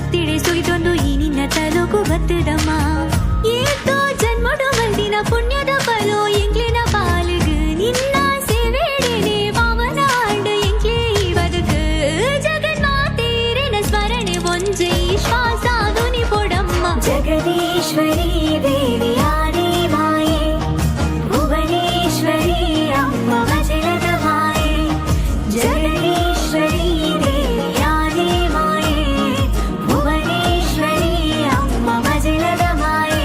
ಭಕ್ತಿಡೆ ಸುಗಿತೊಂದು ಈ ನಿನ್ನ ತಲುಕು ಬತ್ತದಮ್ಮ. ಏತೋ ಜನ್ಮಡು ಮಲ್ದಿನ ಪುಣ್ಯದ ಫಲೋ ಎಂಕ್ಲೆನ ಪಾಲಿಗ್ ನಿನ್ನ ಸೇವೆಡೆನೆ ಪಾವನ ಆಂಡ್ ಎಂಕ್ಲೆ ಈ ಬದುಕು. ಜಗನ್ಮಾತೇರಿನ ಸ್ಮರಣೆ ಒಂಜೆ ಶ್ವಾಸ ದುನಿ ಪೊಡಮ್ಮ. ಜಗದೀಶ್ವರಿ ದೇವಿ ಆದಿ ಮಾಯೆ, ಭುವನೇಶ್ವರಿ ಅಮ್ಮ ವಜ್ರದ ಮಾಯೆ. ಜಗದೀಶ್ವರಿ ದೇವಿ ಆದಿ ಮಾಯೆ, ಭುವನೇಶ್ವರಿ ಅಮ್ಮ ವಜ್ರದ ಮಾಯೆ.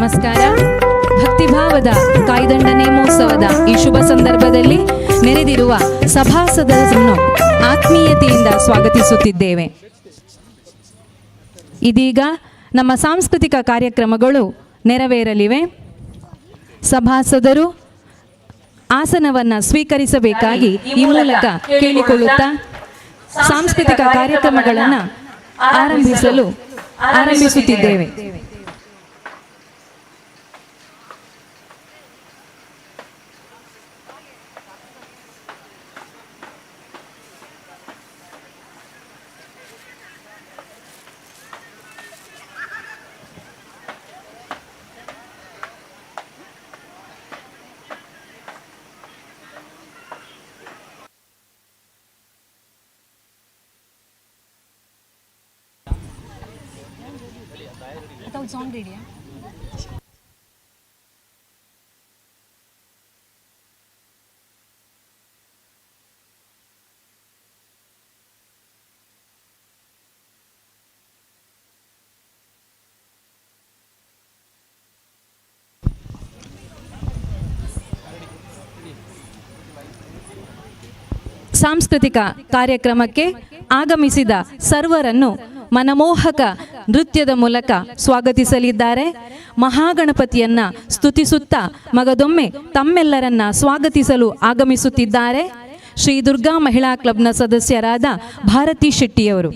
ನಮಸ್ಕಾರ. ಭಕ್ತಿಭಾವದ ಕಾಯ್ದಂಡ ನೇಮೋತ್ಸವದ ಈ ಶುಭ ಸಂದರ್ಭದಲ್ಲಿ ನೆರೆದಿರುವ ಸಭಾಸದರನ್ನು ಆತ್ಮೀಯತೆಯಿಂದ ಸ್ವಾಗತಿಸುತ್ತಿದ್ದೇವೆ. ಇದೀಗ ನಮ್ಮ ಸಾಂಸ್ಕೃತಿಕ ಕಾರ್ಯಕ್ರಮಗಳು ನೆರವೇರಲಿವೆ. ಸಭಾಸದರು ಆಸನವನ್ನು ಸ್ವೀಕರಿಸಬೇಕಾಗಿ ಈ ಮೂಲಕ ಕೇಳಿಕೊಳ್ಳುತ್ತಾ ಸಾಂಸ್ಕೃತಿಕ ಕಾರ್ಯಕ್ರಮಗಳನ್ನು ಆರಂಭಿಸುತ್ತಿದ್ದೇವೆ. ಸಾಂಸ್ಕೃತಿಕ ಕಾರ್ಯಕ್ರಮಕ್ಕೆ ಆಗಮಿಸಿದ ಸರ್ವರನ್ನು ಮನಮೋಹಕ ನೃತ್ಯದ ಮೂಲಕ ಸ್ವಾಗತಿಸಲಿದ್ದಾರೆ. ಮಹಾಗಣಪತಿಯನ್ನ ಸ್ತುತಿಸುತ್ತಾ ಮಗದೊಮ್ಮೆ ತಮ್ಮೆಲ್ಲರನ್ನ ಸ್ವಾಗತಿಸಲು ಆಗಮಿಸುತ್ತಿದ್ದಾರೆ ಶ್ರೀ ದುರ್ಗಾ ಮಹಿಳಾ ಕ್ಲಬ್ನ ಸದಸ್ಯರಾದ ಭಾರತಿ ಶೆಟ್ಟಿಯವರು.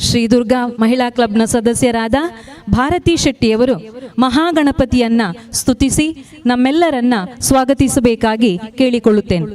ಶ್ರೀ ದುರ್ಗಾ ಮಹಿಳಾ ಕ್ಲಬ್ನ ಸದಸ್ಯರಾದ ಭಾರತಿ ಶೆಟ್ಟಿಯವರು ಮಹಾಗಣಪತಿಯನ್ನ ಸ್ತುತಿಸಿ ನಮ್ಮೆಲ್ಲರನ್ನ ಸ್ವಾಗತಿಸಬೇಕಾಗಿ ಕೇಳಿಕೊಳ್ಳುತ್ತೇನೆ.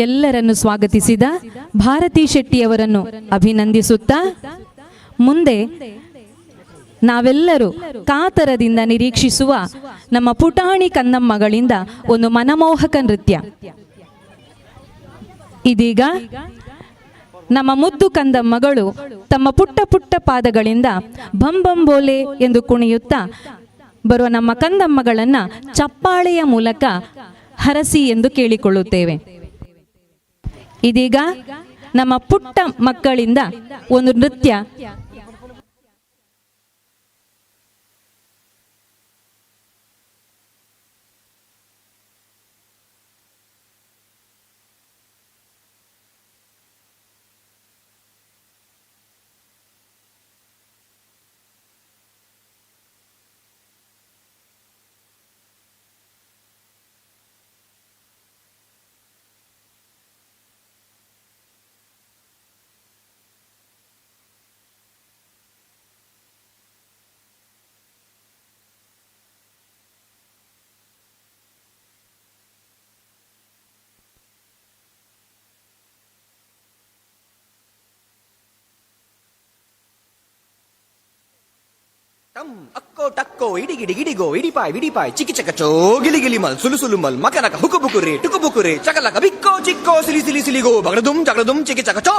ಎಲ್ಲರನ್ನು ಸ್ವಾಗತಿಸಿದ ಭಾರತಿ ಶೆಟ್ಟಿಯವರನ್ನು ಅಭಿನಂದಿಸುತ್ತಾ, ಮುಂದೆ ನಾವೆಲ್ಲರೂ ಕಾತರದಿಂದ ನಿರೀಕ್ಷಿಸುವ ನಮ್ಮ ಪುಟಾಣಿ ಕಂದಮ್ಮಗಳಿಂದ ಒಂದು ಮನಮೋಹಕ ನೃತ್ಯ. ಇದೀಗ ನಮ್ಮ ಮುದ್ದು ಕಂದಮ್ಮಗಳು ತಮ್ಮ ಪುಟ್ಟ ಪುಟ್ಟ ಪಾದಗಳಿಂದ ಬಂ ಬಂ ಬೋಲೆ ಎಂದು ಕುಣಿಯುತ್ತಾ ಬರುವ ನಮ್ಮ ಕಂದಮ್ಮಗಳನ್ನು ಚಪ್ಪಾಳೆಯ ಮೂಲಕ ಹರಸಿ ಎಂದು ಕೇಳಿಕೊಳ್ಳುತ್ತೇವೆ. ಇದೀಗ ನಮ್ಮ ಪುಟ್ಟ ಮಕ್ಕಳಿಂದ ಒಂದು ನೃತ್ಯ. ಟಮ್ ಅಕ್ಕೋ ಟಕ್ಕೋ ಇಡಿಗಿಡಿ ಗಿಡಿಗೋ ಇಡಿಪಾಯ್ ವಿಡಿಪಾಯ್ ಚಿಕ್ಕಿ ಚಕಚೋ ಗಿಲಿ ಗಿಲಿ ಮಲ್ ಸುಲು ಸುಲು ಮಲ್ ಮಕನಕ ಹುಕು ಬುಕುರಿ ಟುಕು ಬುಕುರಿ ಚಕಲಕ ಬಿಕ್ಕೋ ಚಿಕ್ಕೋ ಸಿಲಿ ಸಿಲಿ ಸಿಲಿಗೋ ಬಗಡದುಂ ಜಗಡದುಂ ಚಿಕ್ಕಿ ಚಕಚೋ.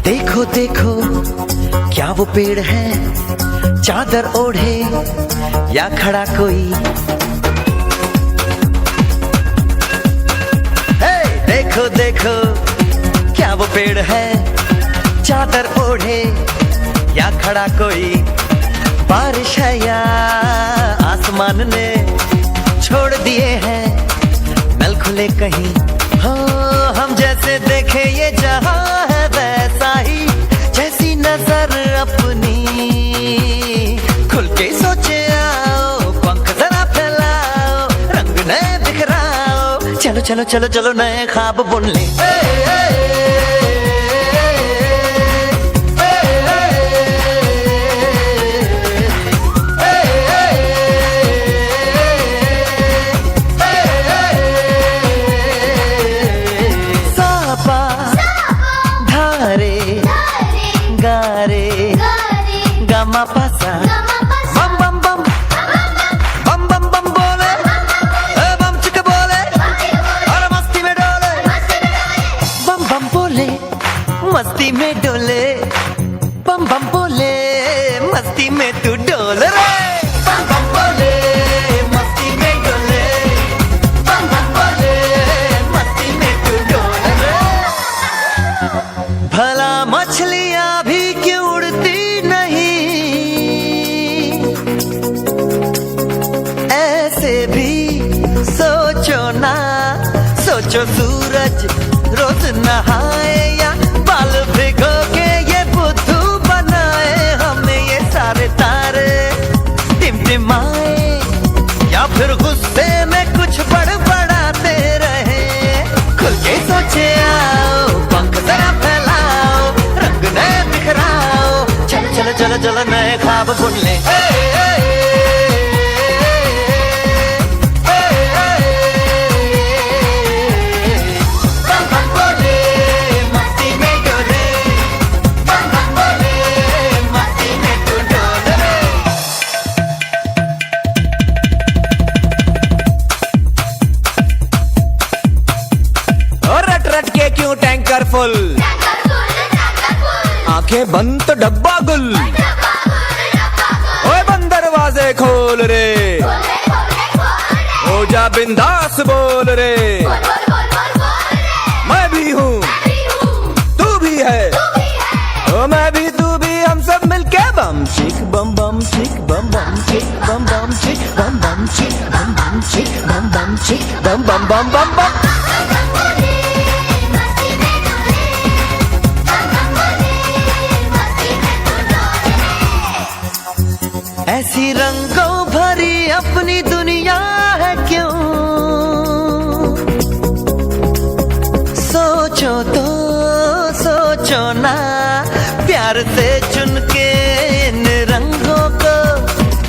देखो देखो, क्या वो पेड़ है चादर ओढ़े या खड़ा कोई? हे, देखो देखो, क्या वो पेड़ है चादर ओढ़े या खड़ा कोई? बारिश है या आसमान ने छोड़ दिए हैं नल खुले कहीं? हो, हम जैसे देखे ये जहां है वैसा ही, जैसी नजर अपनी। खुल के सोचे आओ, पंख जरा फैलाओ, रंग नए बिखराओ, चलो चलो चलो चलो नए ख्वाब बुन ले। ए, ए, ए, ए, ए, ए, ए, सापा धारे गारे गामा पासा बम बम बम बम बम बम बोले, ए बम चिक बोले और मस्ती में डोले, बम बम बोले मस्ती में डोले, बम बम बोले मस्ती में तू डोल रे, बम बम बोले मस्ती में डोले, बम बम बोले मस्ती में तू डोल रे। भला मछलियां भी क्यों उड़ती नहीं, ऐसे भी सोचो ना, सोचो सूरज रोज नहाए या बाल भिगो के ये बुद्धू बनाए, हमें ये सारे तारे टिमटिमाए या फिर गुस्से में कुछ बड़बड़ाते रहे। खुल के सोचे आओ, पंख जरा फैलाओ, रंग नए बिखराओ, चलो चलो चलो चलो नए ख्वाब बुन ले। ए, ए, ए, ए, ए, बम बम बोले मस्ती में डोले, बम बम बोले मस्ती में तू डोल रे। और रट रट के क्यों टैंकर फुल, आंखें बंद तो डब्बा गुल, ओए बंद दरवाजे खोल रे, हो जा बिंदास बोल रे, मैं भी हूँ तू भी है, ओ मैं भी तू भी हम सब मिलके बम चिक बम बम चिक बम बम चिक बम बम चिक बम बम चिक बम बम चिक बम बम चिक बम बम बम बम बम। ऐसी रंगों भरी अपनी दुनिया है क्यों? सोचो तो सोचो ना, प्यार से चुन के इन रंगों को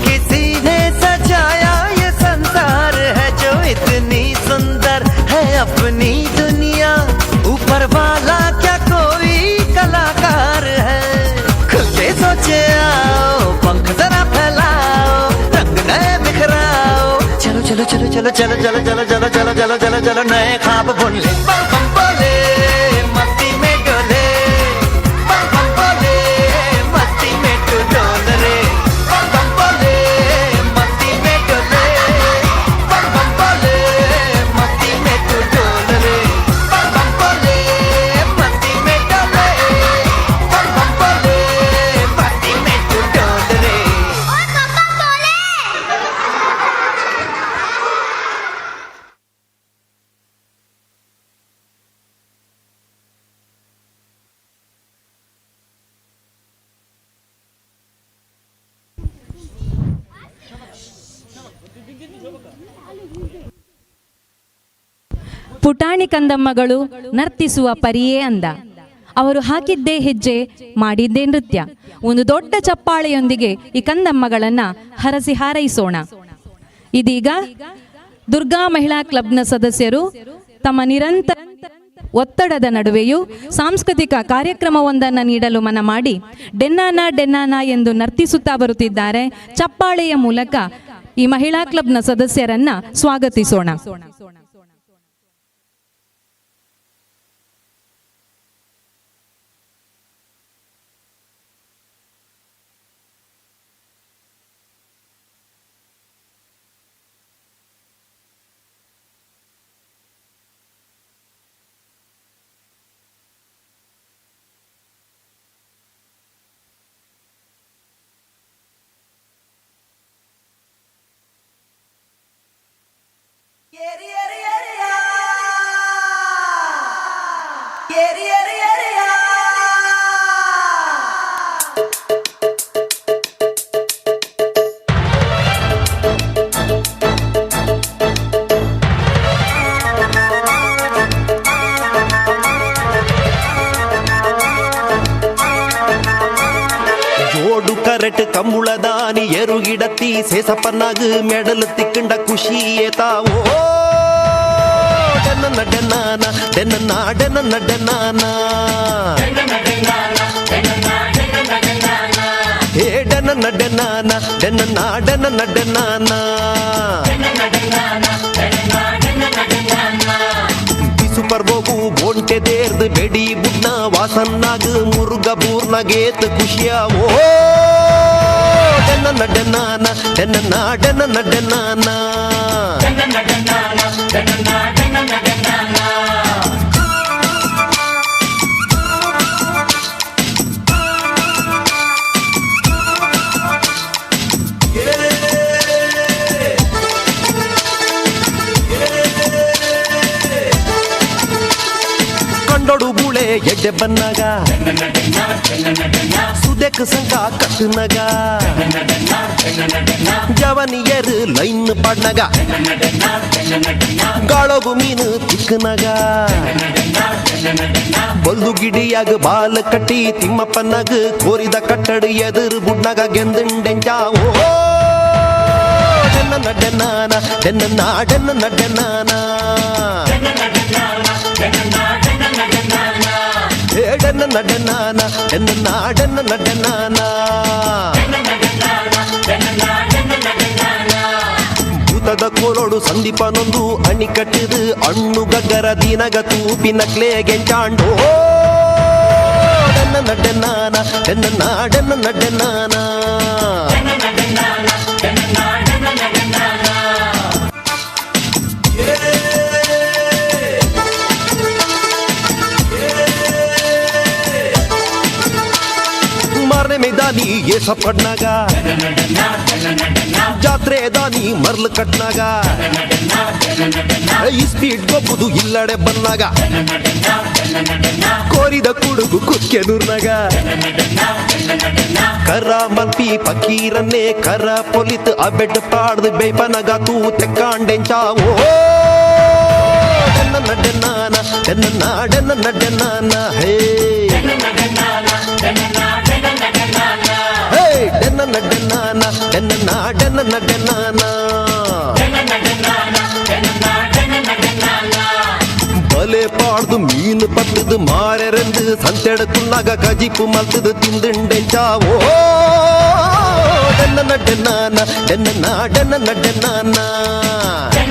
किसी ने सजाया ये संसार है, जो इतनी सुंदर है अपनी दुनिया। ऊपर वाला क्या कोई कलाकार है? खुल के सोचे आओ, पंख जरा फैलाओ, रंग नए बिखराओ। चलो चलो चलो चलो चलो चलो चलो चलो चलो चलो चलो चलो, नए ख्वाब बुन ले। बम बम बोले मस्ती में डोले, बम बम बोले मस्ती में तू डोल रे, बम बम बोले मस्ती में डोले, बम बम बोले मस्ती में तू डोल रे, बम बम बोले मस्ती में डोले, बम बम बोले मस्ती में तू डोल रे। ಪುಟಾಣಿ ಕಂದಮ್ಮಗಳು ನರ್ತಿಸುವ ಪರಿಯೇ ಅಂದ. ಅವರು ಹಾಕಿದ್ದೇ ಹೆಜ್ಜೆ, ಮಾಡಿದ್ದೇ ನೃತ್ಯ. ಒಂದು ದೊಡ್ಡ ಚಪ್ಪಾಳೆಯೊಂದಿಗೆ ಈ ಕಂದಮ್ಮಗಳನ್ನ ಹರಸಿ ಹಾರೈಸೋಣ. ಇದೀಗ ದುರ್ಗಾ ಮಹಿಳಾ ಕ್ಲಬ್ನ ಸದಸ್ಯರು ತಮ್ಮ ನಿರಂತರ ಒತ್ತಡದ ನಡುವೆಯೂ ಸಾಂಸ್ಕೃತಿಕ ಕಾರ್ಯಕ್ರಮವೊಂದನ್ನು ನೀಡಲು ಮನ ಮಾಡಿ ಡೆನ್ನಾನ ಡೆನ್ನಾನ ಎಂದು ನರ್ತಿಸುತ್ತಾ ಬರುತ್ತಿದ್ದಾರೆ. ಚಪ್ಪಾಳೆಯ ಮೂಲಕ ಈ ಮಹಿಳಾ ಕ್ಲಬ್ನ ಸದಸ್ಯರನ್ನ ಸ್ವಾಗತಿಸೋಣ. ಜೋಡು ಕರೆಟ್ ಕಂಬುಳದಾನಿ ಎರುಗಿಡತ್ತಿ ಸೇಸಪ್ಪನಾಗ ಮೆಡಲು ತಿಕ್ಕಂಡ ಖುಷಿಯೇ ತಾವೋ. ಡೆನ್ನ ಡೆನ್ನಾನ ಡೆನ್ನ ಡೆನ್ನ ಡೆನ್ನಾನ, ಹೇ ಡೆನ್ನ ಡೆನ್ನಾನ ಡೆನ್ನ ಡೆನ್ನ ಡೆನ್ನಾನ. ಬಿಸು ಪರ್ವವು ಬೋಂಟೆ ದೇರ್ದು ಬೆಡಿ ಬುಡ್ನ ವಾಸನ್ನಾಗ ಮುರುಗ ಬೂರ್ನಗೇತ್ ಖುಷಿಯಾವೋ. ಡೆನ್ನ ಡೆನ್ನಾನ ಡೆನ್ನ ಡೆನ್ನ ಡೆನ್ನಾನ. ಕಂಡೊಡು ಬೂಳೆ ಎಡ್ಡೆ ಬನ್ನಾಗ ಸುದೆಕ್ ಸಂಕ ಕಟ್ಟುನಗ ಜವನಿಯರು ಲೈನ್ ಪಾಡ್ನಗ ಗಾಳಗು ಮೀನು ತಿಕ್ಕನಗ ಬಲ್ದು ಗಿಡಿಯಾಗ ಬಾಲ ಕಟ್ಟಿ ತಿಮ್ಮಪ್ಪನಾಗ ಕೋರಿದ ಕಟ್ಟಡ ಎದುರು ಬುಡ್ನಗ ಗೆಂದುಂಡೆಂಚಾವೋ. ಡೆನ್ನ ಡೆನ್ನಾನ ಡೆನ್ನ ಡೆನ್ನ ಡೆನ್ನಾನ, ಹೇ ಡೆನ್ನ ಡೆನ್ನಾನ ಡೆನ್ನ ಡೆನ್ನ ಡೆನ್ನಾನ. ಭೂತದ ಕೋಲೋಡು ಸಂದೀಪನೊಂದು ಅಣಿ ಕಟ್ಟಿದು ಅಣ್ಣು ಗಗ್ಗರ ದೀನಗ ತೂಪಿನ ಗೆಂಚಾಂಡೋ. ಡೆನ್ನ ಡೆನ್ನಾನ ಡೆನ್ನ ಡೆನ್ನ ಡೆನ್ನಾನ. ಮಾರನೆ ಮೇದಾನಿ ಏಸ ಪಡ್ನಾಗ ಜಾತ್ರೆ ದಾನಿ ಮರ್ಲು ಕಟ್ನಾಗ ಈ ಸ್ಪೀಡ್ ಗೊಬ್ಬುದು ಇಲ್ಲಡೆ ಬನ್ನಾಗ ಕೋರಿದ ಕುಡುಗು ಕುಕ್ಕೆ ನೂರ್ನಾಗ ಕರ ಮಲ್ಪಿ ಪಕೀರನ್ನೇ ಕರ ಪೊಲಿತ್ ಅಬೆಡ್ ಪಾಡ್ದು ಬೇಪನಗ ತೂ ತೆಕ್ಕಾಂಡೆಂಚ ಓ ಡೆನ್ನ ಡೆನ್ನಾನ ಡೆನ್ನ ಡೆನ್ನ ಡೆನ್ನಾನ ಹೇ ಹೇ ಡೆನ್ನ ಡೆನ್ನಾನ ಡೆನ್ನ ಡೆನ್ನ ಡೆನ್ನಾನ ಬಲೆ ಪಾಡ್ದು ಮೀನು ಪತ್ತದು ಮಾರೆರೆಂದು ಸಂತೆಡಕುನ್ನಾಗ ಕಜಿಪು ಮಲ್ತದು ತಿಂದುಂಡೆಂಚ ಓ ಡೆನ್ನ ಡೆನ್ನಾನ ಡೆನ್ನ ಡೆನ್ನ ಡೆನ್ನಾನ ಹೇ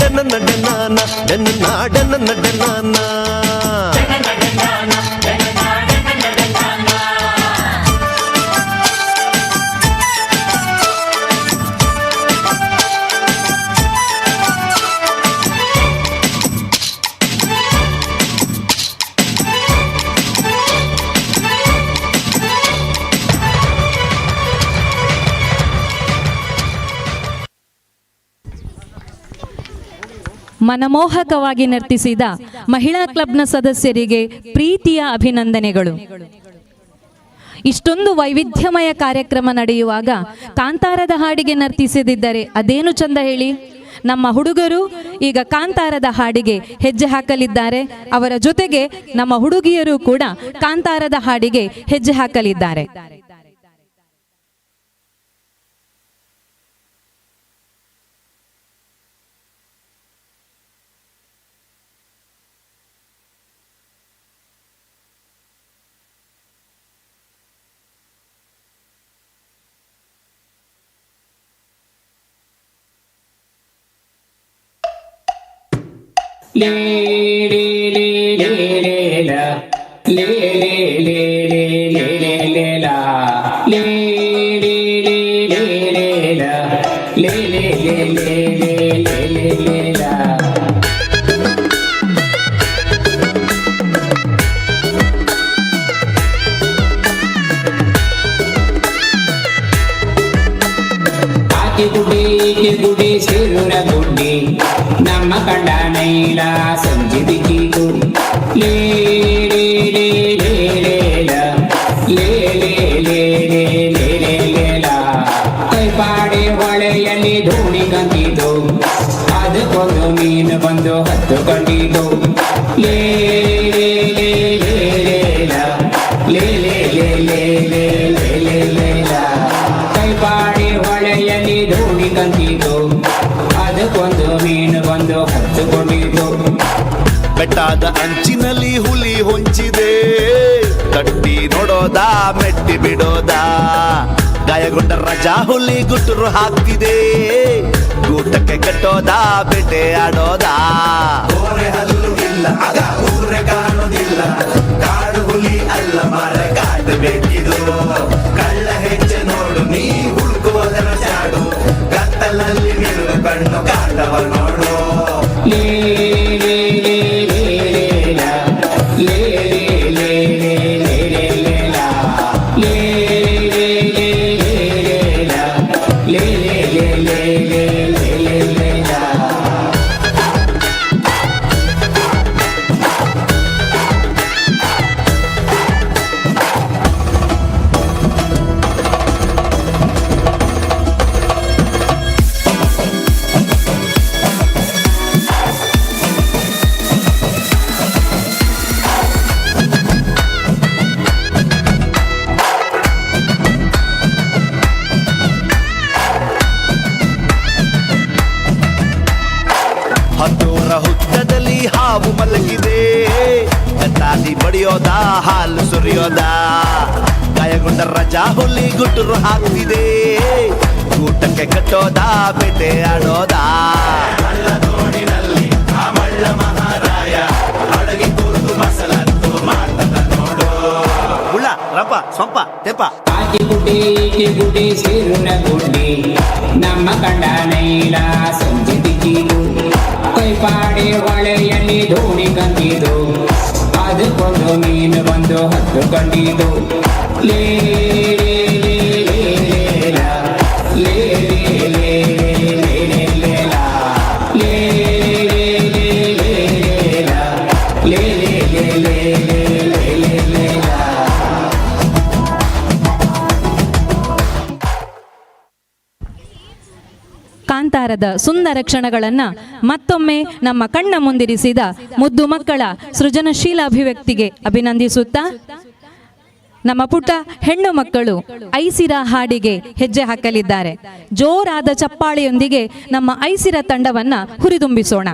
ಡೆನ್ನ ಡೆನ್ನಾನ ಡೆನ್ನ ಡೆನ್ನ ಡೆನ್ನಾನ. ಮನಮೋಹಕವಾಗಿ ನರ್ತಿಸಿದ ಮಹಿಳಾ ಕ್ಲಬ್ನ ಸದಸ್ಯರಿಗೆ ಪ್ರೀತಿಯ ಅಭಿನಂದನೆಗಳು. ಇಷ್ಟೊಂದು ವೈವಿಧ್ಯಮಯ ಕಾರ್ಯಕ್ರಮ ನಡೆಯುವಾಗ ಕಾಂತಾರದ ಹಾಡಿಗೆ ನರ್ತಿಸದಿದ್ದರೆ ಅದೇನು ಚಂದ ಹೇಳಿ? ನಮ್ಮ ಹುಡುಗರು ಈಗ ಕಾಂತಾರದ ಹಾಡಿಗೆ ಹೆಜ್ಜೆ ಹಾಕಲಿದ್ದಾರೆ. ಅವರ ಜೊತೆಗೆ ನಮ್ಮ ಹುಡುಗಿಯರು ಕೂಡ ಕಾಂತಾರದ ಹಾಡಿಗೆ ಹೆಜ್ಜೆ ಹಾಕಲಿದ್ದಾರೆ. ಲೇ ಲೇ ಲೇ ಲೇ ಲೇ ಲ ಲೇ ಲೇ ಲೇ ಲೇ ಲೇ ಲೇ ಲೇ ಲ ಲೇ ಲೇ ಲೇ ಲೇ ಲೇ ಲ ಲೇ ಲೇ ಲೇ ಲೇ ಲೇ ಲೇ ಲೇ ಲೇ ಲ. ಆಕೆ ಗುಡಿ ಈಕೆ ಗುಡಿ ಸಿರುರ ಗುಡ್ಡಿ ನಮ್ಮ ಕಂಡ ನೈಲ ಸಂಜೆ ದಿಕ್ಕಿತು. ಲೇ ಲೇ ಲೇ ಲೇ ಲೇ ಲ ಲೇ ಲೇ ಲೇ ಲೇ ಲೇ ಲೇ ಲೇ ಲ. ಕೈಪಾಡಿ ಹೊಳೆಯಲ್ಲಿ ಧೋಣಿ ಕಂದಿತು, ಅದಕ್ಕೊಂದು ಮೀನು ಬಂದು ಹತ್ತುಕೊಂಡಿತು. ಲೇ ಲೇ ಲೇ ಲೇ ಲೇ ಲ ಲೇ ಲೇ ಲೇ ಲೇ ಲೇ ಲೇ ಲೇ ಲೇ ಲ. ಕೈಪಾಡಿ ಹೊಳೆಯಲ್ಲಿ ಧೋಣಿ ಕಂದಿತು, ಅದಕ್ಕೊಂದು ಮೀನು ಬಂದು ಹತ್ತುಕೊಂಡಿತು. ಬೆಟ್ಟದ ಅಂಚಿನಲ್ಲಿ ಹುಲಿ ಹೊಂಚಿದೆ, ತಟ್ಟಿ ನೋಡೋದಾ ಮೆಟ್ಟಿ ಬಿಡೋದಾ? ಗಾಯಗೊಂಡ ರಜಾ ಹುಲಿ ಗುಟುರು ಹಾಕ್ತಿದೆ, ಗೂಟಕ್ಕೆ ಕಟ್ಟೋದಾ ಬೇಟೆ ಆಡೋದಾ? ಹಲ್ಲು ಇಲ್ಲ ಆಗ ಊರೆ ಕಾಣುದಿಲ್ಲ, ಕಾಡು ಹುಲಿ ಅಲ್ಲ ಮರ ಕಾಡು ಬೇಕಿದು. ಕಳ್ಳ ಹೆಜ್ಜೆ ನೋಡು ನೀ ಹುಡುಕುವುದರ ಚಾಡು, ಕತ್ತಲಲ್ಲಿ ನಿಲುವು ಕಣ್ಣು ಕಾಟವ ನೋಡು. ಲೇ ಲೇ ಲೇ ಲೇ ಲೇ ಲ ಲೇ ಲೇ ಲೇ ಲೇ ಲೇ ಲೇ ಲೇ ಲ ಲೇ ಲೇ ಲೇ ಲೇ ಲೇ ಲ ಲೇ ಲೇ ಲೇ ಲೇ ಲೇ ಲೇ ಲೇ ಲೇ ಲ. ಹತ್ತೂರ ಹುತ್ತದಲ್ಲಿ ಹಾವು ಮಲಗಿದೆ, ಕತ್ತಾದಿ ಬಡಿಯೋದ ಹಾಲು ಸುರಿಯೋದ? ಗಾಯಗೊಂಡ ರಜಾ ಹುಲಿ ಗುಟುರು ಹಾಕ್ತಿದೆ, ಗೂಟಕ್ಕೆ ಕಟ್ಟೋದಾ ಬೇಟೆ ಆಡೋದಾ? ದೋಣಿನಲ್ಲಿ ಆ ಮಳ್ಳ ಮಹಾರಾಯ ಅಡಗಿ ಕೂತು ಮಸಲತ್ತು ಮಾಡ್ತದ ನೋಡು. ಉಳ್ಳ ರಂಪ ಸೊಂಪ ತೆಪ್ಪ. ಆಕೆ ಗುಡ್ಡಿ ಈಕೆ ಗುಡ್ಡಿ ಸಿರುರ ಗುಡ್ಡಿ ನಮ್ಮ ಕಂಡ ನೈಲ ಸಂಜೆ ದಿಕ್ಕಿತು. ಕೈಪಾಡಿ ಹೊಳೆಯಲ್ಲಿ ಧೋಣಿ ಕಂದಿತು, ಅದಕ್ಕೊಂದು ಮೀನು ಬಂದು ಹತ್ತುಕೊಂಡಿತು. ಲೇ ಲೇ ಲೇ ಲೇ ಲೇ ಲ ಲೇ ಲೇ ಲೇ ಲೇ ಲೇ ಲೇ ಲೇ ಲ ಲೇ ಲೇ ಲೇ ಲೇ ಲೇ ಲ ಲೇ ಲೇ ಲೇ ಲೇ ಲೇ ಲೇ ಲೇ ಲೇ ಲ. ಸಂಚಾರದ ಸುಂದರ ಕ್ಷಣಗಳನ್ನು ಮತ್ತೊಮ್ಮೆ ನಮ್ಮ ಕಣ್ಣ ಮುಂದಿರಿಸಿದ ಮುದ್ದು ಮಕ್ಕಳ ಸೃಜನಶೀಲ ಅಭಿವ್ಯಕ್ತಿಗೆ ಅಭಿನಂದಿಸುತ್ತಾ ನಮ್ಮ ಪುಟ್ಟ ಹೆಣ್ಣು ಮಕ್ಕಳು ಐಸಿರ ಹಾಡಿಗೆ ಹೆಜ್ಜೆ ಹಾಕಲಿದ್ದಾರೆ. ಜೋರಾದ ಚಪ್ಪಾಳೆಯೊಂದಿಗೆ ನಮ್ಮ ಐಸಿರ ತಂಡವನ್ನ ಹುರಿದುಂಬಿಸೋಣ.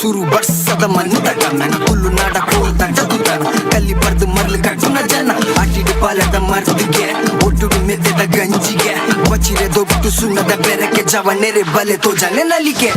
ಸುರು ಬರ್ಸದ ಮಣ್ಣದ ಗಮನ ಹುಲ್ಲು ನಾಡ ಕೋಲ್ದ ಜದುದನ ಕಲ್ಲಿ ಬರ್ದು ಮರ್ಲು ಕಟ್ಟುನ ಜನ ಅಟಿಡು ಪಾಲದ ಮರ್ದಿಗೆ ಒಡ್ಡುಡು ಮೆದ್ದದ ಗಂಜಿಗೆ ಬಚಿರೆ ದೊಡ್ಡ ಸುಣ್ಣದ ಬೆರಕೆ ಜವ ನೆರೆ ಬಲೆ ತೋಜನೆ ನಲಿಕೆ.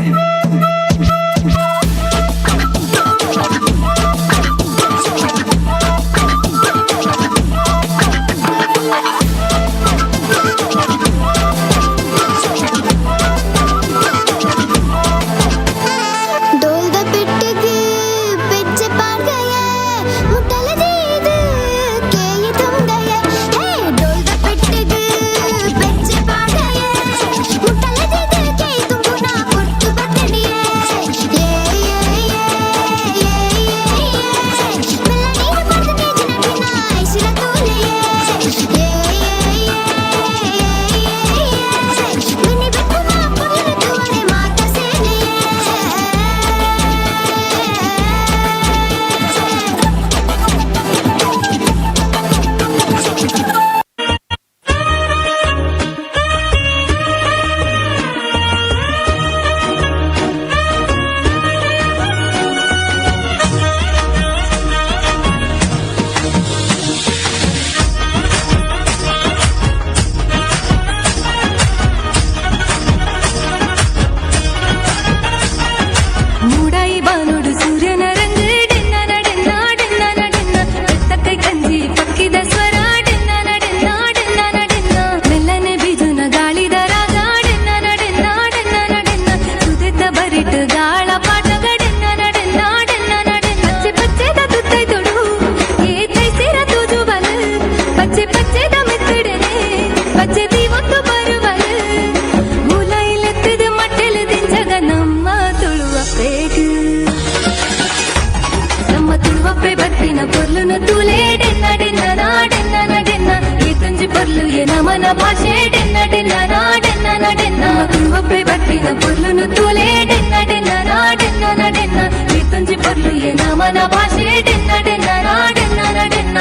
ನಮನ ಭಾಷೆ ಡೆನ್ನ ಡೆನ್ನ ನಾಡೆನ್ನ ನಡೆನ್ನ ತುಳುವಪ್ಪೆ ಬರ್ಪಿನ ಪೊರ್ಲುನು ತೂಲೆ ಡೆನ್ನ ಡೆನ್ನ ನಾಡೆನ್ನ ನಡೆನ್ನ ಈ ತುಂಜಿ ಪೊರ್ಲು ಏ ನಮನ ಭಾಷೆ ಡೆನ್ನ ಡೆನ್ನ ನಾಡೆನ್ನ ನಡೆನ್ನ.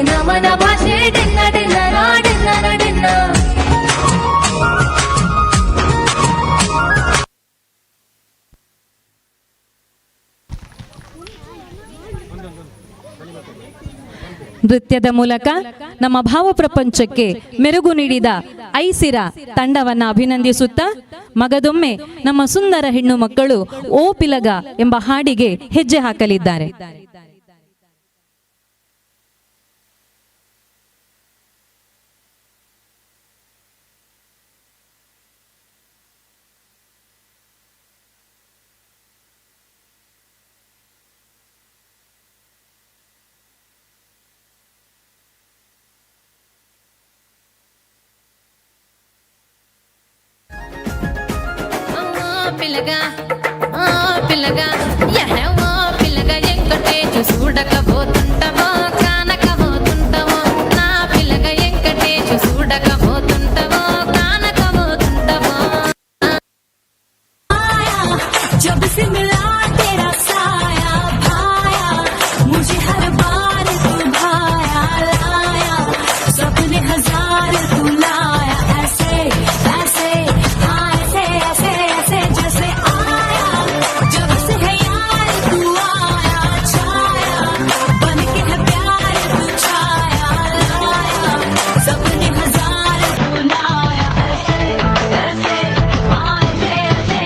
ನಮನ ಭಾಷೆ ಡೆನ್ನ ಡೆನ್ನ ನಾಡೆನ್ನ ನಡೆನ್ನ. ನೃತ್ಯದ ಮೂಲಕ ನಮ್ಮ ಭಾವಪ್ರಪಂಚಕ್ಕೆ ಮೆರುಗು ನೀಡಿದ ಐಸಿರ ತಂಡವನ್ನು ಅಭಿನಂದಿಸುತ್ತಾ ಮಗದೊಮ್ಮೆ ನಮ್ಮ ಸುಂದರ ಹೆಣ್ಣು ಮಕ್ಕಳು ಓ ಪಿಲಗ ಎಂಬ ಹಾಡಿಗೆ ಹೆಜ್ಜೆ ಹಾಕಲಿದ್ದಾರೆ. పిల్లగా ఆ పిల్లగా యహ ఓ పిల్లగా ఎంకటేచు చూడకపోతుంటవో కానకపోతుంటవో నా పిల్లగా ఎంకటేచు చూడకపోతుంటవో కానకపోతుంటవో. जब से मिला तेरा साया भाया, मुझे हर बार तू भाया लाया, सपने हजार तू लाया, ऐसे ऐसे हाँ ऐसे ऐसे ऐसे जैसे आया, जब से है यार तू आया छाया बन के है प्यार तू छाया लाया, सपने हजार तू लाया, ऐसे ऐसे हाँ ऐसे ऐसे।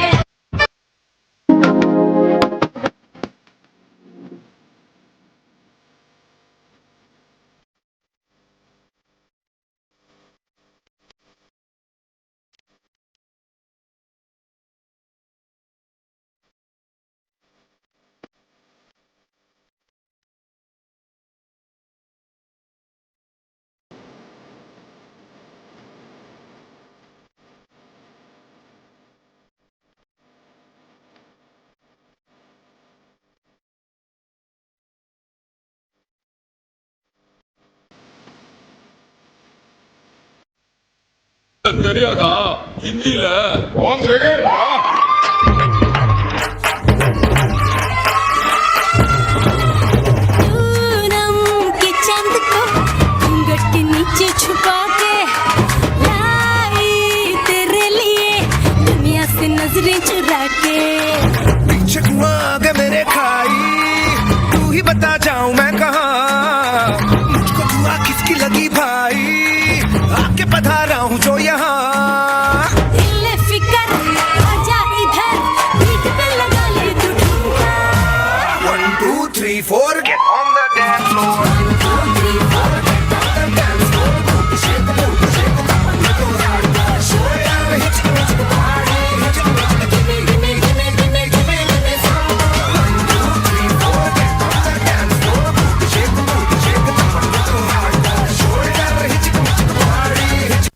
தெரியாதா ஹிந்தில? पूनम के चांद को घूंघट के नीचे छुपा के लाई तेरे लिए, दुनिया से नजरें चुरा के। पीछे कुआं आगे मेरे खाई, तू ही बता जाऊं मैं कहाँ, मुझको दुआ किसकी लगी भाई, आके पधारा हूँ जो यहाँ। दिल फिकर आजा इधर, पीठ पे लगा ले तू ठुमका। 1 2 3 4 get on the dance floor. 1 2 3 4 get on the dance floor. Shake the booty, shake the booty, go hard, shoulder, hitch, hitch, party, hitch, hitch, gimme gimme gimme gimme gimme gimme some. 1 2 3 4 get on the dance floor. Shake the booty, shake the booty, go hard, shoulder, hitch, hitch, party, hitch.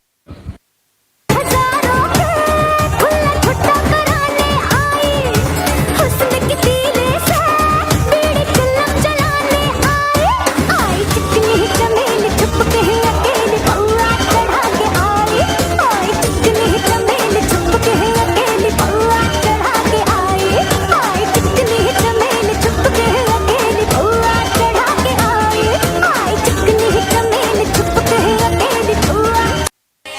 हजारों के खुला छुट्टा कराने आई, हुस्न के तीले से बीड़ी चिल्लम जलाने आई, आई चिकनी चमेली छुप के अकेली पौआ चढ़ा के आई, आई चिकनी चमेली छुप के अकेली पौआ चढ़ा के आई, आई चिकनी चमेली छुप के अकेली पौआ चढ़ा के आई, आई चिकनी चमेली छुप के अकेली पौआ।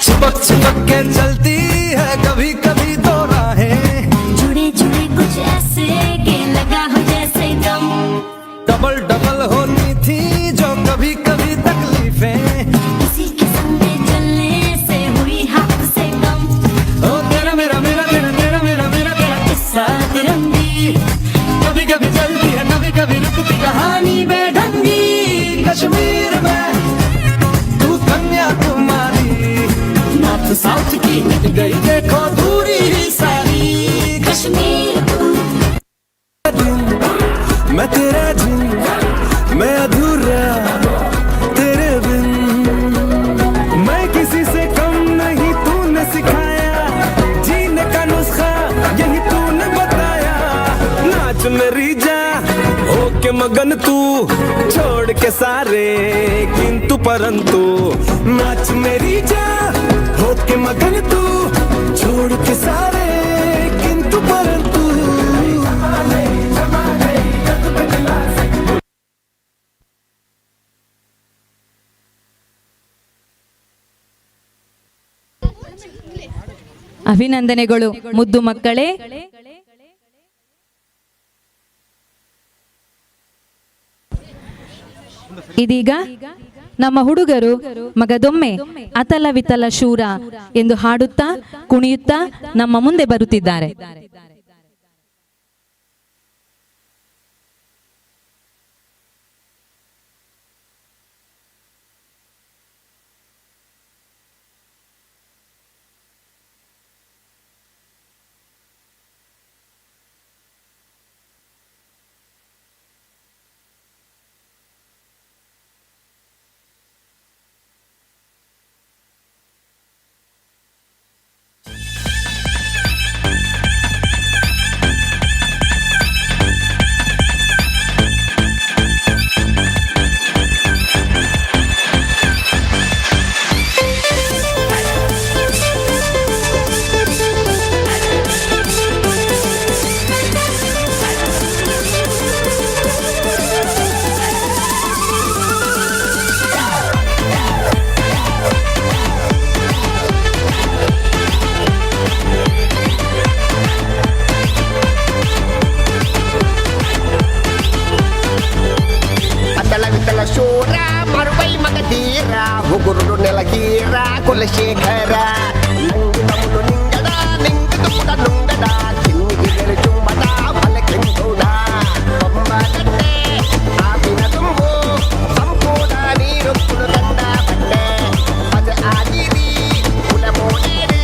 चिपक चिपक के चलती है कभी कभी दो राहें, जुड़े जुड़े कुछ ऐसे के लगा हो जैसे गम, डबल डबल होनी थी जो कभी कभी तकलीफें, किसी के संग चलने से हुई हाथ से कम। ओ तेरा मेरा मेरा तेरा तेरा मेरा मेरा तेरा किस्सा तिरंगी, कभी कभी चलती है कभी कभी रुकती कहानी बेढंगी, कश्मीर में तू कन्याकुमारी, नॉर्थ साउथ की मिट गई देखो दूरी ही सारी, कश्मीर तू मैं तेरा जिन, मैं अधूरा तेरे बिन, मैं किसी से कम नहीं तूने सिखाया, जीने का नुस्खा यही तूने बताया, नाच मेरी जा होके मगन तू, छोड़ के सारे किंतु परंतु, नाच मेरी जा होके मगन तू, छोड़ के सारे किंतु परंतु। ಅಭಿನಂದನೆಗಳು ಮುದ್ದು ಮಕ್ಕಳೇ. ಇದೀಗ ನಮ್ಮ ಹುಡುಗರು ಮಗದೊಮ್ಮೆ ಅತಲ ವಿತಲ ಶೂರ ಎಂದು ಹಾಡುತ್ತಾ ಕುಣಿಯುತ್ತಾ ನಮ್ಮ ಮುಂದೆ ಬರುತ್ತಿದ್ದಾರೆ. అతల వితల శూర మరువై మగధీర ఉగురుడు నెలగీర కులశేఖర నంగు తమ్ముడు నింగడ నింగు తుమ్ముడ నుంగడ చిన్నికి గెలుచుంబట పలకెంకుడా బొమ్మ కట్టే ఆపిన తుంబు సంపూడ నీరొక్కుడు కండ పట్టే పజ ఆగిరి కులమోనేరి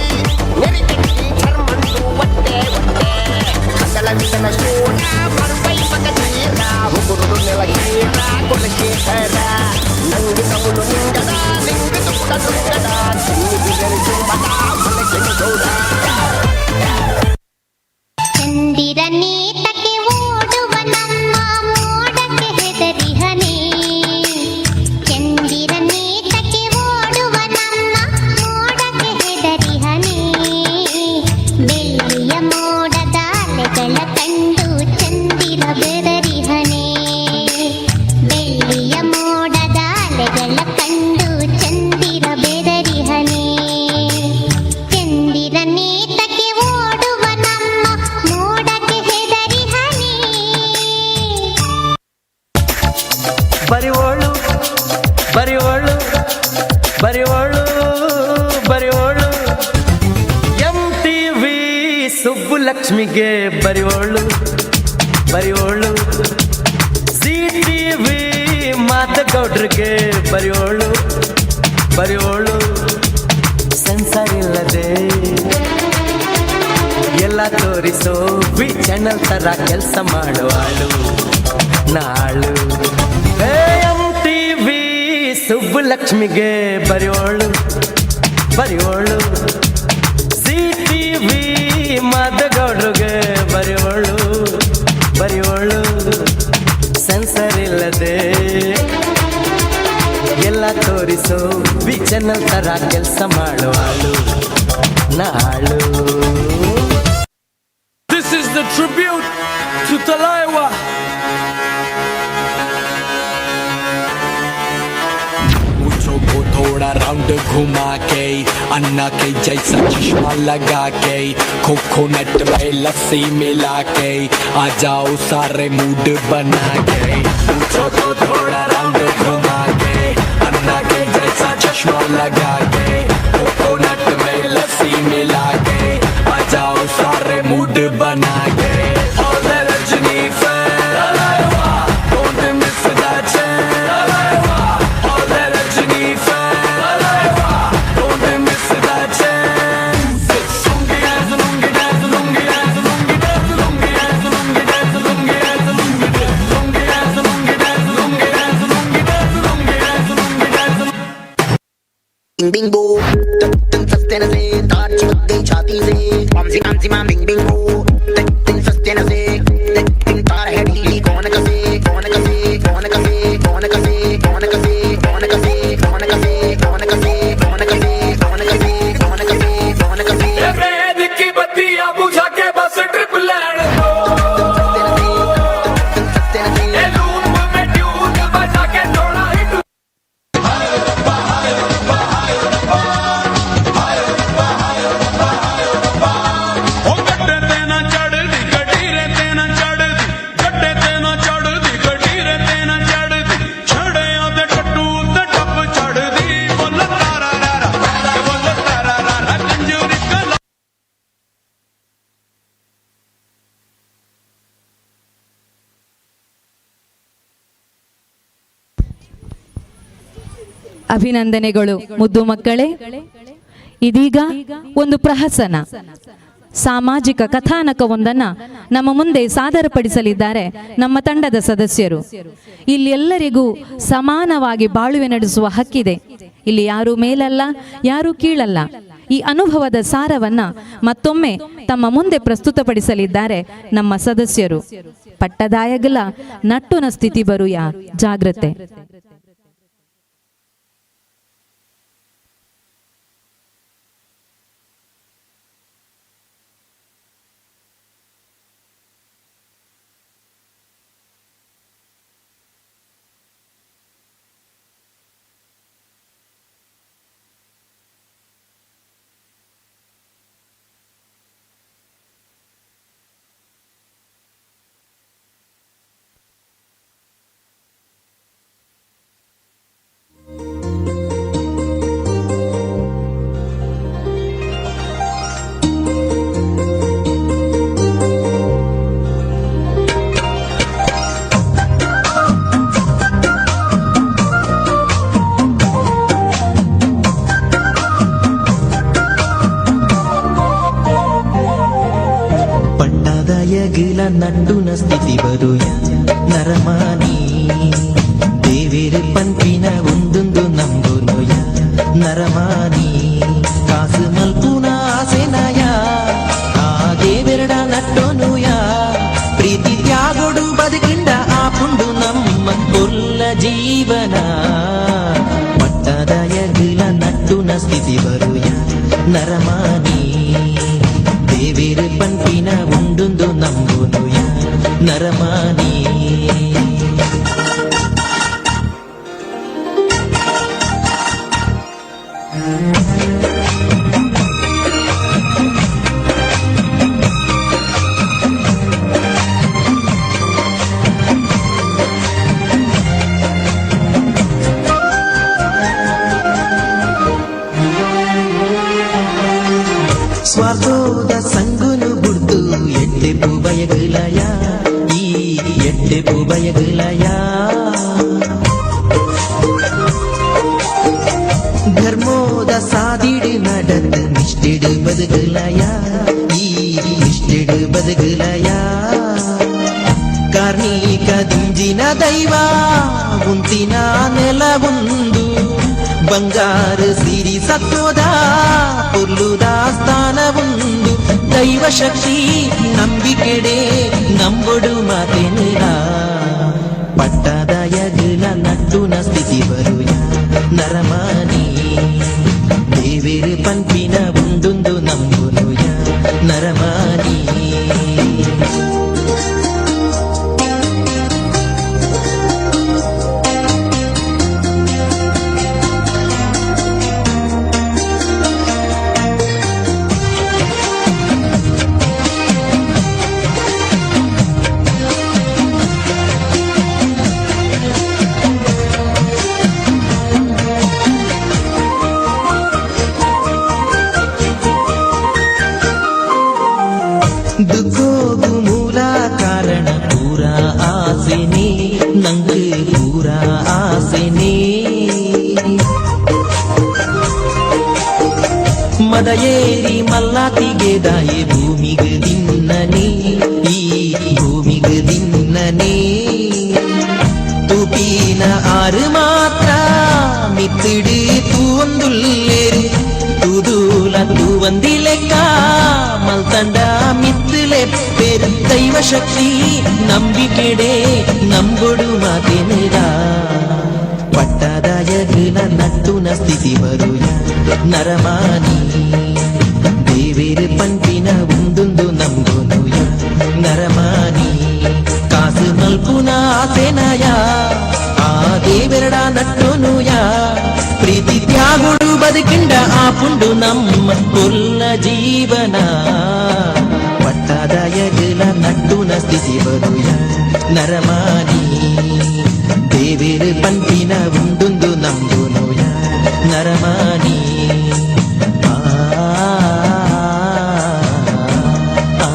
నెరికెట్టి చర్మండు వట్టే వట్టే అతల వితల శూర మరువై మగధీర ఉగురుడు నెలగీర కులశేఖర నంగు తమ్ముడు నింగడ నింగు తుమ్ముడ నుంగడ చిన్నికి గెలుచుంబట పలకెంకుడా. ಚಂದಿರನೇತಕ್ಕೆ ಓಡುವ ನಮ್ಮ ಮೋಡಕ್ಕೆ ಹೆದರಿಹನೇ, ಚಂದಿರನೇತಕ್ಕೆ ಓಡುವ ನಮ್ಮ ಮೋಡಕ್ಕೆ ಹೆದರಿಹನೇ, ಬೆಳ್ಳಿಯ ಮೋಡದ ಅಲೆಗಳ ಕಂಡು ಚಂದಿರ ಬೆದರಿಹನೇ, ಬೆಳ್ಳಿಯ ಮೋಡದ ಅಲೆಗಳ ಕಂಡು ಚಂದಿರ ಬೆದರಿಹನೇ, ಚಂದಿರನೇತಕ್ಕೆ ಓಡುವ ನಮ್ಮ ಮೋಡಕ್ಕೆ ಹೆದರಿಹನೇ. ಬರಿವೋಳು ಬರಿವೋಳು ಬರಿವೋಳು ಬರಿವೋಳು ಎಂ ಟಿವಿ ಸುಬ್ಬುಲಕ್ಷ್ಮಿಗೆ ಬರಿವೋಳು ಬರಿವೋಳು, ಜಿ ಟಿವಿ ಮಾತಗೌಡ್ರಿಗೆ ಬರಿವೋಳು ಬರಿವೋಳು, ಸೆನ್ಸರ್ ಇಲ್ಲದೆ ಎಲ್ಲ ತೋರಿಸೋ ವಿ ಚಾನಲ್ ತರ ಕೆಲಸ ಮಾಡುವಾಳು ನಾಳು. ಎಂ ಟಿವಿ ಸುಬ್ಬುಲಕ್ಷ್ಮಿಗೆ ಬರಿವೋಳು ಬರಿವೋಳು, ಜಿ ಟಿವಿ ಮಾದಗೌಡ್ರಿಗೆ ಬರಿವೋಳು ಬರಿವೋಳು, ಸೆನ್ಸರ್ ಇಲ್ಲದೆ ಎಲ್ಲ ತೋರಿಸೋ ವಿ ಚಾನಲ್ ತರ ಕೆಲಸ ಮಾಡುವಾಳು ನಾಳು. This is the tribute to Thalaiva. मूछों को थोड़ा राउंड घुमा के, अन्ना के जैसा चश्मा लगा के, कोकोनट में लस्सी मिला के, आ जाओ सारे मूड बना के। मूछों को थोड़ा राउंड घुमा के, अन्ना के जैसा चश्मा लगा के, कोकोनट में लस्सी मिला के, आ जाओ सारे मूड बना के। All the Rajini fans, don't miss that chance. All the Rajini fans, don't miss that chance. Lungi dance, lungi dance, lungi dance, lungi dance, lungi dance, lungi dance, lungi dance, lungi dance, lungi dance, lungi dance, lungi dance, lungi dance, lungi dance, lungi dance. Bing bing बो तिन सस्ते नसे तार चिपक गई छाती से बम सी बम सी बम Bing Bing बो तिन सस्ते नसे तिन तार है ढीली कौन कसे कौन कसे कौन कसे कौन कसे कौन कसे कौन कसे कौन कसे कौन कसे कौन कसे कौन कसे कौन कसे कौन कसे। प्रेम की बत्तियां बुझा के बस ट्रिप लैन दो। ये लूप में ट्यून बजा के थोड़ा हिट। ਉਹ ਗੱਡੇ ਤੇ ਨਾ ਚੜਦੀ ਗਡੀਰੇ ਤੇ ਨਾ ਚੜਦੀ, ਗੱਡੇ ਤੇ ਨਾ ਚੜਦੀ ਗਡੀਰੇ ਤੇ ਨਾ ਚੜਦੀ, ਛੜਿਆਂ ਦੇ ಅಭಿನಂದನೆಗಳು ಮುದ್ದು ಮಕ್ಕಳೇ. ಇದೀಗ ಒಂದು ಪ್ರಹಸನ ಸಾಮಾಜಿಕ ಕಥಾನಕವೊಂದನ್ನು ನಮ್ಮ ಮುಂದೆ ಸಾದರಪಡಿಸಲಿದ್ದಾರೆ ನಮ್ಮ ತಂಡದ ಸದಸ್ಯರು. ಇಲ್ಲಿ ಎಲ್ಲರಿಗೂ ಸಮಾನವಾಗಿ ಬಾಳುವೆ ನಡೆಸುವ ಹಕ್ಕಿದೆ. ಇಲ್ಲಿ ಯಾರೂ ಮೇಲಲ್ಲ, ಯಾರೂ ಕೀಳಲ್ಲ. ಈ ಅನುಭವದ ಸಾರವನ್ನ ಮತ್ತೊಮ್ಮೆ ತಮ್ಮ ಮುಂದೆ ಪ್ರಸ್ತುತಪಡಿಸಲಿದ್ದಾರೆ ನಮ್ಮ ಸದಸ್ಯರು. ಪಟ್ಟದಾಯಗಲ ನಟ್ಟುನ ಸ್ಥಿತಿ ಬರುಯ ಜಾಗ್ರತೆ. ಪಟ್ಟದಯಗಿಲ ನಟ್ಟುನ ಸ್ಥಿತಿ ಬರುಯ ನರಮಾನಿ, ದೇವಿರು ಪನ್ಪಿನ ಒಂದೊಂದು ನಂಬುನುಯ ನರಮಾನಿ. ಕಾಸು ಮಲ್ಪುನ ಆಸೆನಯ, ಆ ದೇವೆರಡ ನಟ್ಟೋನುಯ. ಪ್ರೀತಿ ತ್ಯಾಗೊಡು ಬದುಕಿಂಡ ಆ ಪುಂಡು ನಮ್ಮ ಕೊಲ್ಲ ಜೀವನ. ಪಟ್ಟದಯಗಿಲ ನಟ್ಟುನ ಸ್ಥಿತಿ ಬರುಯ ನರಮಾನಿ, ದೇವಿರು ಪನ್ಪಿನ ಉಂಡುಂದು ನಂಬುನುಯ ನರಮಾನಿ. ಸ್ವಾರ್ಥೋದ ಸಂಗುನು ಬುಡ್ದು ಎಡ್ಡೆಪು ಬಯಗುಲಯ, ಈ ಎಡ್ಡೆಪು ಬಯಗುಲಯ. ಧರ್ಮೋದ ಸಾದಿಡು நடந்து ನಿಷ್ಠೆಡು ಬದುಕುಲಯ, ಈ ನಿಷ್ಠೆಡು ಬದುಕುಲಯ. ಕಾರ್ಣಿಕ ದಿಂಜಿನ ದೈವ ಉಂತಿನ ನೆಲವೊಂದು, ಬಂಗಾರ ಸಿರಿ ಸತ್ವದ ಪೊರ್ಲುದ ಸ್ಥಾನವೊಂದು. ದೈವ ಶಕ್ತಿ ನಂಬಿಕೆಡೆ ನಂಬೊಡು ಮಾತೆನಿರ. ಪಟ್ಟದಯಗುಲ ನಟ್ಟುನ ಸ್ಥಿತಿ ಬರುಯ ನರಮಾನಿ, ದೇವಿರು ಪನ್ಪಿನ ಉಂಡುಂದು ನಂಬುನುಯ ನರಮಾನಿ. ದುಃಖೋಗು ಮೂಲ ಕಾರಣ ಪೂರ ಆಸೆನೆ, ನಂಗೆ ಪೂರ ಆಸೆನೆ. ಮದಯೇರಿ ಮಲ್ಲಾತಿಗೆ ದಾಯೆ ಭೂಮಿಗೆ ದಿನ್ನನೆ, ಈ ಭೂಮಿಗೆ ದಿನ್ನನೆ. ತೂಪಿನ ಆರು ಮಾತ್ರ ಮಿತ್ತಿಡು ತೂವೊಂದುಲ್ಲೇರು, ತೂದೂಲ ತೂವಂದಿಲೆಕ್ಕ ಮಲ್ತಂಡ ಮಿತ್ತುಲೆಪ್ಪೆರು. ದೈವ ಶಕ್ತಿ ನಂಬಿಕೆಡೆ ನಂಬೊಡು ಮಾತೆನಿರ. ಪಟ್ಟದಯಗುಲ ನಟ್ಟುನ ಸ್ಥಿತಿ ಬರುಯ ನರಮಾನಿ, ದೇವಿರು ಪನ್ಪಿನ ಉಂದುಂದು ನಂಬುನುಯ ನರಮಾನಿ. ಕಾಸು ಮಲ್ಪುನ ಆಸೆನಯ, ಆ ದೇವೆರಡ ನಟ್ಟುನುಯ. ಪ್ರೀತಿ ತ್ಯಾಗುಡು ಬದುಕಿಂಡ ಆ ಪುಂಡು ನಮ್ಮ ಕೊಲ್ಲ ಜೀವನ. ಪಟ್ಟದಯಗುಲ ನಟ್ಟುನ ಸ್ಥಿತಿ ಬರುಯ ನರಮಾನಿ, ದೇವಿರು ಪನ್ಪಿನ ಉಂಡುಂದು ನಂಬುನುಯ ನರಮಾನಿ. ಆ ಆ,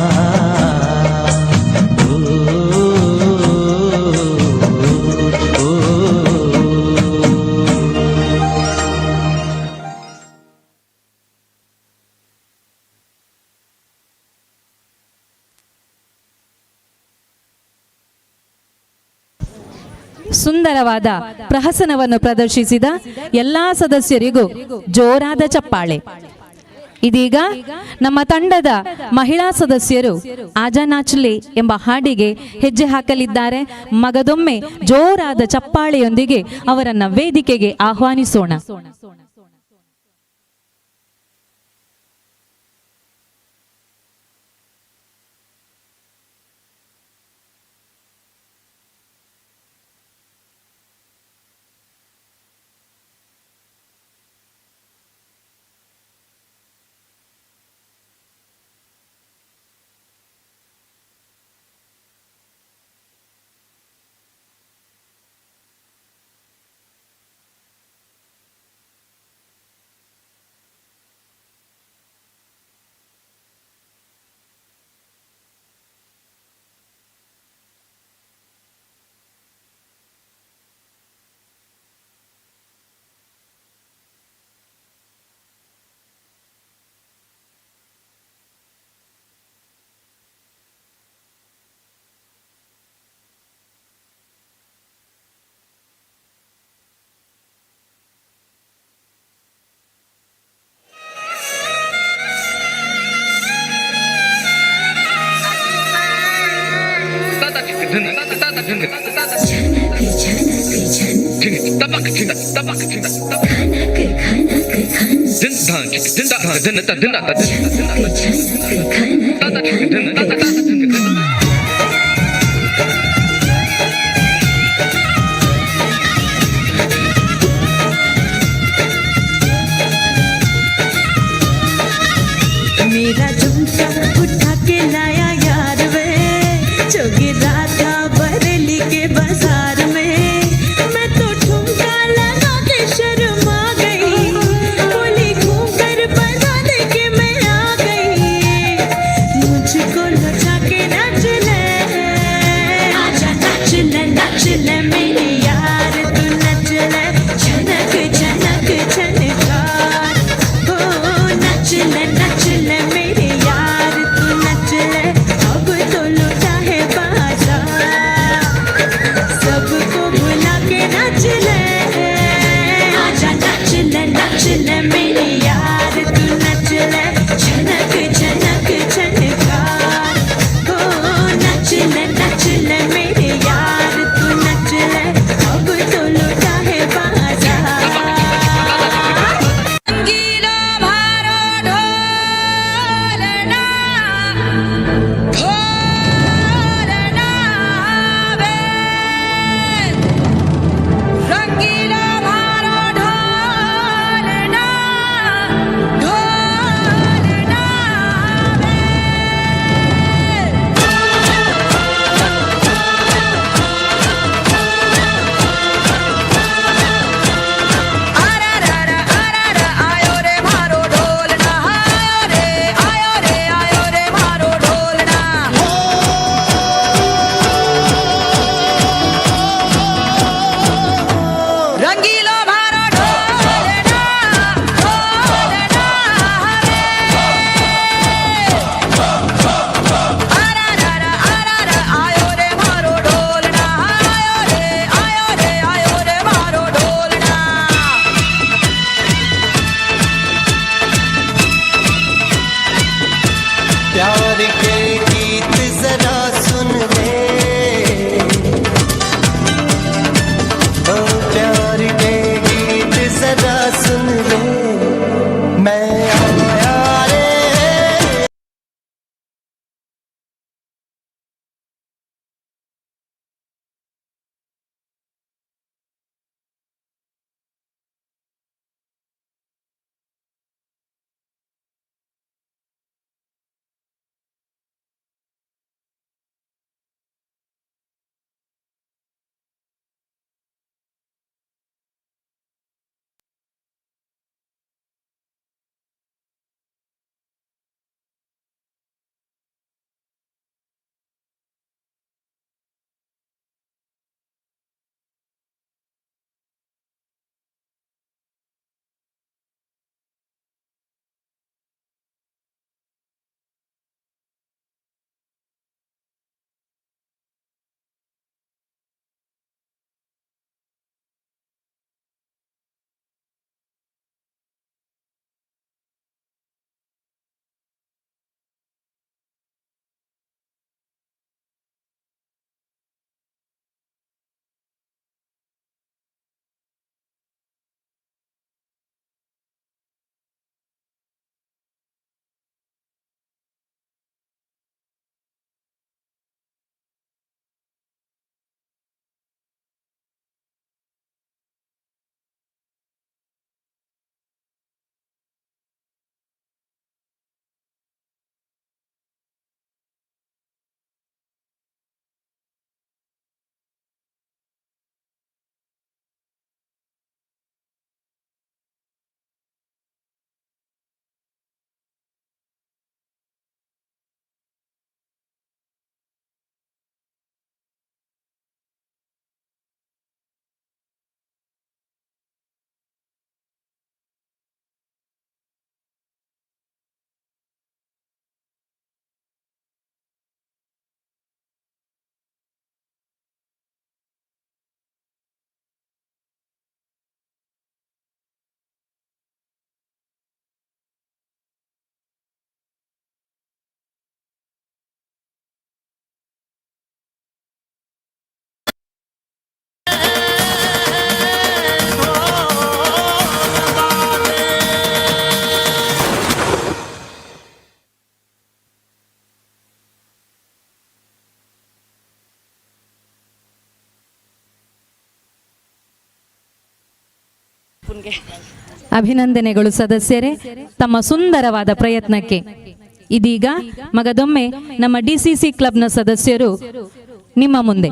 ಓ, ಓ, ಓ. ಸುಂದರವಾದ ಪ್ರಹಸನವನ್ನು ಪ್ರದರ್ಶಿಸಿದ ಎಲ್ಲಾ ಸದಸ್ಯರಿಗೂ ಜೋರಾದ ಚಪ್ಪಾಳೆ. ಇದೀಗ ನಮ್ಮ ತಂಡದ ಮಹಿಳಾ ಸದಸ್ಯರು ಆಜಾ ನಾಚ್ಲೆ ಎಂಬ ಹಾಡಿಗೆ ಹೆಜ್ಜೆ ಹಾಕಲಿದ್ದಾರೆ. ಮಗದೊಮ್ಮೆ ಜೋರಾದ ಚಪ್ಪಾಳೆಯೊಂದಿಗೆ ಅವರನ್ನ ವೇದಿಕೆಗೆ ಆಹ್ವಾನಿಸೋಣ. मेरा झुमका उठा के लाया यार वे, जो गिरा था बरेली के बाजार में। मैं तो ठुमका लगा के शर्मा गई, बोली घूम कर बता दे के मैं आ गई। मुझको नचा के नाच ले, आजा नाच ले नाच ले मेरे यार, तू नच ले झनक झनक झनकार। हो नच ले नच ले मेरे यार, तू नच ले। ಅಭಿನಂದನೆಗಳು ಸದಸ್ಯರೇ, ತಮ್ಮ ಸುಂದರವಾದ ಪ್ರಯತ್ನಕ್ಕೆ. ಇದೀಗ ಮಗದೊಮ್ಮೆ ನಮ್ಮ ಡಿಸಿಸಿ ಕ್ಲಬ್ನ ಸದಸ್ಯರು ನಿಮ್ಮ ಮುಂದೆ.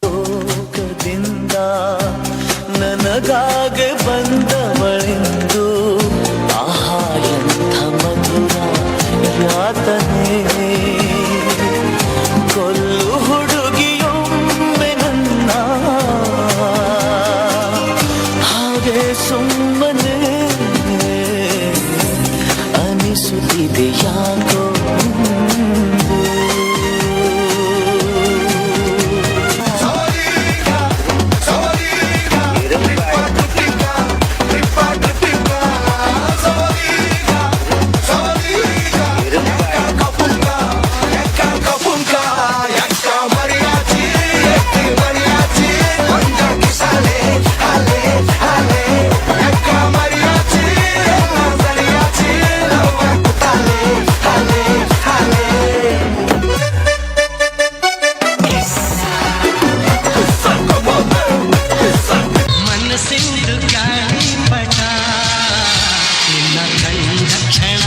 ಲೋಕದಿಂದ ನನಗಾಗೆ ಬಂದವಳೆಂದು ಆಹಾ ಎಂಥ ಮಧುರ ಯಾತನೆ. ಕೊಲ್ಲು ಹುಡುಗಿಯೊಮ್ಮೆ ನನ್ನ ಹಾಗೆ ಸುಮ್ಮನೆ ಅನಿಸುತ್ತಿದೆ ಯಾಕೋ. ಮನಸ್ಸಿಂದು ಗಾಳಿಪಟ ನಿನ್ನ ಕಂಡ ಕ್ಷಣ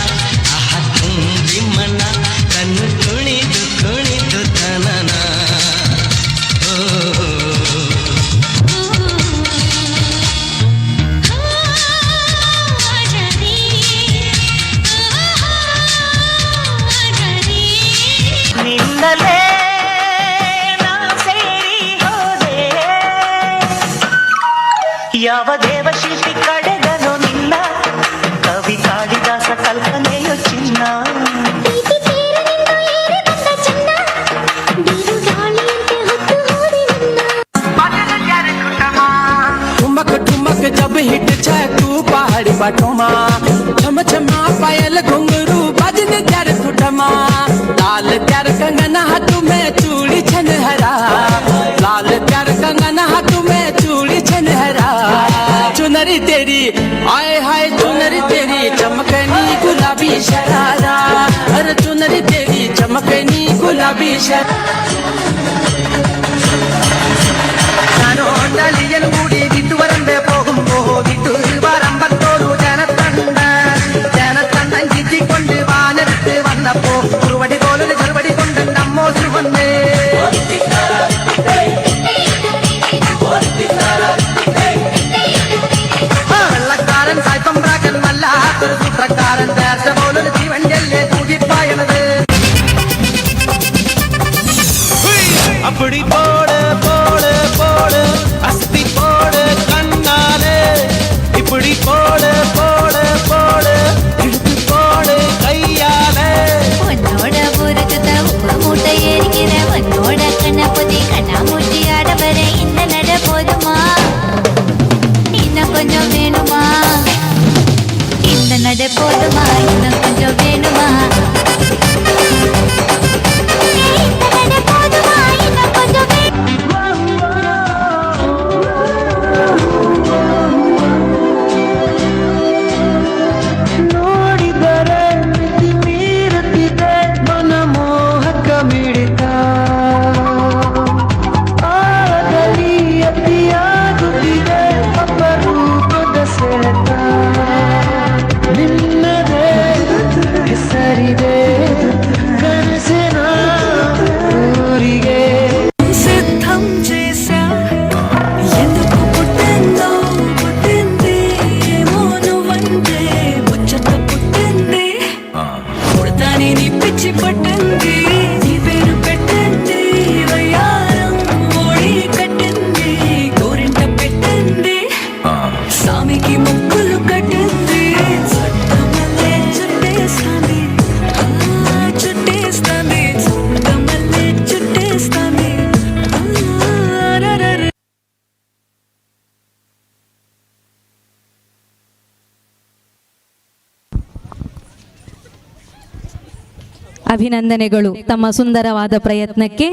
ಆಹ ತುಂಬಿ ಮನ ಕಣ್ಣು ಕುಣಿದು ಕುಣಿದು ತನನ. ನಿನ್ನಲೇ ನಾ ಸೇರಿ ಹೋದೆ, ಯಾವ ದೇವಶಿಲ್ಪಿ ಕಡೆದನು ನಿನ್ನ, ಕವಿ ಕಾಳಿದಾಸ ಕಲ್ಪನೆಯು ಚಿನ್ನ. ठुमक ठुमक जब हिट छे तू पहाड़ी बाटोमा, छम छमा पायल घुंघरू बजन त्यार ठुठमा, लाल त्यार कंगन हाथ में चूड़ी छनहरा, लाल त्यार कंगन हाथ में चूड़ी छनहरा, चुनरी तेरी आए हाय चुनरी तेरी चमकनी गुलाबी शरारा, अरे चुनरी तेरी चमकनी गुलाबी शरारा. ഞാനോട്ടലിയൻ കൂടി വീട്ടുവരമ്പേ പോകുമ്പോ വീട്ടുവരമ്പത്തോടു ജനത്തണ്ട ജനത്തണ്ടൻ ചീറ്റിക്കൊണ്ട് വാനെടുത്ത് വന്നപ്പോ കുറുവടി പോലൊരു ചെറുപടി കൊണ്ട് നമ്മോസ് വന്നേ. വെള്ളക്കാരൻ സായ്പമ്പ്രാക്കൻ വല്ലാത്തൊരു സൂത്രക്കാരൻ നേർച്ച പോലൊരു തീവണ്ടിയല്ലേ തൂകിപ്പായണത്. அப்படி போடு போடு போடு அஸ்தி போடு கண்ணாலே, இப்படி போடு போடு போடு இழுத்து போடு கையாலே. உன்னோட ஊருக்கு உப்பு மூட்டை ஏறிக்கிற உன்னோட கண்ணப்பதி கண்ணாமூச்சி ஆட வர இந்த நட போதுமா, இன்னும் கொஞ்சம் வேணுமா, இந்த நட போதுமா, இன்னும் கொஞ்சம் வேணுமா, இந்த நட போதுமா, இன்னும் கொஞ்சம் வேணுமா. ನೋಡಿದರೆ ಮಿತಿ ಮೀರುತ್ತಿದೆ ಮನಮೋಹಕ ಮಿಡಿತ, ಆಳದಲ್ಲಿ ಅತಿಯಾಗುತ್ತಿದೆ ಅಪರೂಪದ ಸೆಳೆತ, ನಿನ್ನದೇ ಹೆಸರಿದೆ ಕನಸಿನ ಊರಿಗೆ. సిద్ధం చేశా ఎందుకు పుట్టిందో పుట్టింది ఏమో నువ్వంటే ముచ్చట పుట్టింది, పుడతాని నీ పిచ్చి పట్టింది, నీ పేరు పెట్టింది వయ్యారం ఓడి కట్టింది, గోరింట పెట్టింది, సామికి మొక్కులు కట్టింది, చుట్టమల్లే చుట్టేస్తాంది, ఆ, చుట్టేస్తాంది, చుట్టమల్లే చుట్టేస్తాంది, ఆ, రరర. ಅಭಿನಂದನೆಗಳು ತಮ್ಮ ಸುಂದರವಾದ ಪ್ರಯತ್ನಕ್ಕೆ.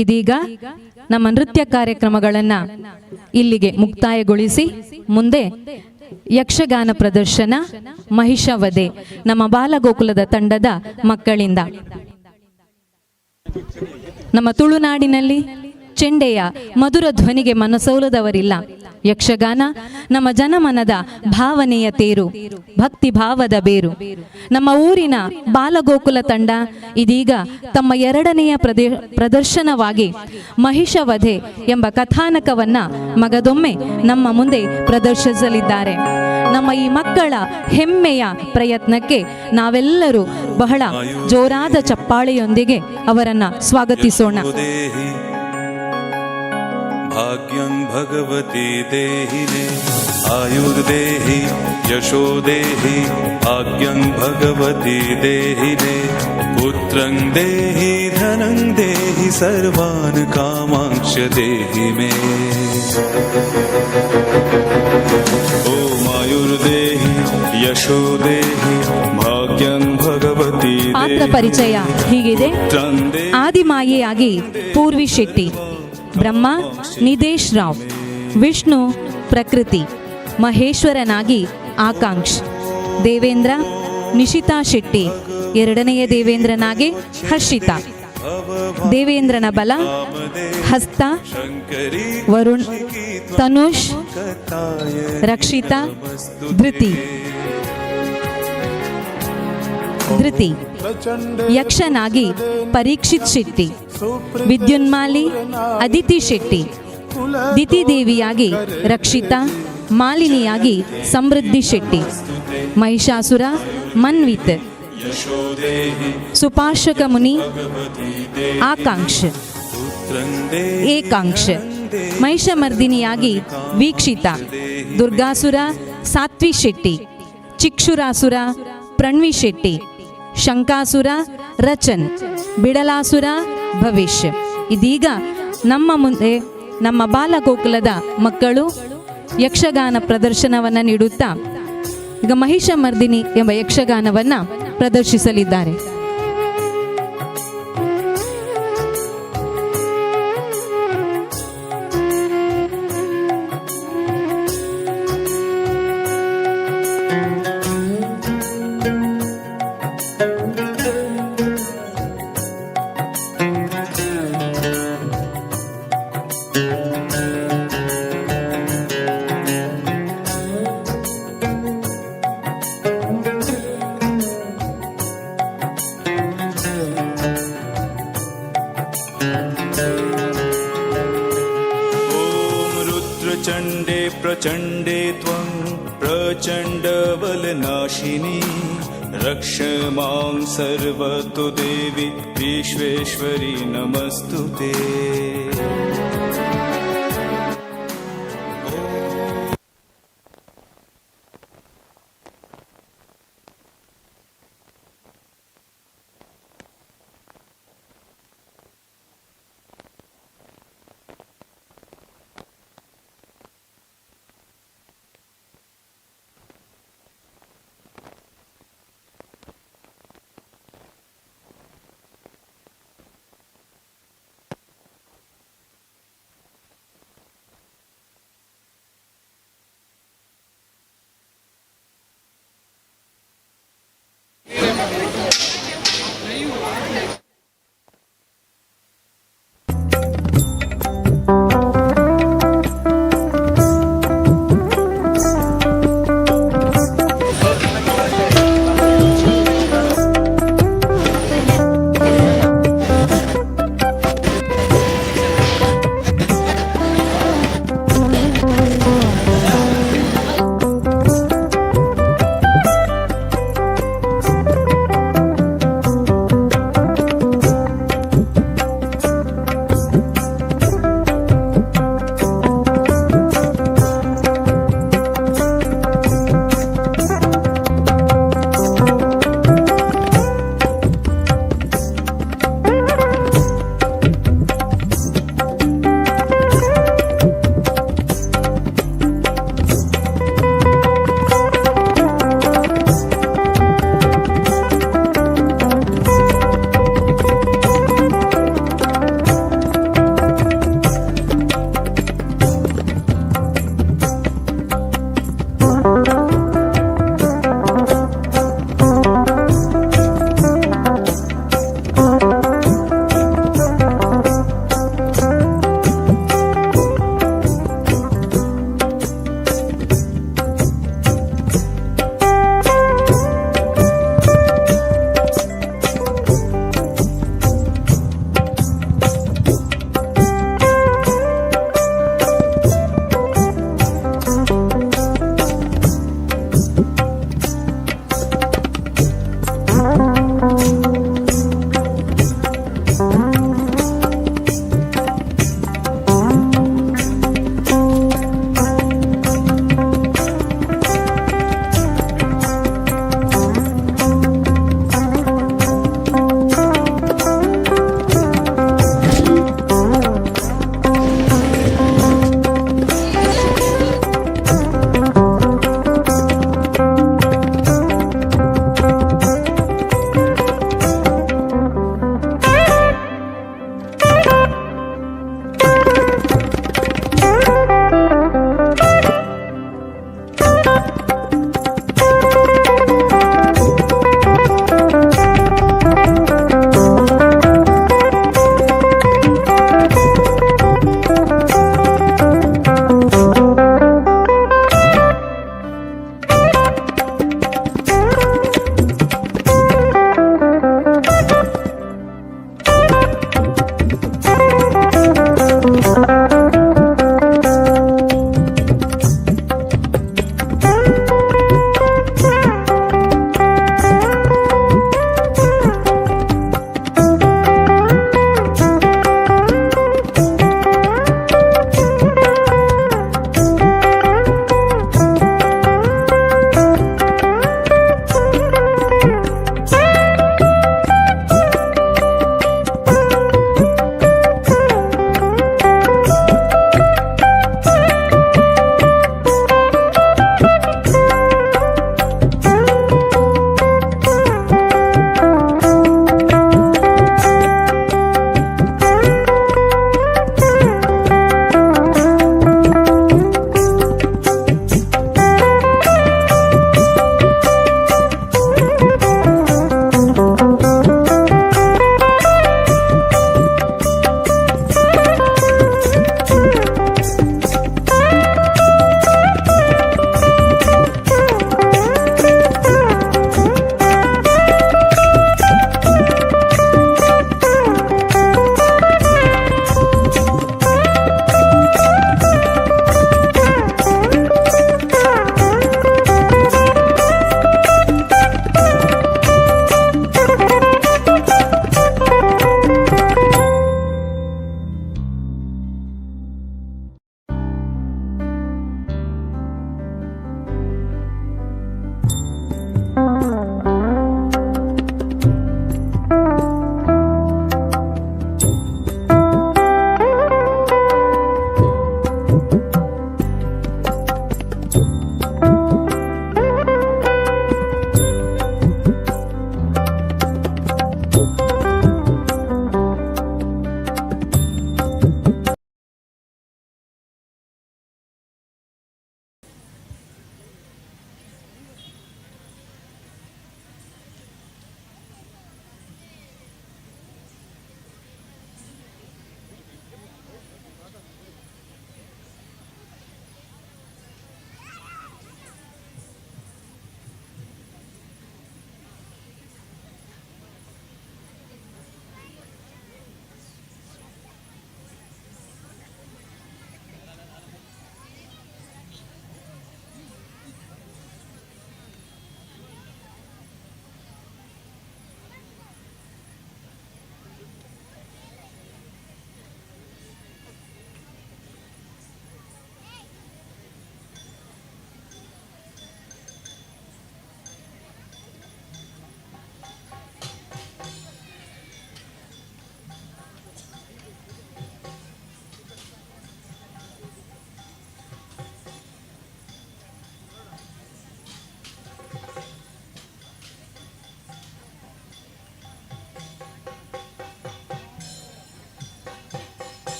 ಇದೀಗ ನಮ್ಮ ನೃತ್ಯ ಕಾರ್ಯಕ್ರಮಗಳನ್ನು ಇಲ್ಲಿಗೆ ಮುಕ್ತಾಯಗೊಳಿಸಿ ಮುಂದೆ ಯಕ್ಷಗಾನ ಪ್ರದರ್ಶನ ಮಹಿಷವಧೆ ನಮ್ಮ ಬಾಲಗೋಕುಲದ ತಂಡದ ಮಕ್ಕಳಿಂದ. ನಮ್ಮ ತುಳುನಾಡಿನಲ್ಲಿ ಚೆಂಡೆಯ ಮಧುರ ಧ್ವನಿಗೆ ಮನಸೋಲದವರಿಲ್ಲ. ಯಕ್ಷಗಾನ ನಮ್ಮ ಜನಮನದ ಭಾವನೆಯ ತೇರು, ಭಕ್ತಿ ಭಾವದ ಬೇರು. ನಮ್ಮ ಊರಿನ ಬಾಲಗೋಕುಲ ತಂಡ ಇದೀಗ ತಮ್ಮ ಎರಡನೆಯ ಪ್ರದರ್ಶನವಾಗಿ ಮಹಿಷವಧೆ ಎಂಬ ಕಥಾನಕವನ್ನ ಮಗದೊಮ್ಮೆ ನಮ್ಮ ಮುಂದೆ ಪ್ರದರ್ಶಿಸಲಿದ್ದಾರೆ. ನಮ್ಮ ಈ ಮಕ್ಕಳ ಹೆಮ್ಮೆಯ ಪ್ರಯತ್ನಕ್ಕೆ ನಾವೆಲ್ಲರೂ ಬಹಳ ಜೋರಾದ ಚಪ್ಪಾಳೆಯೊಂದಿಗೆ ಅವರನ್ನ ಸ್ವಾಗತಿಸೋಣ. ಭಾಗ್ಯಂ ಭಗವತಿ ದೇಹಿನೆ ಆಯುರ್ದೇಹಿ ಯಶೋ ದೇಹಿ ಭಾಗ್ಯಂ ಭಗವತಿ ದೇಹಿನೆ ಪುತ್ರಂ ದೇಹಿ ಧನಂ ದೇಹಿ ಸರ್ವಾನ್ ಕಾಮಾಂಶ ದೇಹಿ ಮೇ. ಓಂ ಆಯುರ್ದೇಹಿ ಯಶೋ ದೇಹಿ ಭಾಗ್ಯಂ ಭಗವತಿ. ಪಾತ್ರ ಪರಿಚಯ ಹೀಗಿದೆ. ಆದಿಮಾಯೆಯಾಗಿ ಪೂರ್ವಿ ಶೆಟ್ಟಿ, ಬ್ರಹ್ಮ ನಿದೇಶ್ ರಾವ್, ವಿಷ್ಣು ಪ್ರಕೃತಿ, ಮಹೇಶ್ವರನಾಗಿ ಆಕಾಂಕ್ಷ್, ದೇವೇಂದ್ರ ನಿಶಿತಾ ಶೆಟ್ಟಿ, ಎರಡನೆಯ ದೇವೇಂದ್ರನಾಗಿ ಹರ್ಷಿತಾ, ದೇವೇಂದ್ರನ ಬಲ ಹಸ್ತ ವರುಣ್, ತನುಷ್, ರಕ್ಷಿತಾ, ಧೃತಿ ಧೃತಿ, ಯಕ್ಷನಾಗಿ ಪರೀಕ್ಷಿತ್ ಶೆಟ್ಟಿ, ವಿದ್ಯುನ್ಮಾಲಿ ಅದಿತಿ ಶೆಟ್ಟಿ, ದಿತಿದೇವಿಯಾಗಿ ರಕ್ಷಿತಾ, ಮಾಲಿನಿಯಾಗಿ ಸಮೃದ್ಧಿ ಶೆಟ್ಟಿ, ಮಹಿಷಾಸುರ ಮನ್ವಿತ್, ಸುಪಾರ್ಶಕ ಮುನಿ ಆಕಾಂಕ್ಷ ಏಕಾಂಕ್ಷ, ಮಹಿಷಮರ್ದಿನಿಯಾಗಿ ವೀಕ್ಷಿತಾ, ದುರ್ಗಾಸುರ ಸಾತ್ವಿ ಶೆಟ್ಟಿ, ಚಿಕ್ಷುರಾಸುರ ಪ್ರಣವಿ ಶೆಟ್ಟಿ, ಶಂಕಾಸುರ ರಚನ್, ಬಿಡಲಾಸುರ ಭವಿಷ್ಯ. ಇದೀಗ ನಮ್ಮ ಮುಂದೆ ನಮ್ಮ ಬಾಲಗೋಕುಲದ ಮಕ್ಕಳು ಯಕ್ಷಗಾನ ಪ್ರದರ್ಶನವನ್ನು ನೀಡುತ್ತಾ ಈಗ ಮಹಿಷಮರ್ದಿನಿ ಎಂಬ ಯಕ್ಷಗಾನವನ್ನು ಪ್ರದರ್ಶಿಸಲಿದ್ದಾರೆ. प्रचण्डे त्वं प्रचण्डबलनाशिनी रक्ष मां सर्वतो देवी विश्वेश्वरी नमस्तु ते.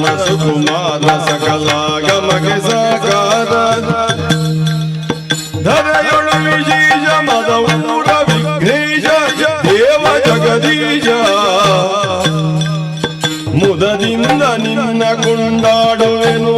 ಮದನ ಸುಕುಮಾರ ಸಕಲಾಗಮಗೆ ಸಾಕಾರ ಧರೆಯೊಳು ವಿಶೇಷ ಮದವೂರ ವಿಘ್ನೇಶ ದೇವ ಜಗದೀಶ ಮುದದಿಂದ ನಿನ್ನ ಕೊಂಡಾಡುವೆನು.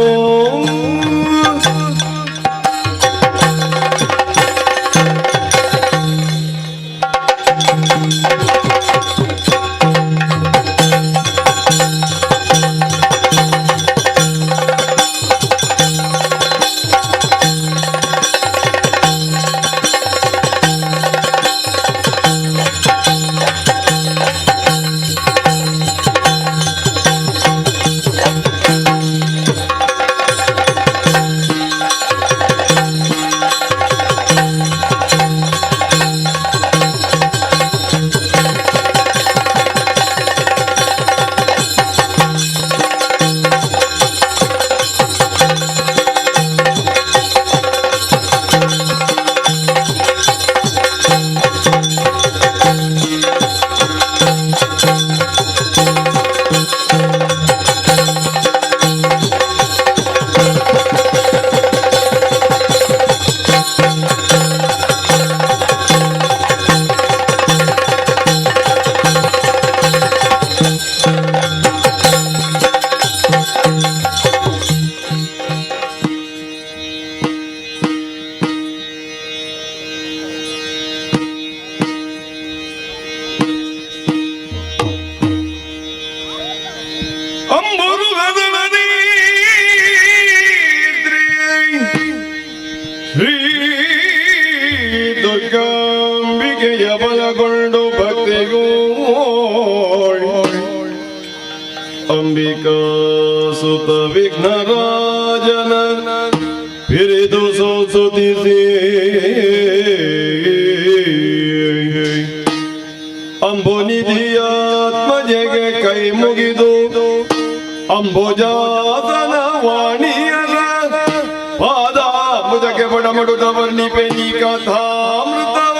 ಶ್ರೀ ದುರ್ಗಾಂಬಿಕೆಯ ಬಲಗೊಂಡು ಭಕ್ತಿಗೂ ಅಂಬಿಕಾ ಸುತ ವಿಘ್ನರಾಜನ ಪಿರಿದು ಸೋಸುತಿಸಿ ಅಂಬುನಿಧಿಯಾತ್ಮಜೆಗೆ ಕೈ ಮುಗಿದು ಅಂಬುಜಾತನ ವಾಣಿಯನ ಪಾದ ಮುಜಕ್ಕೆ ಬಡಮಡುತ್ತ ವರ್ಣಿಪೆ ನೀ ಕಥಾಮೃತವ.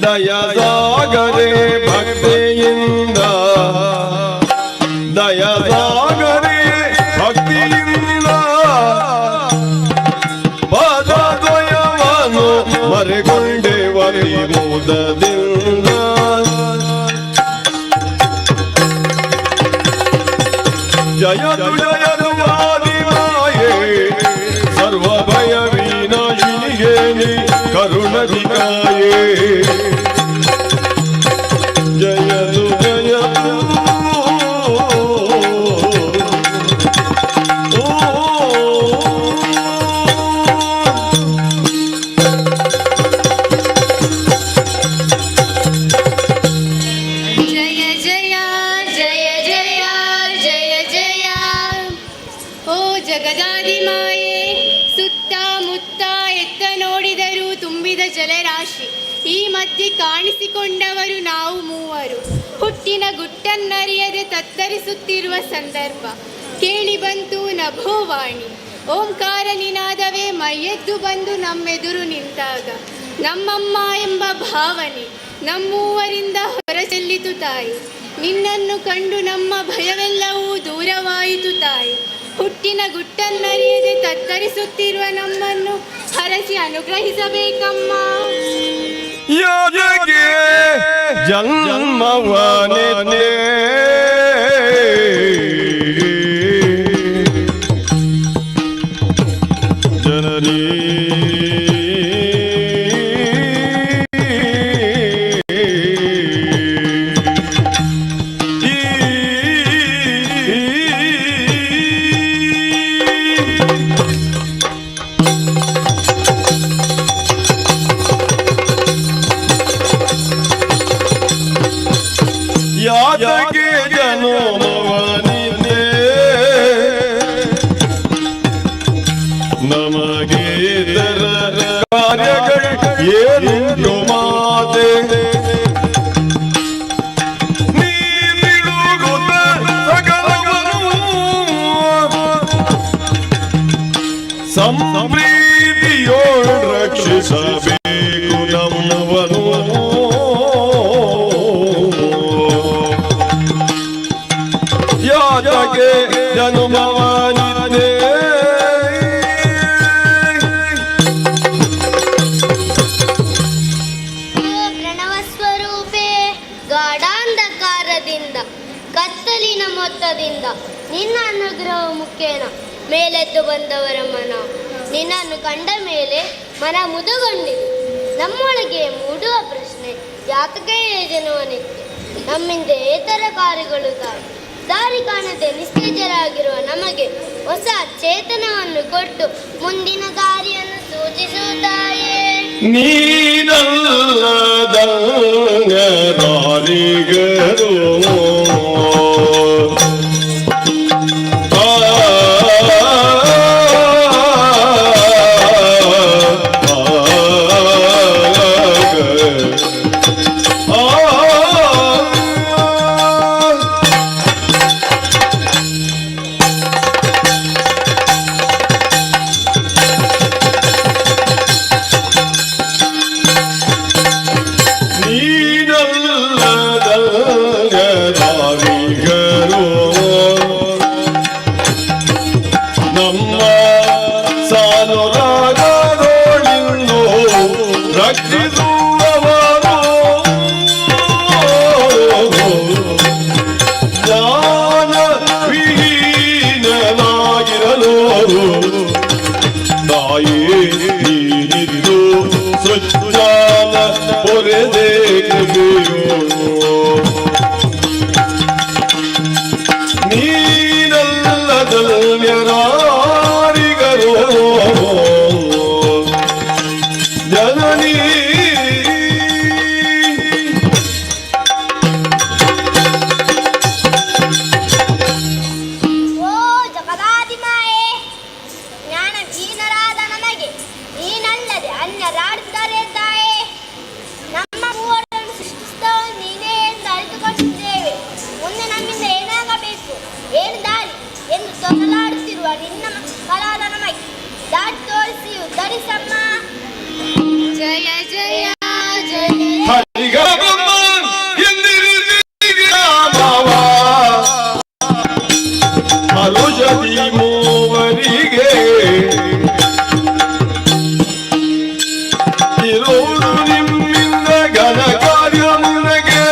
ದಯಸಾಗರೆ ಭಕ್ತಿಯಿಂದ, ದಯಸಾಗರೆ ಭಕ್ತಿಯಿಂದ ಪಾದದ್ವಯವನ್ನು ಮರೆಗೊಂಡೆ ವಲಿ ಮೋದದಿಂದ. ಜಯ ಜಯ ಆದಿಮಾಯೇ ಸರ್ವ ಭಯ ವಿನಾಶಿನಿಯೇ ಕರುಣದಿಕಾಯೇ. ಈ ಮಧ್ಯೆ ಕಾಣಿಸಿಕೊಂಡವರು ನಾವು ಮೂವರು. ಹುಟ್ಟಿನ ಗುಟ್ಟನ್ನರಿಯದೆ ತತ್ತರಿಸುತ್ತಿರುವ ಸಂದರ್ಭ ಕೇಳಿ ಬಂತು ನಭೋವಾಣಿ. ಓಂಕಾರ ನಿನಾದವೇ ಮೈಯೆದ್ದು ಬಂದು ನಮ್ಮೆದುರು ನಿಂತಾಗ ನಮ್ಮಮ್ಮ ಎಂಬ ಭಾವನೆ ನಮ್ಮೂವರಿಂದ ಹೊರಚೆಲ್ಲಿತು ತಾಯಿ. ನಿನ್ನನ್ನು ಕಂಡು ನಮ್ಮ ಭಯವೆಲ್ಲವೂ ದೂರವಾಯಿತು ತಾಯಿ. ಹುಟ್ಟಿನ ಗುಟ್ಟನ್ನರಿಯದೆ ತತ್ತರಿಸುತ್ತಿರುವ ನಮ್ಮನ್ನು ಹರಸಿ ಅನುಗ್ರಹಿಸಬೇಕಮ್ಮ. ಯಾಜಗೆ ಜನ್ಮವನಿದೆ ಜನನೀ ಯಾತಕ್ಕೆ ಜನುಮವನಿದೆ ನಮಗೆ ಇತರ ಕಾರ್ಯಗಳು ಏನುಂಟು ಮಾತೆ ನೀನಿರುಗುತ್ತ ಸಕಲವನು ಸಂಪ್ರೀತಿಯೋಳು ರಕ್ಷಿಸಬೇಕು ನಮ್ಮವನು. ಯಾತಕ್ಕೆ ಜನುಮವನಿದೆ ಪ್ರಣವ ಸ್ವರೂಪೇ, ಗಾಢಾಂಧಕಾರದಿಂದ ಕತ್ತಲಿನ ಮೊತ್ತದಿಂದ ನಿನ್ನ ಅನುಗ್ರಹ ಮುಖೇನ ಮೇಲೆದ್ದು ಬಂದವರ ಮನ ನಿನ್ನನ್ನು ಕಂಡ ಮೇಲೆ ಮನ ಮುದುಗೊಂಡಿದೆ. ನಮ್ಮೊಳಗೆ ಮೂಡುವ ಪ್ರಶ್ನೆ ಯಾತಕ್ಕೆ ಜನವನಿತ್ತೆ? ನಮ್ಮಿಂದ ಏತರ ಕಾರ್ಯಗಳು ತಾಯಿ ದಾರಿ ಕಾಣದೆ ನಿಸ್ತೇಜರಾಗಿರುವ ನಮಗೆ ಹೊಸ ಚೇತನವನ್ನು ಕೊಟ್ಟು ಮುಂದಿನ ದಾರಿಯನ್ನು ಸೂಚಿಸುತ್ತಾಯೇ. ನೀನಲ್ಲದಂಗದಾರಿಗರು ನೀನಲ್ಲದಂಗದಾರಿಗರು ನಮ್ಮ ಸಾನುರಾಗದೋಳಿಂದು ರಕ್ಷಿಸುವವರು ಜ್ಞಾನ ವಿಹೀನನಾಗಿರಲು ತಾಯೇ ನೀನಿದ್ದು ಸೃಜ್ಞಾನ ಪೊರೆದೆ ಕೃಪೆಯು ನೀನಲ್ಲದಲ್ಯರಾರಿಗರು ಜನನೀ. ಓ ಜಗದಾದಿಮಾಯೇ, ಜ್ಞಾನಹೀನರಾದ ನಮಗೆ ನೀನಲ್ಲದೆ ಅನ್ಯರಾಡಿದ್ದಾರೆ ತಾಯೇ. ನಮ್ಮ ಮೂವರನ್ನು ಸೃಷ್ಟಿಸಿದವನು ನೀನೇ ಎಂದು ಅರಿತುಕೊಂಡಿದ್ದೇವೆ. ಮುಂದೆ ನಮ್ಮಿಂದ ಏನಾಗಬೇಕು, ಏನು ದಾರಿ ಎಂದು ತೊದಲಾಡುತ್ತಿರುವ ನಿನ್ನ ಮಕ್ಕಳಾದ ನಮಗೆ ದಾರಿ ತೋರಿಸಿ ಉದ್ಧರಿಸಮ್ಮ. ಜಯ ಜಯ ಜಯ ಹರಿಗ ಬ್ರಹ್ಮ ಎಂದಿರಿಸಿರಾಮವ ಅನುಜದಿ ಮೂವರಿಗೆ ಇರುವುದು ನಿಮ್ಮಿಂದ ಘನ ಕಾರ್ಯ ನಿನಗೆ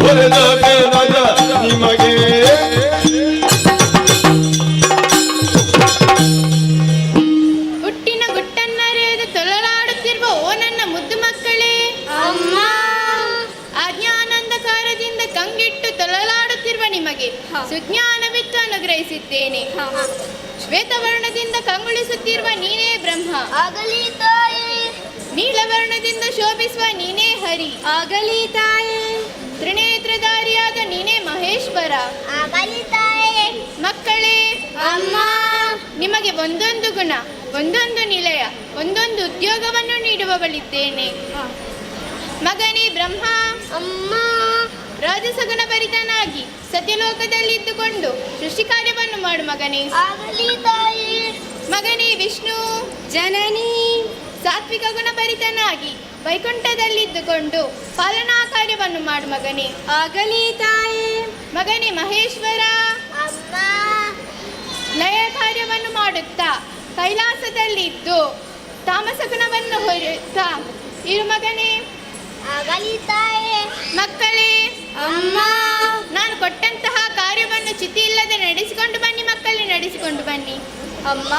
ಒರೆದ ಬೇಡದ ನಿಮಗೆ. ಹುಟ್ಟಿನ ಗುಟ್ಟನ್ನರಿಯದೆ ತೊಳಲಾಡುತ್ತಿರುವ ಓ ನನ್ನ ಮುದ್ದು ಮಕ್ಕಳೇ, ಅಮ್ಮ. ಅಜ್ಞಾನಂದಕಾರದಿಂದ ಕಂಗಿಟ್ಟು ತೊಳಲಾಡುತ್ತಿರುವ ನಿಮಗೆ ಸುಜ್ಞಾನವಿತ್ತು ಅನುಗ್ರಹಿಸಿದ್ದೇನೆ. ಶ್ವೇತವರ್ಣದಿಂದ ಕಂಗೊಳಿಸುತ್ತಿರುವ ನೀನೇ ಬ್ರಹ್ಮ. ಆಗಲಿ ತಾಯಿ. ನೀಲವರ್ಣದಿಂದ ಶೋಭಿಸುವ ನೀನೇ ಹರಿ. ಆಗಲಿ ತಾಯೇ. ತ್ರಿನೇತ್ರಧಾರಿಯಾದ ನೀನೇ ಮಹೇಶ್ವರ. ಆಗಲಿ ತಾಯಿ. ಮಕ್ಕಳೇ, ಅಮ್ಮ. ನಿಮಗೆ ಒಂದೊಂದು ಗುಣ. ಒಂದೊಂದು ನಿಲಯ, ಒಂದೊಂದು ಉದ್ಯೋಗವನ್ನು ನೀಡುವವಳಿದ್ದೇನೆ. ಮಗನೇ ಬ್ರಹ್ಮ, ಅಮ್ಮ. ರಾಜಸಗುಣ ಭರಿತನಾಗಿ ಸತ್ಯಲೋಕದಲ್ಲಿದ್ದುಕೊಂಡು ಸೃಷ್ಟಿ ಕಾರ್ಯವನ್ನು ಮಾಡು ಮಗನೇ. ಆಗಲಿ ತಾಯಿ. ಮಗನೇ ವಿಷ್ಣು, ಜನನಿ. ಸಾತ್ವಿಕ ಗುಣ ಭರಿತನಾಗಿ ವೈಕುಂಠದಲ್ಲಿದ್ದುಕೊಂಡು ಪಾಲನಾ ಕಾರ್ಯವನ್ನು ಮಾಡು ಮಗನೇ. ಆಗಲಿ ತಾಯಿ. ಮಗನೇ ಮಹೇಶ್ವರ, ಅಮ್ಮ. ಲಯ ಕಾರ್ಯವನ್ನು ಮಾಡುತ್ತಾ ಕೈಲಾಸದಲ್ಲಿದ್ದು ತಾಮಸ ಗುಣವನ್ನು ಹೊರುತ್ತಾ ಇರು ಮಗನೇ. ಆಗಲಿ ತಾಯಿ. ಮಕ್ಕಳೇ, ಅಮ್ಮ. ನಾನು ಕೊಟ್ಟಂತಹ ಕಾರ್ಯವನ್ನು ಚಿತಿ ಇಲ್ಲದೆ ನಡೆಸಿಕೊಂಡು ಬನ್ನಿ ಮಕ್ಕಳೇ, ನಡೆಸಿಕೊಂಡು ಬನ್ನಿ. ಅಮ್ಮ,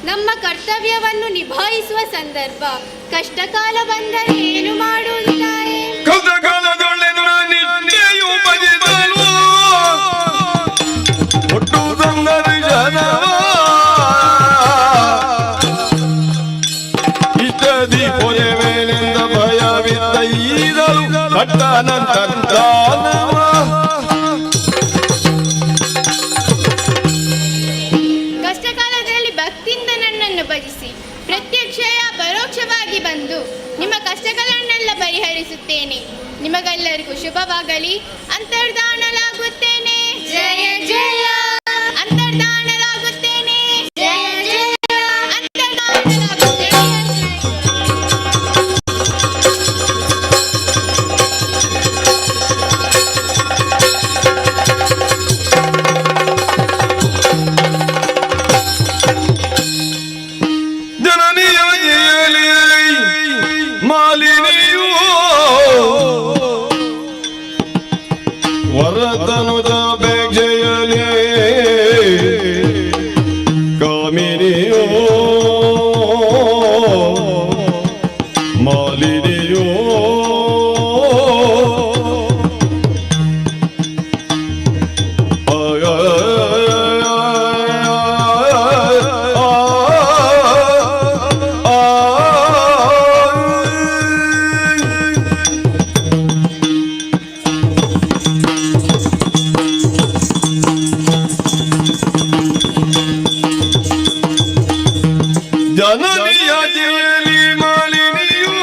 ನಮ್ಮ ಕರ್ತವ್ಯವನ್ನು ನಿಭಾಯಿಸುವ ಸಂದರ್ಭ ಕಷ್ಟಕಾಲ ಬಂದರೆ ಏನು ಮಾಡುವುದು ತಾಯಿ? ಕಷ್ಟಕಾಲದೊಳ್ಳೆನು ನಿತ್ಯೆಯು ಭಜಿಸಲು ಒಟ್ಟು ಸಂದರ್ಶನವ ಇಷ್ಟದಿ ಪೊರೆ ಮೇಲಿಂದ ಭಯವಿದ್ದ ಈರಲು ಕಟ್ಟನಂತಾನವ. ಕಷ್ಟಕಾಲದಲ್ಲಿ ಭಕ್ತಿಯಿಂದ ನನ್ನನ್ನು ಭಜಿಸಿ ಪ್ರತ್ಯಕ್ಷಯ ಪರೋಕ್ಷವಾಗಿ ಬಂದು ನಿಮ್ಮ ಕಷ್ಟಗಳನ್ನೆಲ್ಲ ಪರಿಹರಿಸುತ್ತೇನೆ. ನಿಮಗೆಲ್ಲರಿಗೂ ಶುಭವಾಗಲಿ. ಅಂತರ್ಧಾನಲಾಗುತ್ತೇನೆ. ಜಯ ಜಯ. ಅಂತರ್ಧಾನಲಾಗುತ್ತೇನೆ. ಜಯ ಜಯ. ಅಂತರ್ಧಾನಲಾಗುತ್ತೇನೆ. ಜನನಿಯ ಮಾಲಿನಿಯು ವರತನುಜ ಬೇಕ್ಷೆಯಲಿ ಕಾಮಿನಿಯೋ ಮಾಲಿನಿಯೋ ಜನನಿಯ ಜೇಲಿ ಮಾಲಿನಿಯೋ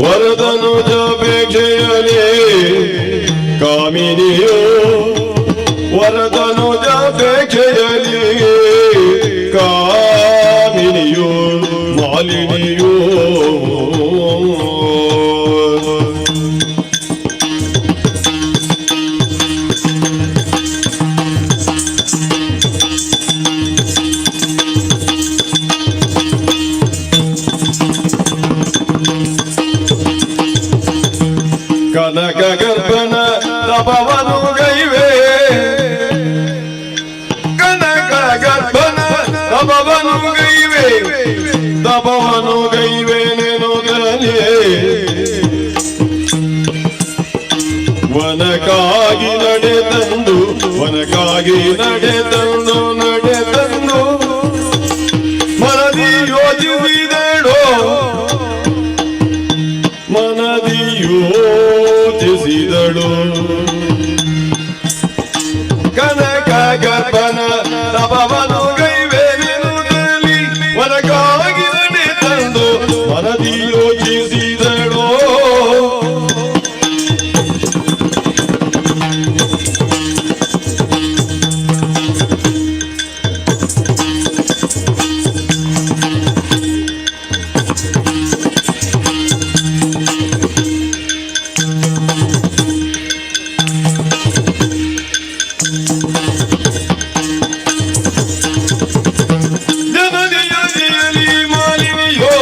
ವರದನು ಜಪೇಕ್ಷೆಯಲಿ ಕಾಮಿನಿಯೋ ವರದನು ಜಪೇಕ್ಷೆಯಲಿ ಕಾಮಿನಿಯೋ ಮಾಲಿನಿಯೋ. ಕನಕ ಗರ್ಭನ ತಪವನು ಗೈವೆ, ಕನಕ ಗರ್ಭನ ತಪವನು ಗೈವೆ, ತಪವನು ಗೈವೆ ನೆನುಗಲೇ ವನಕ್ಕಾಗಿ ನಡೆತಂದು, ವನಕ್ಕಾಗಿ ನಡೆತಂದು ನಡೆತಂದು ಮನದಿ ಯೋಚಿಸಿದಳೋ, ಮನದಿ ಯೋಚಿಸಿದಳು. ಕನಕ ಗರ್ಭನ ತಪವನು ಗೈವೇನೆನುಗಲಿ ವನಕ್ಕಾಗಿ ನಡೆತಂದು ಮನದಿ ಯೋಚಿಸಿದಳು. ಜನನಿಯಲಿ ಮಾಲಿನಿಯೋ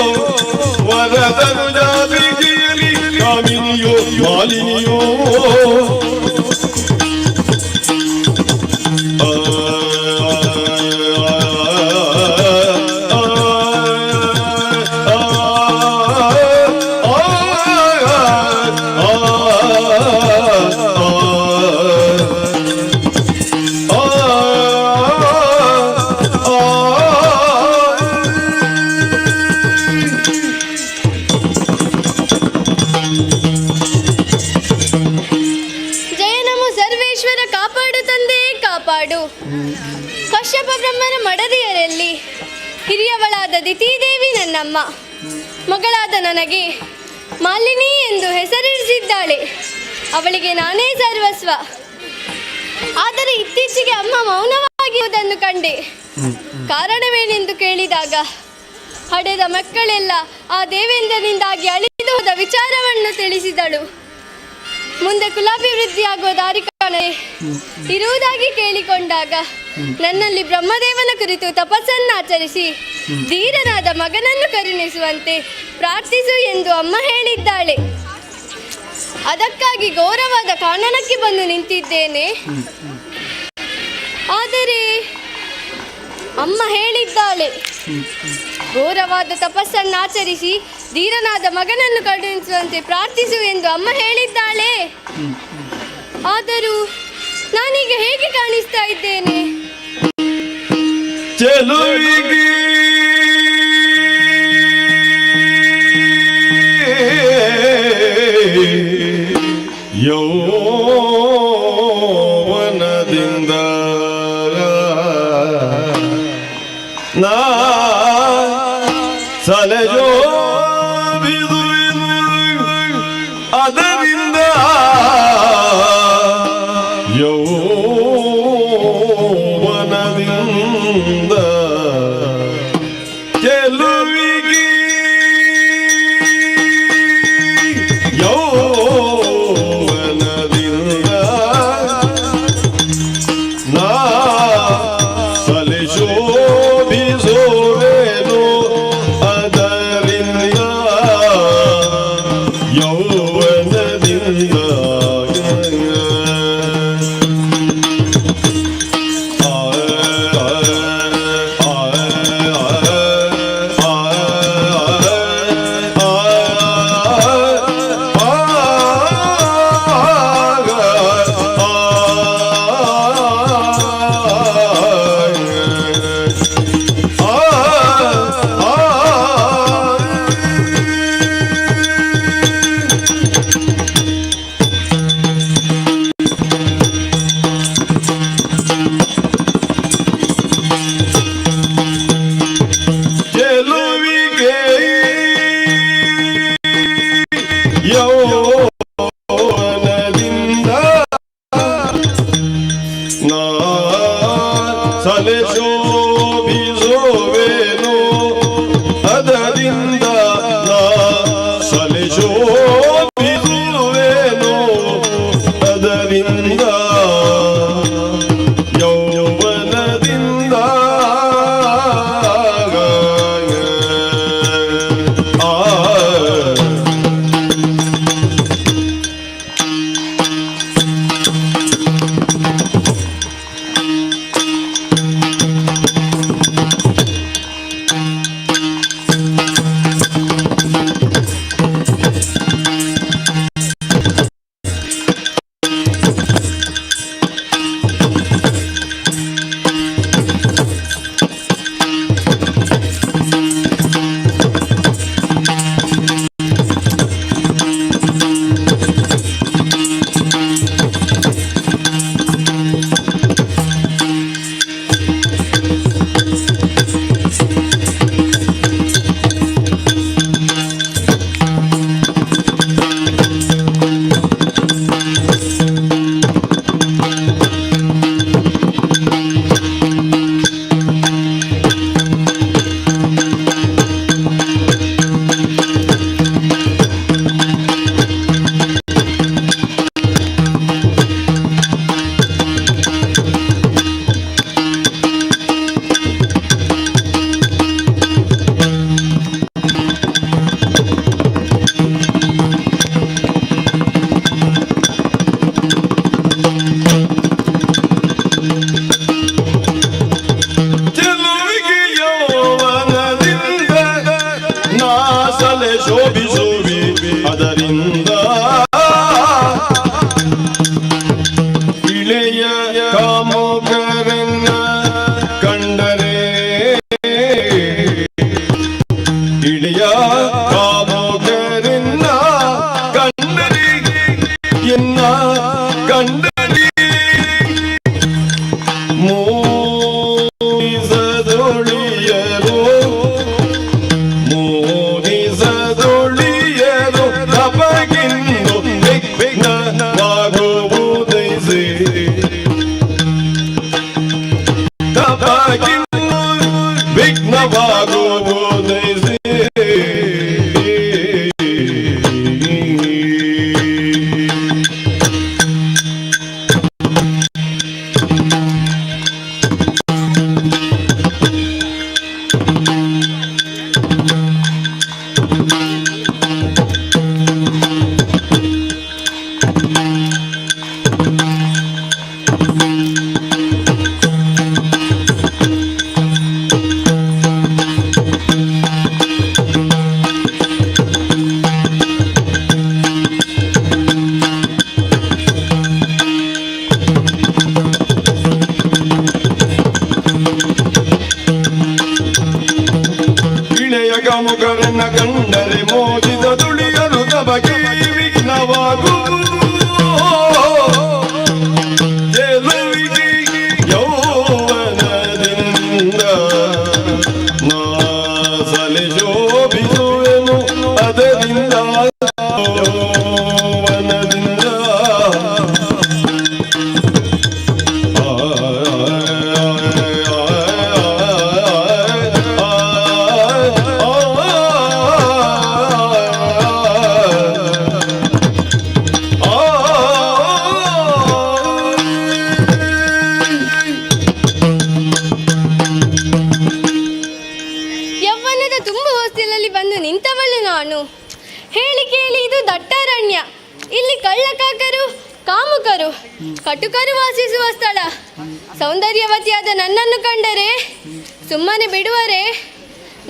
ವರದನು ಜಾತಿಯಲ್ಲಿ ಕಾಮಿನಿಯೋ ಮಾಲಿನಿಯೋ. ಮಡದಿಯರಲ್ಲಿ ಹಿರಿಯವಳಾದ ದಿತಿದೇವಿ ನನ್ನಮ್ಮ. ಮಗಳಾದ ನನಗೆ ಮಾಲಿನಿ ಎಂದು ಹೆಸರಿಸಿದ್ದಾಳೆ. ಅವಳಿಗೆ ನಾನೇ ಸರ್ವಸ್ವ. ಆದರೆ ಇತ್ತೀಚೆಗೆ ಅಮ್ಮ ಮೌನವಾಗಿರುವುದನ್ನು ಕಂಡೆ. ಕಾರಣವೇನೆಂದು ಕೇಳಿದಾಗ ಹಡೆದ ಮಕ್ಕಳೆಲ್ಲ ಆ ದೇವೇಂದ್ರನಿಂದಾಗಿ ಅಳಿದು ಹೋದ ವಿಚಾರವನ್ನು ತಿಳಿಸಿದಳು. ಮುಂದೆ ಕುಲಾಭಿವೃದ್ಧಿಯಾಗುವ ದಾರಿ ಕಾಣದೆ ಇರುವುದಾಗಿ ಕೇಳಿಕೊಂಡಾಗ ನನ್ನಲ್ಲಿ ಬ್ರಹ್ಮದೇವನ ಕುರಿತು ತಪಸ್ಸನ್ನಾಚರಿಸಿ ಧೀರನಾದ ಮಗನನ್ನು ಕರುಣಿಸುವಂತೆ ಪ್ರಾರ್ಥಿಸು ಎಂದು ಅಮ್ಮ ಹೇಳಿದ್ದಾಳೆ. ಅದಕ್ಕಾಗಿ ಗೌರವದ ಕಾನನಕ್ಕೆ ಬಂದು ನಿಂತಿದ್ದೇನೆ. ಆದರೆ ಅಮ್ಮ ಹೇಳಿದ್ದಾಳೆ, ಘೋರವಾದ ತಪಸ್ಸನ್ನಾಚರಿಸಿ ಧೀರನಾದ ಮಗನನ್ನು ಕರುಣಿಸುವಂತೆ ಪ್ರಾರ್ಥಿಸು ಎಂದು ಅಮ್ಮ ಹೇಳಿದ್ದಾಳೆ. ಆದರೂ ನಾನೀಗ ಹೇಗೆ ಕಾಣಿಸ್ತಾ ಇದ್ದೇನೆ? ಚೆಲುವಿಗೆ ಯೌವನದಿಂದ ನಾ ಸಲಜೋ ಅದರಿಂದ ಯೌವನದಿಂದ ಚೆಲುವಿಗೆ ಯೌವನದಿಂದ ನಾ ಸಲಿಶೋಭಿಸುವೆನು ಅದರಿಂದ ಯೌವನದಿಂದ. ಚೆಲುವಿಗೆ ಯೌವನದಿಂದ ನಾ ಸಲೆ ಶೋಭಿಸುವೆನು ಅದರಿಂದ ನಾ ಸಲೆ ಶೋಭಿಸುವೆನು ಅದರಿಂದ ಯೌವನದಿಂದ. ಆ ಚೆಲುವಿಗೆ ಯೌವನದಿಂದ ನಾ ಸಲೆ ಶೋಭಿಸುವಿ ಅದರಿಂದ ಇಳೆಯ ಕಾಮುಕರನ್ನ ಕಂಡರೆ, ಇಳೆಯ ಕಾಮುಕರನ್ನ ಕಂಡರೆ, ಎನ್ನ ಕಂಡರೆ. ಮೋಜಿದ ತುಳಿಯಲು ತಮಗೆ ವಿಘ್ನವಾಗುವುದು. ಗೆಲುವಿಗೆ ಯೌವನದಿಂದ ನಾಸಲೆ ಶೋಭಿಸುವೆನು ಅದರಿಂದ ಯೌವನದಿಂದ. ಯೌವನದ ತುಂಬು ಹೊಸ್ತಿಲಲ್ಲಿ ಬಂದು ನಿಂತವಳು ನಾನು. ಹೇಳಿ ಕೇಳಿ ಇದು ದಟ್ಟಾರಣ್ಯ. ಇಲ್ಲಿ ಕಳ್ಳಕಾಕರು, ಕಾಮುಕರು, ಕಟುಕರು ವಾಸಿಸುವ ಸ್ಥಳ. ಸೌಂದರ್ಯವತಿಯಾದ ನನ್ನನ್ನು ಕಂಡರೆ ಸುಮ್ಮನೆ ಬಿಡುವರೆ?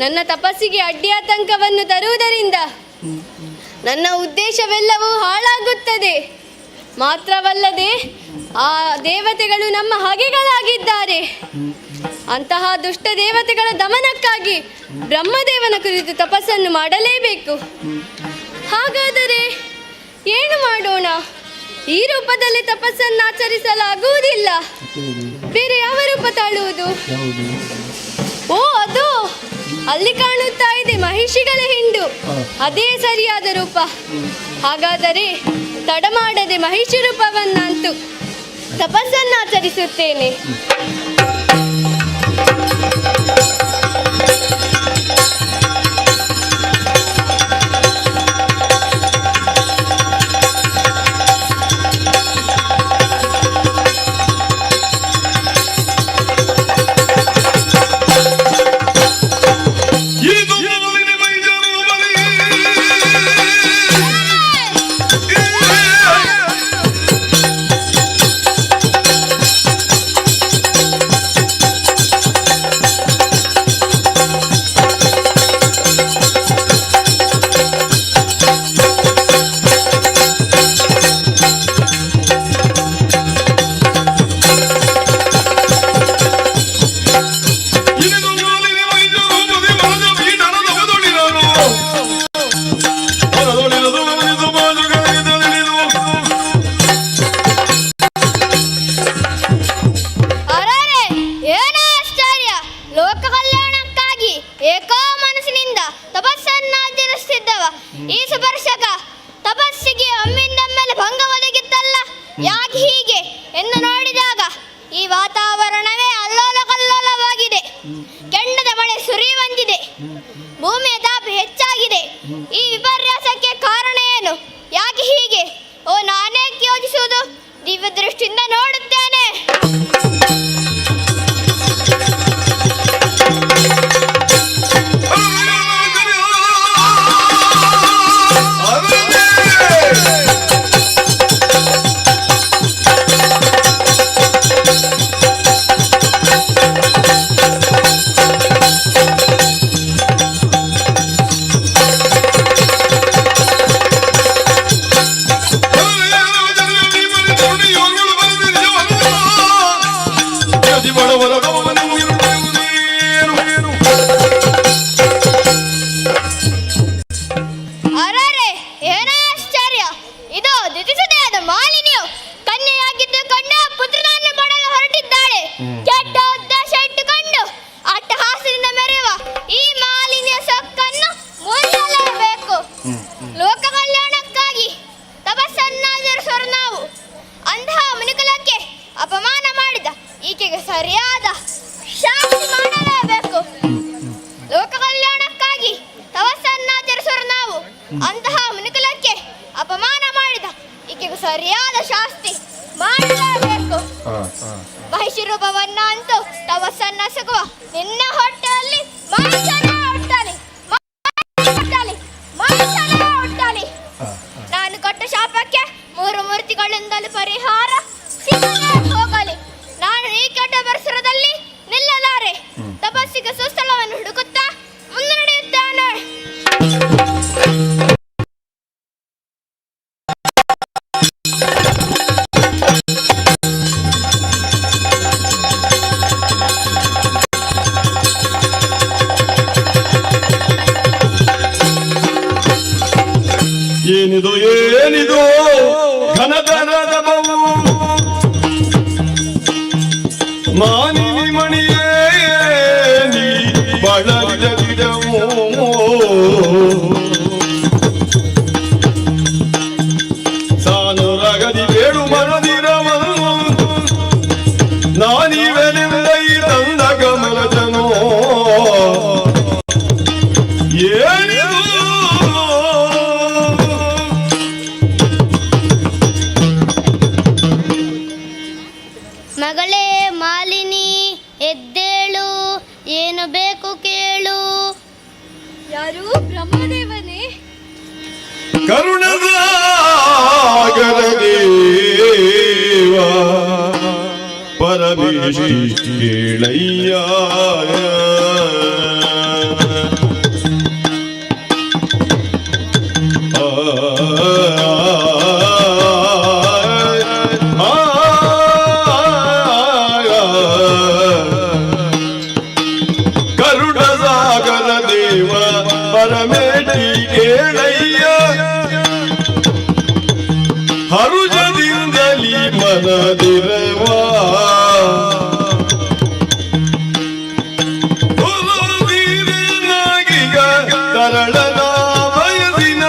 ನನ್ನ ತಪಸ್ಸಿಗೆ ಅಡ್ಡಿ ಆತಂಕವನ್ನು ತರುವುದರಿಂದ ನನ್ನ ಉದ್ದೇಶವೆಲ್ಲವೂ ಹಾಳಾಗುತ್ತದೆ. ಮಾತ್ರವಲ್ಲದೆ ಆ ದೇವತೆಗಳು ನಮ್ಮ ಹಗೆಗಳಾಗಿದ್ದಾರೆ. ಅಂತಹ ದುಷ್ಟ ದೇವತೆಗಳ ದಮನಕ್ಕಾಗಿ ಬ್ರಹ್ಮದೇವನ ಕುರಿತು ತಪಸ್ಸನ್ನು ಮಾಡಲೇಬೇಕು. ಹಾಗಾದರೆ ಏನು ಮಾಡೋಣ? ಈ ರೂಪದಲ್ಲಿ ತಪಸ್ಸನ್ನು ಆಚರಿಸಲಾಗುವುದಿಲ್ಲ. ಬೇರೆ ಯಾವ ರೂಪ ತಾಳುವುದು? ಓ, ಅದು ಅಲ್ಲಿ ಕಾಣುತ್ತಾ ಇದೆ ಮಹಿಷಿಗಳ ಹಿಂಡು. ಅದೇ ಸರಿಯಾದ ರೂಪ. ಹಾಗಾದರೆ ತಡ ಮಾಡದೆ ಮಹಿಷಿ ರೂಪವನ್ನಂತೂ ತಪಸ್ಸನ್ನು ಆಚರಿಸುತ್ತೇನೆ. ಇದು ಮೊದಲಿನ ವೈದ್ಯರು ಬಲಿ. ಇದು ಮೊದಲಿನ ವೈದ್ಯರು ಬಲಿ ಮರದ ಪೀಠದ ಬದಲಿನನು. ಹೊರದೊಳಿರದು ಗಮನಿಸು ಬಾಜುಗಳಿದಲಿದು. ಅರರೆ, ಏನ ಆಶ್ಚರ್ಯ! ಲೋಕ ಕಲ್ಯಾಣಕ್ಕಾಗಿ ಏಕೋ ಮನಸ್ಸಿನಿಂದ ತಪಸ್ಸನ್ನಾಚರಿಸುತ್ತಿದ್ದವ ಈ ಸುಪರ್ಶಕ ತಪಸ್ಸಿಗೆ ಒಮ್ಮಿಂದೊಮ್ಮೆಲೆ ಭಂಗ ಒದಗಿತ್ತಲ್ಲ, ಯಾಕೆ ಹೀಗೆ ಎಂದು ನೋಡಿದಾಗ ಈ ವಾತಾವರಣವೇ ಅಲ್ಲೋಲ ಕಲ್ಲೋಲವಾಗಿದೆ. ಕೆಂಡದ ಮಳೆ ಸುರಿಯುವಂತಿದೆ. ಭೂಮಿಯ ತಾಪ ಹೆಚ್ಚಾಗಿದೆ. ಈ ವಿಪರ್ಯಾಸಕ್ಕೆ ಕಾರಣ ಏನು? ಯಾಕೆ ಹೀಗೆ? ಓ, ನಾನೇಕೆ ಯೋಚಿಸುವುದು? ದಿವ್ಯ ದೃಷ್ಟಿಯಿಂದ ನೋಡುತ್ತೇನೆ. ಅರರೆ, ಏನ ಆಶ್ಚರ್ಯ! ಇದು ದ್ಯುತಿಸುದಯದ ಮಾಲಿನಿಯು ಕನ್ಯೆಯಾಗಿದ್ದುಕೊಂಡು ಪುತ್ರನನ್ನು ಮಾಡಲು ಹೊರಟಿದ್ದಾಳೆ. ಕೆಟ್ಟ ಉದ್ದೇಶ ಇಟ್ಟುಕೊಂಡು ಅಟ್ಟಹಾಸದಿಂದ ಮೆರೆಯುವ ಈ ಮಾಲಿನ್ಯ ಸೊಕ್ಕನ್ನು ಮುರಿಯಲೇಬೇಕು. ಲೋಕ ಕಲ್ಯಾಣಕ್ಕಾಗಿ ತಪಸ್ಸನ್ನಾಚರಿಸುವರು ನಾವು. ಅಂತಹ ಮುನಿಕುಲಕ್ಕೆ ಅಪಮಾನ ಮಾಡಿದ ಈಕೆಗೆ ಸರಿಯಾದ ಶಾಸ್ತಿ ಮಾಡಲೇಬೇಕು. ಲೋಕ ಕಲ್ಯಾಣಕ್ಕಾಗಿ ತಪಸ್ಸನ್ನಾಚರಿಸುವರು ನಾವು. ಅಂತಹ ಮುನಿಕುಲಕ್ಕೆ ಅಪಮಾನ ಮಾಡಿದ ಈಕೆಗೆ ಸರಿಯಾದ ಶಾಸ್ತಿ ಮಾಡಲೇಬೇಕು. ಮಹಿಷಿ ರೂಪವನ್ನ ಅಂತೂ ತಪಸ್ಸನ್ನಸಗುವ ನಿನ್ನ ಹೊಟ್ಟೆಯಲ್ಲಿ ಮನುಷ್ಯನೇ ಹುಟ್ಟಲಿ, ಹುಟ್ಟಲಿ, ಮನುಷ್ಯನೇ ಹುಟ್ಟಲಿ. ನಾನು ಕೊಟ್ಟ ಶಾಪಕ್ಕೆ ಮೂರು ಮೂರ್ತಿಗಳಿಂದಲೂ ಪರಿಹಾರ ಸಿಗದೆ ಹೋಗಲಿ. ನಾನು ಈ ಕೆಟ್ಟ ಪರಿಸರದಲ್ಲಿ ನಿಲ್ಲಲಾರೆ. ತಪಸ್ಸಿಗೆ ಸುಸ್ಥಳವನ್ನು ಹುಡುಕುತ್ತಾ ಮುಂದೆ ನಡೆಯುತ್ತೇನೆ. ಏನಿದು ಏನಿದು ಘನಧನದಮವು ಮಾನಿನಿ ಮಣಿಯೇ ನೀ ಬಳಲಿದವು ಸಾನು ರಗದಿ ಬೇಡು ಮನದಿರವನು ನಾನಿವೆನಿಂದ ಈ ತಂದ ಕಮಲಜನೋ ಏನಿದು. ಮಗಳೇ ಮಾಲಿನಿ, ಎದ್ದೇಳು, ಏನು ಬೇಕು ಕೇಳು. ಯಾರು? ಬ್ರಹ್ಮದೇವನೇ? ಕರುಣಸಾಗರ ದೇವ ಪರಮೇಶಿ ಕೇಳಯ್ಯ, ಕರುಣಸಾಗರ ದೇವ ಪರಮೇಶಿ ಕೇಳಯ್ಯ, ಹರುಜದಿಂದಲಿ ಮನದಿರವ ನಾಗಿಗ ತರಳನ ಬಯಸಿನ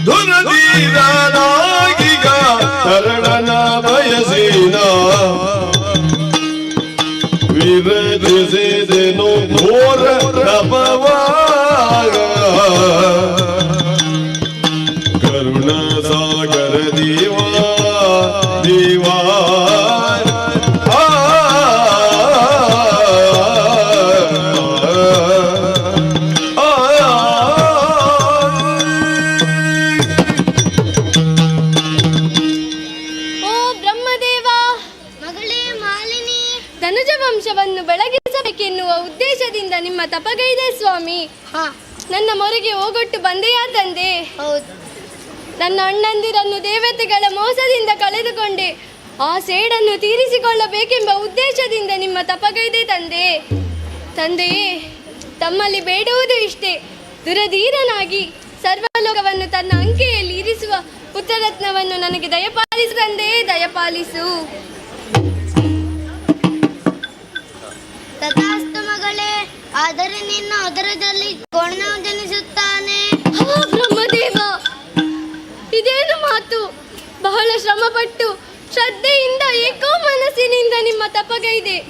ದುರದೀರನಾಗಿಗ ತರಳನ ಬಯಸಿನ ವಿರಜಿಸಿದೆನು ಘೋರ ತಪವಾಗ. ಕರುಣ ಸಾಗರ ದೇವಾ ದೇವಾ ಆ, ಆ, ಆ. ಓ ಬ್ರಹ್ಮದೇವ! ಮಗಳೇ ಮಾಲಿನಿ, ಧನುಜ ವಂಶವನ್ನು ಬೆಳಗಿಸಬೇಕೆನ್ನುವ ಉದ್ದೇಶದಿಂದ ನಿಮ್ಮ ತಪಗೈದೆ ಸ್ವಾಮಿ. ನನ್ನ ಮೊರೆಗೆ ಹೋಗೊಟ್ಟು ಬಂದೆಯಾ ತಂದೆ? ಹೌದು. ನನ್ನ ಅಣ್ಣಂದಿರನ್ನು ದೇವತೆಗಳ ಮೋಸದಿಂದ ಕಳೆದುಕೊಂಡೆ. ಆ ಸೇಡನ್ನು ತೀರಿಸಿಕೊಳ್ಳಬೇಕೆಂಬ ಉದ್ದೇಶದಿಂದ ನಿಮ್ಮ ತಪಗೈದೆ ತಂದೆ. ತಂದೆಯೇ, ತಮ್ಮಲ್ಲಿ ಬೇಡುವುದು ಇಷ್ಟೇ. ದುರಧೀರನಾಗಿ ಸರ್ವಲೋಕವನ್ನು ತನ್ನ ಅಂಕೆಯಲ್ಲಿ ಇರಿಸುವ ಪುತ್ರರತ್ನವನ್ನು ನನಗೆ ದಯಪಾಲಿಸು ತಂದೆಯೇ, ದಯಪಾಲಿಸು. ತಥಾಸ್ತು ಮಗಳೇ, ಆದರೆ ನಿನ್ನ ಉದರದಲ್ಲಿ ಕೋಣನು ಜನಿಸುತ್ತಾನೆ. ಹಾ, ಬ್ರಹ್ಮದೇವ, ಇದೇನು ಮಾತು? ಬಹಳ ಶ್ರಮಪಟ್ಟು ಶ್ರದ್ಧೆಯಿಂದ ಏಕೋ ಮನಸ್ಸಿನಿಂದ ನಿಮ್ಮ ತಪಗೈದೆ.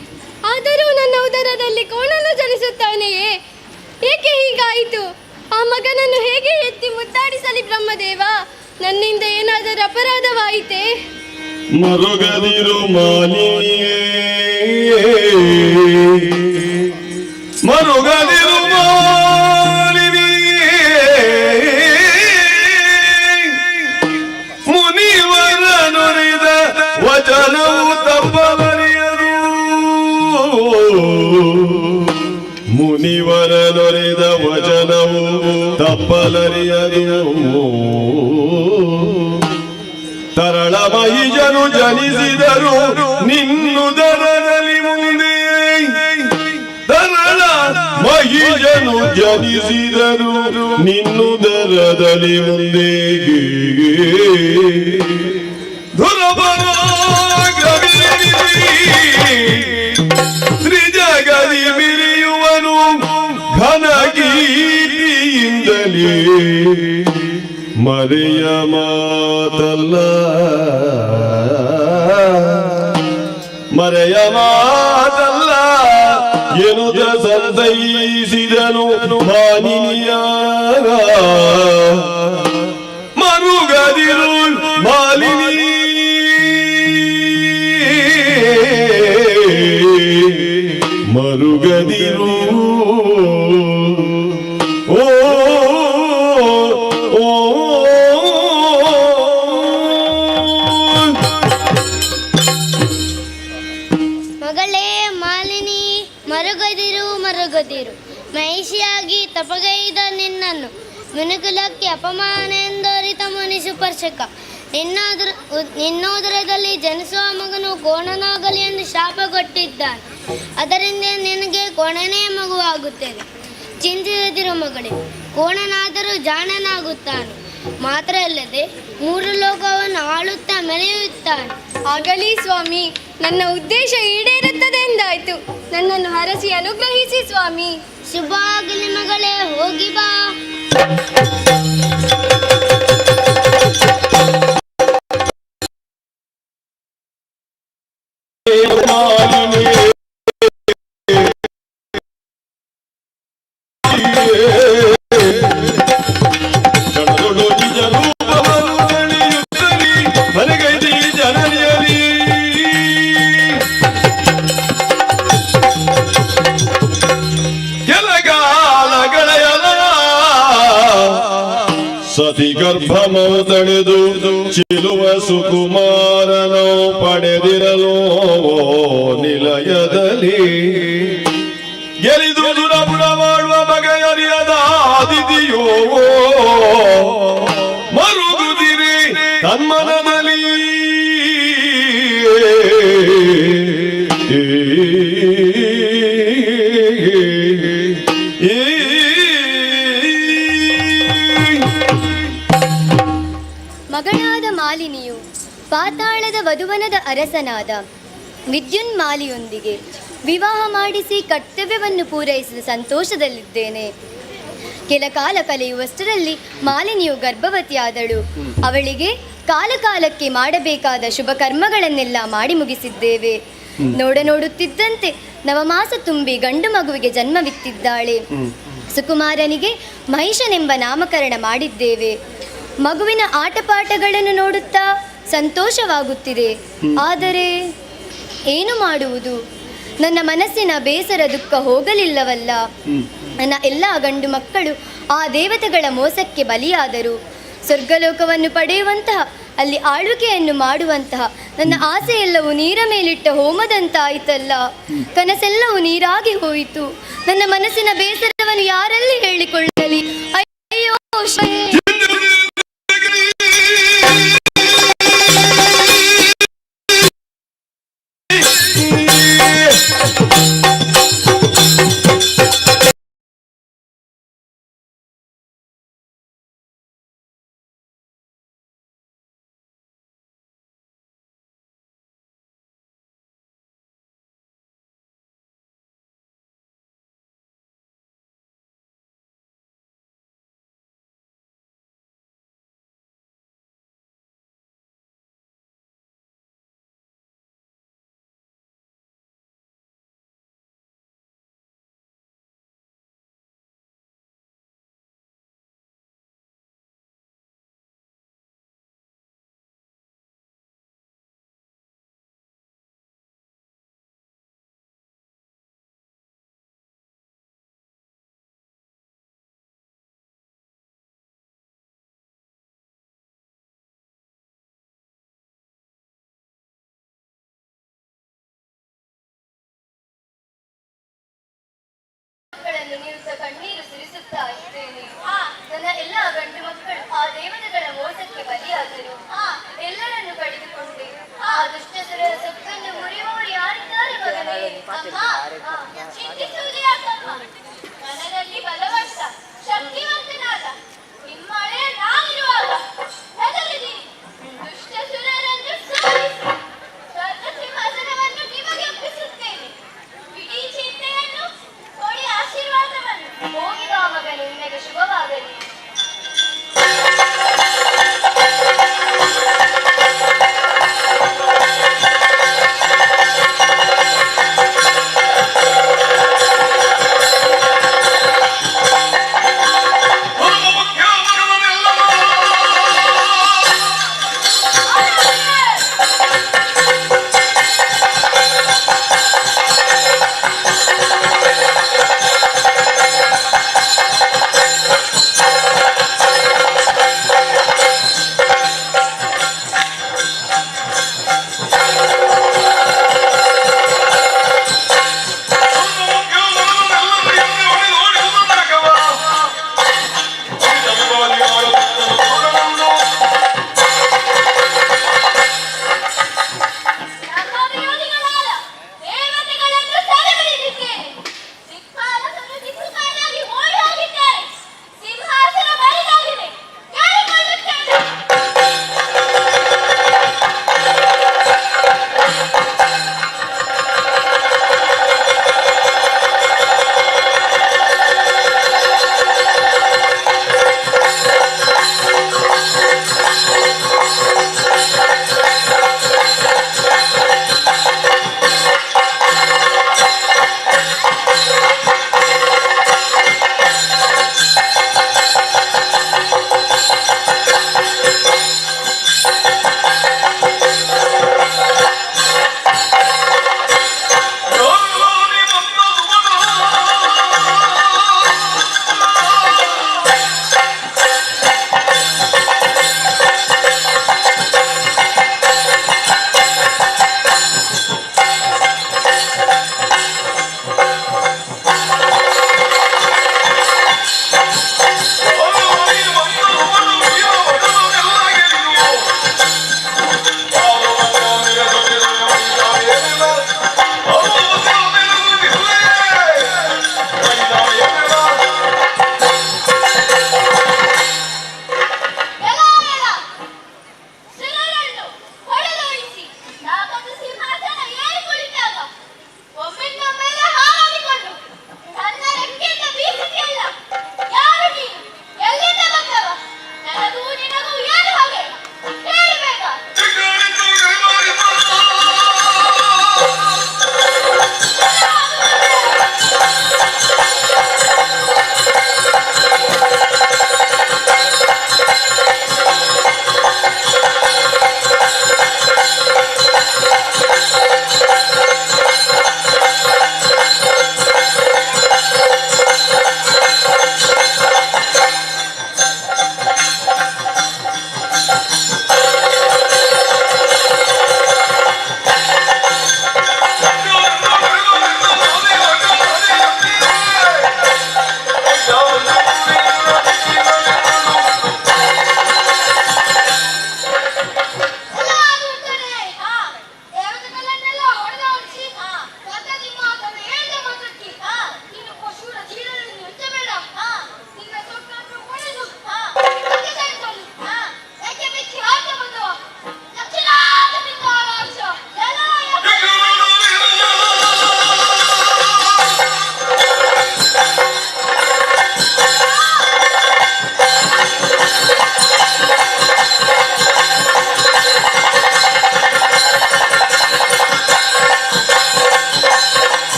ಆದರೂ ನನ್ನ ಉದರದಲ್ಲಿ ಕೋಣನು ಜನಿಸುತ್ತಾನೆಯೇ? ಏಕೆ ಹೀಗಾಯಿತು? ಆ ಮಗನನ್ನು ಹೇಗೆ ಎತ್ತಿ ಮುತ್ತಾಡಿಸಲಿ ಬ್ರಹ್ಮದೇವ? ನನ್ನಿಂದ ಏನಾದರೂ ಅಪರಾಧವಾಯಿತೇ? ಮರುಗದಿರು ಮಾಲಿನಿಯೇ, ಮರುಗದಿರು ಮಾಲಿನಿಯೇ, ಮುನಿವರ ನುರಿದ ವಚನವು ತಪ್ಪಬರಿಯದು, ಮುನಿವರ ನುರಿದ ವಚನವು ತಪ್ಪಲರಿಯದು. ತರಳ ಮಹಿಜನು ಜನಿಸಿದರು ನಿನ್ನುದರದಲ್ಲಿ ಮುಂದೆ, ತರಳ ಮಹಿಜನು ಜನಿಸಿದರು ನಿನ್ನುದರದಲ್ಲಿ ಮುಂದೆ. ತ್ರಿಜಗದಿ ಮಿರಿಯುವನು ಘನಗೀತಿಯಿಂದಲೇ, ಮರೆಯ ಮಾತಲ್ಲ, ಮರೆಯ ಮಾತಲ್ಲ ಎನ್ನುತ್ತ ಸಂತೈಸಿದನು ಮಾನಿನಿಯ. ಮರುಗದಿರು ಮಾಲಿನಿ, ಮರುಗದಿರು. ಓ ಓ. ಮಗಳೇ ಮಾಲಿನಿ, ಮರುಗದಿರು ಮರುಗದಿರು. ಮಹಿಷಿಯಾಗಿ ತಪಗೈದ ನಿನ್ನನ್ನು ಮನುಕುಲಕ್ಕೆ ಅಪಮಾನ ಎಂದರಿತ ಮುನಿ ಸುಪರ್ಶಕ ನಿನ್ನೋದರದಲ್ಲಿ ಜನಿಸುವ ಮಗನು ಕೋಣನಾಗಲಿ ಎಂದು ಶಾಪ ಕೊಟ್ಟಿದ್ದಾನೆ. ಅದರಿಂದ ನಿನಗೆ ಕೋಣನೇ ಮಗುವಾಗುತ್ತದೆ. ಚಿಂತಿಸದಿರು ಮಗಳೇ, ಕೋಣನಾದರೂ ಜಾಣನಾಗುತ್ತಾನೆ. ಮಾತ್ರ ಅಲ್ಲದೆ ಮೂರು ಲೋಕವನ್ನು ಆಳುತ್ತಾ ಮೆರೆಯುತ್ತಾನೆ. ಆಗಲಿ ಸ್ವಾಮಿ, ನನ್ನ ಉದ್ದೇಶ ಈಡೇರುತ್ತದೆ ಎಂದಾಯ್ತು. ನನ್ನನ್ನು ಹರಸಿ ಅನುಗ್ರಹಿಸಿ ಸ್ವಾಮಿ. ಶುಭ ಆಗಲಿ ಮಗಳೇ, ಹೋಗಿ ಬಾ. ಸತಿ ಗರ್ಭಮೋ ತಳೆದು ಚಿಲುವ ಸುಕುಮಾರನೋ ಪಡೆದಿರಲೋ ನಿಲಯದಲ್ಲಿ ಗೆಲಿದು ದುರಬುರ ಮಾಡುವ ಬಗೆಯರಿಯದ ಆದಿತಿಯೋ ಮರುಗುದಿರಿ ತನ್ಮನದಲ್ಲಿ. ಮಗಳಾದ ಮಾಲಿನಿಯು ಪಾತಾಳದ ವಧುವನದ ಅರಸನಾದ ವಿದ್ಯುನ್ಮಾಲಿಯೊಂದಿಗೆ ವಿವಾಹ ಮಾಡಿಸಿ ಕರ್ತವ್ಯವನ್ನು ಪೂರೈಸಿದ ಸಂತೋಷದಲ್ಲಿದ್ದೇನೆ. ಕೆಲ ಕಾಲ ಕಳೆಯುವಷ್ಟರಲ್ಲಿ ಮಾಲಿನಿಯು ಗರ್ಭವತಿಯಾದಳು. ಅವಳಿಗೆ ಕಾಲಕಾಲಕ್ಕೆ ಮಾಡಬೇಕಾದ ಶುಭ ಕರ್ಮಗಳನ್ನೆಲ್ಲ ಮಾಡಿ ಮುಗಿಸಿದ್ದೇವೆ. ನೋಡ ನೋಡುತ್ತಿದ್ದಂತೆ ನವಮಾಸ ತುಂಬಿ ಗಂಡು ಮಗುವಿಗೆ ಜನ್ಮವಿತ್ತಿದ್ದಾಳೆ. ಸುಕುಮಾರನಿಗೆ ಮಹಿಷನೆಂಬ ನಾಮಕರಣ ಮಾಡಿದ್ದೇವೆ. ಮಗುವಿನ ಆಟಪಾಠಗಳನ್ನು ನೋಡುತ್ತಾ ಸಂತೋಷವಾಗುತ್ತಿದೆ. ಆದರೆ ಏನು ಮಾಡುವುದು, ನನ್ನ ಮನಸ್ಸಿನ ಬೇಸರ ದುಃಖ ಹೋಗಲಿಲ್ಲವಲ್ಲ. ನನ್ನ ಎಲ್ಲ ಗಂಡು ಮಕ್ಕಳು ಆ ದೇವತೆಗಳ ಮೋಸಕ್ಕೆ ಬಲಿಯಾದರು. ಸ್ವರ್ಗಲೋಕವನ್ನು ಪಡೆಯುವಂತಹ, ಅಲ್ಲಿ ಆಳ್ವಿಕೆಯನ್ನು ಮಾಡುವಂತಹ ನನ್ನ ಆಸೆಯೆಲ್ಲವೂ ನೀರ ಮೇಲಿಟ್ಟ ಹೋಮದಂತಾಯಿತಲ್ಲ. ಕನಸೆಲ್ಲವೂ ನೀರಾಗಿ ಹೋಯಿತು. ನನ್ನ ಮನಸ್ಸಿನ ಬೇಸರವನ್ನು ಯಾರಲ್ಲಿ ಹೇಳಿಕೊಳ್ಳಲಿ? ಅಯ್ಯೋ ನಿರುತ್ತ ಕಣ್ಣೀರು ಸುರಿಸುತ್ತಾ ಇದ್ದೇನೆ. ನನ್ನ ಎಲ್ಲ ಗಂಡು ಮಕ್ಕಳು ಆ ದೇವತೆಗಳ ಮೋಸಕ್ಕೆ ಬಲಿಯಾದರು. ಎಲ್ಲರನ್ನು ಕಳೆದುಕೊಂಡೆ. ಆ ದುಷ್ಟಸುರರ ಸೊಕ್ಕನ್ನು ಮುರಿಯುವವರು ಯಾರಿದ್ದಾರೆ ಮಗನೇ? ಚಿಂತಿಸುವುದು ಯಾಕಮ್ಮ? ಮನದಲ್ಲಿ ಬಲವಂತ ಶಕ್ತಿವಂತನಾದ ನಿಮ್ಮ ಹಳೆಯ ನಾನಿರುವಾಗ ಹೆದರಿದಿರಿ. ದುಷ್ಟಸುರರನ್ನು ಸಾಯಿಸಿ ಸ್ವರ್ಗ ಸಿಂಹಾಸನವನ್ನು ನಿಮಗೆ ಒಪ್ಪಿಸುತ್ತೇನೆ. ಇಡೀ ಚಿಂತೆಯನ್ನು ಕೊಡಿ, ಆಶೀರ್ವಾದವನ್ನು. ಹೋಗಿ ಬಾ ಮಗನೇ, ನಿನಗೆ ಶುಭವಾಗಲಿ.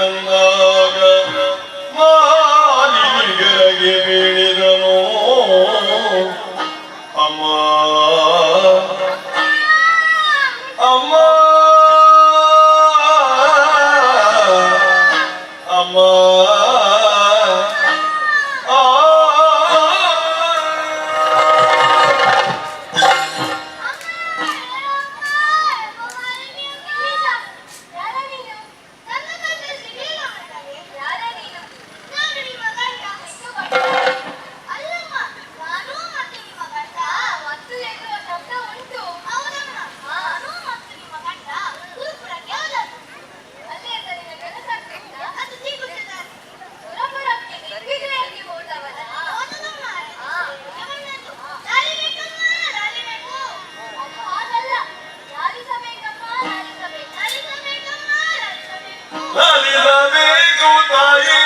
ತಂದಾಗ ಮಾಲಿನಿಗರಗೆ ಬೀಳಿದನು. ಅಮ್ಮ ಅಮ್ಮ ಅಮ್ಮ ಆ. ಲಾಲಿಸಬೇಕು ತಾಯಿ,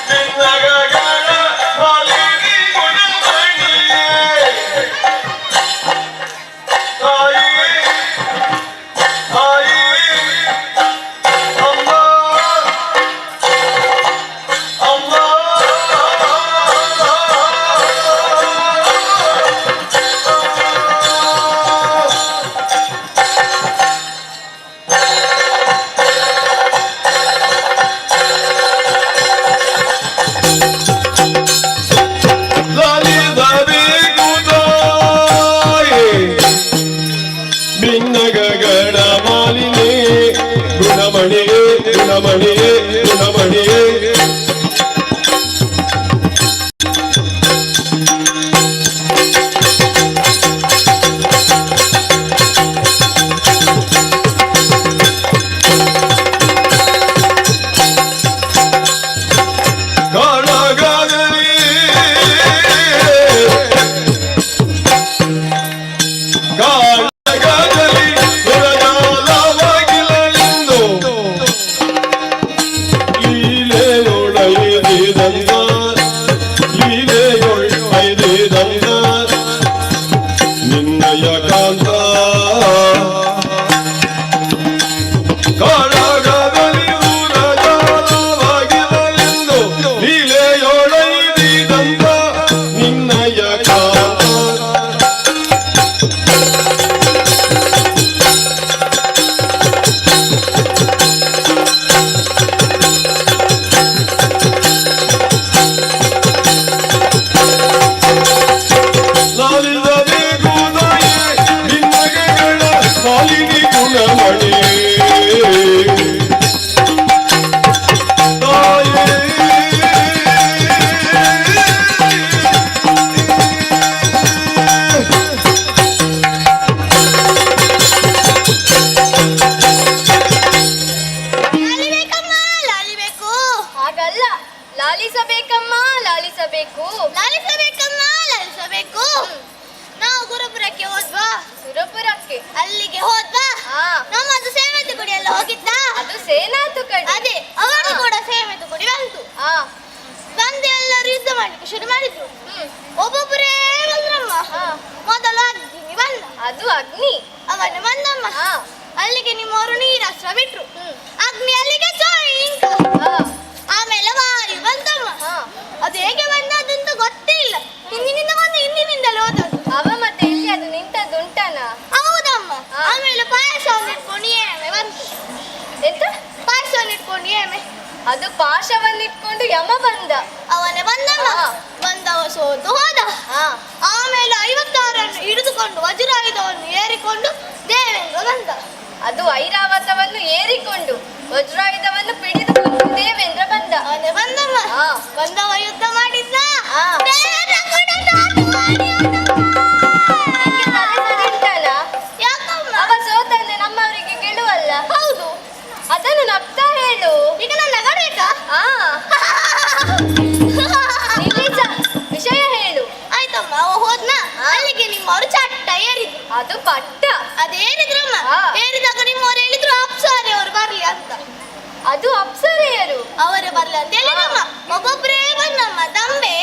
ನಿನ್ನ ಗಗನ ಮಾಲಿನಿ ಗುಣಮಣಿಯೇ. ತಾಯಿ ತಾಯಿ ಅಮ್ಮ ಅಮ್ಮ. ಲಾಲಿಸಬೇಕು ತಾಯಿ, ನಿನ್ನ ಗಗನ ಮಾಲಿನಿ ಗುಣಮಣಿಯೇ ಗುಣಮಣಿಯೇ ಗುಣಮಣಿಯೇ. ಕಾಳಗದಲ್ಲಿ ಕಾಳಗದಲ್ಲಿ ಸುರಜಾಲವಾಗಿಲೆಂದು ಲೀಲೆಯೊಳೈದಿದಂತ ಲೀಲೆಯೊಳೈದಿದಂತ ನಿನ್ನಯ ಕಾಂತ. ಕಾಳಗದಲ್ಲಿ ಸುರಜಾಲವಾಗಿಲೆಂದು ಲೀಲೆಯೊಳೈದಿದಂತ ನಿನ್ನಯ ಕಾಂತ. ಲಾಲಿಸಬೇಕು ತಾಯಿ, ನಿನ್ನ ಗಗನ ಮಾಲಿನಿ ಗುಣಮಣಿ. ತಾಯಿ ಲಾಲಿಬೇಕು. ಹಾಗಲ್ಲ, ಲಾಲಿಸಬೇಕಮ್ಮ, ಲಾಲಿಸಬೇಕು. ಲಾಲಿಸಬೇಕಮ್ಮ, ಲಾಲಿಸಬೇಕು. ನಾವು ಗುರುಪುರಕ್ಕೆ ಹೋದ್ವಾ? ಸುರಪುರಕ್ಕೆ. ಅಲ್ಲಿಗೆ ಹೋದ್ವಾ? ನಮ್ಮದು ಸೇವಂತಿ ಗುಡಿ ಎಲ್ಲ ಹೋಗಿದ್ದ? ಅದು ಸೇನಾತು ಕಡೆ. ಅದೇ, ಅವರು ಕೂಡ ಸೇವಂತಿ ಗುಡಿ ಬಂತು. ಬಂದು ಎಲ್ಲರೂ ಯುದ್ಧ ಮಾಡ್ಲಿಕ್ಕೆ ಶುರು ಮಾಡಿದ್ರು. ಒಬ್ಬೊಬ್ಬರೇ ಬಂದ್ರಮ್ಮ. ಮೊದಲು ಅಗ್ನಿ ಬಂದ. ಅದು ಅಗ್ನಿ. ಅವನು ಬಂದಮ್ಮ. ಅಲ್ಲಿಗೆ ನಿಮ್ಮವರು ನೀರಾಸ್ತ್ರ ಬಿಟ್ರು. ಅಗ್ನಿ ಅಲ್ಲಿಗೆ ಚೊಯಿಂಕ್. ಆಮೇಲೆ ವಾಯು ಬಂತಮ್ಮ. ಅದು ಹೇಗೆ ಬಂದದ್ದಂತ ಗೊತ್ತೇ ಇಲ್ಲ. ಹಿಂದಿನಿಂದ ಬಂದು ಹಿಂದಿನಿಂದಲೇ ಹೋದದ್ದು. ಅವ ಮತ್ತೆ ಇಲ್ಲಿ ಅದು ನಿಂತದ್ದುಂಟನ? ಹೌದಮ್ಮ. ಆಮೇಲೆ ಪಾಯಸವನ್ನು ಇಟ್ಕೊಂಡು ಏಮೆ ಬಂತು. ಎಂತ? ಪಾಯಸವನ್ನು ಇಟ್ಕೊಂಡು ಏಮೆ. ಅದು ಪಾಶವನ್ನಿಟ್ಕೊಂಡು ಯಮ ಬಂದ. ಅವನೇ ಬಂದಮ್ಮ. ಬಂದವ ಸೋತು ಹೋದ. ಆಮೇಲೆ 56 ಹಿಡಿದುಕೊಂಡು ವಜ್ರಾಯುಧವನ್ನು ಏರಿಕೊಂಡು ದೇವೇಂದ್ರ ಬಂದ. ಅದು ಐರಾವತವನ್ನು ಏರಿಕೊಂಡು ವಜ್ರಾಯುಧವನ್ನು ಪಿಡಿದುಕೊಂಡು ದೇವೇಂದ್ರ ಬಂದ. ಅವನೇ ಬಂದಮ್ಮ. ಬಂದವ ಯುದ್ಧ ಮಾಡಿದ್ದ. ದೇವೇಂದ್ರ ಕೂಡ ಸೋತು ನಿನ್ಗೆ ತಲೆ ಸರಿ ಉಂಟಲ್ಲ? ಯಾಕಮ್ಮ? ಅವ ಸೋತಂದ್ರೆ ನಮ್ಮವರಿಗೆ ಗೆಲುವಲ್ಲ. ಹೌದು. ಅದನ್ನು ನಗ್ತಾ ಹೇಳು. ಈಗ ನಾನು ನಗಬೇಕಾ? ನಿಲ್ಲಿಸ, ವಿಷಯ ಹೇಳು. ಆಯ್ತಮ್ಮ. ಅವ ಹೋದ್ನ. ಅಲ್ಲಿಗೆ ನಿಮ್ಮವರು ಚಟ್ಟ ಏರಿದ್ರು. ಅದು ಪಟ್ಟ. ಅದೇರಿದ್ರಮ್ಮ. ಏರಿದಾಗ ನಿಮ್ಮವರು ಹೇಳಿದ್ರು ಅಪ್ಸರೆ ಅವರು ಬರ್ಲಿ ಅಂತ. ಅದು ಅಪ್ಸರೆಯರು. ಅವರು ಬರ್ಲಿ ಅಂತ ಹೇಳಿದ್ರಮ್ಮ. ಒಬ್ಬೊಬ್ಬರೇ ಬಂದಮ್ಮ. ದಂಬೆ,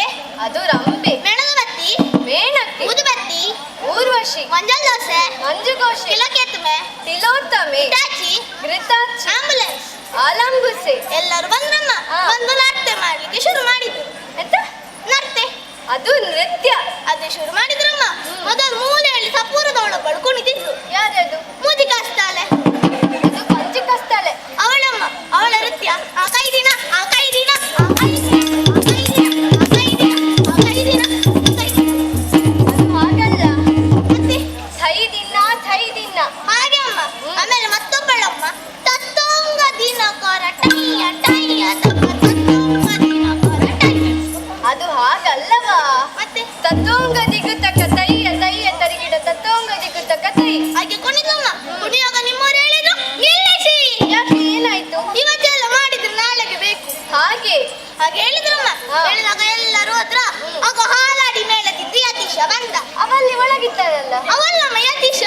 ಅದು ರಂಬೆ, ಮೇಣದ ಬತ್ತಿ, ಮೇಣಕ್ಕೆ, ಊದುಬತ್ತಿ, ಊರ್ವಶಿ. ಮಂಜುಘೋಷಿ, ಮಂಜಲ್ ದೋಸೆ, ಮಂಜುಘೋಷಿ, ಕಿಲಕೇತುಮೆ, ತಿಲೋತ್ತಮೆ, ಹಿಟಾಚಿ, ಘೃತಾಚಿ, ಆಂಬುಲೆನ್ಸ್, ಆಲಂಬುಸೆ ಎಲ್ಲರೂ ಬಂದ್ರಮ್ಮ. ಬಂದು ನರ್ತೆ ಮಾಡ್ಲಿಕ್ಕೆ ಶುರು ಮಾಡಿದ್ರು. ಎಂತ ನರ್ತೆ? ಅದು ನೃತ್ಯ. ಅದು ಶುರು ಮಾಡಿದ್ರಮ್ಮ. ಮೊದಲು ಮೂಲೆಯಲ್ಲಿ ಸಪೂರದವಳೊಬ್ಬಳು ಕುಣಿತಿದ್ಲು. ಯಾರದು? ಮೂಜಿ ಕಾಸ್ತಾಳೆ. ಅದು ಕಂಚಿ ಕಸ್ತಾಳೆ. ಅವಳಮ್ಮ. ಅವಳ ನೃತ್ಯ ಆ ಕೈದಿನ ಆ ಕೈದಿನ ಆ ಕೈದಿನ ಆ ಕೈದಿನ ಆ ಕೈದಿನ ಆ ಕೈದಿನ. ಅದು ಹಾಗಲ್ಲ. ಮತ್ತೆ ಥೈ ದಿನ ಥೈ ದಿನ ಹಾಗೆ ಅಮ್ಮ. ಆಮೇಲೆ ಮತ್ತೊಬ್ಬಳಮ್ಮ ತತ್ತೋಂಗ ದಿನಕರ ಟೈಯ ಟೈಯ ತಕ್ಕ ತತ್ತೋಂಗ ದಿನಕರ ಟೈಯ. ಅದು ಹಾಗಲ್ಲವಾ? ಮತ್ತೆ ತತ್ತೋಂಗ ದಿಗುತಕ ತೈಯ ತೈಯ ತರಿಗಿಡ ತತ್ತೋಂಗ ದಿಗುತಕ ತೈ. ಹಾಗೆ ಕುಣಿದಮ್ಮ. ಕುಣಿಯುವಾಗ ನಿಮ್ಮವರು ಹೇಳಿದ್ರು ನಿಲ್ಲಿಸಿ. ಯಾಕೆ, ಏನಾಯ್ತು? ಇವತ್ತೆಲ್ಲ ಮಾಡಿದ್ರೆ ನಾಳೆಗೆ ಬೇಕು ಹಾಗೆ ಹಾಗೆ ಹೇಳಿದ್ರಮ್ಮ. ಹೇಳಿದಾಗ ಎಲ್ಲರೂ ಹೋದ್ರ. ಆಗ ಹಾಲಾಡಿ ಮೇಳದಿದ್ದು ಯತೀಶ ಬಂದ. ಅವಲ್ಲಿ ಒಳಗಿದ್ದಾರಲ್ಲ. ಅವಲ್ಲಮ್ಮ ಯತೀಶ.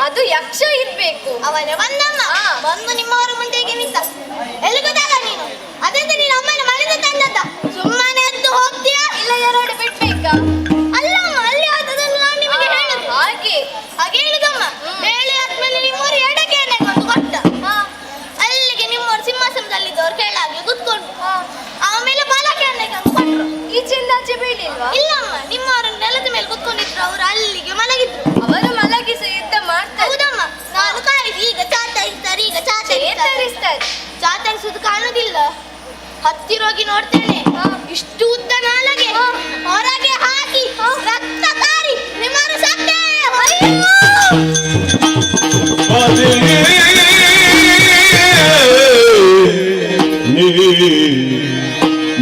ಅದು ಯಕ್ಷ ಇರ್ಬೇಕು. ಅವನೇ ಬಂದಮ್ಮ. ಬಂದು ನಿಮ್ಮವರ ಮುಂದೆಗೆ ನಿಂತ. ಎಲ್ಲಿಗೋದಾಗ ನೀನು? ಅದೆಂತ ನೀನು ಅಮ್ಮನ ಮನೆಗೆ ತಂದದ್ದ? ಸುಮ್ಮನೆ ಎದ್ದು ಹೋಗ್ತೀಯಾ? ಇಲ್ಲ ಎರಡು ಬಿಡ್ಬೇಕಾ? ಅಲ್ಲಮ್ಮ, ಅಲ್ಲಿ ಆದದನ್ನು ನಾನು ನಿಮಗೆ ಹೇಳುದು. ಹಾಗೆ ಹಾಗೆ ಹೇಳಿದಮ್ಮ. ಹೇಳಿ ಆದ್ಮೇಲೆ ನಿಮ್ಮವರು ಎಡಗೆ ಒಂದು ಕೊಟ್ಟ. ಅಲ್ಲಿಗೆ ನಿಮ್ಮವರು ಸಿಂಹಾಸನದಲ್ಲಿದ್ದವರು ಕೆಳಗೆ ಕೂತ್ಕೊಂಡು. ಆಮೇಲೆ ಬಲಕ್ಕೆ ಒಂದು ಕೊಟ್ರು. ಈಚೆಯಿಂದ ಆಚೆ ಬೀಳಿಲ್ವಾ? ಇಲ್ಲಮ್ಮ, ನಿಮ್ಮವರು ನೆಲದ ಮೇಲೆ ಕೂತ್ಕೊಂಡಿದ್ರು, ಅವರು ಅಲ್ಲಿಗೆ ಮಲಗಿದ್ರು. ಅವರು ಮಲಗಿಸಿ ಯುದ್ಧ ಮಾಡ್ತಾರೆ. ಹೌದಮ್ಮ. ನಾನು ಕಾಯಿಸಿ ಈಗ ಚಾತರಿಸ್ತಾರೆ, ಈಗ ಚಾತರಿಸ್ತಾರೆ. ಚಾತರಿಸುವುದು ಕಾಣುದಿಲ್ಲ. ಹತ್ತಿರೋಗಿ ನೋಡ್ತೇನೆ, ಇಷ್ಟು ಉದ್ದ ನಾಲಗೆ ಹೊರಗೆ ಹಾಕಿ ರಕ್ತ ಕಾರಿ ನಿಮ್ಮವರು ಸತ್ತೇ.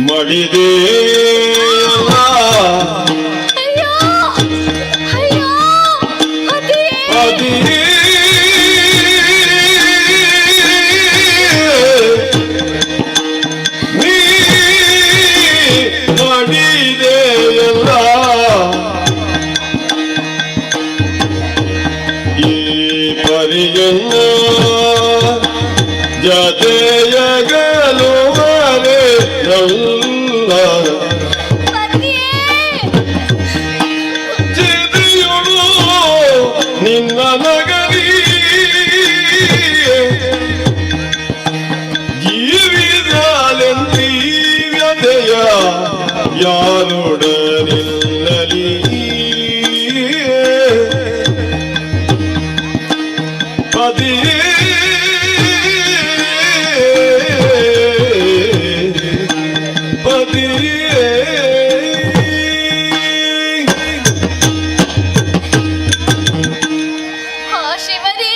ಮಡಿದೆ ಅಯ್ಯೋ ಅಯ್ಯೋ ಅದೇ ಮಾಡಿದೆಯಲ್ಲ ಈ ಪರಿಯನ್ನ ಜತೆಯಗಲುವರೆ ನಲ್ಲ ಚಿದಿಯುಳು ನಿನ್ನ ನಗರಿ ಜೀವಿದಾಲೆಂದೀವ್ಯತೆಯ ಯಾರೊಡನಿಲ್ಲಲಿ ಪತಿಯೇ ಪತಿಯೇ. ಆ ಶಿವನೇ,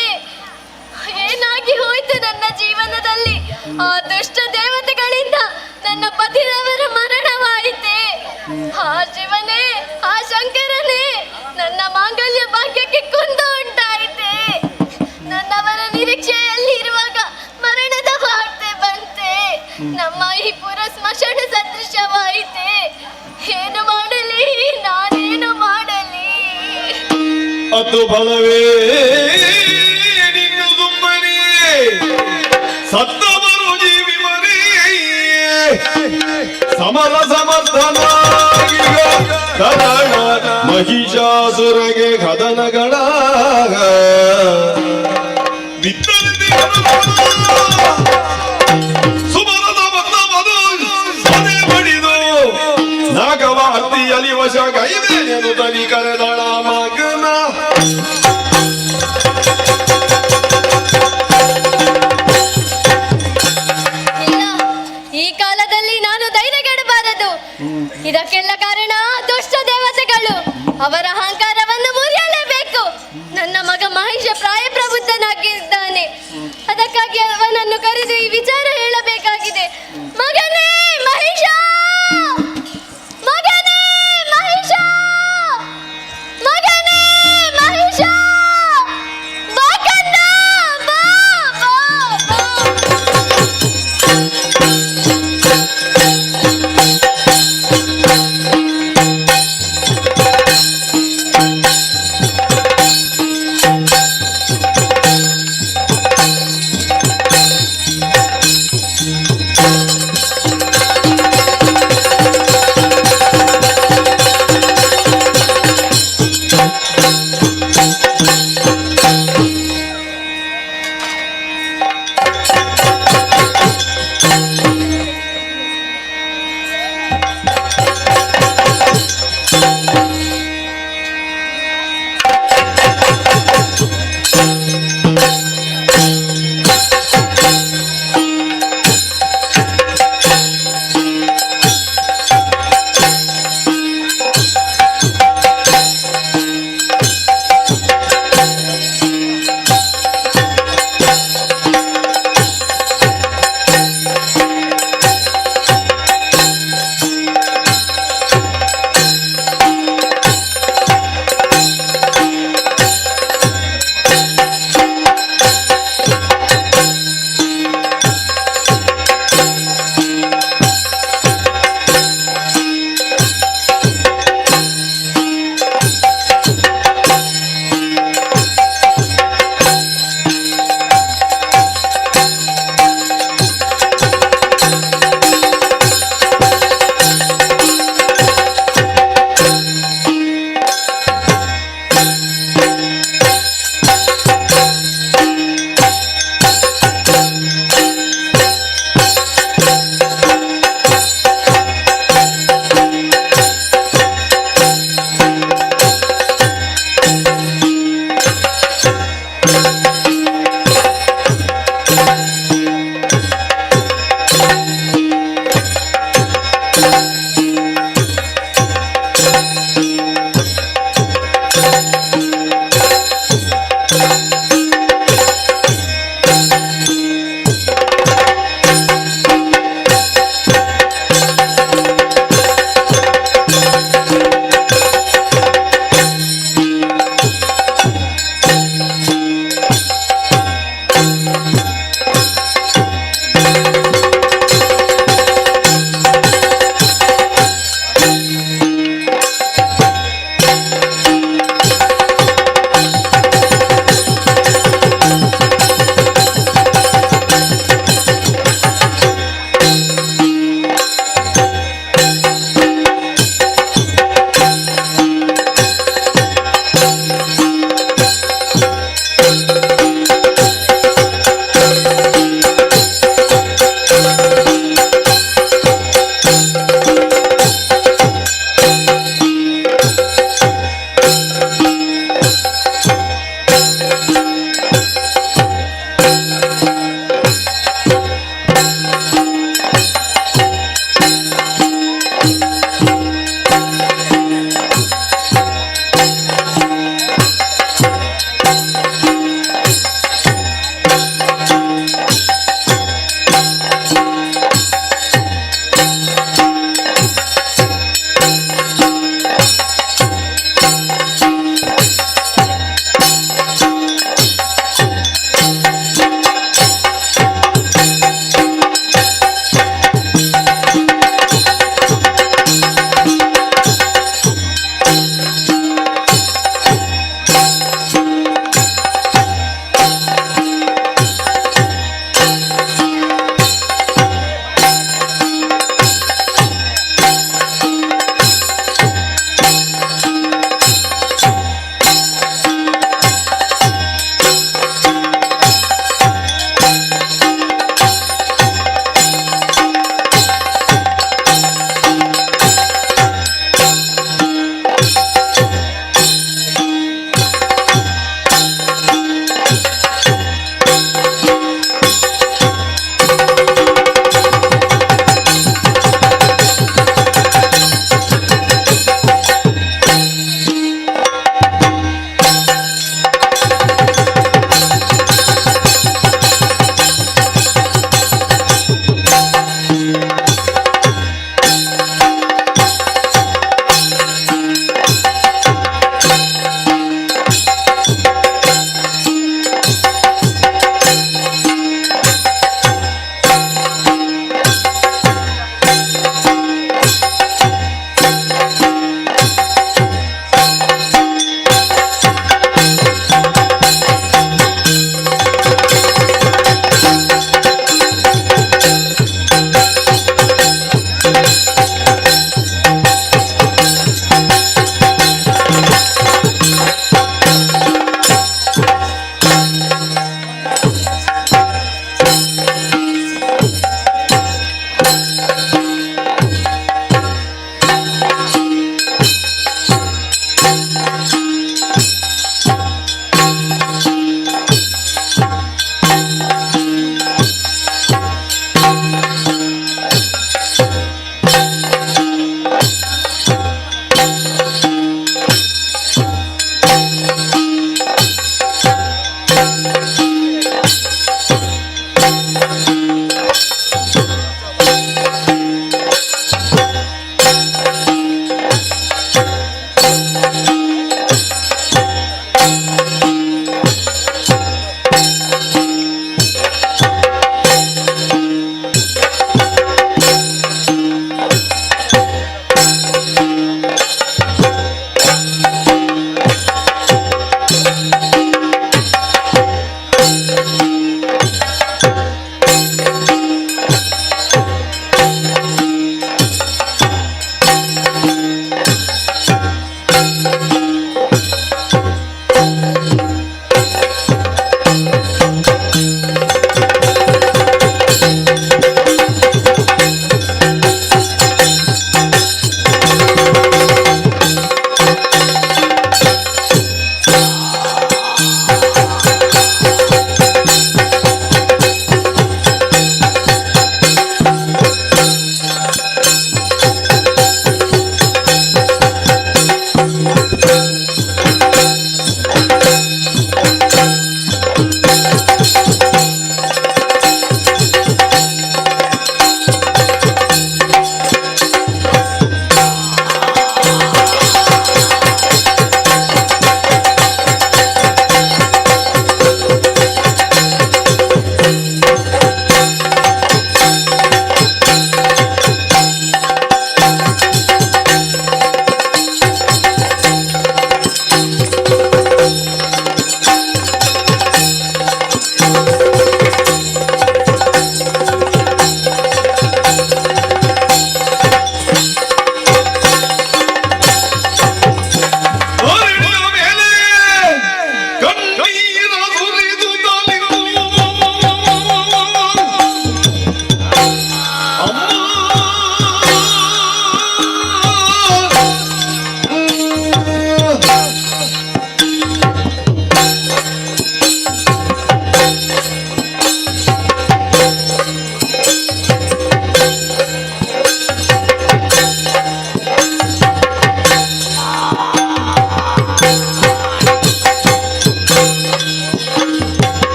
ಏನಾಗಿ ಹೋಯ್ತು ನನ್ನ ಜೀವನದಲ್ಲಿ? ಆ ದುಷ್ಟ ದೇವತೆಗಳಿಂದ ನನ್ನ ಪತಿರವರ ಮರಣವಾಯಿತೆ. ಆ ಶಿವನೇ, ಆ ಶಂಕರನೇ, ನನ್ನ ಮಾಂಗಲ್ಯ ಭಾಗ್ಯಕ್ಕೆ ಕುಂದು ಉಂಟಾಯಿತೆ. ನನ್ನವರ ನಿರೀಕ್ಷೆಯಲ್ಲಿ ಇರುವಾಗ ಮರಣದ ವಾರ್ತೆ ಬಂತೆ. ನಮ್ಮ ಈ ಪುರ ಸ್ಮಶಾನ ಸದೃಶವಾಯಿತೆ. ಏನು ಮಾಡಲಿ, ನಾನೇನು ಮಾಡಲಿ? ಅತು ಬಲವೇ ನಿನ್ನ ಸುಮ್ಮನೆ ಸತ್ತವರು ಜೀವಿ ಮನೆ ಸಮರ ಸಮರ್ಥನಾಗಿಗ ಕರಣ ಮಹಿಷಾಸುರಗೆ ಕದನಗಳ ಸುಮರದ ಮತ್ತಮದು ಸದೆ ಬಡಿದು ನಾಗವ ಅತ್ತಿಯಲಿ ವಶ ಕೈವೇನು ತಲಿ ಕರೆದಳ ಮಗನ. ಇಲ್ಲ, ಈ ಕಾಲದಲ್ಲಿ ನಾನು ಧೈರ್ಯಗೆಡಬಾರದು. ಇದಕ್ಕೆಲ್ಲ ಕಾರಣ ದುಷ್ಟ ದೇವತೆಗಳು. ಅವರ ಅಹಂಕಾರವನ್ನು ಮುರಿಯಲೇಬೇಕು. ನನ್ನ ಮಗ ಮಹೇಶ ಪ್ರಾಯ ಪ್ರಬುದ್ಧನಾಗಿದ್ದಾನೆ. ಅದಕ್ಕಾಗಿ ಅವನನ್ನು ಕರೆದು ಈ ವಿಚಾರ ಹೇಳಬೇಕಾಗಿದೆ. ಮಗನೇ ಮಹೇಶ, ಮಗನೇ ಮಹೇಶ, ಮಗನೇ ಮಹೇಶ, ಬಾ ಕಂದ, ಬಾ ಬಾ ಬಾ.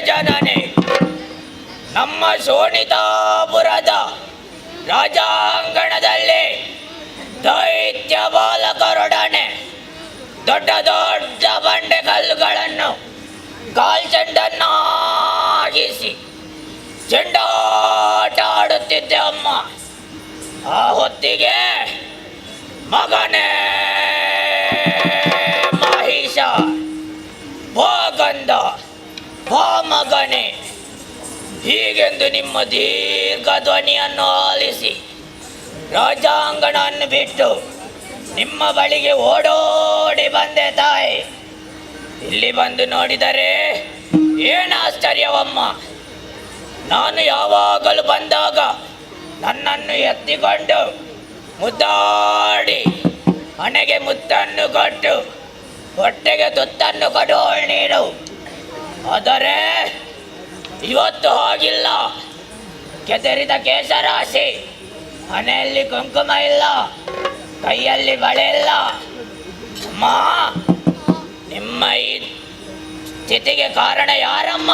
ಜನನಿ, ನಮ್ಮ ಶೋಣಿತಾಪುರದ ರಾಜಾಂಗಣದಲ್ಲಿ ದೈತ್ಯ ಬಾಲಕರೊಡನೆ ದೊಡ್ಡ ದೊಡ್ಡ ಬಂಡೆಕಲ್ಲುಗಳನ್ನು ಕಾಲ್ಚೆಂಡನ್ನಾಗಿಸಿ ಚೆಂಡಾಟ ಆಡುತ್ತಿದ್ದೆ ಅಮ್ಮ. ಆ ಹೊತ್ತಿಗೆ ಮಗನೇ ಮಹಿಷ, ಬಾ ಗಂಧ, ಬಾ ಮಗನೇ ಹೀಗೆಂದು ನಿಮ್ಮ ದೀರ್ಘ ಧ್ವನಿಯನ್ನು ಆಲಿಸಿ ರಾಜಾಂಗಣವನ್ನು ಬಿಟ್ಟು ನಿಮ್ಮ ಬಳಿಗೆ ಓಡೋಡಿ ಬಂದೆ ತಾಯಿ. ಇಲ್ಲಿ ಬಂದು ನೋಡಿದರೆ ಏನು ಆಶ್ಚರ್ಯವಮ್ಮ, ನಾನು ಯಾವಾಗಲೂ ಬಂದಾಗ ನನ್ನನ್ನು ಎತ್ತಿಕೊಂಡು ಮುದ್ದಾಡಿ ಹಣೆಗೆ ಮುತ್ತನ್ನು ಕೊಟ್ಟು ಹೊಟ್ಟೆಗೆ ತುತ್ತನ್ನು ಕೊಡುವಳು ನೀನು. ಆದರೆ ಇವತ್ತು ಹಾಗಿಲ್ಲ. ಕೆದರಿದ ಕೇಶರಾಶಿ, ಹಣೆಯಲ್ಲಿ ಕುಂಕುಮ ಇಲ್ಲ, ಕೈಯಲ್ಲಿ ಬಳೆ ಇಲ್ಲ. ಅಮ್ಮ, ನಿಮ್ಮ ಈ ಸ್ಥಿತಿಗೆ ಕಾರಣ ಯಾರಮ್ಮ?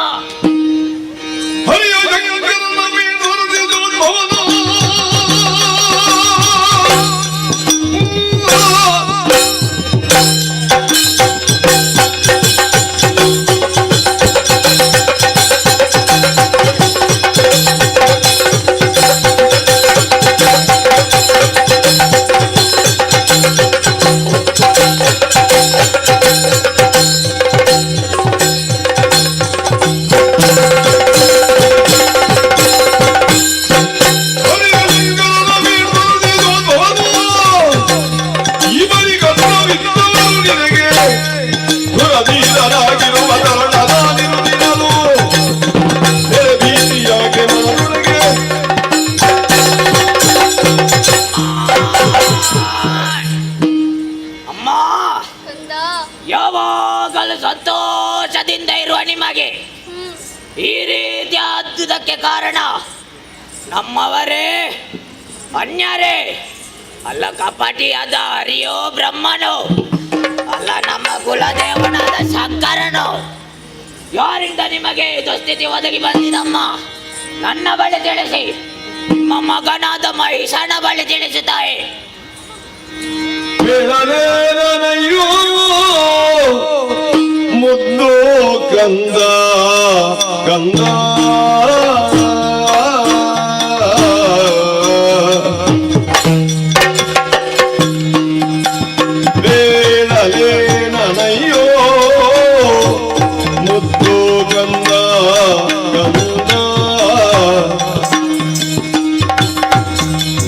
ಅಮ್ಮ, ಯಾವಾಗಲೂ ಸಂತೋಷದಿಂದ ಇರುವ ನಿಮಗೆ ಈ ರೀತಿ ಆದುದಕ್ಕೆ ಕಾರಣ ನಮ್ಮವರೇ ಅನ್ಯರೇ ಅಲ್ಲ, ಕಪಟಿಯಾದ ಹರಿಯೋ ಬ್ರಹ್ಮನು ಅಲ್ಲ, ನಮ್ಮ ಕುಲದೇವನಾದ ಶಂಕರನು. ಯಾರಿಂದ ನಿಮಗೆ ದುಸ್ಥಿತಿ ಒದಗಿ ಬಂದಿದಮ್ಮ? ನನ್ನ ಬಳಿ ತಿಳಿಸಿ, ನಿಮ್ಮ ಮಗನಾದ ಮಹಿಷನ ಬಳಿ ತಿಳಿಸುತ್ತಾಯಿ. ಮುದ್ದು ಕಂದ ಕಂದ ಬೇಡಲೇನಯ್ಯೋ ಮುದ್ದು ಕಂದ ಕಂದ,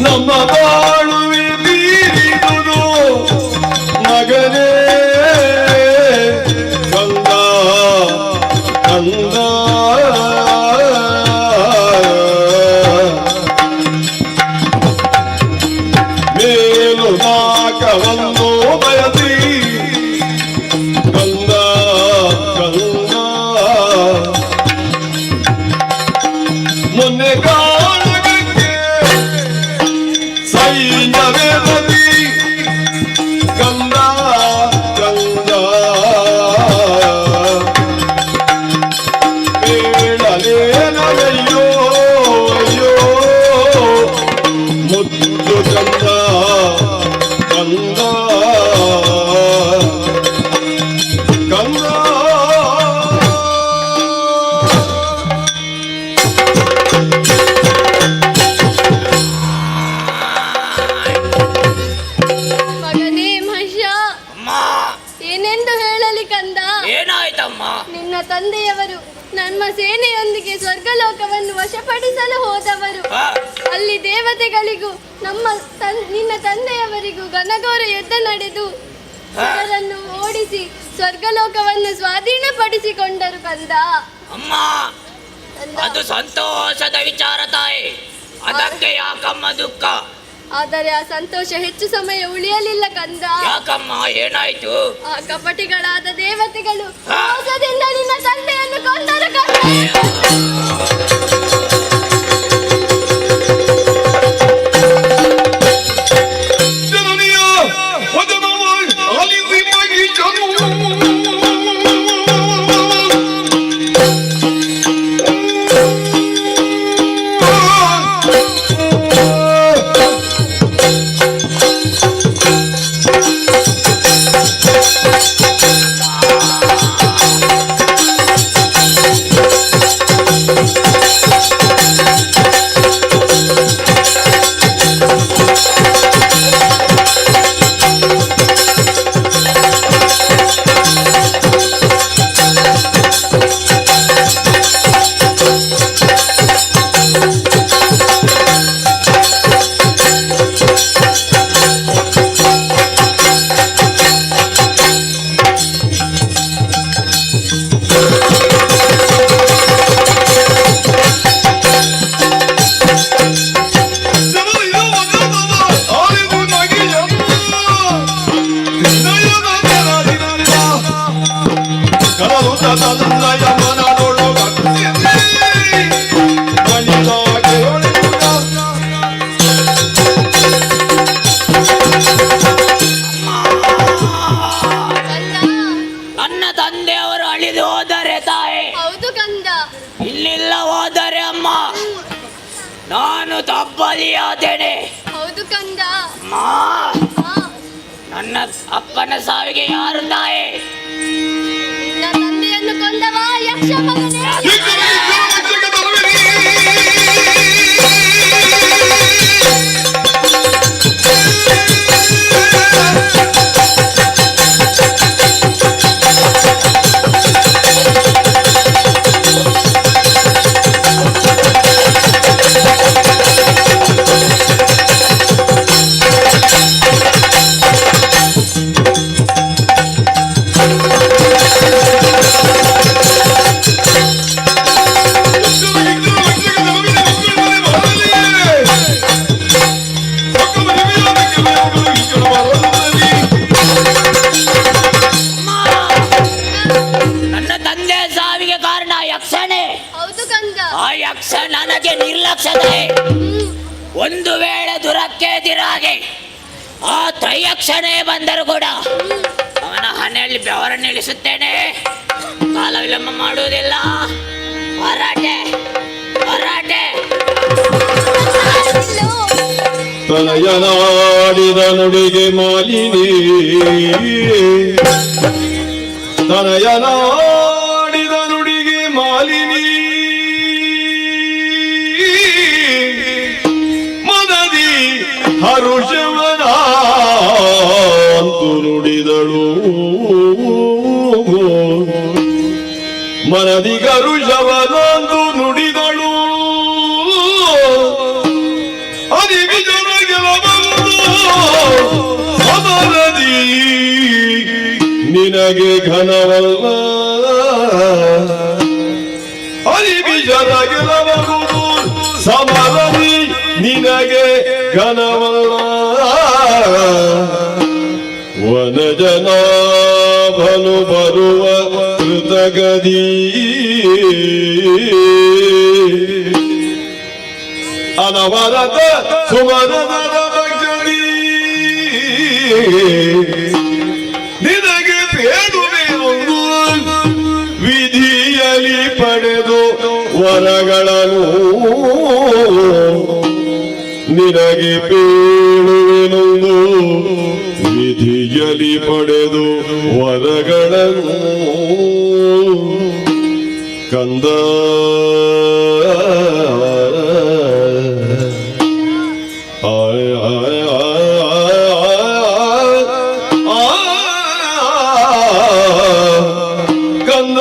ನಮ್ಮ ಬಾಳುವೆ ಬೀರಿದುದು ಮಗನೇ ಕಂದ ಕಂದ. ಮೇಲು ನಾಕವನ್ನು ಬಯಸಿ ಕಂದ ಕಂದ, ಮೊನ್ನೆ ಕಾಣಕ್ಕೆ ಸೈನ್ಯವೇ ಬಲಿ ಕಂದ ಕಂದ. ಬೇಡಲೇನಯ್ಯೋ ಅಯ್ಯೋ ಮುದ್ದು ಕಂದ ಕಂದ ಕಂದ. ಮಗನೇ ಮಹಿಷ, ಏನೆಂದು ಹೇಳಲಿ ಕಂದ? ಏನಾಯ್ತಮ್ಮ? ನಿನ್ನ ತಂದೆಯವರು ನಮ್ಮ ಸೇನೆಯೊಂದಿಗೆ ಸ್ವರ್ಗಲೋಕವನ್ನು ವಶಪಡಿಸಲು ಹೋದವರು. ಅಲ್ಲಿ ದೇವತೆಗಳಿಗೂ ನಮ್ಮ ನಿನ್ನ ತಂದೆಯವರಿಗೂ ಘನಘೋರ ಯುದ್ಧ ನಡೆದು ಅವರನ್ನು ಓಡಿಸಿ ಸ್ವರ್ಗಲೋಕವನ್ನು ಸ್ವಾಧೀನಪಡಿಸಿಕೊಂಡರು ಕಂದ. ಅಮ್ಮ, ಅದು ಸಂತೋಷದ ವಿಚಾರ ತಾಯಿ, ಅದಕ್ಕೆ ಯಾಕಮ್ಮ ದುಃಖ? ಆದರೆ ಆ ಸಂತೋಷ ಹೆಚ್ಚು ಸಮಯ ಉಳಿಯಲಿಲ್ಲ ಕಂದ. ಯಾಕಮ್ಮ, ಏನಾಯ್ತು? ಆ ಕಪಟಿಗಳಾದ ದೇವತೆಗಳು ಮೋಸದಿಂದ ನಿನ್ನ ತಂದೆಯನ್ನು ಕೊಂದರು ಕಂದ. ನಾನು ತಬ್ಬಲಿಯಾದೇನೆ. ಹೌದು ಕಂದ. ಅಮ್ಮ, ನನ್ನ ಅಪ್ಪನ ಸಾವಿಗೆ ಯಾರು ತಾಯಿ? ನಿನ್ನ ತಂದೆಯನ್ನು ಕೊಂದವ ಯಕ್ಷ ಮಗನೇ. ನನ್ನ ತಂದೆ ಸಾವಿಗೆ ಕಾರಣ ಯಕ್ಷನೇ. ಹೌದು ಕಂದ. ಆ ಯಕ್ಷ ನನಗೆ ನಿರ್ಲಕ್ಷ್ಯತೆ. ಒಂದು ವೇಳೆ ದುರಕ್ಕೆದಿರಾಗಿ ಆ ತ್ರಯಕ್ಷಣೇ ಬಂದರೂ ಕೂಡ ಅವನ ಹಣೆಯಲ್ಲಿ ಬೆವರನ್ನು ಇಳಿಸುತ್ತೇನೆ. ಕಾಲ ವಿಳಂಬ ಮಾಡುವುದಿಲ್ಲ. ಹೊರಾಟೆ ಹೊರಾಟೆ. ತನಯನಾಡಿದ ನುಡಿಗೆ ಮಾಲಿನಿ, ತನಯನಾಡಿದ ನುಡಿಗೆ ಮಾಲಿನಿ, ಮನದಿ ಹರುಷವನಾಂತು ನುಡಿದಳು, ಮನದಿ ಹರುಷವನಂತು ನುಡಿದಳು. ಸಮರದಿ ನಿನಗೆ ಘನವಲ್ಲ, ಅರಿವಿಜನ ಗೆಲಬಹುದು ಸಮರದಿ ನಿನಗೆ ಘನವಲ್ಲ. ವನಜನಾಭನು ಬರುವ ಕೃತಗದಿ ಅನವರತ ಸುಮರದ ಭಕ್ತಿ ನಿನಗೆ ಬೇಡುವೆಯೊಂದು ವಿಧಿಯಲಿ ಪಡೆದು ವರಗಳನ್ನು, ನಿನಗೆ ಬೇಡುವೆನೊಂದು ವಿಧಿಯಲಿ ಪಡೆದು ವರಗಳನ್ನು. ಕಂದ ಆಯ ಆಯ ಕಂದ.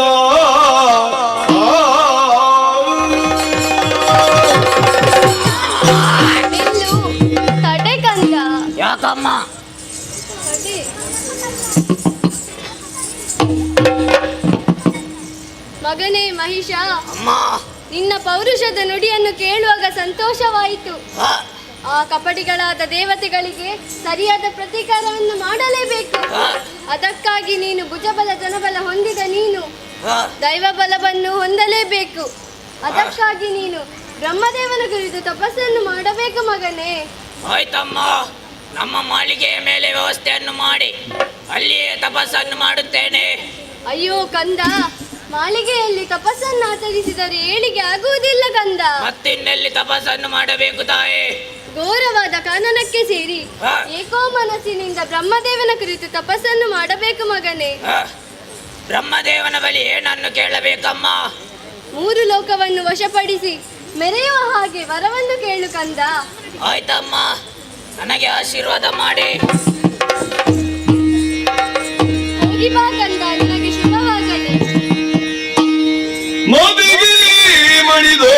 ನಿಲ್ಲು, ತಡೆ ಕಂದ. ಯಾಕಮ್ಮ? ತಡೆ. ಮಗನೇ ಮಹಿಷ, ನಿನ್ನ ಪೌರುಷದ ನುಡಿಯನ್ನು ಕೇಳುವಾಗ ಸಂತೋಷವಾಯಿತು. ಆ ಕಪಟಿಗಳಾದ ದೇವತೆಗಳಿಗೆ ಸರಿಯಾದ ಪ್ರತೀಕಾರವನ್ನು ಮಾಡಲೇಬೇಕು. ಅದಕ್ಕಾಗಿ ನೀನು ಭುಜಬಲ ಜನಬಲ ಹೊಂದಿದ ನೀನು ದೈವ ಬಲವನ್ನು ಹೊಂದಲೇಬೇಕು. ಅದಕ್ಕಾಗಿ ನೀನು ಬ್ರಹ್ಮದೇವನ ಕುರಿತು ತಪಸ್ಸನ್ನು ಮಾಡಬೇಕು ಮಗನೇ. ಆಯ್ತಮ್ಮ, ನಮ್ಮ ಮಾಳಿಗೆಯ ಮೇಲೆ ವ್ಯವಸ್ಥೆಯನ್ನು ಮಾಡಿ ಅಲ್ಲಿಯೇ ತಪಸ್ಸನ್ನು ಮಾಡುತ್ತೇನೆ. ಅಯ್ಯೋ ಕಂದ, ಮಾಳಿಗೆಯಲ್ಲಿ ತಪಸ್ಸನ್ನು ಆಚರಿಸಿದರೆ ಏಳಿಗೆ ಆಗುವುದಿಲ್ಲ ಕಂದ. ಮತ್ತಿನ್ನೆಲ್ಲಿ ತಪಸ್ಸನ್ನು ಮಾಡಬೇಕು ತಾಯಿ? ಘೋರವಾದ ಕಾನನಕ್ಕೆ ಸೇರಿ ಏಕೋ ಮನಸ್ಸಿನಿಂದ ಬ್ರಹ್ಮದೇವನ ಕುರಿತು ತಪಸ್ಸನ್ನು ಮಾಡಬೇಕು ಮಗನೇ. ಬ್ರಹ್ಮದೇವನ ಬಳಿ ಏನನ್ನು ಕೇಳಬೇಕಮ್ಮ? ಮೂರು ಲೋಕವನ್ನು ವಶಪಡಿಸಿ ಮೆರೆಯುವ ಹಾಗೆ ವರವನ್ನು ಕೇಳು ಕಂದ. ಆಯ್ತಮ್ಮ, ನನಗೆ ಆಶೀರ್ವಾದ ಮಾಡಿ. ಹೋಗಿ ಬಾ ಕಂದ, ನಿನಗೆ ಶುಭವಾಗಲಿ. ಮದಿಗೆ ಮಣಿದೋ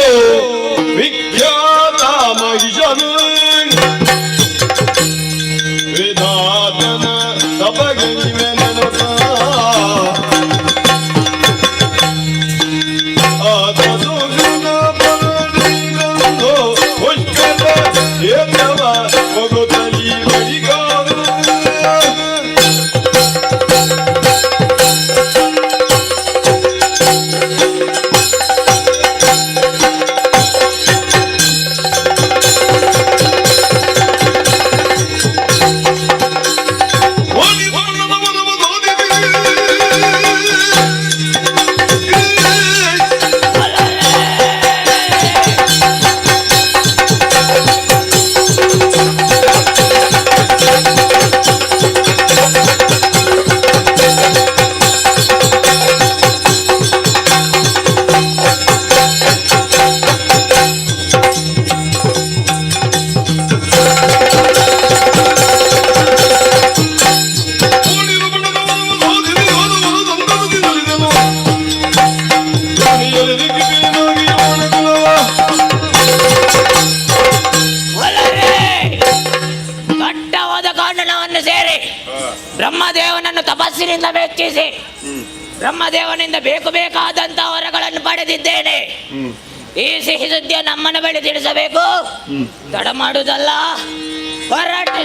ವಿಖ್ಯಾತ ಮಹಿಷನು ವಿಧಾತನ ತಪಗಣಿವೆನನಸ ಆತ ಸುಗುಣ ಪರಣಿಗಂಧೋ ಪುಷ್ಕರ ಏತವ ಮಗುತಲಿ ಬಳಿಗಾರು. ಮನಸ್ಸಿನಿಂದ ಮೆಚ್ಚಿಸಿ ಬ್ರಹ್ಮದೇವನಿಂದ ಬೇಕು ಬೇಕಾದಂತಹ ವರಗಳನ್ನು ಪಡೆದಿದ್ದೇನೆ. ಈ ಸಿಹಿ ಸುದ್ದಿಯ ನಮ್ಮನ ಬಳಿ ತಿಳಿಸಬೇಕು, ತಡ ಮಾಡುವುದಲ್ಲ. ಹೊರಟು.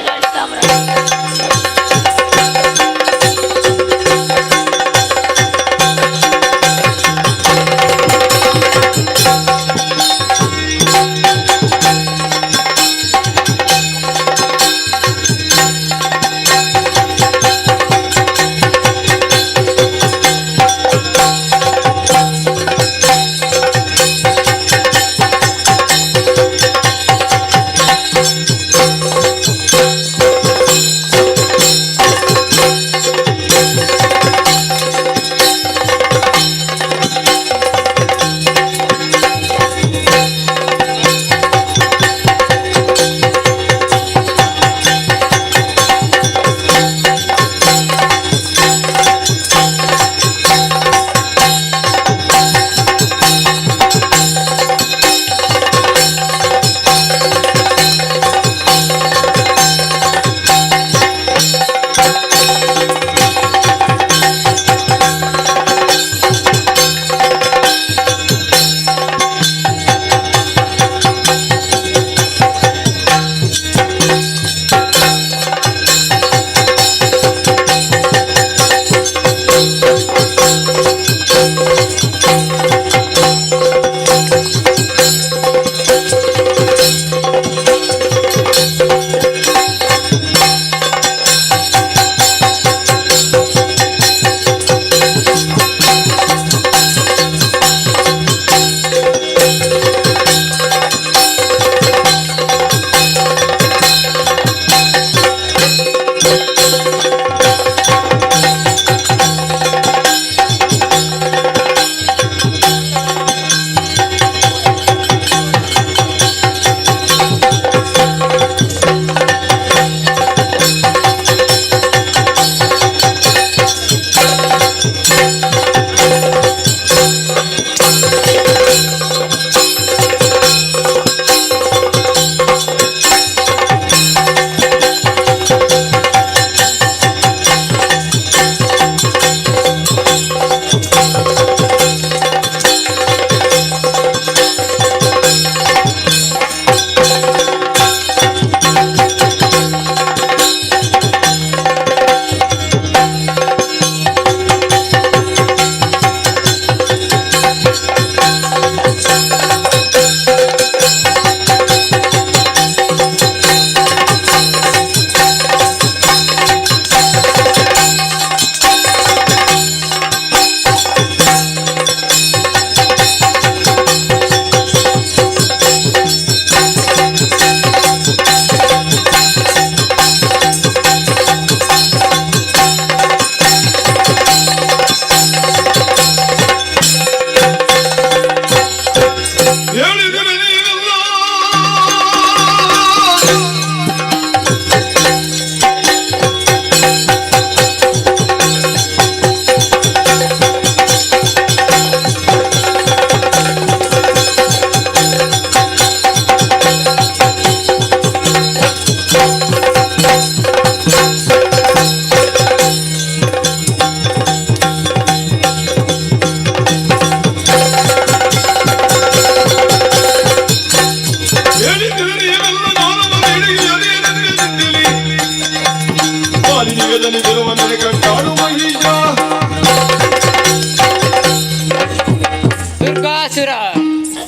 ದುರ್ಗಾಸುರ,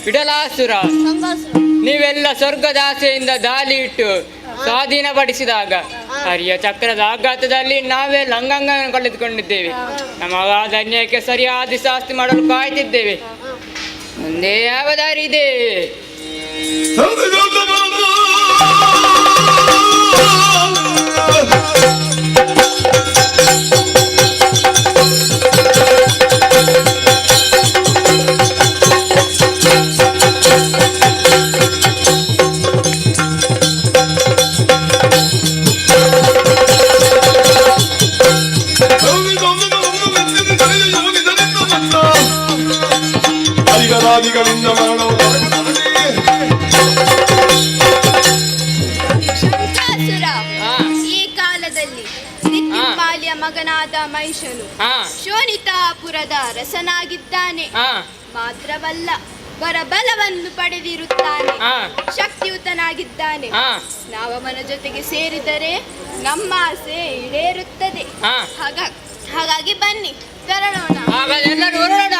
ವಿಡಲಾಸುರ, ನೀವೆಲ್ಲ ಸ್ವರ್ಗದ ಆಸೆಯಿಂದ ದಾಳಿ ಇಟ್ಟು ಸ್ವಾಧೀನಪಡಿಸಿದಾಗ ಹರಿಯ ಚಕ್ರದ ಆಘಾತದಲ್ಲಿ ನಾವೇ ಲಂಗಂಗವನ್ನು ಕಳೆದುಕೊಂಡಿದ್ದೇವೆ. ನಮ್ಮ ಅನ್ಯಾಯಕ್ಕೆ ಸರಿಯಾದ ಶಾಸ್ತಿ ಮಾಡಲು ಕಾಯ್ತಿದ್ದೇವೆ. ಮುಂದೆ ಯಾವ ದಾರಿ ಇದೆ? ಹರಿಗರಾದಿಗಳಿಂದ ಮರಣವು ಮಹಿಷನು ಶೋಣಿತಾಪುರದ ಅರಸನಾಗಿದ್ದಾನೆ. ಮಾತ್ರವಲ್ಲ, ವರಬಲವನ್ನು ಪಡೆದಿರುತ್ತಾನೆ, ಶಕ್ತಿಯುತನಾಗಿದ್ದಾನೆ. ನಾವವನ ಜೊತೆಗೆ ಸೇರಿದರೆ ನಮ್ಮ ಆಸೆ ಈಡೇರುತ್ತದೆ. ಹಾಗಾಗಿ ಬನ್ನಿ ತೆರಳೋಣ. ಎಲ್ಲರೂ ಹೊರಡೋಣ.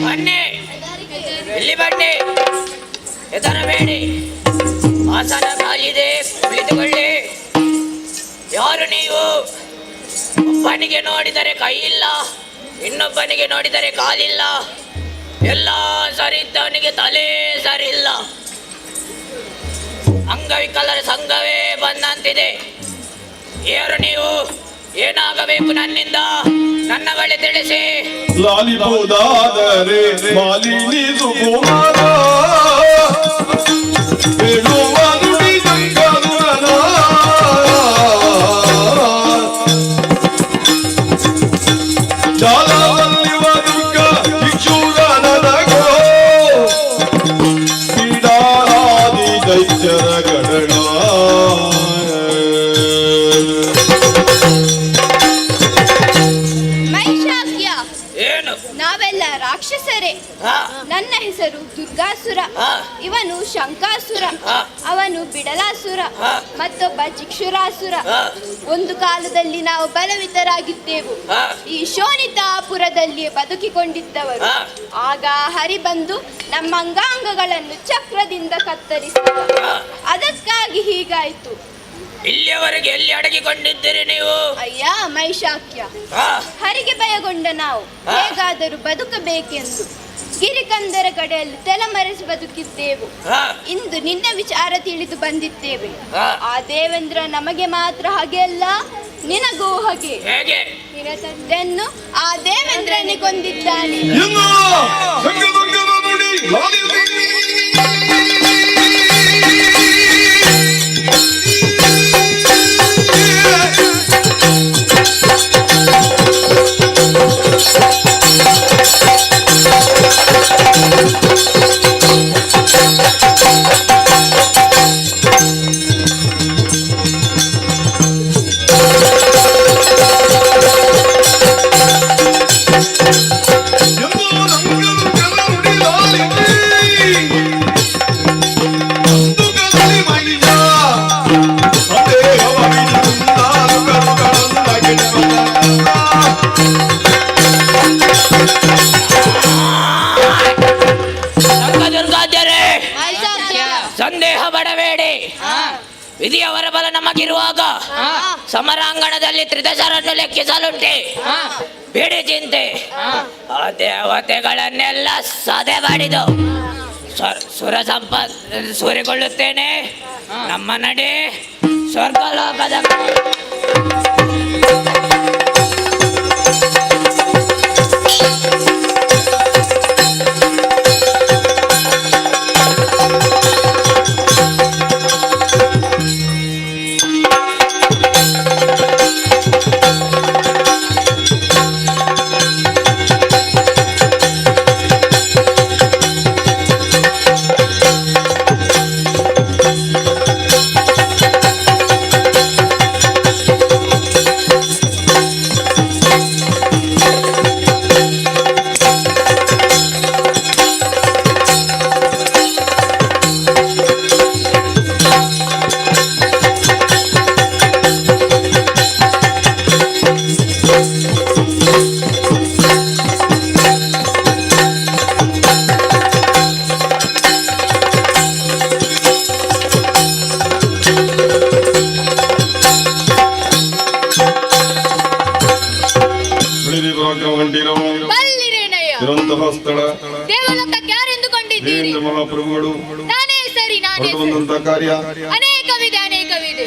ಬನ್ನಿ, ಇಲ್ಲಿ ಬನ್ನಿ, ಹೆದರಬೇಡಿ. ಆಸನ ಖಾಲಿದೆ, ಕುಳಿತುಕೊಳ್ಳಿ. ಯಾರು ನೀವು? ಒಬ್ಬನಿಗೆ ನೋಡಿದರೆ ಕೈ ಇಲ್ಲ, ಇನ್ನೊಬ್ಬನಿಗೆ ನೋಡಿದರೆ ಕಾಲಿಲ್ಲ, ಎಲ್ಲ ಸರಿ ಇದ್ದವನಿಗೆ ತಲೆ ಸರಿ ಇಲ್ಲ. ಅಂಗವಿಕಲರ ಸಂಘವೇ ಬಂದಂತಿದೆ. ಯಾರು ನೀವು? ಏನಾಗಬೇಕು ನನ್ನಿಂದ? ನನ್ನ ಬಳಿ ತಿಳಿಸಿ. ಲಾಲಿಪುದಾದರೆ ಮಾಲಿನಿ ಸುಕುಮಾರ ಹೇಳುವ ನುಡಿ ಶಂಕರುರನ. ಜಾಲವಲ್ಲಿವ ದುರ್ಗ ಭಿಕ್ಷುರನಗೋ ಪೀಡಾರಾದಿ ದೈತ್ಯರ ಗಣನ. ಮಹಿಷಾಕ್ಯ, ಏನು? ನಾವೆಲ್ಲ ರಾಕ್ಷಸರೇ. ನನ್ನ ಹೆಸರು ದುರ್ಗಾಸುರ, ಇವನು ಶಂಕಾಸುರ, ಅವನು ಬಿಡಲಾಸುರ, ಮತ್ತೊಬ್ಬ ಚಿಕ್ಷುರಾಸುರ. ಒಂದು ಕಾಲದಲ್ಲಿ ನಾವು ಬಲವಿತರಾಗಿದ್ದೆವು. ಈ ಶೋಣಿತಾಪುರದಲ್ಲಿ ಬದುಕಿಕೊಂಡಿದ್ದವರು. ಆಗ ಹರಿ ಬಂದು ನಮ್ಮ ಅಂಗಾಂಗಗಳನ್ನು ಚಕ್ರದಿಂದ ಕತ್ತರಿಸಿದ. ಅದಕ್ಕಾಗಿ ಹೀಗಾಯಿತು. ಇಲ್ಲಿಯವರೆಗೆ ಎಲ್ಲಿ ಅಡಗಿಕೊಂಡಿದ್ದೀರಿ ನೀವು? ಅಯ್ಯ ಮಹಿಷಾಕ್ಯ, ಹರಿಗೆ ಭಯಗೊಂಡ ನಾವು ಹೇಗಾದರೂ ಬದುಕಬೇಕೆಂದು ಗಿರಿಕಂದರ ಕಡೆಯಲ್ಲಿ ತಲೆಮರೆಸಿ ಬದುಕಿದ್ದೆವು. ಇಂದು ನಿನ್ನ ವಿಚಾರ ತಿಳಿದು ಬಂದಿದ್ದೇವೆ. ಆ ದೇವೇಂದ್ರ ನಮಗೆ ಮಾತ್ರ ಹಾಗೆ ಅಲ್ಲ, ನಿನಗೂ ಹಾಗೆ. ನಿನ್ನ ತಂದೆಯನ್ನು ಆ ದೇವೇಂದ್ರನೇ ಕೊಂದಿದ್ದಾನೆ. ಸಂದೇಹ ಪಡಬೇಡಿ. ವಿಧಿಯವರ ಬಲ ನಮಗಿರುವಾಗ ಸಮರಾಂಗಣದಲ್ಲಿ ತ್ರಿದಶರನ್ನು ಲೆಕ್ಕಿಸಲುಂಟೆ? ಬಿಡಿ ಚಿಂತೆ. ಆ ದೇವತೆಗಳನ್ನೆಲ್ಲ ಸದೆ ಬಡಿದು ಸುರ ಸಂಪ ಸೂರಿಕೊಳ್ಳುತ್ತೇನೆ. ನಮ್ಮ ನಡೆ ಸ್ವರ್ಗಲೋಕದ. ಿ. ಪೃಥ್ವಿ ಪರಾಕ್ರಮ ಕಂಠೀರವ ಬಲ್ಲಿರೇನಯ್ಯ. ಇರುವಂತಹ ಸ್ಥಳ ದೇವಲೋಕಕ್ಕೆ ಯಾರೆಂದುಕೊಂಡಿದ್ದೀರಿ? ದೇವೇಂದ್ರ ಮಹಾಪ್ರಭುಗಳು ನಾನೇ ಸರಿ, ನಾನೇ ಹೊರಟು ಸರಿ. ಬಂದಂತಹ ಕಾರ್ಯ ಅನೇಕವಿದೆ, ಅನೇಕವಿದೆ.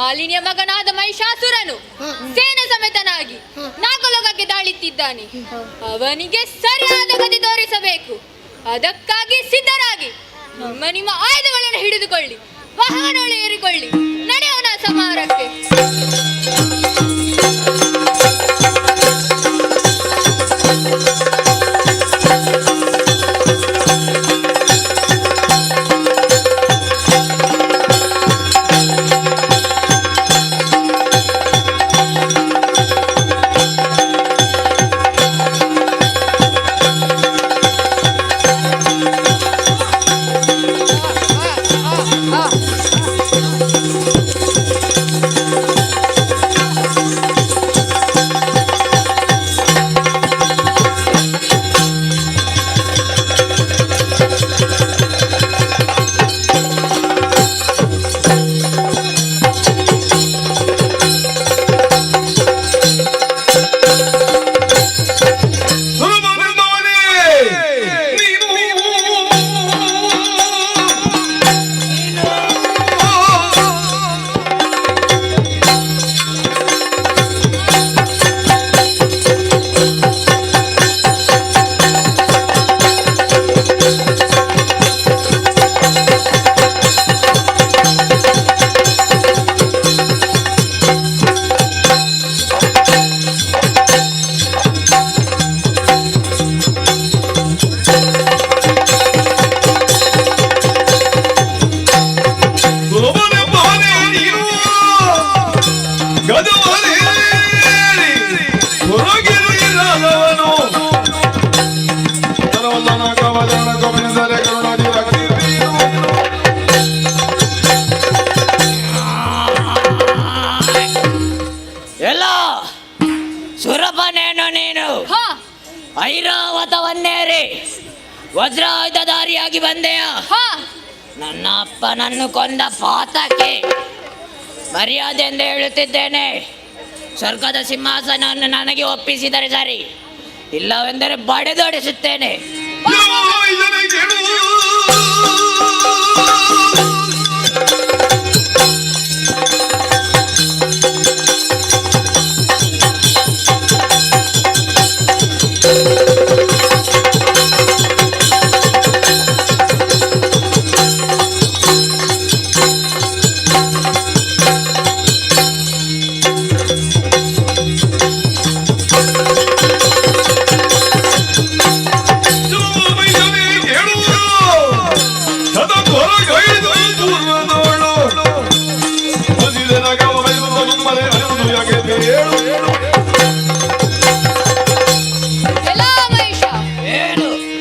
ಮಾಲಿನ್ಯ ಮಗನಾದ ಮಹಿಷಾಸುರನು ಸೇನೆ ಸಮೇತನಾಗಿ ನಾಗಲೋಕಕ್ಕೆ ದಾಳಿತ್ತಿದ್ದಾನೆ. ಅವನಿಗೆ ಸರಿಯಾದ ಗತಿ ತೋರಿಸಬೇಕು. ಅದಕ್ಕಾಗಿ ಸಿದ್ಧರಾಗಿ ನಿಮ್ಮ ನಿಮ್ಮ ಆಯುಧಗಳನ್ನು ಹಿಡಿದುಕೊಳ್ಳಿ, ವಾಹನಗಳು ಏರಿಕೊಳ್ಳಿ, ನಡೆಯೋಣ ಸಮಾರಕ್ಕೆ. ಎಲ್ಲ ಸುರಭನೇನು ನೀನು ಐರಾವತವನ್ನೇರಿ ವಜ್ರಾಯುಧಧಾರಿಯಾಗಿ ಬಂದೆಯ. ನನ್ನ ಅಪ್ಪನನ್ನು ಕೊಂದ ಪಾತಕ್ಕೆ ಮರ್ಯಾದೆಯಿಂದ ಹೇಳುತ್ತಿದ್ದೇನೆ, ಸ್ವರ್ಗದ ಸಿಂಹಾಸನವನ್ನು ನನಗೆ ಒಪ್ಪಿಸಿದರೆ ಸರಿ, ಇಲ್ಲವೆಂದರೆ ಬಡೆದೊಡಿಸುತ್ತೇನೆ.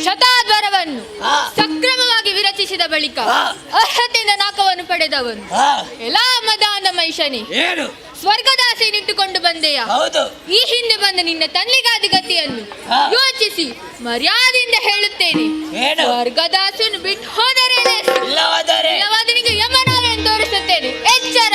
ಶತಾದ್ವರವನ್ನು ಸಕ್ರಮವಾಗಿ ವಿರಚಿಸಿದ ಬಳಿಕ ಅರ್ಹತೆಯಿಂದ ನಾಕವನ್ನು ಪಡೆದವನು ಎಲ್ಲಾ ಮದಾನ ಮಹಿಷನಿ ಸ್ವರ್ಗದಾಸೆಯನ್ನಿಟ್ಟುಕೊಂಡು ಬಂದೆಯ. ಈ ಹಿಂದೆ ಬಂದ ನಿನ್ನ ತಂದೆಗಾದ ಗತಿಯನ್ನು ಯೋಚಿಸಿ ಮರ್ಯಾದೆಯಿಂದ ಹೇಳುತ್ತೇನೆ. ಸ್ವರ್ಗದಾಸನು ಬಿಟ್ಟು ಹೋದರೆ ಇಲ್ಲವಾದರೆ ನಿನಗೆ ಯಮನಾವೆಂದು ತೋರಿಸುತ್ತೇನೆ. ಎಚ್ಚರ.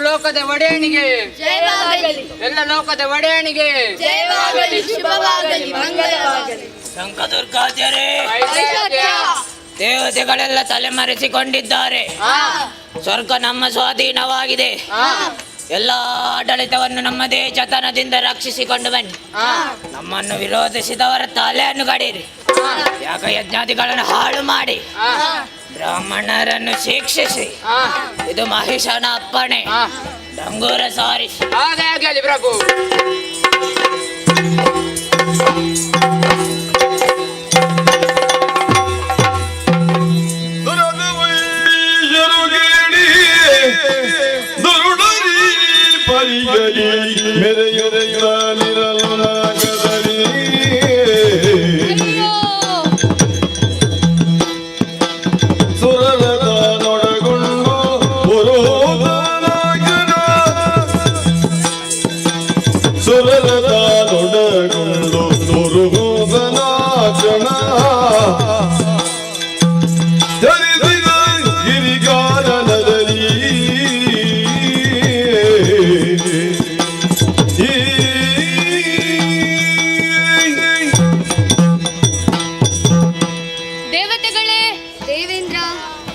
ಲೋಕದ ಒಡೆಯನಿಗೆ ಜಯವಾಗಲಿ. ಎಲ್ಲ ಲೋಕದ ಒಡೆಯನಿಗೆ ಜಯವಾಗಲಿ, ಶುಭವಾಗಲಿ, ಮಂಗಳವಾಗಲಿ. ಶಂಕದುರ್ಗಾಚಾರ್ಯ. ಐಶ್ವರ್ಯ. ದೇವತೆಗಳೆಲ್ಲ ತಲೆಮರೆಸಿಕೊಂಡಿದ್ದಾರೆ. ಸ್ವರ್ಗ ನಮ್ಮ ಸ್ವಾಧೀನವಾಗಿದೆ. ಎಲ್ಲ ಆಡಳಿತವನ್ನು ನಮ್ಮದೇ ಜತನದಿಂದ ರಕ್ಷಿಸಿಕೊಂಡು ಬನ್ನಿ. ನಮ್ಮನ್ನು ವಿರೋಧಿಸಿದವರ ತಲೆಯನ್ನು ಕಡೀರಿ. ಯಾಕ ಯಜ್ಞಾದಿಗಳನ್ನು ಹಾಳು ಮಾಡಿ ಬ್ರಾಹ್ಮಣರನ್ನು ಶಿಕ್ಷಿಸಿ. ಇದು ಮಹಿಷನ ಅಪ್ಪಣೆ. ಡಂಗೂರ ಸಾರಿಸಿ. ಹಾಗೆ ಆಗಲಿ ಪ್ರಭು. ದೇವತೆಗಳೇ, ದೇವೇಂದ್ರ,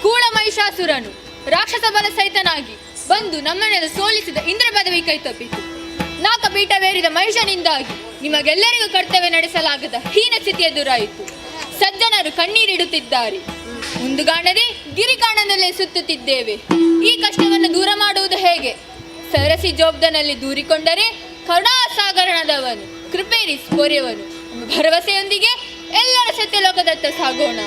ಕೂಳ ಮಹಿಷಾಸುರನು ರಾಕ್ಷಸ ಬಲ ಸಹಿತನಾಗಿ ಬಂದು ನಮ್ಮನ್ನೆಲ್ಲ ಸೋಲಿಸಿದ ಇಂದ್ರ ಪದವಿ ಕೈ ತಪ್ಪಿತು. ನಾಕಪೀಠವೇರಿದ ಮಹಿಷನಿಂದಾಗಿ ನಿಮಗೆಲ್ಲರಿಗೂ ಕರ್ತವ್ಯ ನಡೆಸಲಾಗದ ಹೀನ ಸ್ಥಿತಿ ಎದುರಾಯಿತು. ಸಜ್ಜನರು ಕಣ್ಣೀರಿಡುತ್ತಿದ್ದಾರೆ. ಮುಂದುಗಾಣದೆ ಗಿರಿಕಾಣದಲ್ಲೇ ಸುತ್ತುತ್ತಿದ್ದೇವೆ. ಈ ಕಷ್ಟವನ್ನು ದೂರ ಮಾಡುವುದು ಹೇಗೆ? ಸರಸಿ ಜೋಬ್ದನಲ್ಲಿ ದೂರಿಕೊಂಡರೆ ಕರುಣಾಸಾಗರಣದವನು ಕೃಪೇರಿಸ್ ಪೊರೆಯವನು ಎಂಬ ಭರವಸೆಯೊಂದಿಗೆ ಎಲ್ಲರ ಸತ್ಯಲೋಕದತ್ತ ಸಾಗೋಣ.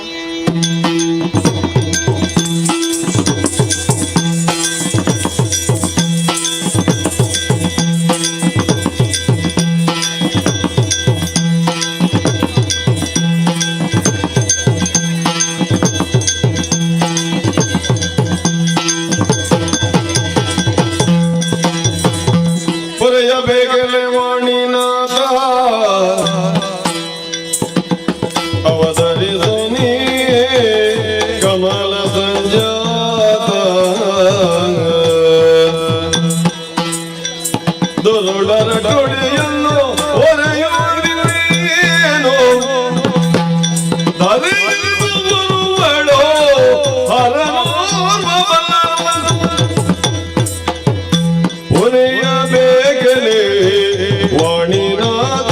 ಪೊರೆಯಬೇಕಲೆ ವಾಣಿನಾಥ ಅವತರಿಸನಿ ಕಮಲ ಸಂಜಾತ ದುರುಳರ ಕೊಡೆಯನ್ನು ಒರೆಯುವುದೇನು ಧರಿಸು ಬರುವಳೋ ಹರನೋರ್ವ ಒರೆಯಬೇಕಲೆ ವಾಣಿನಾಥ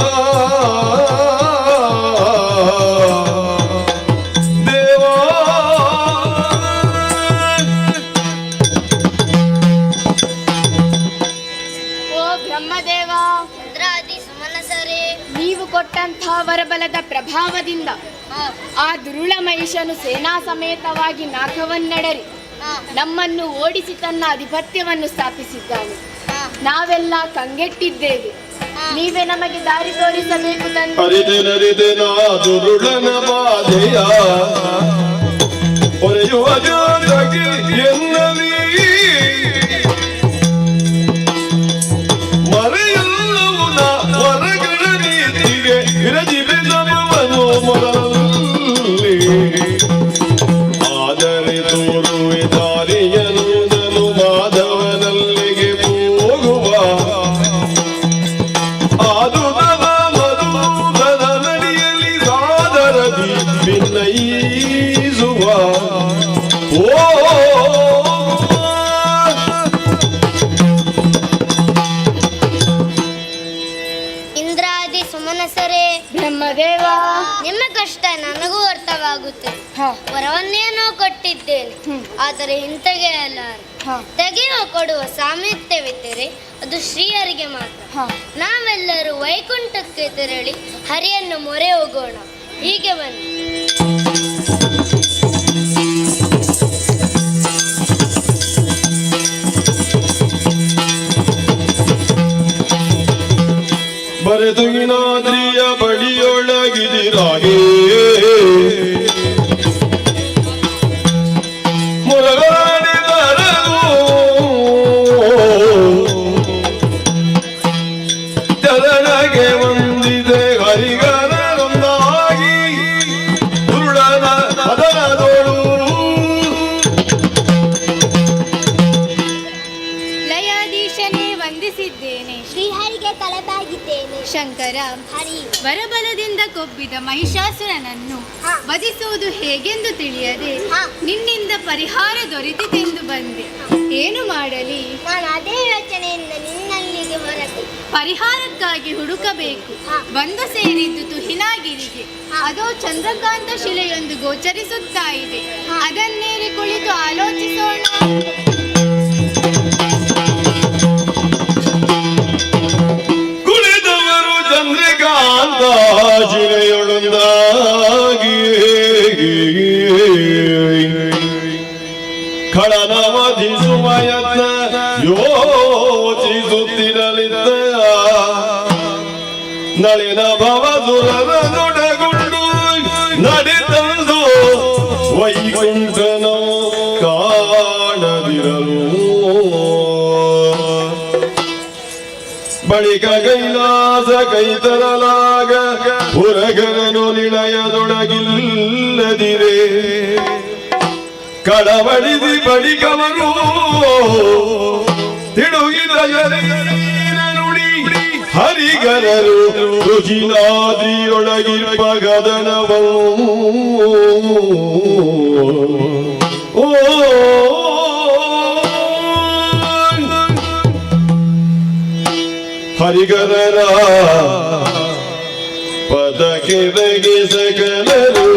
ದೇವಾ. ಓ ಬ್ರಹ್ಮದೇವ, ಚಂದ್ರಾದಿ ಸುಮನಸರೇ, ನೀವು ಕೊಟ್ಟಂತಹ ವರಬಲದ ಪ್ರಭಾವದಿಂದ ಆ ದುರುಳ ಮಹಿಷನು ಸೇನಾ ಸಮೇತವಾಗಿ ನಾಕವನ್ನಡರಿ ನಮ್ಮನ್ನು ಓಡಿಸಿ ತನ್ನ ಆಧಿಪತ್ಯವನ್ನು ಸ್ಥಾಪಿಸಿದ್ದಾನೆ. ನಾವೆಲ್ಲ ಕಂಗೆಟ್ಟಿದ್ದೇವೆ. ನೀವೇ ನಮಗೆ ದಾರಿ ತೋರಿಸಬೇಕು ತಂದೆ. ಅರಿದೆನರಿದೆನಾ ದುರುಳನ ಬಾಧೆಯ ಒರೆಯುವ ಜೋತಗೆ ಎನ್ನಲಿ ಮರೆಯಲ್ಲವು ನ ವರಗಳ ನೀತಿಗೆ ವಿರಜಿವೆ ನಮವನು ಮೊದಲಲ್ಲಿ. ಆದರೆ ತೋರುವೆ ದಾರಿಯನು ಮಾಧವನಲ್ಲಿಗೆ ಹೋಗುವ ಆದುದವ ಮಧುದನ ನಡಿಯಲಿ ಸಾದರದಿ ಭಿನ್ನಯಿಸುವ ಓ. ಇಂದ್ರಾದಿ ಸುಮನಸರೇ, ಬ್ರಹ್ಮದೇವ, ನಿಮ್ಮ ಕಷ್ಟ ನನಗೂ ಅರ್ಥವಾಗುತ್ತದೆ. ವರವನ್ನೇನೋ ಕೊಟ್ಟಿದ್ದೇನೆ, ಆದರೆ ಹಿಂತೆಗೆಯಲಾರೆ. ತೆಗೆಯುವ ಕೊಡುವ ಸಾಮರ್ಥ್ಯವಿದ್ದರೆ ಅದು ಶ್ರೀಹರಿಗೆ ಮಾತ್ರ. ನಾವೆಲ್ಲರೂ ವೈಕುಂಠಕ್ಕೆ ತೆರಳಿ ಹರಿಯನ್ನು ಮೊರೆ ಹೋಗೋಣ. ಹೀಗೆ ಬನ್ನಿ. ಬರೆದುಗಿನಾದ್ರಿಯ ಬಡಿಯೊಳಗಿದಿರಾಗಿ ಮುರಗಾಡಿದರದು ಚರಣಗೆ ಹೊಂದಿದೆ ಹರಿಗರರೊಂದಾಗಿ ದುರುಳನ ಅದರ ನಮಿಸಿದ್ದೇನೆ. ಶ್ರೀಹರಿಗೆ ತಲೆಬಾಗಿದ್ದೇನೆ. ಶಂಕರ, ಹರಿ, ವರಬಲದಿಂದ ಕೊಬ್ಬಿದ ಮಹಿಷಾಸುರನನ್ನು ವಧಿಸುವುದು ಹೇಗೆಂದು ತಿಳಿಯದೆ ನಿನ್ನಿಂದ ಪರಿಹಾರ ದೊರೆತಿತೆಂದು ಬಂದೆ. ಏನು ಮಾಡಲಿ? ನಾನು ಅದೇ ಯೋಚನೆಯಿಂದ ನಿನ್ನಲ್ಲಿಗೆ ಹೊರಟೆ. ಪರಿಹಾರಕ್ಕಾಗಿ ಹುಡುಕಬೇಕು. ಬಂದು ಸೇರಿದ್ದು ತುಹಿನಾಗಿರಿಗೆ. ಅದೋ ಚಂದ್ರಕಾಂತ ಶಿಲೆಯೊಂದು ಗೋಚರಿಸುತ್ತಾ ಇದೆ. ಅದನ್ನೇರಿ ಕುಳಿತು ಆಲೋಚಿಸೋಣ. ಕುಳಿತವರು ಚಂದ್ರಕಾಂತ ಶಿಲೆಯೊಳಂದಾಗಿ ಖಳನವಧಿಸುವ ಯತ್ನ ಯೋಚಿಸುತ್ತಿರಲಿದ್ದ ನಳಿನ ಭವಸುರನೊಡಗುಂಡು ನಡೆತಂದು ವೈಕುಂಠನೋ ಕಾಣದಿರಲು ಬಳಿಕ ಕೈಲಾಸ ಕೈತರಲಾಗ ಹೊರಗರನು ನಿಳಯದೊಳಗಿಲ್ಲದಿರೇ ಕಳವಳಿಸಿ ಬಳಿಕವರು ತಿಡುಗಿದ ನುಡಿ ಹರಿಗರರು ರುಚಿನಾದ್ರಿಯೊಳಗಿರ್ಪ ಗದನವು ಓ ಹರಿಗರರ ಪದಕ್ಕೆ ಬಗೆ ಸಕಲರು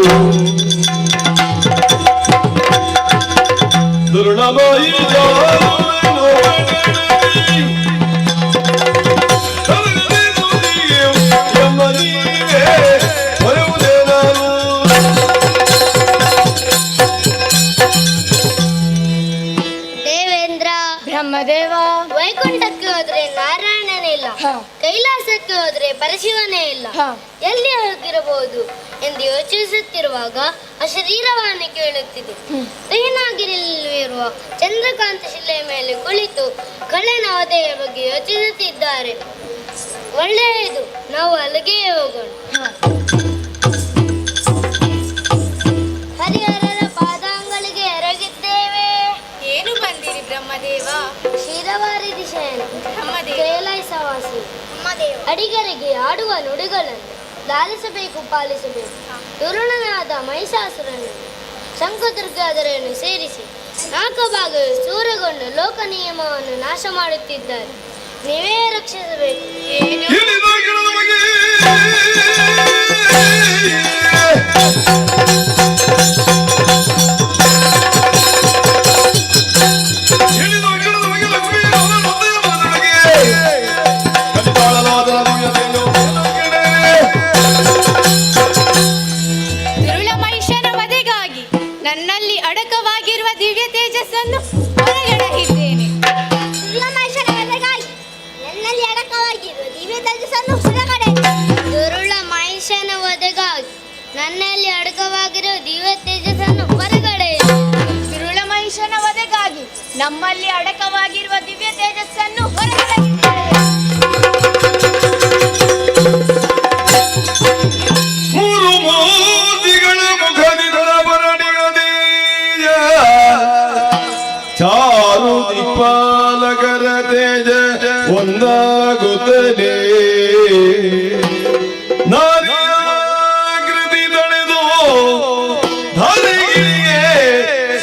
ದುರ್ಣಮಯಿ ದೇವೇಂದ್ರ, ಬ್ರಹ್ಮದೇವ, ವೈಕುಂಠಕ್ಕೆ ಹೋದ್ರೆ ನಾರಾಯಣನೇ ಇಲ್ಲ, ಕೈಲಾಸಕ್ಕೆ ಹೋದ್ರೆ ಪರಶಿವನೇ ಇಲ್ಲ, ಎಲ್ಲಿ ಹೋಗಿರಬಹುದು ಎಂದು ಯೋಚಿಸುತ್ತಿರುವಾಗ ಅಶರೀರವಾಣಿ ಕೇಳುತ್ತಿದೆ. ತುಹಿನಾಗಿರಿಯಲ್ಲಿರುವ ಚಂದ್ರಕಾಂತ ಶಿಲೆಯ ಮೇಲೆ ಕುಳಿತು ಕಳ್ಳನ ವಧೆಯ ಬಗ್ಗೆ ಯೋಚಿಸುತ್ತಿದ್ದಾರೆ. ಒಳ್ಳೆಯದು, ನಾವು ಅಲ್ಲಿಗೆ ಹೋಗೋಣ. ಹರಿಹರರ ಪಾದಾಂಗಳಿಗೆ ಎರಗಿದ್ದೇವೆ. ಏನು ಬಂದಿರಿ ಬ್ರಹ್ಮದೇವ? ಕ್ಷೀರವಾರಿ ದಿಶೆಯನ್ನು ಬ್ರಹ್ಮದೇವ, ಕೈಲಾಸವಾಸಿ ಅಡಿಗರಿಗೆ ಆಡುವ ನುಡಿಗಳನ್ನು ಲಾಲಿಸಬೇಕು, ಪಾಲಿಸಬೇಕು. ದುರುಳನಾದ ಮಹಿಷಾಸುರನನ್ನು ಶಂಕುದುರ್ಗಾದರನ್ನು ಸೇರಿಸಿ ನಾಲ್ಕು ಭಾಗವು ಸೂರಗೊಂಡು ಲೋಕ ನಿಯಮವನ್ನು ನಾಶ ಮಾಡುತ್ತಿದ್ದಾರೆ. ನೀವೇ ರಕ್ಷಿಸಬೇಕು. ದುರುಳ ಮಹಿಷನ ವಧೆಗಾಗಿ ನನ್ನಲ್ಲಿ ಅಡಕವಾಗಿರುವ ದಿವ್ಯ ತೇಜಸ್ಸನ್ನು ಹೊರಗೆಡಹಿದ್ದೇನೆ. ದುರುಳ ಮಹಿಷನ ವಧೆಗಾಗಿ ನನ್ನಲ್ಲಿ ಅಡಕವಾಗಿರುವ ದಿವ್ಯ ತೇಜಸ್ಸನ್ನು ಹೊರಗಡೆ ದುರುಳ ಮಹಿಷನ ವಧೆಗಾಗಿ ನನ್ನಲ್ಲಿ ಅಡಕವಾಗಿರುವ ದಿವ್ಯ ತೇಜಸ್ಸನ್ನು ಹೊರಗಡೆ ದುರುಳ ಮಹಿಷನ ವಧೆಗಾಗಿ ನಮ್ಮಲ್ಲಿ ಅಡಕವಾಗಿರುವ ದಿವ್ಯ ತೇಜಸ್ಸನ್ನು ಹೊರಗಡೆ. ಮೂರು ಮೂರ್ತಿಗಳ ಮುಖದಿದರ ಬರಣಿಗದೀಯ ಚಾರು ದಿಕ್ಪಾಲಕರ ತೇಜ ಒಂದಾಗುತ್ತದೆ. ನಾರಿಯಾಕೃತಿ ತಳೆದು ಧರೆಗಿಳಿಗೆ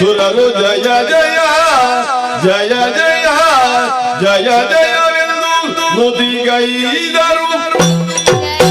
ಸುರರು ಜಯ ಜಯ ಜಯ ಜಯ ಜಯ ಜಯವೆಂದು ನುಡಿಗೈದರು. ಜಯ.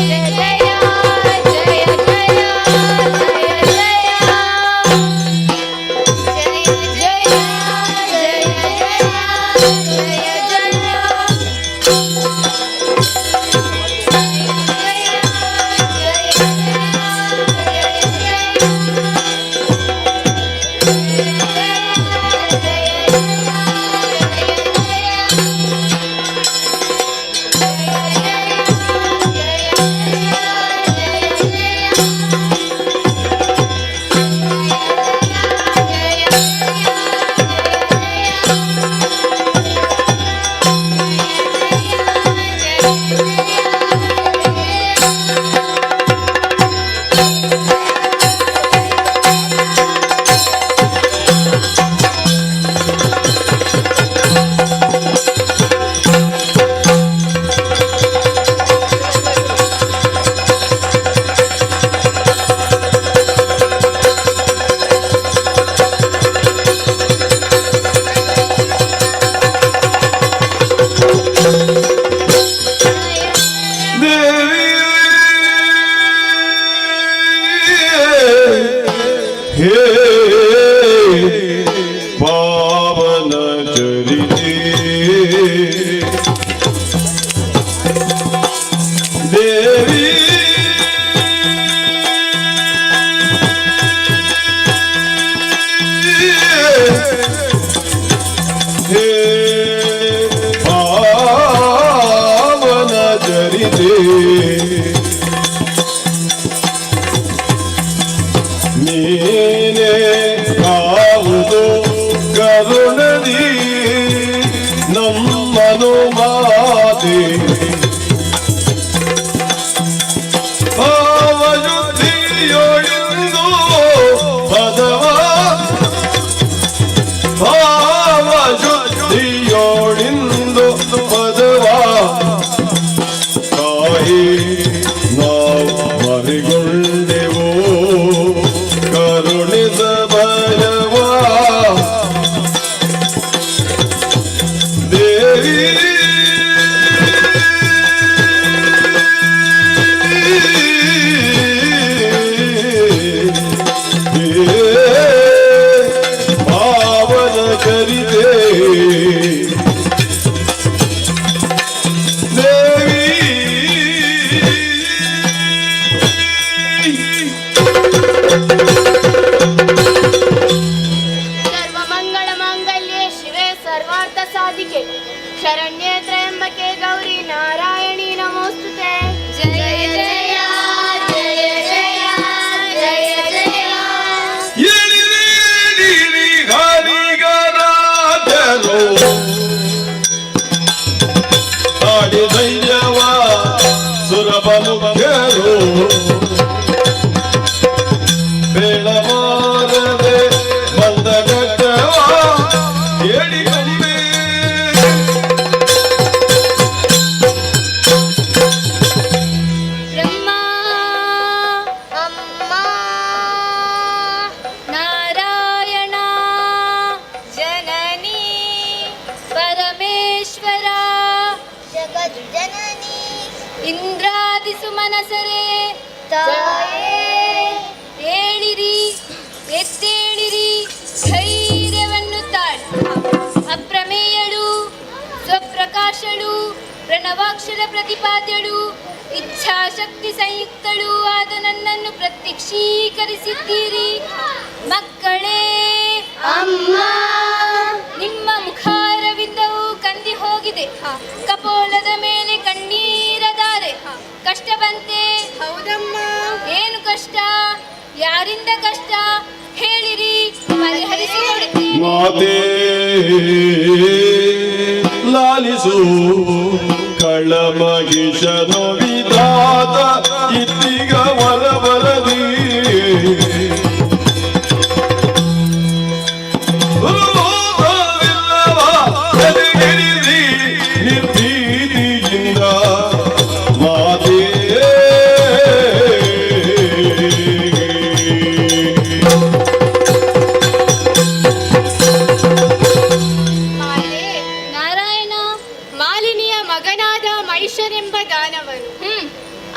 ಭಾನುಮಾತೆ ಭಾವಶುದ್ಧಿಯೊಳಿಂದು ಪದವ ಭಾವಶುದ್ಧಿಯೊಳಿಂದು ಪದವ ತಾಯಿ ನಾವು ಮರಿಗೊಂಡೆವು ಕರುಣಿಸ ಭಯವ ದೇವಿ. ಪಾವನ ಕರಿದೆ ದೇವಿ. ಸರ್ವಮಂಗಳ ಮಾಂಗಲ್ಯೆ ಶಿವೆ ಸರ್ವಾರ್ಥ ಸಾಧಿಕೆ ಶರಣ್ಯೇ ತ್ರಯಂಬಕೆ ಗೌರಿ ನಾರಾಯಣಿ ನಮೋಸ್ತುತೆ. ಜಯ ಜಯ ಜಯ ಜಯ ಜಯ ಜಯ. ಎಳಿರಿ ಹರಿಗರಾಜರು ಆಡಿ ಧೈರ್ಯವ ಸುರಭ ಮುಖ್ಯರು ಬೇಳಮಾರದೆ ಬಂದ ಘಟ್ಟವ ಹೇಳಿಕೊಂಬೆ. ಬ್ರಹ್ಮ ಅಮ್ಮ ನಾರಾಯಣ ಜನನಿ ಪರಮೇಶ್ವರ ಜಗಜ್ಜನನಿ ಇಂದ್ರಾದಿ ಸುಮನಸರೇ ತಾಯೇ ಏಳಿರಿ, ಎದ್ದೇಳಿರಿ, ಧೈರ್ಯವನ್ನು ತಾಳಿ. ಅಪ್ರಮೇಯಳು, ಸ್ವಪ್ರಕಾಶಳು, ಪ್ರಣವಾಕ್ಷರ ಪ್ರತಿಪಾದ್ಯಳು, ಇಚ್ಛಾಶಕ್ತಿ ಸಂಯುಕ್ತಳು ಆದ ನನ್ನನ್ನು ಪ್ರತ್ಯಕ್ಷೀಕರಿಸಿದ್ದೀರಿ. ಮಕ್ಕಳೇ, ಅಮ್ಮ ನಿಮ್ಮ ಮುಖಾರವಿಂದವೂ ಕಂದಿ ಹೋಗಿದೆ. ಕಪೋಲದ ಮೇಲೆ ಕಣ್ಣೀರ ಧಾರೆ. ಕಷ್ಟ ಬಂತೆ? ಹೌದಮ್ಮ. ಏನು ಕಷ್ಟ? ಯಾರಿಂದ ಕಷ್ಟ? ಹೇಳಿರಿ, ಪರಿಹರಿಸಿಕೊಡುತ್ತೇನೆ. ಮಾತೇ ಲಾಲಿಸು ಕಳಮಗಿಷನು ವಿಧಾತ ಇತ್ತೀಗ ವರವರದಿ ರೂಪವಿಲ್ಲವ ಎದೆಗೆರಿಸಿ ನಿರ್ಭೀತಿಯಿಂದ ಮಾತೇ. ಮಾತೆ ನಾರಾಯಣ. ಮಾಲಿನಿಯ ಮಗನಾದ ಮಹಿಷನೆಂಬ ದಾನವನು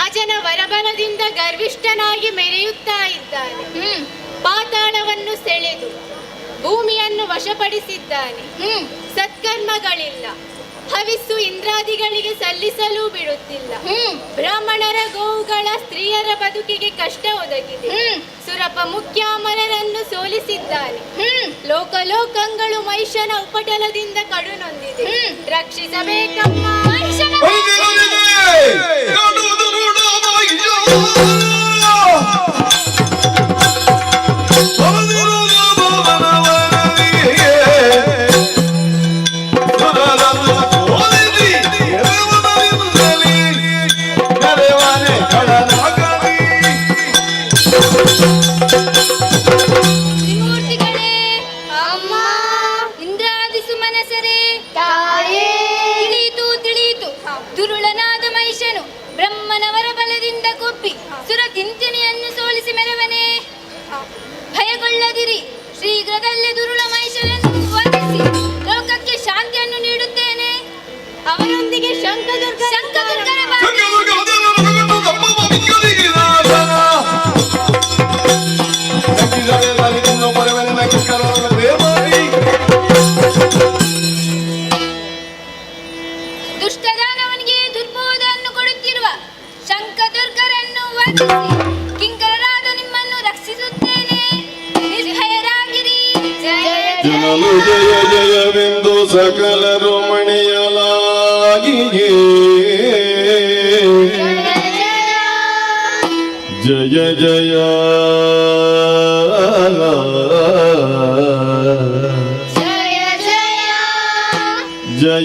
ಅಜನ ವರಬಲದಿಂದ ಗರ್ವಿಷ್ಠನಾಗಿ ಮೆರೆಯುತ್ತಾ ಇದ್ದಾನೆ. ಪಾತಾಳವನ್ನು ಸೆಳೆದು ಭೂಮಿಯನ್ನು ವಶಪಡಿಸಿದ್ದಾನೆ. ಸತ್ಕರ್ಮಗಳಿಲ್ಲ, ಹವಿಸ್ಸು ಇಂದ್ರಾದಿಗಳಿಗೆ ಸಲ್ಲಿಸಲೂ ಬಿಡುತ್ತಿಲ್ಲ. ಬ್ರಾಹ್ಮಣರ, ಗೋವುಗಳ, ಸ್ತ್ರೀಯರ ಬದುಕಿಗೆ ಕಷ್ಟ ಒದಗಿದೆ. ಸುರಪ ಮುಖ್ಯಾಮರರನ್ನು ಸೋಲಿಸಿದ್ದಾನೆ. ಲೋಕಲೋಕಂಗಳು ಮಹಿಷನ ಉಪಟಳದಿಂದ ಕಡುನೊಂದಿದೆ. ರಕ್ಷಿಸಬೇಕಮ್ಮ. ತ್ರಿಮೂರ್ತಿಗಳೇ, ಅಮ್ಮ ಇಂದ್ರಾದಿ ಸುಮನಸರೇ, ತಾಯೇ ತಿಳಿಯಿತು, ತಿಳಿಯಿತು. ದುರುಳನಾದ ಮಹಿಷನು ಬ್ರಹ್ಮನವರ ಬಲದಿಂದ ಕೊಬ್ಬಿ ಸುರಕಿಂಚನಿಯನ್ನು ಸೋಲಿಸಿ ಮೆರವನೆ. ಭಯಗೊಳ್ಳದಿರಿ. ಶೀಘ್ರದಲ್ಲೇ ದುರುಳ ಮಹಿಷನನ್ನು ವಧಿಸಿ ಲೋಕಕ್ಕೆ ಶಾಂತಿಯನ್ನು ನೀಡುತ್ತೇನೆ. ಅವರೊಂದಿಗೆ ಶಂಕದುರ್ಗ ಶಂಕದುರ್ಗರ ಬಾರಿ. ದುಷ್ಟದಾನವನಿಗೆ ದುರ್ಬೋಧವನ್ನು ಕೊಡುತ್ತಿರುವ ಶಂಕದುರ್ಗರನ್ನು ವಧಿಸಿ ಕಿಂಕರರಾದ ನಿಮ್ಮನ್ನು ರಕ್ಷಿಸುತ್ತೇನೆ. ನಿರ್ಭಯರಾಗಿರಿ. ಜನಲು ಜಯ ಜಯವೆಂದು ಸಕಲರು ಮಣಿಯಲಾಗಿಯೇ ಜಯ ಜಯ ಜಯ ಜಯ ಜಯ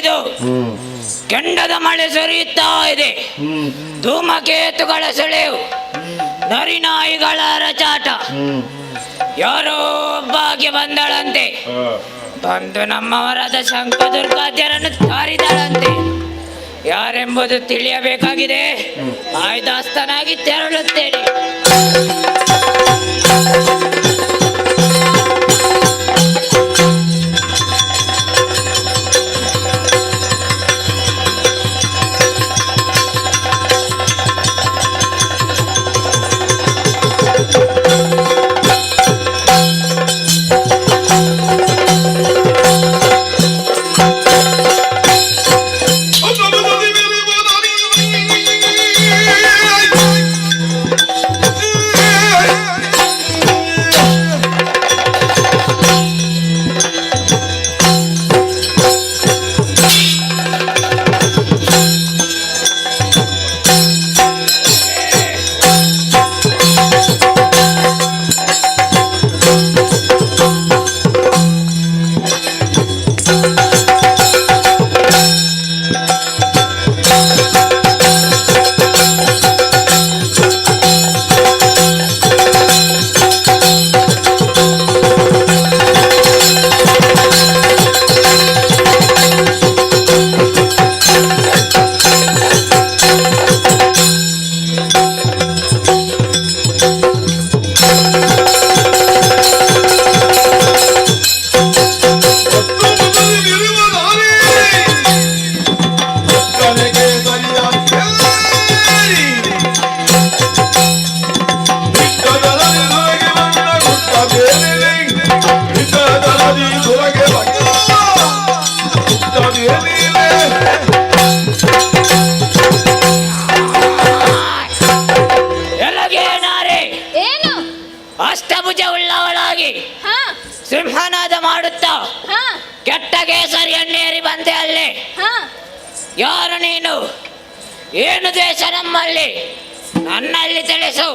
ಇದು ಕೆಂಡದ ಮಳೆ ಸುರಿಯುತ್ತಾ ಇದೆ. ಧೂಮಕೇತುಗಳ ಸುಳಿವು, ನರಿನಾಯಿಗಳ ಅರಚಾಟ. ಯಾರೋ ಒಬ್ಬಾಗಿ ಬಂದಳಂತೆ, ಬಂದು ನಮ್ಮವರಾದ ಶಂಕದುರ್ಗಾದ್ಯರನ್ನು ತಾರಿದಳಂತೆ. ಯಾರೆಂಬುದು ತಿಳಿಯಬೇಕಾಗಿದೆ. ಆಯ್ದಾಸ್ತನಾಗಿ ತೆರಳುತ್ತೇನೆ. ಅಷ್ಟಭುಜ ಉಳ್ಳವಳಾಗಿ ಸಿಂಹನಾದ ಮಾಡುತ್ತಾ ಕೆಟ್ಟ ಕೇಸರಿಯನ್ನೇರಿ ಬಂದೆ ಅಲ್ಲಿ. ಯಾರು ನೀನು? ಏನು ದೇಶ ನಮ್ಮಲ್ಲಿ? ನನ್ನಲ್ಲಿ ತಿಳಿಸು.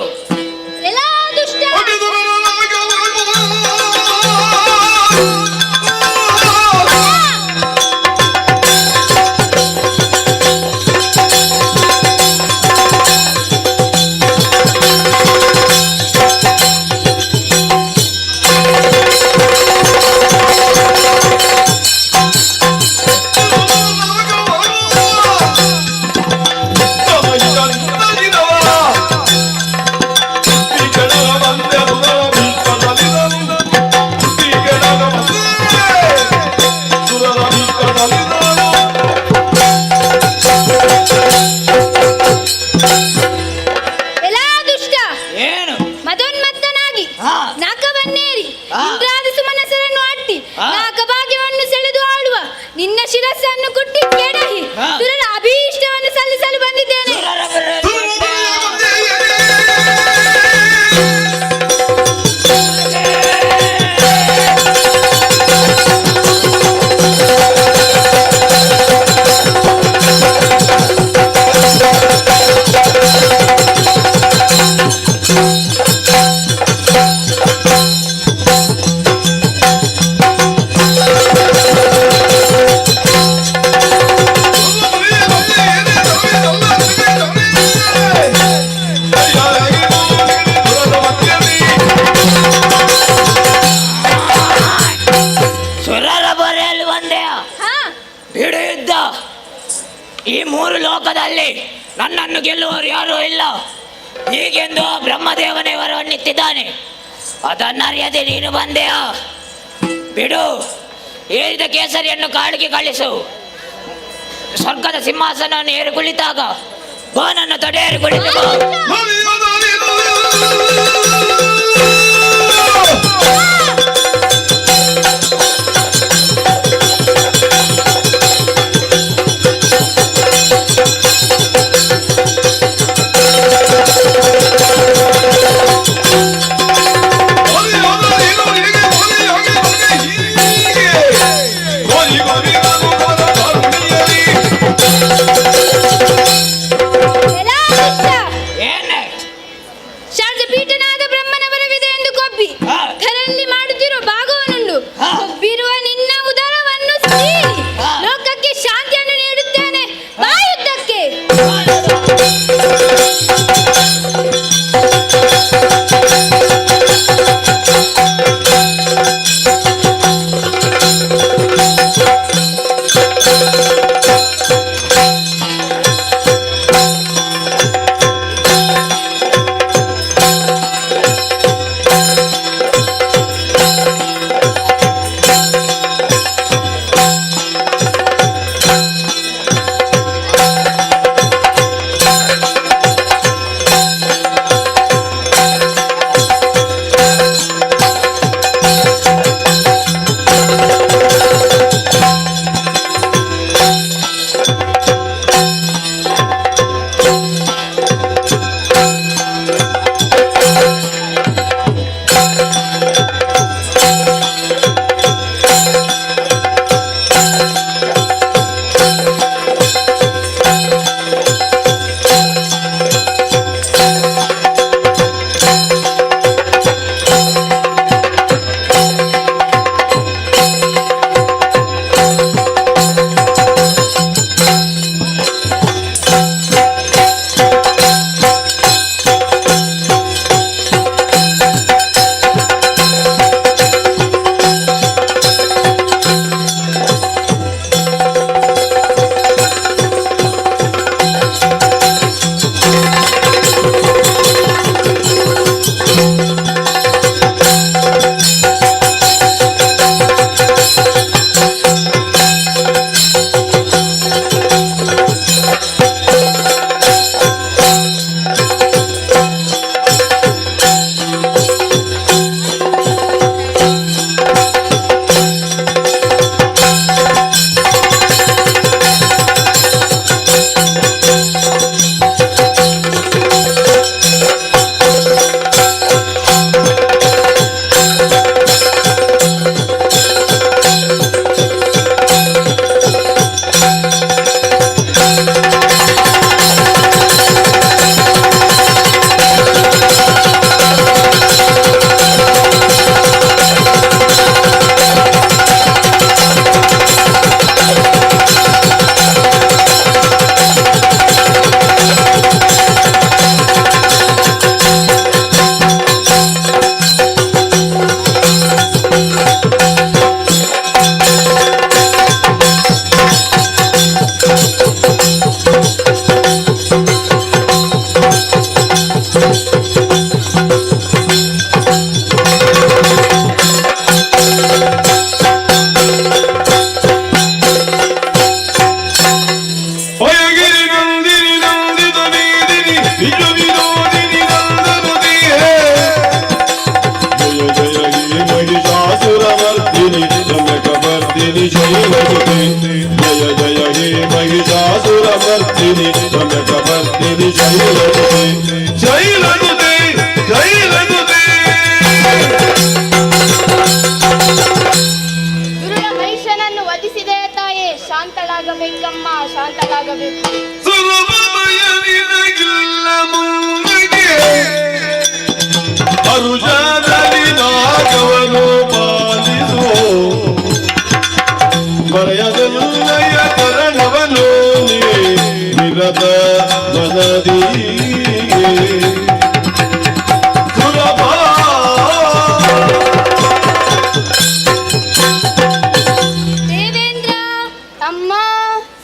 ನಿನ್ನ ಶಿರಸ್ಸನ್ನು ಕುಟ್ಟಿ ಕೆಡಹಿ ಸುರರ ಅಭೀಷ್ಟವನ್ನು ಸಲ್ಲಿಸಲು ಬಂದಿದ್ದೇನೆ. ಈ ಮೂರು ಲೋಕದಲ್ಲಿ ನನ್ನನ್ನು ಗೆಲ್ಲುವವರು ಯಾರೂ ಇಲ್ಲ. ಹೀಗೆಂದು ಬ್ರಹ್ಮದೇವನೇ ವರವನ್ನಿತ್ತಿದ್ದಾನೆ. ಅದನ್ನರಿಯದೆ ನೀನು ಬಂದೆಯಾ? ಬಿಡು, ಏರಿದ ಕೇಸರಿಯನ್ನು ಕಾಡಿಗೆ ಕಳಿಸು. ಸ್ವರ್ಗದ ಸಿಂಹಾಸನವನ್ನು ಏರಿ ಕುಳಿತಾಗ ಗೋನನ್ನು ತೊಡೆಯೇರಿ ಕುಳಿತು. ಪೀಠನಾದ ಶೈಲಸುತೆ ಜಯ ಜಯ ಹೇ ಮಹಿಷಾಸುರಮರ್ದಿನಿ ರಮ್ಯಕಮರ್ದಿನಿ ಶೈಲಸುತೆ ಶೈಲಸುತೆ ಶೈಲಸುತೆ. ದುರುಳ ಮಹಿಷನನ್ನು ವಧಿಸಿದೆ ತಾಯೇ, ಶಾಂತಳಾಗಬೇಕಮ್ಮ, ಶಾಂತಳಾಗಬೇಕು. ಅರುಜಾದಲ್ಲಿ ನಾಗವನು ಪಾಲಿಸು ಮರೆಯದಲ್ಲಯ ಕರಣವನು ನೀ ನಿರತ ಮನದಿ ಸುರಭ. ದೇವೇಂದ್ರ. ಅಮ್ಮ.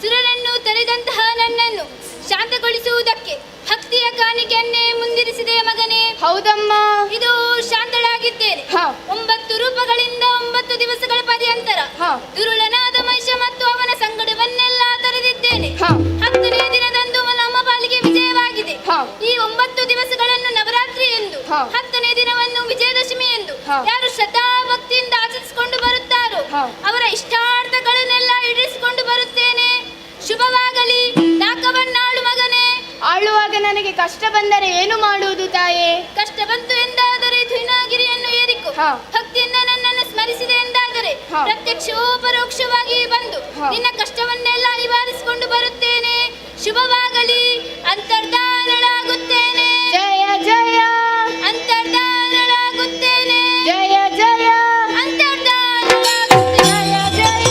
ಸುರರನ್ನು ತೊರೆದಂತಹ ನನ್ನನ್ನು ಶಾಂತಗೊಳಿಸುವುದಕ್ಕೆ ಭಕ್ತಿಯ ಕಾಣಿಕೆಯನ್ನೇ ಮುಂದಿರಿಸಿದೆ ಮಗನೇ. ಹೌದಮ್ಮ. ಇದು ಶಾಂತಳಾಗಿದ್ದೇನೆ. 9 ರೂಪಗಳಿಂದ 9 ದಿವಸಗಳ ಪರ್ಯಂತರ ದುರುಳನಾದ ಮಹಿಷ ಮತ್ತು ಅವನ ಸಂಗಡವನ್ನೆಲ್ಲ ತೊರೆದಿದ್ದೇನೆ. 10ನೇ ದಿನದಂದು ನಮ್ಮ ಪಾಲಿಗೆ ವಿಜಯವಾಗಿದೆ. ಈ 9 ದಿವಸಗಳನ್ನು ನವರಾತ್ರಿ ಎಂದು, 10ನೇ ದಿನವನ್ನು ವಿಜಯದಶಮಿ ಎಂದು ಯಾರು ಶ್ರದ್ಧಾ ಭಕ್ತಿಯಿಂದ ಆಚರಿಸಿಕೊಂಡು ಬರುತ್ತಾರೋ ಅವರ ಇಷ್ಟಾರ್ಥಗಳನ್ನೆಲ್ಲ ಈಡೇರಿಸಿಕೊಂಡು ಬರುತ್ತೇನೆ. ಶುಭವಾಗಲಿ. ನಾಕವನ್ನಾಳು ಮಗನೇ. ಆಳುವಾಗ ನನಗೆ ಕಷ್ಟ ಬಂದರೆ ಏನು ಮಾಡುವುದು ತಾಯೇ? ಕಷ್ಟ ಬಂತು ಎಂದಾದರೆ ಧುನಾಗಿರಿಯನ್ನು ಏರಿಕು. ಭಕ್ತಿಯಿಂದ ನನ್ನನ್ನು ಸ್ಮರಿಸಿದೆ ಎಂದಾದರೆ ಪ್ರತ್ಯಕ್ಷವೋ ಪರೋಕ್ಷವಾಗಿ ಬಂದು ನಿನ್ನ ಕಷ್ಟವನ್ನೆಲ್ಲ ನಿವಾರಿಸಿಕೊಂಡು ಬರುತ್ತೇನೆ. ಶುಭವಾಗಲಿ. ಅಂತರ್ಧಾನಳಾಗುತ್ತೇನೆ. ಜಯ ಜಯ. ಅಂತರ್ಧಾನಳಾಗುತ್ತೇನೆ. ಜಯ ಜಯ. ಅಂತರ್ಧಾನಳಾಗುತ್ತೇನೆ. ಜಯ ಜಯ.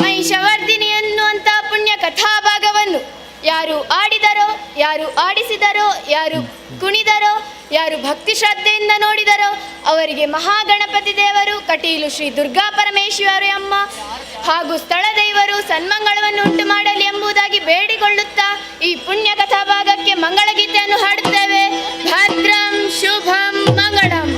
ಮಹಿಷವರ್ಧಿನಿ ಎನ್ನುವಂತಹ ಪುಣ್ಯ ಕಥಾಭಾಗವನ್ನು ಯಾರು ಆಡಿದರೋ, ಯಾರು ಆಡಿಸಿದರೋ, ಯಾರು ಕುಣಿದರೋ, ಯಾರು ಭಕ್ತಿ ಶ್ರದ್ಧೆಯಿಂದ ನೋಡಿದರೋ ಅವರಿಗೆ ಮಹಾಗಣಪತಿ ದೇವರು, ಕಟೀಲು ಶ್ರೀ ದುರ್ಗಾ ಪರಮೇಶ್ವರಿ ಅಮ್ಮ ಹಾಗೂ ಸ್ಥಳ ದೇವರು ಸನ್ಮಂಗಳವನ್ನು ಉಂಟು ಮಾಡಲಿ ಎಂಬುದಾಗಿ ಬೇಡಿಕೊಳ್ಳುತ್ತಾ ಈ ಪುಣ್ಯ ಕಥಾಭಾಗಕ್ಕೆ ಮಂಗಳಗೀತೆಯನ್ನು ಹಾಡುತ್ತೇವೆ. ಭದ್ರಂ ಶುಭಂ ಮಂಗಳಂ.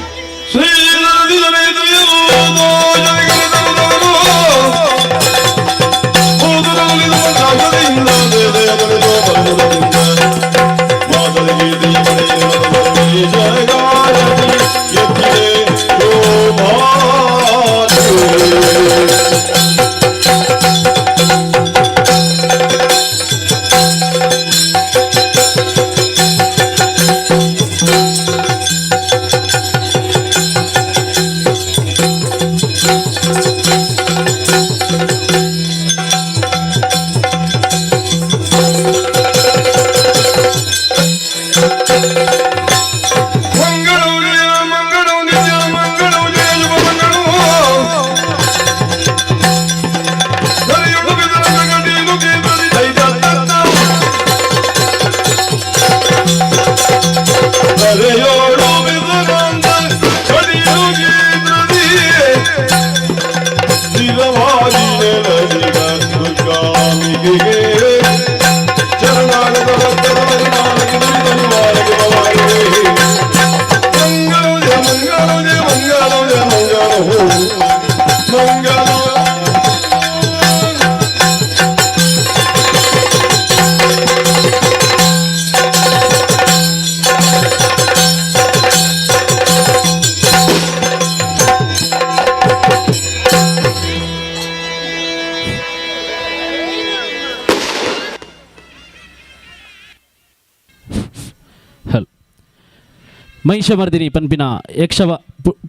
ಮಹಿಷಮರ್ದಿನಿ ಪನ್ಪಿನ ಯಕ್ಷವ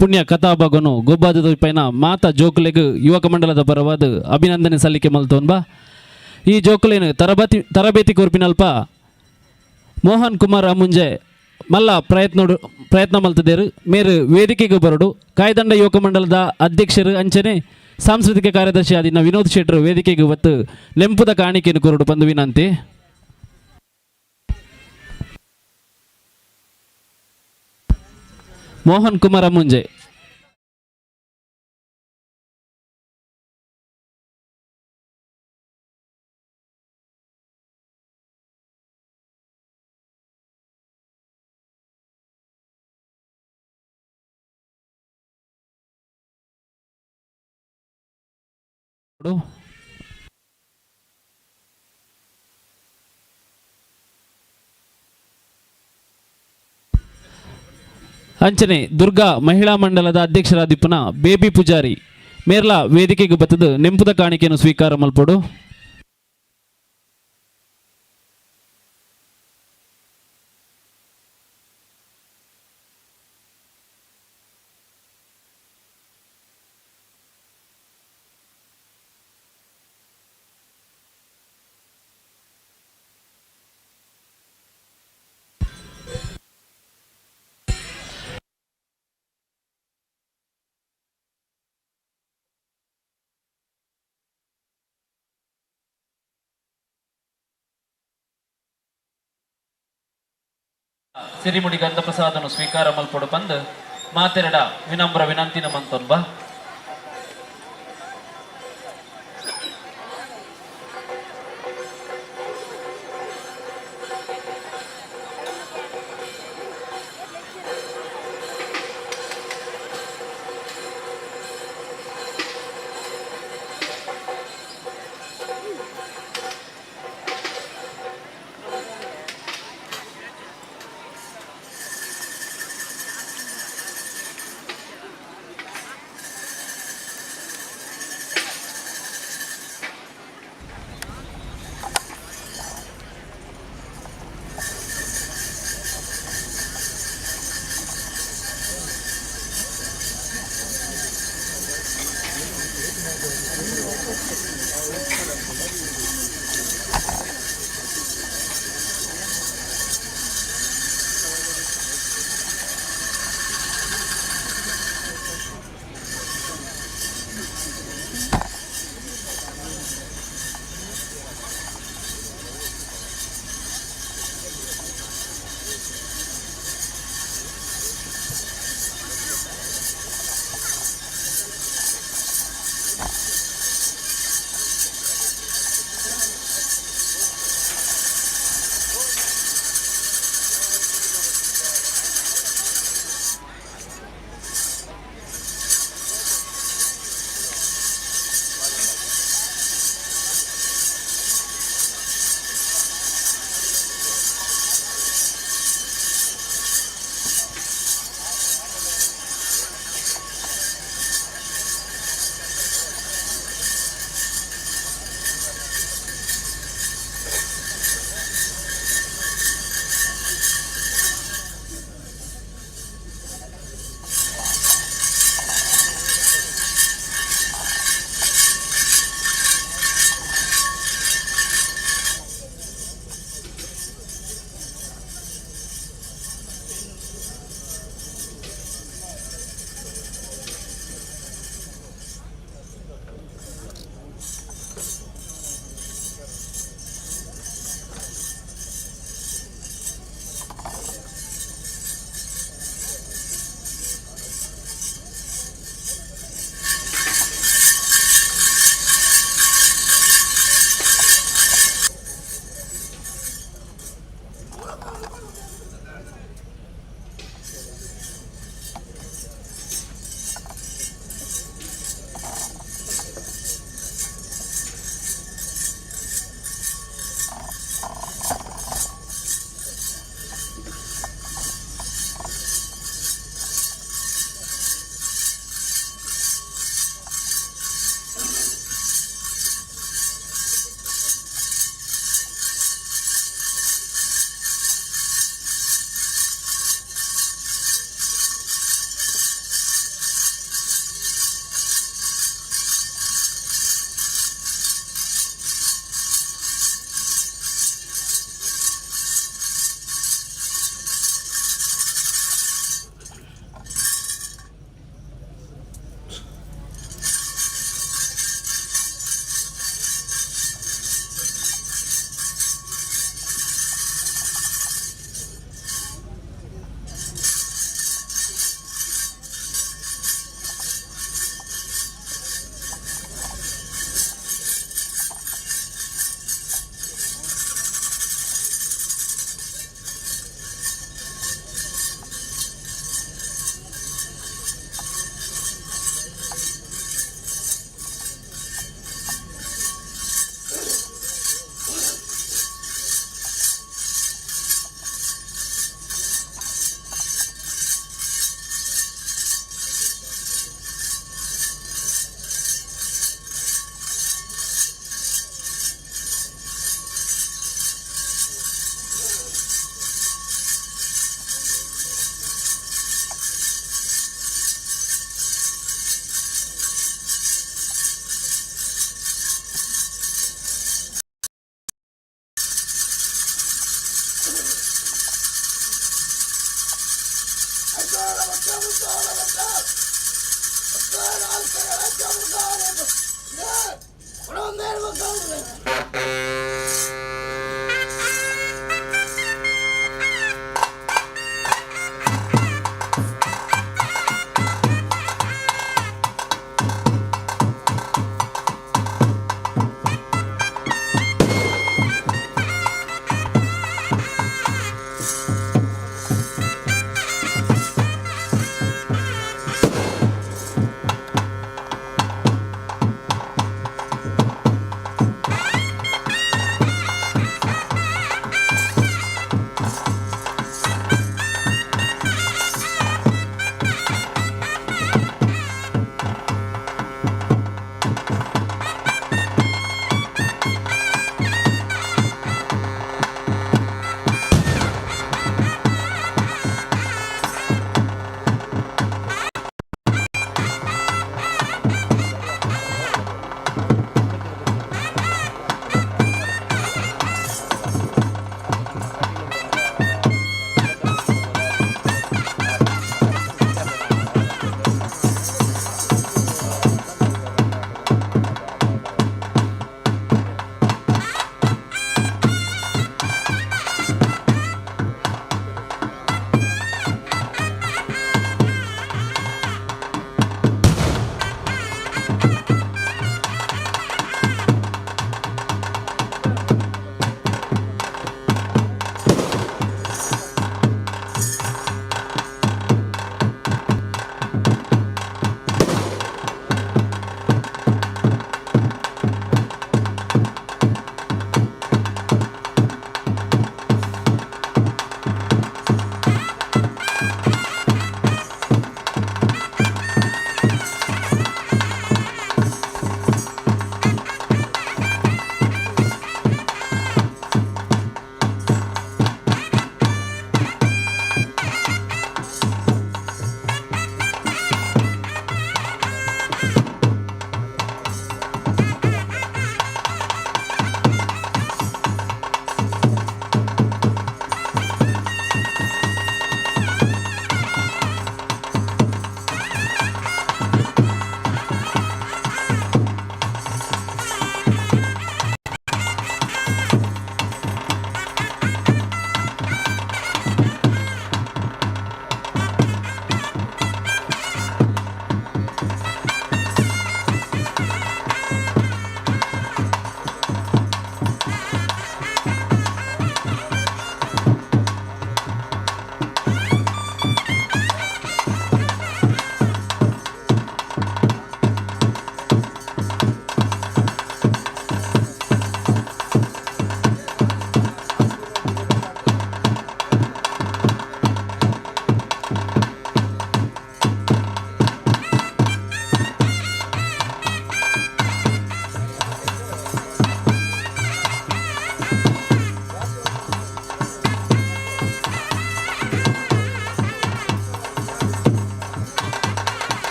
ಪುಣ್ಯ ಕಥಾಭಾಗನು ಗೊಬ್ಬಾದ ಪೈನ ಮಾತಾ ಜೋಕುಲೆಗ್ ಯುವಕ ಮಂಡಲದ ಪರವಾದ ಅಭಿನಂದನೆ ಸಲ್ಲಿಕೆ ಮಲ್ತೋನ್ಬಾ. ಈ ಜೋಕುಲೇನು ತರಬೇತಿ ತರಬೇತಿ ಕೊರ್ಪಿನಲ್ಪ ಮೋಹನ್ ಕುಮಾರ್ ಅಮುಂಜೆ ಮಲ್ಲ ಪ್ರಯತ್ನ ಮಲ್ತದೇರು. ಮೇರು ವೇದಿಕೆಗೆ ಬರಡು ಕಾಯ್ದಂಡ ಯುವಕ ಮಂಡಲದ ಅಧ್ಯಕ್ಷರು ಅಂಚನೆ ಸಾಂಸ್ಕೃತಿಕ ಕಾರ್ಯದರ್ಶಿ ಆದಿನ ವಿನೋದ್ ಶೆಟ್ಟರು ವೇದಿಕೆಗೆ ಬತ್ತು ನೆಂಪುದ ಕಾಣಿಕೆಯನ್ನು ಕೊರಡು ಪಂದು ವಿನಂತಿ. ಮೋಹನ್ ಕುಮಾರ್ ಅಮ್ಮುಂಜೆ. ಅಂಚನೆ ದುರ್ಗಾ ಮಹಿಳಾ ಮಂಡಲದ ಅಧ್ಯಕ್ಷರಾದಿಪ್ಪುನ ಬೇಬಿ ಪೂಜಾರಿ ಮೇರ್ಲಾ ವೇದಿಕೆಗೆ ಬತ್ತದು ನೆಂಪುದ ಕಾಣಿಕೆಯನ್ನು ಸ್ವೀಕಾರ ಮಲ್ಪೊಡು. ಸಿರಿಮುಡಿ ಗಂಧಪ್ರಸಾದನು ಸ್ವೀಕಾರ ಮಲ್ಪೊಡು ಪಂದ್ ಮಾತೆರಡ ವಿನಮ್ರ ವಿನಂತಿನ ಮಂತೊನ್ಬ.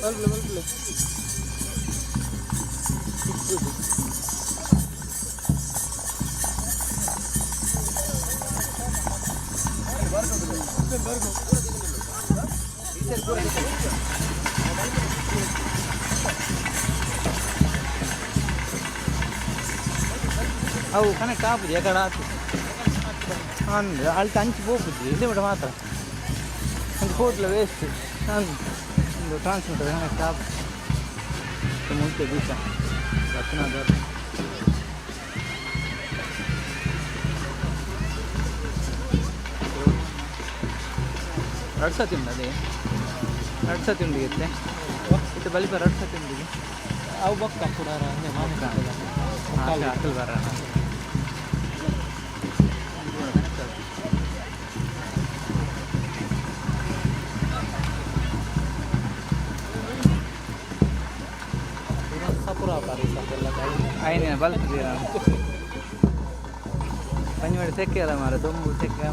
ಬಲ್ಬುಲೆ ಬಲ್ಬುಲೆ ಅವು ಕನೆಕ್ಟ್ ಆಪುಜಿ ಎಕಡ ಆತು ಅಂದ್ ಅಲ್ತ ಅಂಚಿ ಪೋಪುಜಿ ಇಲ್ಲಿ ಬಿಡ ಮಾತ್ರ ಒಂದು ಹೋಟ್ಲ ವೇಸ್ಟ್ ಅಂದ್ ಒಂದು ಟ್ರಾನ್ಸ್ಮಿಟರ್ ಕನೆಕ್ಟ್ ಆಪುಜಿ ಮುಂಚೆ ದಿವಸ ರತ್ನಾದ ರಡ್ ಸತಿ ಉಂಡು ಅದೇ ರಡ್ ಸತಿ ಉಂಡು ಇತ್ತೆ ಇತ್ತೆ ಬಲಿಪ ರಡ್ ಸತಿ ಉಂಡಿಗೆ ಅವು ಬೊಕ್ಕ ಕುಡಾರ ಅಕಲ್ ಬರ ಐನಿನ ಬಲ್ತಿದ್ದೀರ ಪಂಜಿ ಸೆಕ್ಕೆ ಅಲ್ಲ ಮಾರ ದೊಂಬು ಸೆಕ್ಕೆ.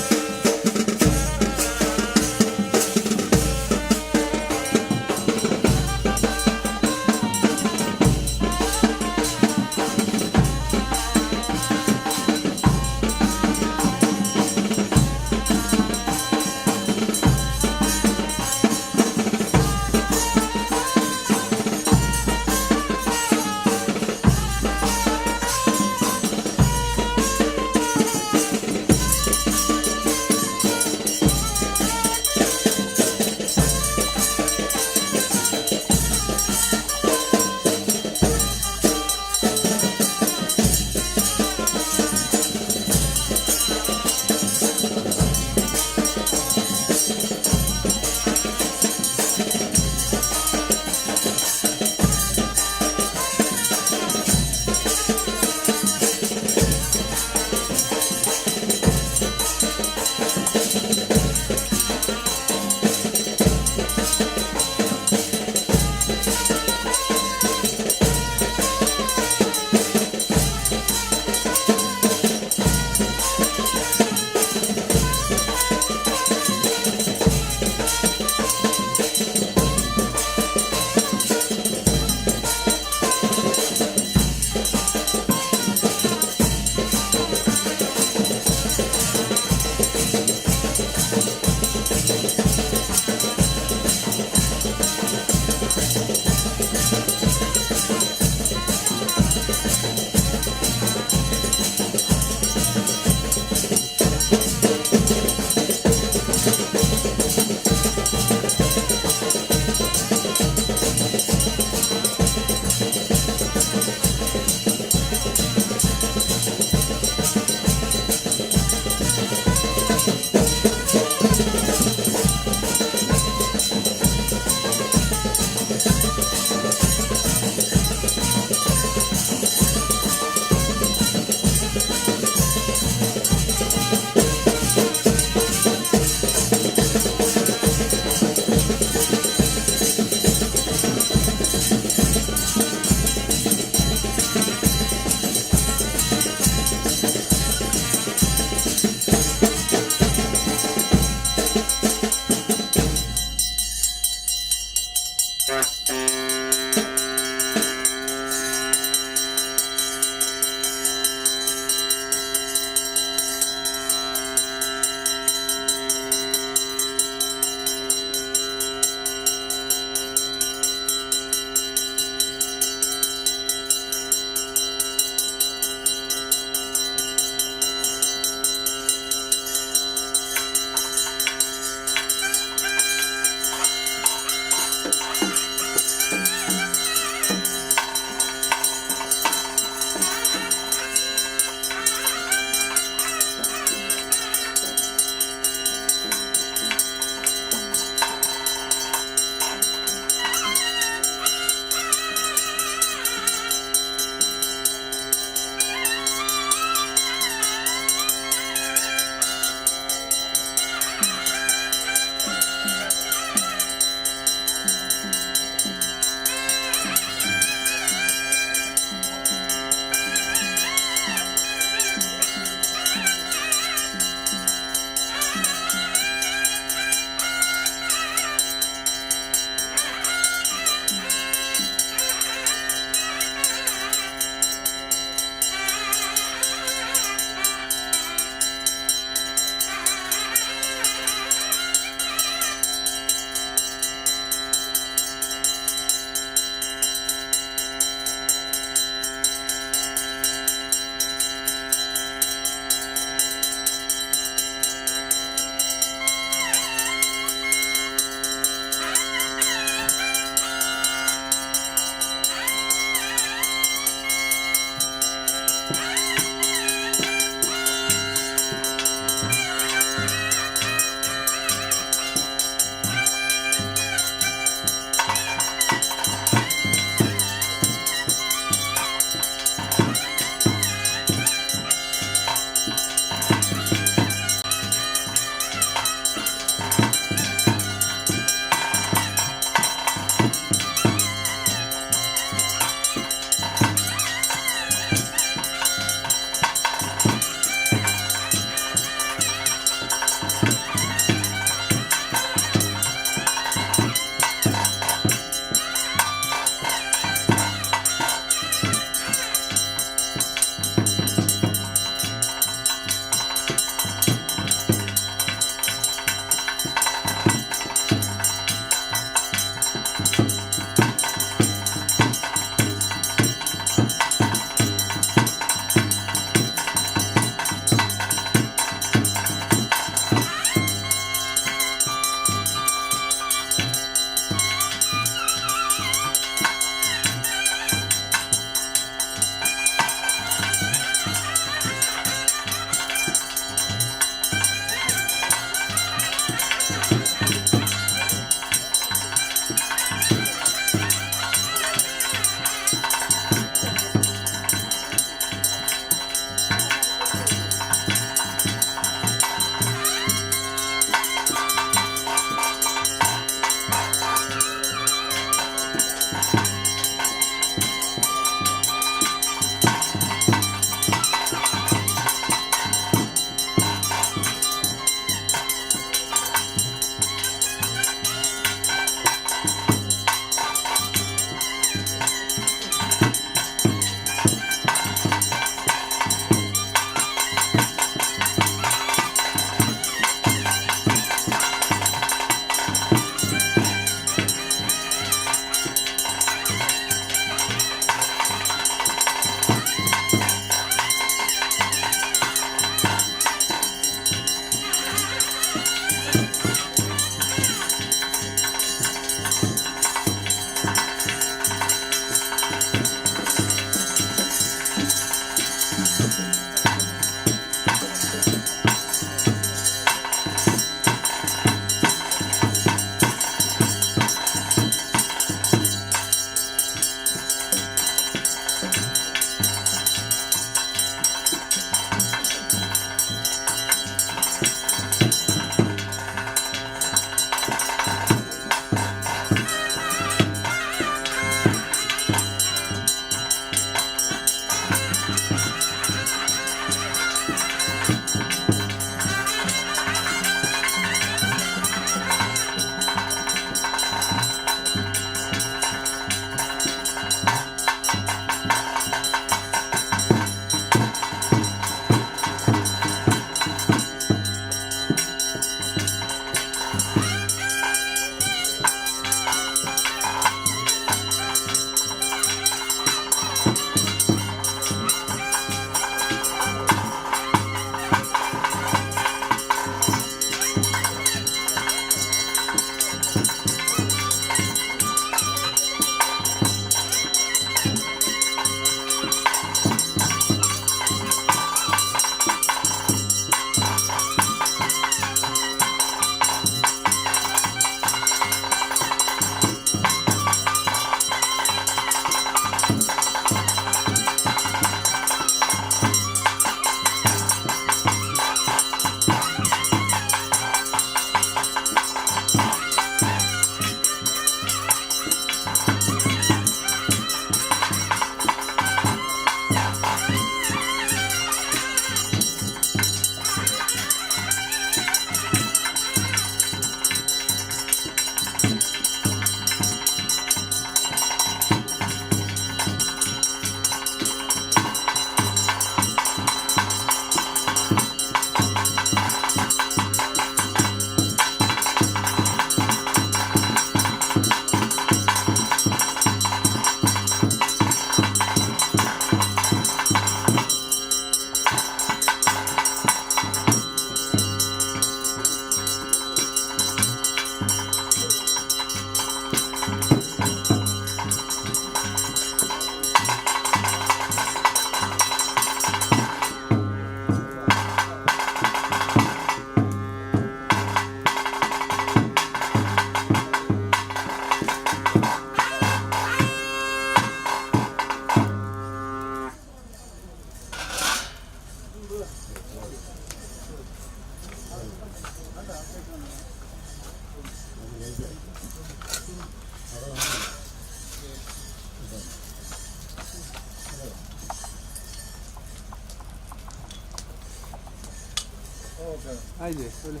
ಆಯ್ತು ಒಳ್ಳೆ.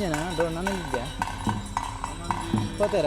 ಒಂಜನ ಡ್ರೋನ್ ನನಗಿದ್ದೆ ಪೋತಾರ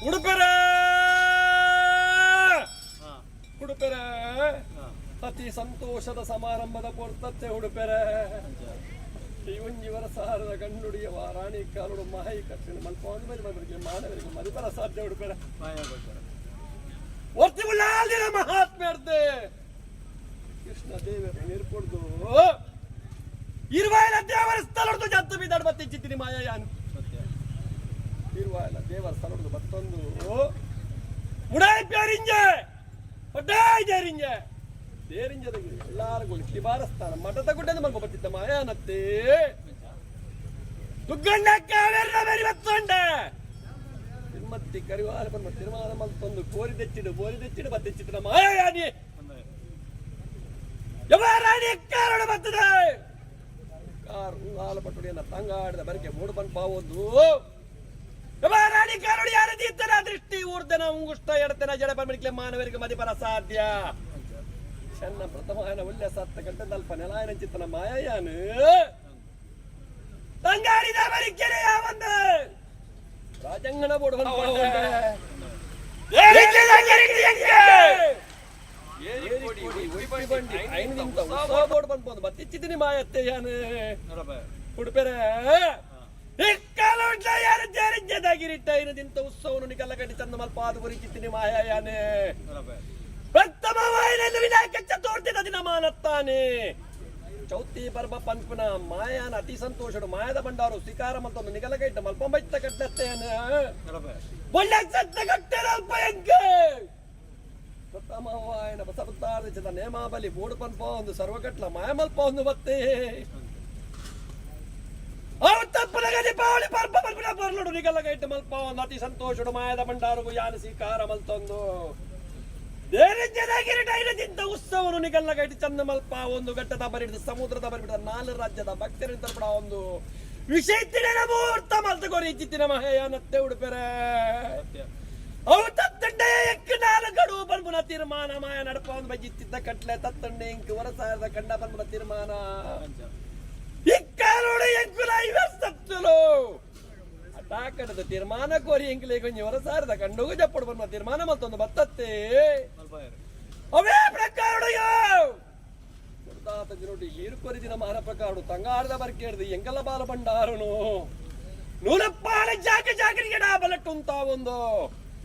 ಉಡುಪೆರೆ ಉಡುಪೆರೆ ಅತಿ ಸಂತೋಷದ ಸಮಾರಂಭದ ಪೊರ್ತತ್ತೆ ಉಡುಪೆರೆ. ಈ ಒಂಜಿವರ ಸಾರದ ಗಂಡುಡಿಯ ರಾಣಿ ಕಾಲುಡು ಮಹೈ ಕಟ್ಟಿನ ಮಲ್ಪೊಂದು ಬರಿ ಬರಿಗೆ ಮಾನವರಿಗೆ ಮದಿಪರ ಸಾಧ್ಯ ಉಡುಪೆರೆ. ಒತ್ತಿ ಉಳ್ಳಾಲ್ದಿನ ಮಹಾತ್ಮೆರ್ದೆ ಕೃಷ್ಣ ದೇವರು ನೀರ್ಕೊಡ್ದು ಇರುವಾಯಲ ದೇವರ ಸ್ಥಳಡ್ದು ಜತ್ತು ಬಿದ್ದಾಡು ಬತ್ತಿಚ್ಚಿದ್ದೀನಿ ಮಾಯಾನು. ಇರುವಾಯಲ ದೇವರ ಸ್ಥಳಡ್ದು ಬತ್ತೊಂದು ಮುಡಾಯಿ ಪ್ಯಾರಿಂಜೆ ಒಡ್ಡಾಯ್ ದೇರಿಂಜೆ ದೇರಿಂಜದ ಎಲ್ಲಾರು ಕಿಬಾರಸ್ಥಾನ ಮಠದ ಗುಡ್ಡದ ಮಲ್ಪ ಬತ್ತಿದ್ದ ಮಾಯಾನತ್ತೆ ದುಗ್ಗಣ್ಣ ಕಾವೇರಿನ ಬೇರಿ ಬತ್ತೊಂಡೆ ತಿರುಮತ್ತಿ ಕರಿವಾರ ಬಂದ ತಿರುಮಾನ ಮಲ್ತೊಂದು ಕೋರಿ ತೆಚ್ಚಿಡು ಬೋರಿ ತೆಚ್ಚಿಡು ಬತ್ತಿಚ್ಚಿಟ್ಟು ಮಾಯಾನಿ ರಾಣಿ ಕಾರಣ ಬರ್ತದೆ ಕಾರ್ ಉಂಗಾಲ ಪಟ್ಟುಡಿಯನ್ನ ತಂಗಾಡಿದ ಬರಿಕೆ ಮೂಡು ಬಂದ್ ಪಾವೊಂದು ರಾಣಿ ಕಾರುಡಿ ಯಾರ ತೀರ್ಥನ ದೃಷ್ಟಿ ಊರ್ಧನ ಉಂಗುಷ್ಟ ಎಡತನ ಜಡ ಪರ್ಮಣಿಕ್ಲೆ ಮಾನವರಿಗೆ ಮದಿಪರ ಸಾಧ್ಯ. ಚೆನ್ನ ಪ್ರಥಮ ಒಳ್ಳೆ ಸತ್ತ ಗಂಟೆ ನೆಲಾಯನ ಚಿತ್ತನ ಮಾಯಾನು ತಂಗಾಡಿದ ಬರಿಕೆರೆ ಯಾವಂದ ರಾಜಂಗಣ ಬೋಡು ಬೋರ್ಡ್ ಬಂದ್ಬೋದು ಬತ್ತಿಚ್ಚಿದ್ದೀನಿ ಮಾಯತ್ತೆ ಯಾನು ಉಡುಪೆರೆ ಯಾರು ಜಾರಿಜ್ಯದಾಗಿರಿಟ್ಟ ಐನದಿಂತ ಉತ್ಸವನು ನಿಕಲ್ಲ ಕಟ್ಟಿ ಚಂದ ಮಲ್ಪ ಅದು ಬರಿಚಿತ್ತೀನಿ ಮಾಯ ಯಾನೆ ಪ್ರಥಮ ವಾಯಿನಲ್ಲಿ ವಿನಾಯಕ ಚತುರ್ಥಿದ ದಿನ ಮಾನತ್ತಾನೆ ಚೌತಿ ಪರ್ವ ಪನ್ಪುನ ಮಾಯಾನ ಅತಿ ಸಂತೋಷಡು ಮಾಯದ ಬಂಡಾರು ಸ್ವೀಕಾರ ಮತ್ತೊಂದು ನಿಗಲ ಕೈಟ ಮಲ್ಪ ಬೈತ ಕಟ್ಟತ್ತೇನ ಒಳ್ಳೆ ಸತ್ತ ಕಟ್ಟೆರಲ್ಪ ಎಂಕೆ ಪ್ರಥಮ ವಾಯನ ಬಸವತ್ತಾರ ನೇಮಾಬಲಿ ಬೋಡು ಪನ್ಪ ಒಂದು ಸರ್ವಕಟ್ಲ ಮಾಯ ಮಲ್ಪ ಒಂದು ಬತ್ತೆ ದೀಪಾವಳಿ ಪರ್ಬ ಪರ್ಬನ ಬರ್ಲುಡು ನಿಗಲ ಕೈಟ ಮಲ್ಪ ಒಂದು ಅತಿ ಸಂತೋಷಡು ಮಾಯದ ಬಂಡಾರುಗು ಯಾನ ಸ್ವೀಕಾರ ಮಲ್ತೊಂದು ದೇರಿಂಜದಾಗಿರಿಟ ಉತ್ಸವನು ನಿಗಲ್ಲ ಕೈಟಿ ಚಂದ ಮಲ್ಪ ಒಂದು ಘಟ್ಟದ ಬರಿಡಿದ ಸಮುದ್ರದ ಬರಿಬಿಡ ನಾಲ್ ರಾಜ್ಯದ ಭಕ್ತರಿಂದ ತರ್ಪಡ ಒಂದು ವಿಷಯತ್ತಿನ ಮುಹೂರ್ತ ಮಲ್ತಗೋರಿ ಚಿತ್ತಿನ ಮಹೇಯನತ್ತೆ ಉಡುಪೆರೆ ಅವು ತತ್ತಂಡೆ ಎಕ್ಕ ನಾಲ್ಕಡು ಬನ್ಬುನ ತೀರ್ಮಾನ ಮಾಯ ನಡಪ ಒಂದು ಬಜ್ಜಿತ್ತಿದ್ದ ಕಟ್ಲೆ ತತ್ತಂಡೆ ಇಂಕ್ ವರಸಾರದ ಕಂಡ ಬನ್ಬುನ ತೀರ್ಮಾನ ಇಕ್ಕಾಲೋಡು ಎಂಕುಲ ಐವತ್ತುಲು ಅಟಾಕಡದ ತೀರ್ಮಾನ ಕೋರಿ ಎಂಕ್ಲೆ ಕೊಂಚ ವರಸಾರದ ಕಂಡುಗು ಜಪ್ಪಡು ಬನ್ಮ ತೀರ್ಮಾನ ಮತ್ತೊಂದು ಬತ್ತತ್ತೆ ಅವೇ ಪ್ರಕಾರಡು ನೋಡಿ ನೀರು ಕೊರಿದಿನ ಮಾನ ಪ್ರಕಾರಡು ತಂಗಾರದ ಬರ್ಕೇಡ್ದು ಎಂಕಲ್ಲ ಬಾಲ ಬಂಡಾರನು ನೂರಪ್ಪಾಳ ಜಾಗ ಜಾಗರಿಗೆ ಡಾಬಲಟ್ಟುಂತ ಒಂದು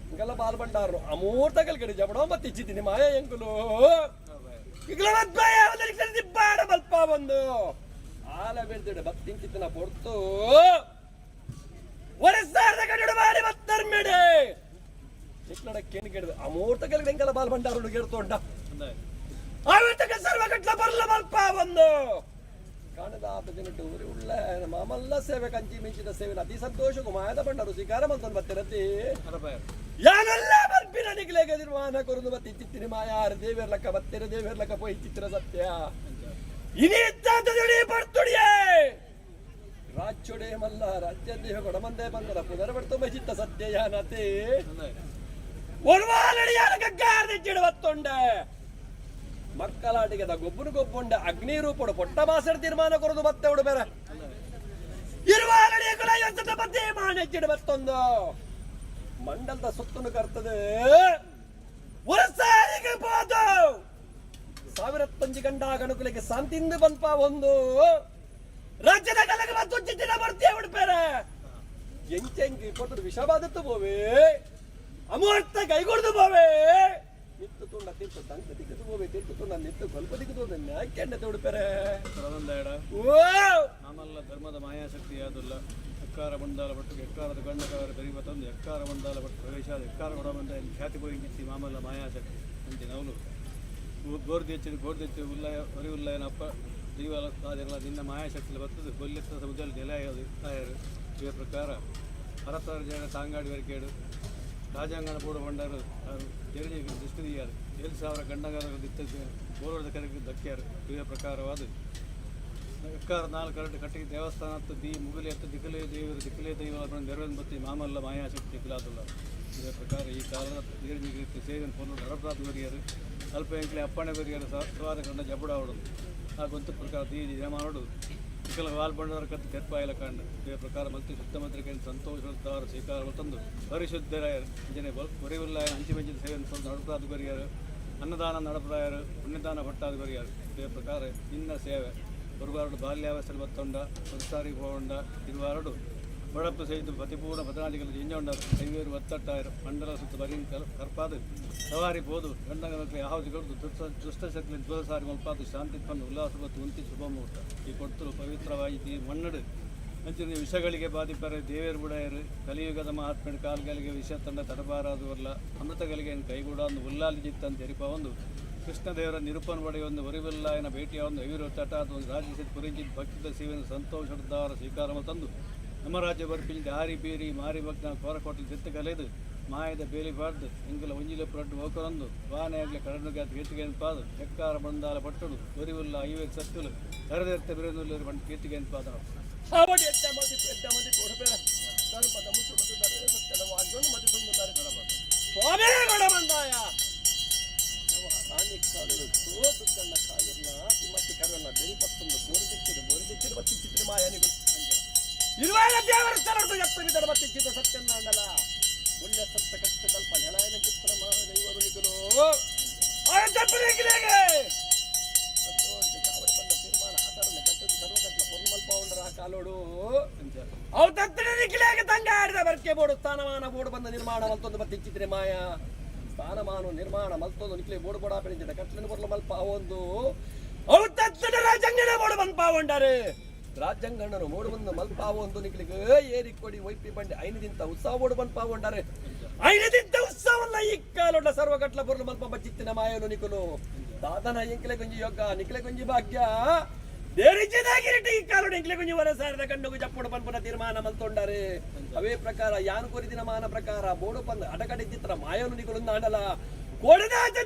ಎಂಕಲ್ಲ ಬಾಲ ಬಂಡಾರನು ಅಮೂರ್ತ ಕಲ್ಕಡಿ ಜಬಡೋ ಮತ್ತೆ ಇಚ್ಚಿದ್ದೀನಿ ಮಾಯ ಎಂಕುಲು ಬಾಡ ಬಲ್ಪ ಒಂದು ಆಲ ಬೆಳ್ದಿಡ ಬತ್ತಿಂಕಿತನ ಪೊರ್ತು ಒರೆಸಾರದ ಕಟ್ಟಡ ಮಾಡಿ ಬತ್ತರ್ಮೆಡೆ ಚಿಕ್ಕಡ ಕೇನು ಕೆಡದು ಅಮೂರ್ತ ಕಲ್ಗಡೆ ಎಂಕಲ್ಲ ಬಾಲ ಬಂಡಾರನು ಗೆಡ್ತೊಂಡ ಆವರ್ತಕ ಸರ್ವ ಕಟ್ಲ ಬರ್ಲ ಬಲ್ಪ ಒಂದು ಕಾಣದಾತ ದಿನಟ್ಟು ಊರಿ ಉಳ್ಳ ಮಾಮಲ್ಲ ಸೇವೆ ಕಂಚಿ ಮಿಂಚಿನ ಸೇವೆ ಅತಿ ಸಂತೋಷಕ್ಕೂ ಮಾಯದ ಬಂಡರು ಸ್ವೀಕಾರ ಮಂತನ್ ಬತ್ತಿರತಿ ಯಾನೆಲ್ಲ ಬರ್ಪಿನ ನಿಗ್ಲೇಗ ನಿರ್ಮಾಣ ಕೊರದು ಬತ್ತಿ ಚಿತ್ತಿನಿ ಮಾಯಾರ ದೇವೇರ್ಲಕ್ಕ ಬತ್ತಿರ ದೇವೇರ್ಲಕ್ಕ ಪೋಯಿ ಚಿತ್ರ ಸತ್ಯ ಇನಿತ್ತಾತದುಡಿ ಬರ್ತುಡಿಯೇ ರಾಜ್ಯೋಡೆ ಮಲ್ಲ ರಾಜ್ಯ ದೇಹ ಕೊಡಮಂದೆ ಬಂದರ ಪುನರ್ ಬಡ್ತು ಚಿತ್ತ ಸತ್ಯ ಯಾನತೆ ಒರ್ವಾಲಡಿಯಾರ ಗಗ್ಗಾರ್ದಿಚ್ಚಿಡು ಬತ್ತೊಂಡೆ ಮಕ್ಕಳಾಟಿಗೆದ ಗೊಬ್ಬನು ಗೊಬ್ಬುಂಡ ಅಗ್ನಿ ರೂಪಡು ಪೊಟ್ಟ ಮಾಸಡ ತೀರ್ಮಾನ ಕೊರದು ಬತ್ತೆ ಉಡು ಬೇರೆ ಇರುವಾಲಡಿಯ ಕುಲ ಎಂತದ ಬದ್ದೆ ಮಾಣೆಚ್ಚಿಡು ಬತ್ತೊಂದು ಮಂಡಲದ ಸುತ್ತನು ಕರ್ತದೆ ಒರಸಾರಿಗೆ ಹೋದು ಸಾವಿರತ್ತಂಜಿ ಗಂಡ ಗಣಕುಲಿಗೆ ಶಾಂತಿಂದು ಬಂಪ ಒಂದು ರಾಜ್ಯದ ಕಲಕ ಮತ್ತು ಚಿತ್ತಿನ ಬರ್ತೀಯ ಉಡುಪೇರೆ ಎಂಚೆಂಕಿ ಪೊಟ್ಟಡು ವಿಷಬಾದತ್ತು ಬೋವೆ ಅಮೂರ್ತ ಕೈಗೊಡ್ದು ಬೋವೆ ನಿತ್ತು ತುಂಡ ತಿಂತು ದಂಕ ದಿಕ್ಕದು ಬೋವೆ ತಿಂತು ತುಂಡ ನಿತ್ತು ಕೊಲ್ಪ ದಿಕ್ಕದು ನ್ಯಾಕ್ಯಂಡ ಉಡುಪೇರೆ ಓ ನಮ್ಮಲ್ಲ ಧರ್ಮದ ಮಾಯಾಶಕ್ತಿ ಯಾವುದಿಲ್ಲ. ಎಕ್ಕಾರ ಬಂಡಾಲ ಪಟ್ಟು ಎಕ್ಕಾರದ ಗಂಡಕವರ ಬೆರಿವ ತಂದು ಎಕ್ಕಾರ ಬಂಡಾಲ ಪಟ್ಟು ಪ್ರವೇಶ ಎಕ್ಕಾರ ಕೊಡ ಬಂದ ಖ್ಯಾತಿ ಪೋಯಿಂಗಿತ್ತಿ ಮಾಮಲ್ಲ ಮಾಯಾಶಕ್ತಿ ಅಂಚಿನ ಅವನು ಗೋರ್ದೆಚ್ಚು ಗೋರ್ದೆಚ್ಚು ಉಲ್ಲಯ ಹೊರಿ ಉಲ್ಲಯನಪ್ಪ ದೈವ ಆದಿರಲ ನಿನ್ನ ಮಾಯಾಶಕ್ತಿ ಬರ್ತದೆ ಗೊಲ್ಲೆತ್ತ ಸಮುದ್ರದಲ್ಲಿ ನೆಲೆಯಾದ ತಾಯರು ಇವ ಪ್ರಕಾರ ಅರತ್ತಾರು ಜನ ತಾಂಗಾಡಿ ವರೆಕೇಡು ರಾಜಾಂಗಣ ಬೋಡು ಬಂಡಾರು ತೆರಳಿ ದೃಷ್ಟಿ ದಿಯಾರು 7,000 ಗಂಡಗಾರ ದಿತ್ತ ಬೋಲೋದ ಕರೆಗೆ ದಕ್ಕಿಯಾರು ಇವ ಪ್ರಕಾರವಾದ ಎಕ್ಕಾರ ನಾಲ್ಕು ಕರಡು ಕಟ್ಟಿಗೆ ದೇವಸ್ಥಾನ ಹತ್ತು the ಮುಗುಲಿ ಹತ್ತು ದಿಕ್ಕಲೇ ದೇವರು ದಿಕ್ಕಲೇ ದೈವ ನೆರವೇನು ಬತ್ತಿ ಮಾಮಲ್ಲ ಮಾಯಾಶಕ್ತಿ ಕುಲಾದುಲ್ಲ. ಇದೇ ಪ್ರಕಾರ ಈ ಕಾಲದ ಸೇವೆಯನ್ನು ಪೊನ್ನು ನಡಪ್ರಾದ ವರಿಯರು ಅಲ್ಪ ಎಂಕ್ಲೆ ಅಪ್ಪಣೆ ಬರಿಯರ ಸವಾರ ಕಂಡ ಜಬುಡಾವಡು ಆ ಗೊಂತು ಪ್ರಕಾರ ದೀದಿ ಜಮಾನೋಡು ಇಕಲ ವಾಲ್ ಬಂಡಾರ ಕತ್ತು ತೆರ್ಪಾಯಿಲ ಕಂಡು ಇದೇ ಪ್ರಕಾರ ಮಲ್ತಿ ಶುದ್ಧ ಮಂತ್ರಿಕೆ ಸಂತೋಷ ಸ್ವೀಕಾರ ತಂದು ಪರಿಶುದ್ಧರಾಯರು ಅಂಜನೆ ಒರೆಯುಲ್ಲಾಯ ಅಂಚಿಮೆಂಚಿನ ಸೇವೆಯನ್ನು ತಂದು ನಡಪರಾದ ಬರಿಯರು ಅನ್ನದಾನ ನಡಪರಾಯರು ಪುಣ್ಯದಾನ ಭಟ್ಟಾದ ಬರಿಯರು ಇದೇ ಪ್ರಕಾರ ಇನ್ನ ಸೇವೆ ಒರುವಾರಡು ಬಾಲ್ಯಾವಸ್ಥೆ ಬತ್ತೊಂಡ ಸಂಸಾರಿ ಹೋಂಡ ಇರುವಾರಡು ಬಡಪ್ಪು ಸಹಿತ ಪತಿಪೂರ್ಣ ಪತನಾದಿಗಳ ಜಿಂಜೊಂಡ ಐವೇರು ಒತ್ತಟ್ಟಾಯರು ಮಂಡಲ ಸುತ್ತ ಬರಿ ಕರ್ಪಾದ ಸವಾರಿ ಬೋದು ಗಂಡಗನಕ್ಕೆ ಯಾವುದು ಕೊಡ್ದು ದುಷ್ಟಶಕ್ತಿ ಧ್ವಜಸಾರಿ ಮಲ್ಪಾದು ಶಾಂತಿ ಪನ್ನು ಉಲ್ಲಾಸ ಮತ್ತು ಉಂತಿ ಶುಭ ಮುಹೂರ್ತ ಈ ಕೊಡ್ತರು ಪವಿತ್ರವಾಗಿ ಈ ಮಣ್ಣಡು ಅಂಚಿನ ವಿಷಗಳಿಗೆ ಬಾಧಿಪರೆ ದೇವೇರು ಬುಡಯರು ಕಲಿಯುಗದ ಮಹಾತ್ಮೆಡು ಕಾಲ್ಗಳಿಗೆ ವಿಷ ತಂಡ ತಡಬಾರದುವಲ್ಲ ಅಮೃತಗಳಿಗೆ ಕೈಗೂಡ ಒಂದು ಉಲ್ಲಾಲಿ ಜಿತ್ತಂತ ಎರಿಪ ಒಂದು ಕೃಷ್ಣದೇವರ ನಿರೂಪಣ ಪಡೆಯೊಂದು ಒರಿವಿಲ್ಲಾಯನ ಭೇಟಿಯ ಒಂದು ಐವರು ತಟಾದ ಒಂದು ರಾಜ್ಯ ಪುರಿಂಜಿತ್ ಭಕ್ತಿದ ಸೇವೆಯನ್ನು ಸಂತೋಷದಾರ ಸ್ವೀಕಾರ ತಂದು ನಮ್ಮ ರಾಜ್ಯ ಬರ್ಪಿಂದ ಹಾರಿ ಬೀರಿ ಮಾರಿ ಭಕ್ತನ ಕೋರಕೋಟಲು ದಿತ್ತ ಕಲೆದು ಮಾಯದ ಬೇಲಿ ಬಾರ್ದು ಎಂಗುಲ ಒಂಜಿಲ ಪುರಟ್ಟು ಓಕರೊಂದು ಬಾನೆ ಆಗಲಿ ಕಡನುಗಾತ ಕೀರ್ತಿಗೇನು ಪಾದು ಎಕ್ಕಾರ ಬಂದಾಲ ಪಟ್ಟಡು ಒರಿವುಲ್ಲ ಐವೇರು ಸತ್ತುಲು ಕರದೆರ್ತ ಬಿರನುಲ್ಲರು ಬಂದು ಕೀರ್ತಿಗೇನು ಪಾದ. ಅವಡಿ ಎಡ್ಡ ಮದಿ ಎಡ್ಡ ಮದಿ ಕೊಡಬೇಡ ಧರ್ಮದ ಮುಸುಡು ಸತ್ಯದ ವಾದ್ಯವನ್ನು ಮದಿ ಬಂದುತ್ತಾರೆ ಸ್ವಾಮಿ ಗೌಡ ಬಂದಾಯ ರಾಣಿ ಕಾಲುಡು ತೋದು ಕಣ್ಣ ಕಾಲಿರ್ನ ತಿಮ್ಮತ್ತಿ ಕರವನ್ನ ಬೆರಿ ಪತ್ತೊಂದು ಬೋರಿ ದಿಕ್ಕಿಡು ಬೋರಿ ದಿಕ್ಕಿಡು ಬತ್ತಿ ಚಿತ್ರ ಮಾಯನಿಗೂ ಇರುವಾಗ ದೇವರ ಸ್ಥಳದ್ದು ಎತ್ತ ಬಿದಡ ಬತ್ತಿ ಚಿತ್ರ ಸತ್ಯನ್ನಾಂಡಲ ಒಳ್ಳೆ ಸತ್ತ ಕಷ್ಟ ಕಲ್ಪ ನೆಲಾಯನ ಚಿತ್ರ ದೈವರು ನಿಕಲು ಆಯತ್ತಪ್ಪನಿಗೆ ಕಾವಡಿ ಬಂದ ತೀರ್ಮಾನ ಆತರನ್ನ ಕಟ್ಟದ ಸರ್ವಕಟ್ಲ ಪೊರ್ಲು ಮಲ್ಪ ಉಂಡರ ಕಾಲೋಡು ಅವು ತತ್ತನೆ ನಿಖಿಲೇಗೆ ತಂಗ ಆಡಿದ ಬರ್ಕೆ ಬೋಡು ಸ್ಥಾನಮಾನ ಬೋಡು ಬಂದ ನಿರ್ಮಾಣ ಮಲ್ತೊಂದು ಬತ್ತಿ ಚಿತ್ರ ಮಾಯ ಸ್ಥಾನಮಾನ ನಿರ್ಮಾಣ ಮಲ್ತೊಂದು ನಿಕ್ಲೆ ಬೋಡು ಬೋಡ ಪೆಂಚಿದ ಕಟ್ಲಿನ ಬೊರ್ಲು ಮಲ್ಪ ಒಂದು ಅವು ತತ್ತನೆ ರಾಜಂಗನ ಬೋಡು ಬಂದ್ ಪಾವಂಡಾರೆ ರಾಜಂಗಣ್ಣನು ಮೋಡು ಬಂದು ಮಲ್ಪಾವು ಒಂದು ನಿಕ್ಲಿಗೆ ಏರಿ ಕೊಡಿ ಒಯ್ಪಿ ಬಂಡಿ ಐನದಿಂತ ಉತ್ಸಾಹ ಬೋಡು ಬಂದ್ ಪಾವಂಡಾರೆ ಐನದಿಂತ ಉತ್ಸಾಹವನ್ನ ಈ ಕಾಲೊಡ್ಡ ಸರ್ವಕಟ್ಲ ಬೊರ್ಲು ಮಲ್ಪ ಬಚ್ಚಿತ್ತಿನ ಮಾಯನು ನಿಕುಲು ದಾದನ ಎಂಕ್ಲೆ ಗುಂಜಿ ಯೋಗ ನಿಕ್ಲೆ ಗುಂಜಿ ಭಾಗ್ಯ ದೇರಿಚಿದಾಗಿರಿಟಿ ಈ ಕಾಲೊಡ ಎಂಕ್ಲೆ ಗುಂಜಿ ವರ ಸಾರದ ಕಣ್ಣುಗು ಜಪ್ಪುಡು ಪನ್ಪುನ ತೀರ್ಮಾನ ಮಲ್ತೊಂಡಾರೆ ಅವೇ ಪ್ರಕಾರ ಯಾನು ಕೊರಿದಿನ ಮಾನ ಪ್ರಕಾರ ಬೋಡು ಪಂದ ಅಡಕಡೆ ಚಿತ್ರ ಮಾಯನು ನಿಕುಲು ನಾಡಲ ಕೋಡಿದ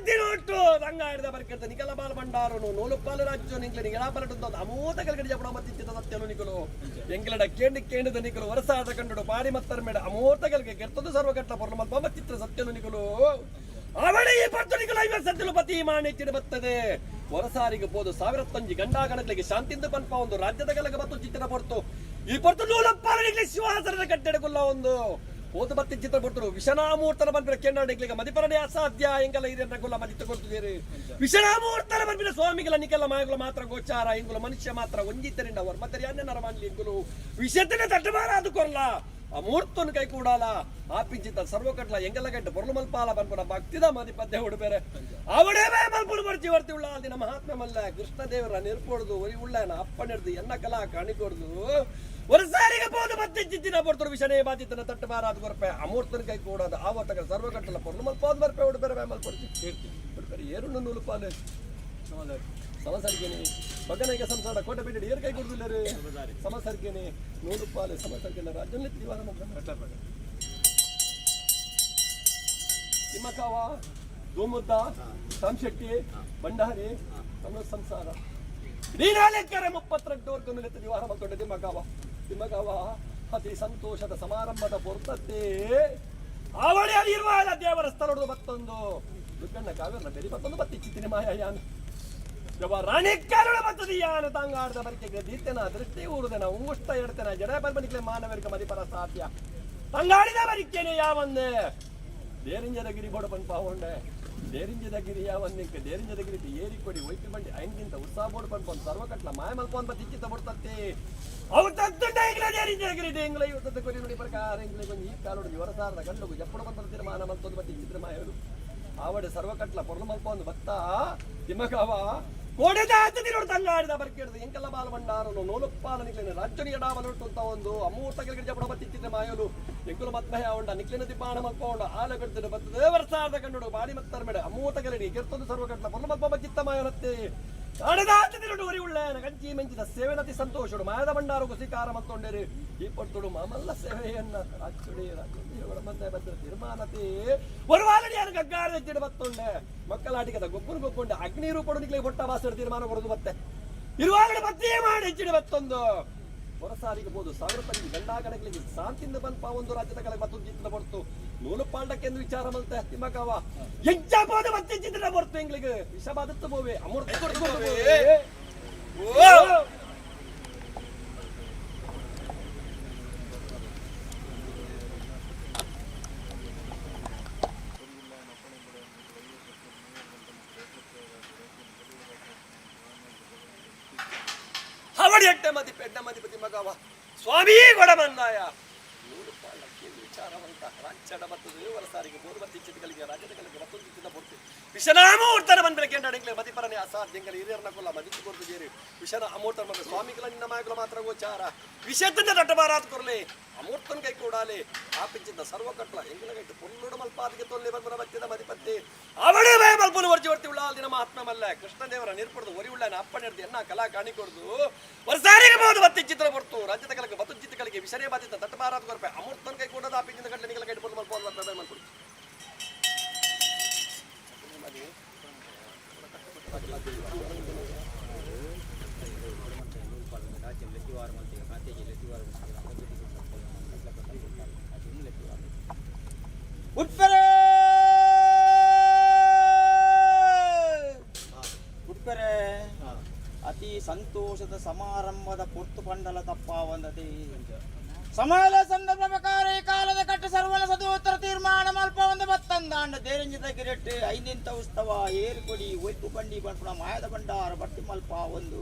ಒಟ್ಟು ರಂಗಾಡಿದ ಬರ್ಕಿರ್ತ ನಿಕಲ ಬಾಲ ಬಂಡಾರನು ನೂಲುಪ್ಪಾಲ ರಾಜ್ಯ ನಿಂಕ್ಲೆ ನಿಗಲಾಪಲಟು ಅಮೂತ ಕಲ್ಗಡಿ ಜಪಡ ಮತ್ತಿತ್ತಿದ ಸತ್ಯನು ನಿಕುಲು ಎಂಕ್ಲಡ ಕೇಂಡಿ ಕೇಂಡದ ನಿಕುಲು ವರಸಾದ ಕಂಡು ಪಾಡಿ ಮತ್ತರ ಮೇಡ ಅಮೂತ ಕಲ್ಗೆ ಕೆರ್ತದು ಸರ್ವಕಟ್ಟ ಪೊರ್ಲು ಮಲ್ಪ ಮತ್ತಿತ್ರ ಸತ್ಯನು ನಿಕುಲು ಅವಳಿ ಈ ಪತ್ತು ನಿಕುಲು ಐವತ್ತು ಸತ್ಯಲು ಪತಿ ಮಾಣಿಕ್ಯ ಬರ್ತದೆ ವರಸಾರಿಗೆ ಪೋದು ಸಾವಿರತ್ತೊಂಜಿ ಗಂಡಾಗಣಗಳಿಗೆ ಶಾಂತಿಂದ ಪನ್ಪ ಒಂದು ರಾಜ್ಯದ ಗಲಗ ಬತ್ತು ಚಿತ್ರ ಪೊರ್ತು ಈ ಪೊರ್ತು ನೂಲಪ್ಪಾಲನಿಗೆ ಶಿವಾಸನದ ಕಟ್ಟೆಡಕುಲ್ಲ ಒಂದು ಪೋತು ಬತ್ತಿ ಚಿತ್ರ ಕೊಡ್ತರು ವಿಷನಾಮೂರ್ತನ ಬಂದ್ರೆ ಕೆಂಡಾಡಿಗ್ಲಿಗ ಮದಿಪರಣೆ ಅಸಾಧ್ಯ ಎಂಗಲ ಹಿರಿಯರ ಗುಲ್ಲ ಮದಿತ ಕೊಡ್ತಿದ್ದೀರಿ ವಿಷನಾಮೂರ್ತನ ಬಂದ್ರೆ ಸ್ವಾಮಿಗಳ ನಿಕಲ ಮಾಯಗುಲ ಮಾತ್ರ ಗೋಚಾರ ಇಂಗುಲ ಮನುಷ್ಯ ಮಾತ್ರ ಒಂಜಿತರಿಂದ ಅವರು ಮತ್ತೆ ಯಾನ್ಯ ನರಮಾನ್ಲಿ ಇಂಗುಲು ವಿಷಯತನೆ ತಟ್ಟಬಾರ ಅದು ಕೊರ್ಲ ಆ ಮೂರ್ತನ ಕೈ ಕೂಡಾಲ ಆಪಿಂಚಿತ ಸರ್ವಕಟ್ಲ ಎಂಗಲ ಗಂಟೆ ಪೊರ್ಲು ಮಲ್ಪಾಲ ಬನ್ಪುನ ಭಕ್ತಿದ ಮದಿ ಪದ್ಯ ಹುಡುಬೇರೆ ಅವಡೇ ಮಲ್ಪುಡು ಬರ್ಚಿ ವರ್ತಿ ಉಳ್ಳ ದಿನ ಮಹಾತ್ಮ ಮಲ್ಲ ಕೃಷ್ಣ ದೇವರ ನೆರ್ಪೊಡ್ದು ಒರಿ ಉಳ್ಳನ ಅಪ್ಪನಿಡ್ದು ಎನ್ನ ಕಲಾ ಕಾಣಿಕೊಡ್ದು ஒரு ಸಾರಿಗೆ போது பத்து சித்தின பொறுத்தர் விஷனே ಬಾಧಿತನ ತಟ್ಟು ಬಾರಾದ ಕೊರಪೆ ಅಮೂರ್ತನ ಕೈ ಕೂಡದ ಆವರ್ತಕ ಸರ್ವಕಟ್ಟಲ ಪೊರ್ಲು ಮಲ್ಪಾದ ಬರ್ಪೆ ಉಡು ಬೇರೆ ಮಲ್ ಪೊಡ್ಚಿ ಬೇರೆ ಏರು ನೂಲು ಪಾಲು ಸಮಸರ್ಗೇನೆ ಮಗನಿಗೆ ಸಂಸಾರ ಕೋಟೆ ಬಿಟ್ಟು ಏರು ಕೈ ಕೊಡುದಿಲ್ಲ ರೀ ಸಮಸರ್ಗೇನೆ ನೂಲು ಪಾಲು ಸಮಸರ್ಗೇನ ರಾಜ್ಯ ದಿವಾನ ತಿಮ್ಮಕಾವ ದೋಮುದ್ದ ಸಾಂಶೆಟ್ಟಿ ಭಂಡಾರಿ ತಮ್ಮ ಸಂಸಾರ ನೀನಾಲೆಕ್ಕರೆ 32 ವರ್ಗನು ದಿವಾರ ಮಲ್ತೊಂಡೆ ತಿಮ್ಮಕಾವ ತಿಮ್ಮಕಾವ ಅತಿ ಸಂತೋಷದ ಸಮಾರಂಭದ ಪೊರ್ತತ್ತೆ ಆವಳಿ ಇರುವ ದೇವರ ಸ್ಥಳದ ಮತ್ತೊಂದು ದುಗ್ಗಣ್ಣ ಕಾವ್ಯನ ಬೆರಿ ಮತ್ತೊಂದು ಬತ್ತಿ ಚಿತ್ತಿನ ಮಾಯ ಯಾನು ಯವ ರಾಣಿ ಕಾರಣ ಬತ್ತದಿ ಯಾನ ತಂಗಾಡದ ಬರಿಕೆ ದೀತೆನ ದೃಷ್ಟಿ ಊರುದೆನ ಉಂಗುಷ್ಟ ಎಡ್ತೆನ ಜಡ ಬಲ್ಬನಿಕ್ಲೆ ಮಾನವರಿಕ ಮದಿಪರ ಸಾಧ್ಯ ತಂಗಾಡಿದ ಬರಿಕೆನೆ ಯಾವಂದೆ ದೇರಿಂಜದ ಗಿರಿ ಬೋಡ ಪನ್ಪ ಹೊಂಡೆ ದೇರಿಂಜದ ಗಿರಿ ಯಾವಂದಿಂಕ ದೇರಿಂಜದ ಗಿರಿ ಏರಿ ಕೊಡಿ ಒಯ್ಪಿ ಬಂಡಿ ಐನ್ಗಿಂತ ಉತ್ಸಾಹ ಬೋಡು ಪನ್ಪ ಸರ್ವಕಟ್ಲ ಮಾಯ ಮಲ್ಪೋನ್ ಬತ್ತಿ ಚಿತ್ತ ಬೊಡ್ತತ್ತಿ ಅವು ತತ್ತುಂಡ ಇಂಗ್ಲ ದೇರಿಂಜದ ಗಿರಿ ಎಂಗ್ಲ ಇವತ್ತದ ಕೊರಿ ನುಡಿ ಪ್ರಕಾರ ಎಂಗ್ಲ ಕೊಂಜಿ ಈ ಕಾಲೋಡು ಇವರಸಾರದ ಗಂಡುಗು ಜಪ್ಪಡು ಬಂತ ತೀರ್ಮಾನ ಮಲ್ತೊಂದು ಬತ್ತಿ ಚಿತ್ರ ಮಾಯರು ಆವಡೆ ಸರ್ವಕಟ್ಲ ಪೊರ್ಲು ಮಲ್ಪೊಂದು ಬತ್ತ ತಿಮ್ಮಕಾವ ಕೋಡೆದ ಆತದಿ ನೋಡು ತಂಗಾಡಿದ ಬರ್ಕೇಡ್ದು ಎಂಕಲ್ಲ ಬಾಲ ಬಂಡಾರನು ನೂಲುಪ್ಪಾಲ ನಿಕ್ಲಿನ ರಾಜ್ಯನಿ ಎಡಾವಲುಂಟು ಅಂತ ಒಂದು ಅಮೂರ್ತ ಕೆಳಗಡೆ ಜಪಡ ಬತ್ತಿತ್ತಿದ್ದ ಮಾಯಲು ಎಂಕುಲು ಮತ್ಮಯ ಉಂಡ ನಿಕ್ಲಿನ ದಿಬ್ಬಾಣ ಮಲ್ಪೋಂಡ ಆಲ ಕಡ್ತಿನ ಬತ್ತದ ವರ್ಷಾರ್ಧ ಕಂಡುಡು ಬಾಡಿ ಮತ್ತರ ಮೇಡ ಅಮೂರ್ತ ಕೆಳಗಡೆ ಕೆರ್ತೊಂದು ಸರ್ವಕಟ್ಲ ಪೊರ್ಲು ಮಲ್ಪ ಬಚ್ಚಿತ್ತ ಮಾಯಲತ್ತೆ ಆಡದ ಆತದಿ ನೋಡು ಒರಿ ಉಳ್ಳ ಕಂಚಿ ಮೆಂಚಿದ ಸೇವೆನತಿ ಸಂತೋಷಡು ಮಾಯದ ಭಂಡಾರ ಕುಸಿಕಾರ ಮತ್ತೊಂಡೇರಿ ಈ ಪಟ್ಟುಡು ಮಾಮಲ್ಲ ಸೇವೆಯನ್ನ ರಾಜ್ಯುಡಿ ರಾಜ್ಯ ಬಂದೆ ಬಂದ ತೀರ್ಮಾನತಿ ಒಂದು ವಾಲಡಿ ಗಗ್ಗಾರ ಎತ್ತಿಡ ಬತ್ತೊಂಡೆ ಮಕ್ಕಳಾಟಿಕದ ಗೊಬ್ಬರ ಗೊಬ್ಬೊಂಡೆ ಅಗ್ನಿ ರೂಪಡು ನಿಕ್ಲೆ ಹೊಟ್ಟ ಬಾಸರು ತೀರ್ಮಾನ ಕೊಡೋದು ಮತ್ತೆ ಇರುವಾಗಡೆ ಬತ್ತೇ ಮಾಡಿ ಹೆಚ್ಚಿಡಿ ಬತ್ತೊಂದು ಹೊರಸಾರಿಗೆ ಬೋದು ಸಾವಿರ ಪಂಜಿ ಗಂಡಾಗಣಗಳಿಗೆ ಶಾಂತಿಯಿಂದ ಬಂದ್ಪ ಒಂದು ರಾಜ್ಯದ ಕಲೆ ಮತ್ತೊಂದು ಚಿತ್ರ ಬಡ್ತು ನೂಲು ಪಾಂಡಕ್ಕೆಂದು ವಿಚಾರ ಮಲ್ತೆ ತಿಮ್ಮಕವ ಎಂಚಾಪೋದ ಮತ್ತೆ ಚಿತ್ರ ಬರ್ತು ಎಂಗ್ಲಿಗೆ ವಿಷ ಬಾದತ್ತು ಬೋವೆ ಅಮೃತ ಕೊಡ್ತು ಬೋವೆ. ಓ ಅವಡಿ ಎಟ್ಟೆ ಮದಿಪೆ ಎಡ್ಡ ಮದಿಪತಿ ಮಗವ ಸ್ವಾಮಿ ಗೊಡಮನ್ನಾಯ ನೂರು ಪಾಲಕ್ಕೆ ವಿಚಾರವಂತ ರಾಜ್ಯಡ ಮತ್ತು ದೇವರ ಸಾರಿಗೆ ಬೋಧವತಿ ಚಿತ್ತಗಳಿಗೆ ರಾಜ್ಯದ ಕಲಿಗೆ ಮತ್ತೊಂದು ಚಿತ್ತ ಪೂರ್ತಿ ವಿಷನಾಮ ಉರ್ತಾನೆ ಬಂದ ಬೆಳಗ್ಗೆ ಎಂಡಾಡಿಂಗ್ಲೆ ಮದಿಪರನೆ ಅಸಾಧ್ಯಂಗಲ ಹಿರಿಯರನ್ನ ಕೊಲ್ಲ ಮದಿತು ಕೊರ್ದು ಜೇರಿ ವಿಷನ ಅಮೂರ್ತನ ಬಂದ ಸ್ವಾಮಿಗಳ ನಿನ್ನ ಮಾಯಗಳ ಮಾತ್ರ ಗೋಚಾರ ವಿಷಯದಿಂದ ದಟ್ಟಬಾರಾತ್ ಕೊರ್ಲೆ ಅಮೂರ್ತನ ಕೈ ಕೂಡಾಲೆ ಆಪಿಂಚಿದ್ದ ಸರ್ವ ಕಟ್ಲ ಎಂಗಿನ ಕೈಟ್ಟು ಪೊನ್ನುಡ ಮಲ್ಪಾದಿಗೆ ತೊಲ್ಲೆ ಬಂದನ ಬತ್ತಿದ ಮದಿಪತ್ತಿ ಅವಳೇ ಭಯ ಮಲ್ಪುನು ವರ್ಜಿ ವರ್ತಿ ಉಳ್ಳ ದಿನ ಮಹಾತ್ಮ ಮಲ್ಲ ಕೃಷ್ಣದೇವರ ನಿರ್ಪಡ್ದು ಒರಿ ಉಳ್ಳ ಅಪ್ಪನ ಹಿಡ್ದು ಎನ್ನ ಕಲಾ ಕಾಣಿ ಕೊಡ್ದು ವರ್ಷಾರಿಗೆ ಬಹುದು ಬತ್ತಿ ಚಿತ್ರ ಬರ್ತು ರಾಜ್ಯದ ಕಲಕ್ಕೆ ಬತ್ತು ಚಿತ್ರಗಳಿಗೆ ವಿಷನೇ ಬಾಧಿತ ದಟ್ಟಬಾರಾತ್ ಕೊರ್ಪೆ ಅಮೂರ್ತನ ಕೈ ಕೂಡದ ಆಪಿಂಚಿದ ಕಟ್ಲೆ ನಿಗಲ ಕೈಟ್ಟು ಪೊನ್ನು ಮಲ್ಪ ಮಲ್ಪುಡು. ಉಟ್ಪೆರೆ ಉಟ್ಪೆರೆ ಅತಿ ಸಂತೋಷದ ಸಮಾರಂಭದ ಪೊರ್ತು ಪಂಡಲ ತಪ್ಪ ಒಂದತಿ ಸಮಯದ ಸಂದರ್ಭ ಪ್ರಕಾರ ಈ ಕಾಲದ ಕಟ್ಟು ಸರ್ವನ ಸದೋತ್ತರ ತೀರ್ಮಾನ ಮಲ್ಪ ಒಂದು ಬತ್ತಂದಾಂಡ ದೇರಂಜಿತ ಗಿರೆಟ್ಟು ಐದಿಂತ ಉತ್ಸವ ಏರುಕೊಡಿ ಒಯ್ಪು ಬಂಡಿ ಬಂಪುಣ ಮಾಯದ ಭಂಡಾರ ಬಟ್ಟಿ ಮಲ್ಪ ಒಂದು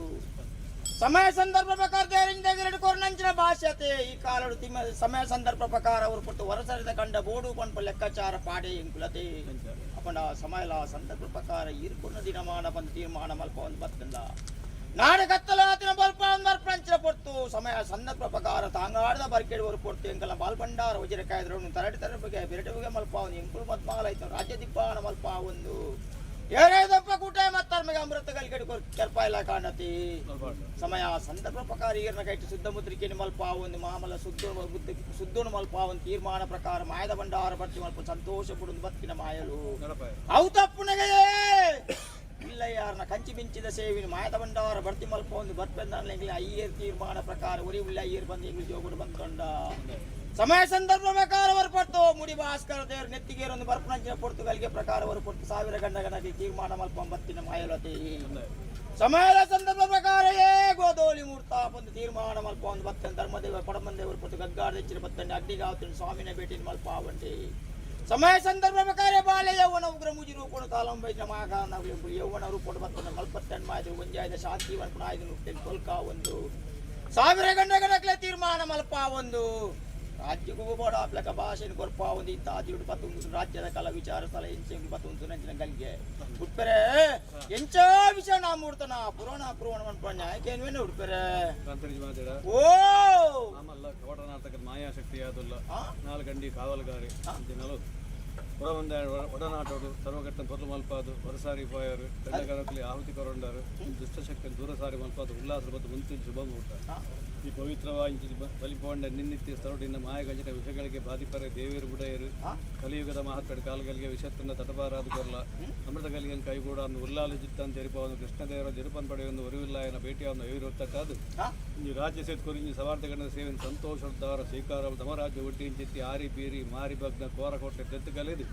ಸಮಯ ಸಂದರ್ಭ ಪ್ರಕಾರ ದೇರಿಂಜಿತ ಗಿರೆಟ್ಟು ಕೊರನಂಚಿನ ಭಾಷತೆ ಈ ಕಾಲಡು ತಿಮ್ಮ ಸಮಯ ಸಂದರ್ಭ ಪ್ರಕಾರ ಅವರು ಕೊಟ್ಟು ಹೊರಸರಿದ ಕಂಡ ಬೋಡು ಪಂಪ ಲೆಕ್ಕಾಚಾರ ಪಾಡೆ ಎಂಕುಲತೆ ಅಪಂಡ ಸಮಯಲ ಸಂದರ್ಭ ಪ್ರಕಾರ ಈರ್ಕೊನ್ನ ದಿನಮಾನ ಬಂದು ತೀರ್ಮಾನ ಮಲ್ಪ ಒಂದು ಬತ್ತಂದ ನಾಡು ಕತ್ತಲಾತಿನ ಬಲ್ಪ ಒಂದು ಪೊರ್ತು ಸಮಯ ಸಂದರ್ಭ ಪ್ರಕಾರ ತಾಂಗಾಡದ ಬರ್ಕೇಡುವರು ಪೊರ್ತು ಎಂಕಲ ಬಾಲ್ಬಂಡಾರ ವಜ್ರ ಕಾಯ್ದರು ತರಡಿ ತರ ಬಗ್ಗೆ ಬೆರಟು ಬಗೆ ಮಲ್ಪ ಒಂದು ಎಂಕುಲು ಮತ್ಮಾಲ ಆಯ್ತು ರಾಜ್ಯ ದಿಪ್ಪಾನ ಮಲ್ಪ ಒಂದು ಏರೇದಪ್ಪ ಕೂಟ ಮತ್ತರ್ಮಗೆ ಅಮೃತ ಕಲ್ಕಡಿ ಕೆರ್ಪ ಇಲ್ಲ ಕಾಣತಿ ಸಮಯ ಸಂದರ್ಭ ಪ್ರಕಾರ ಈರ್ನ ಕೈಟು ಶುದ್ಧ ಮುದ್ರಿಕೆ ಮಲ್ಪ ಒಂದು ಮಾಮಲ ಸುದ್ದ ಸುದ್ದನು ಮಲ್ಪ ಒಂದು ತೀರ್ಮಾನ ಪ್ರಕಾರ ಮಾಯದ ಭಂಡಾರ ಬರ್ತಿ ಮಲ್ಪ ಸಂತೋಷ ಪಡುದು ಬತ್ತಿನ ಮಾಯಲು ಅವು ತಪ್ಪುನಗೆಯೇ ಇಲ್ಲ ಯಾರನ್ನ ಕಂಚಿ ಬಿಂಚಿದ ಸೇವಿನ ಮಾಯದ ಭಂಡಾರ ಬರ್ತಿ ಮಲ್ಪ ಒಂದು ಬರ್ಪೆಂದ ಅಯ್ಯರ್ ತೀರ್ಮಾನ ಪ್ರಕಾರ ಉರಿ ಉಳ್ಳ ಅಯ್ಯರ್ ಬಂದು ಎಂಗ್ಲಿ ಜೋಗುಡು ಬಂದ್ಕೊಂಡ ಸಮಯ ಸಂದರ್ಭ ಪ್ರಕಾರ ಹೊರಪಡ್ತು ಮುಡಿ ಭಾಸ್ಕರ ದೇವರು ನೆತ್ತಿಗೇರೊಂದು ಬರ್ಪನಂಚಿನ ಪೊರ್ತುಗಲ್ಗೆ ಪ್ರಕಾರ ಹೊರಪಡ್ತು ಸಾವಿರ ಗಂಡ ಗಣಕ್ಕೆ ತೀರ್ಮಾನ ಮಲ್ಪ ಬತ್ತಿನ ಮಾಯಲತೆ ಸಮಯದ ಸಂದರ್ಭ ಪ್ರಕಾರಯೇ ಗೋದೋಲಿ ಮೂರ್ತ ಬಂದು ತೀರ್ಮಾನ ಮಲ್ಪ ಒಂದು ಬತ್ತನ ಧರ್ಮದೇವ ಕೊಡಮಂದೇವರು ಪೊರ್ತು ಗಗ್ಗಾಡ ಹೆಚ್ಚಿನ ಬತ್ತಂಡೆ ಅಗ್ನಿಗಾವತಿನ ಸ್ವಾಮಿನ ಭೇಟಿ ಮಲ್ಪ ವಂಟಿ ಸಮಯ ಸಂದರ್ಭ ಪ್ರಕಾರ ಬಾಳೆ ಯೌವನ ಉಗ್ರ ಮುಜಿ ರೂಪಣ ತಾಲಂಬೈನ ಮಾಗ ಯೌವನ ರೂಪಣ ಬತ್ತನ ಮಲ್ಪತ್ತಣ್ಣ ಮಾಯದ ಒಂಜಾಯದ ಶಾಂತಿ ವನ್ಪಣ ಆಯ್ದು ತೊಲ್ಕ ಒಂದು ಸಾವಿರ ಗಂಡ ಗಣಕ್ಲೆ ತೀರ್ಮಾನ ಮಲ್ಪ ಒಂದು ರಾಜ್ಯಕ್ಕೂ ಬೋಡ ಆಪ್ಲಕ ಭಾಷೆನ ಕೊರ್ಪ ಒಂದು ಇಂಥ ಆದಿಡು ಪತ್ತೊಂದು ರಾಜ್ಯದ ಕಲ ವಿಚಾರ ಸ್ಥಳ ಎಂಚೆ ಪತ್ತೊಂದು ನಂಚಿನ ಗಲ್ಗೆ ಉಟ್ಪೆರೆ ಎಂಚ ವಿಷಯ ನಾ ಮೂಡ್ತನ ಪುರಾಣ ಪುರಾಣ ಮನ್ಪಣ್ಣ ಯಾಕೇನ್ವೇನೆ ಉಟ್ಪೆರೆ ಓ ಆಮಲ್ಲ ಕವಟನಾಟಕದ ಮಾಯಾಶಕ್ತಿ ಯಾವ್ದಿಲ್ಲ ನಾಲ್ಕು ಗಂಡಿ ಕಾವಲುಗಾರಿ ದಿನಲು ಹೊರಬಂದ ಒಡನಾಟೋಡು ಸರ್ವಘಟ್ಟನ ತೊರ್ಲು ಮಲ್ಪಾದು ಹೊರಸಾರಿ ಪೋಯರು ಗಂಡಗರಕಲಿ ಆಹುತಿ ಕೊರೊಂಡರು ದುಷ್ಟಶಕ್ತಿ ದೂರ ಸಾರಿ ಮಲ್ಪಾದು ಉಲ್ಲಾಸ ಮತ್ತು ಮುಂತಿನ ಶುಭ ಮುಹೂರ್ತ. ಈ ಪವಿತ್ರವಾಗಿ ಬಲಿಪೋಂಡ ನಿನ್ನಿತ್ಯ ಸ್ಥಳದಿಂದ ಮಾಯಗಂಜಿನ ವಿಷಗಳಿಗೆ ಬಾಧಿಪರೆ ದೇವಿಯರು ಬುಡೆಯರು ಕಲಿಯುಗದ ಮಹತ್ವದ ಕಾಲಗಳಿಗೆ ವಿಷತ್ತನ್ನ ತಟಬಾರಾದ ಕೊರ್ಲ ಅಮೃತ ಕಲಿಯನ್ ಕೈಗೂಡ ಅನ್ನು ಉಲ್ಲಾಲು ಜಿತ್ತ ತೆರಿಪವನು ಕೃಷ್ಣದೇವರ ಜರುಪನ್ ಪಡೆಯನ್ನು ಒರಿವಿಲ್ಲಾಯನ ಭೇಟಿಯನ್ನು ಐವಿರೊತ್ತಕ್ಕಾದು ಈ ರಾಜ್ಯ ಸೇತ್ಕೊರಿಂಜಿ ಸವಾರ್ಥ ಗಣದ ಸೇವೆಯನ್ನು ಸಂತೋಷದ್ದಾರ ಸ್ವೀಕಾರ ಧಮರಾಜ್ಯ ಒಟ್ಟಿಂಚಿತ್ತಿ ಆರಿ ಬೀರಿ ಮಾರಿ ಬಗ್ನ ಕೋರಕೋಟೆ ತೆತ್ತು ಕಲಿದು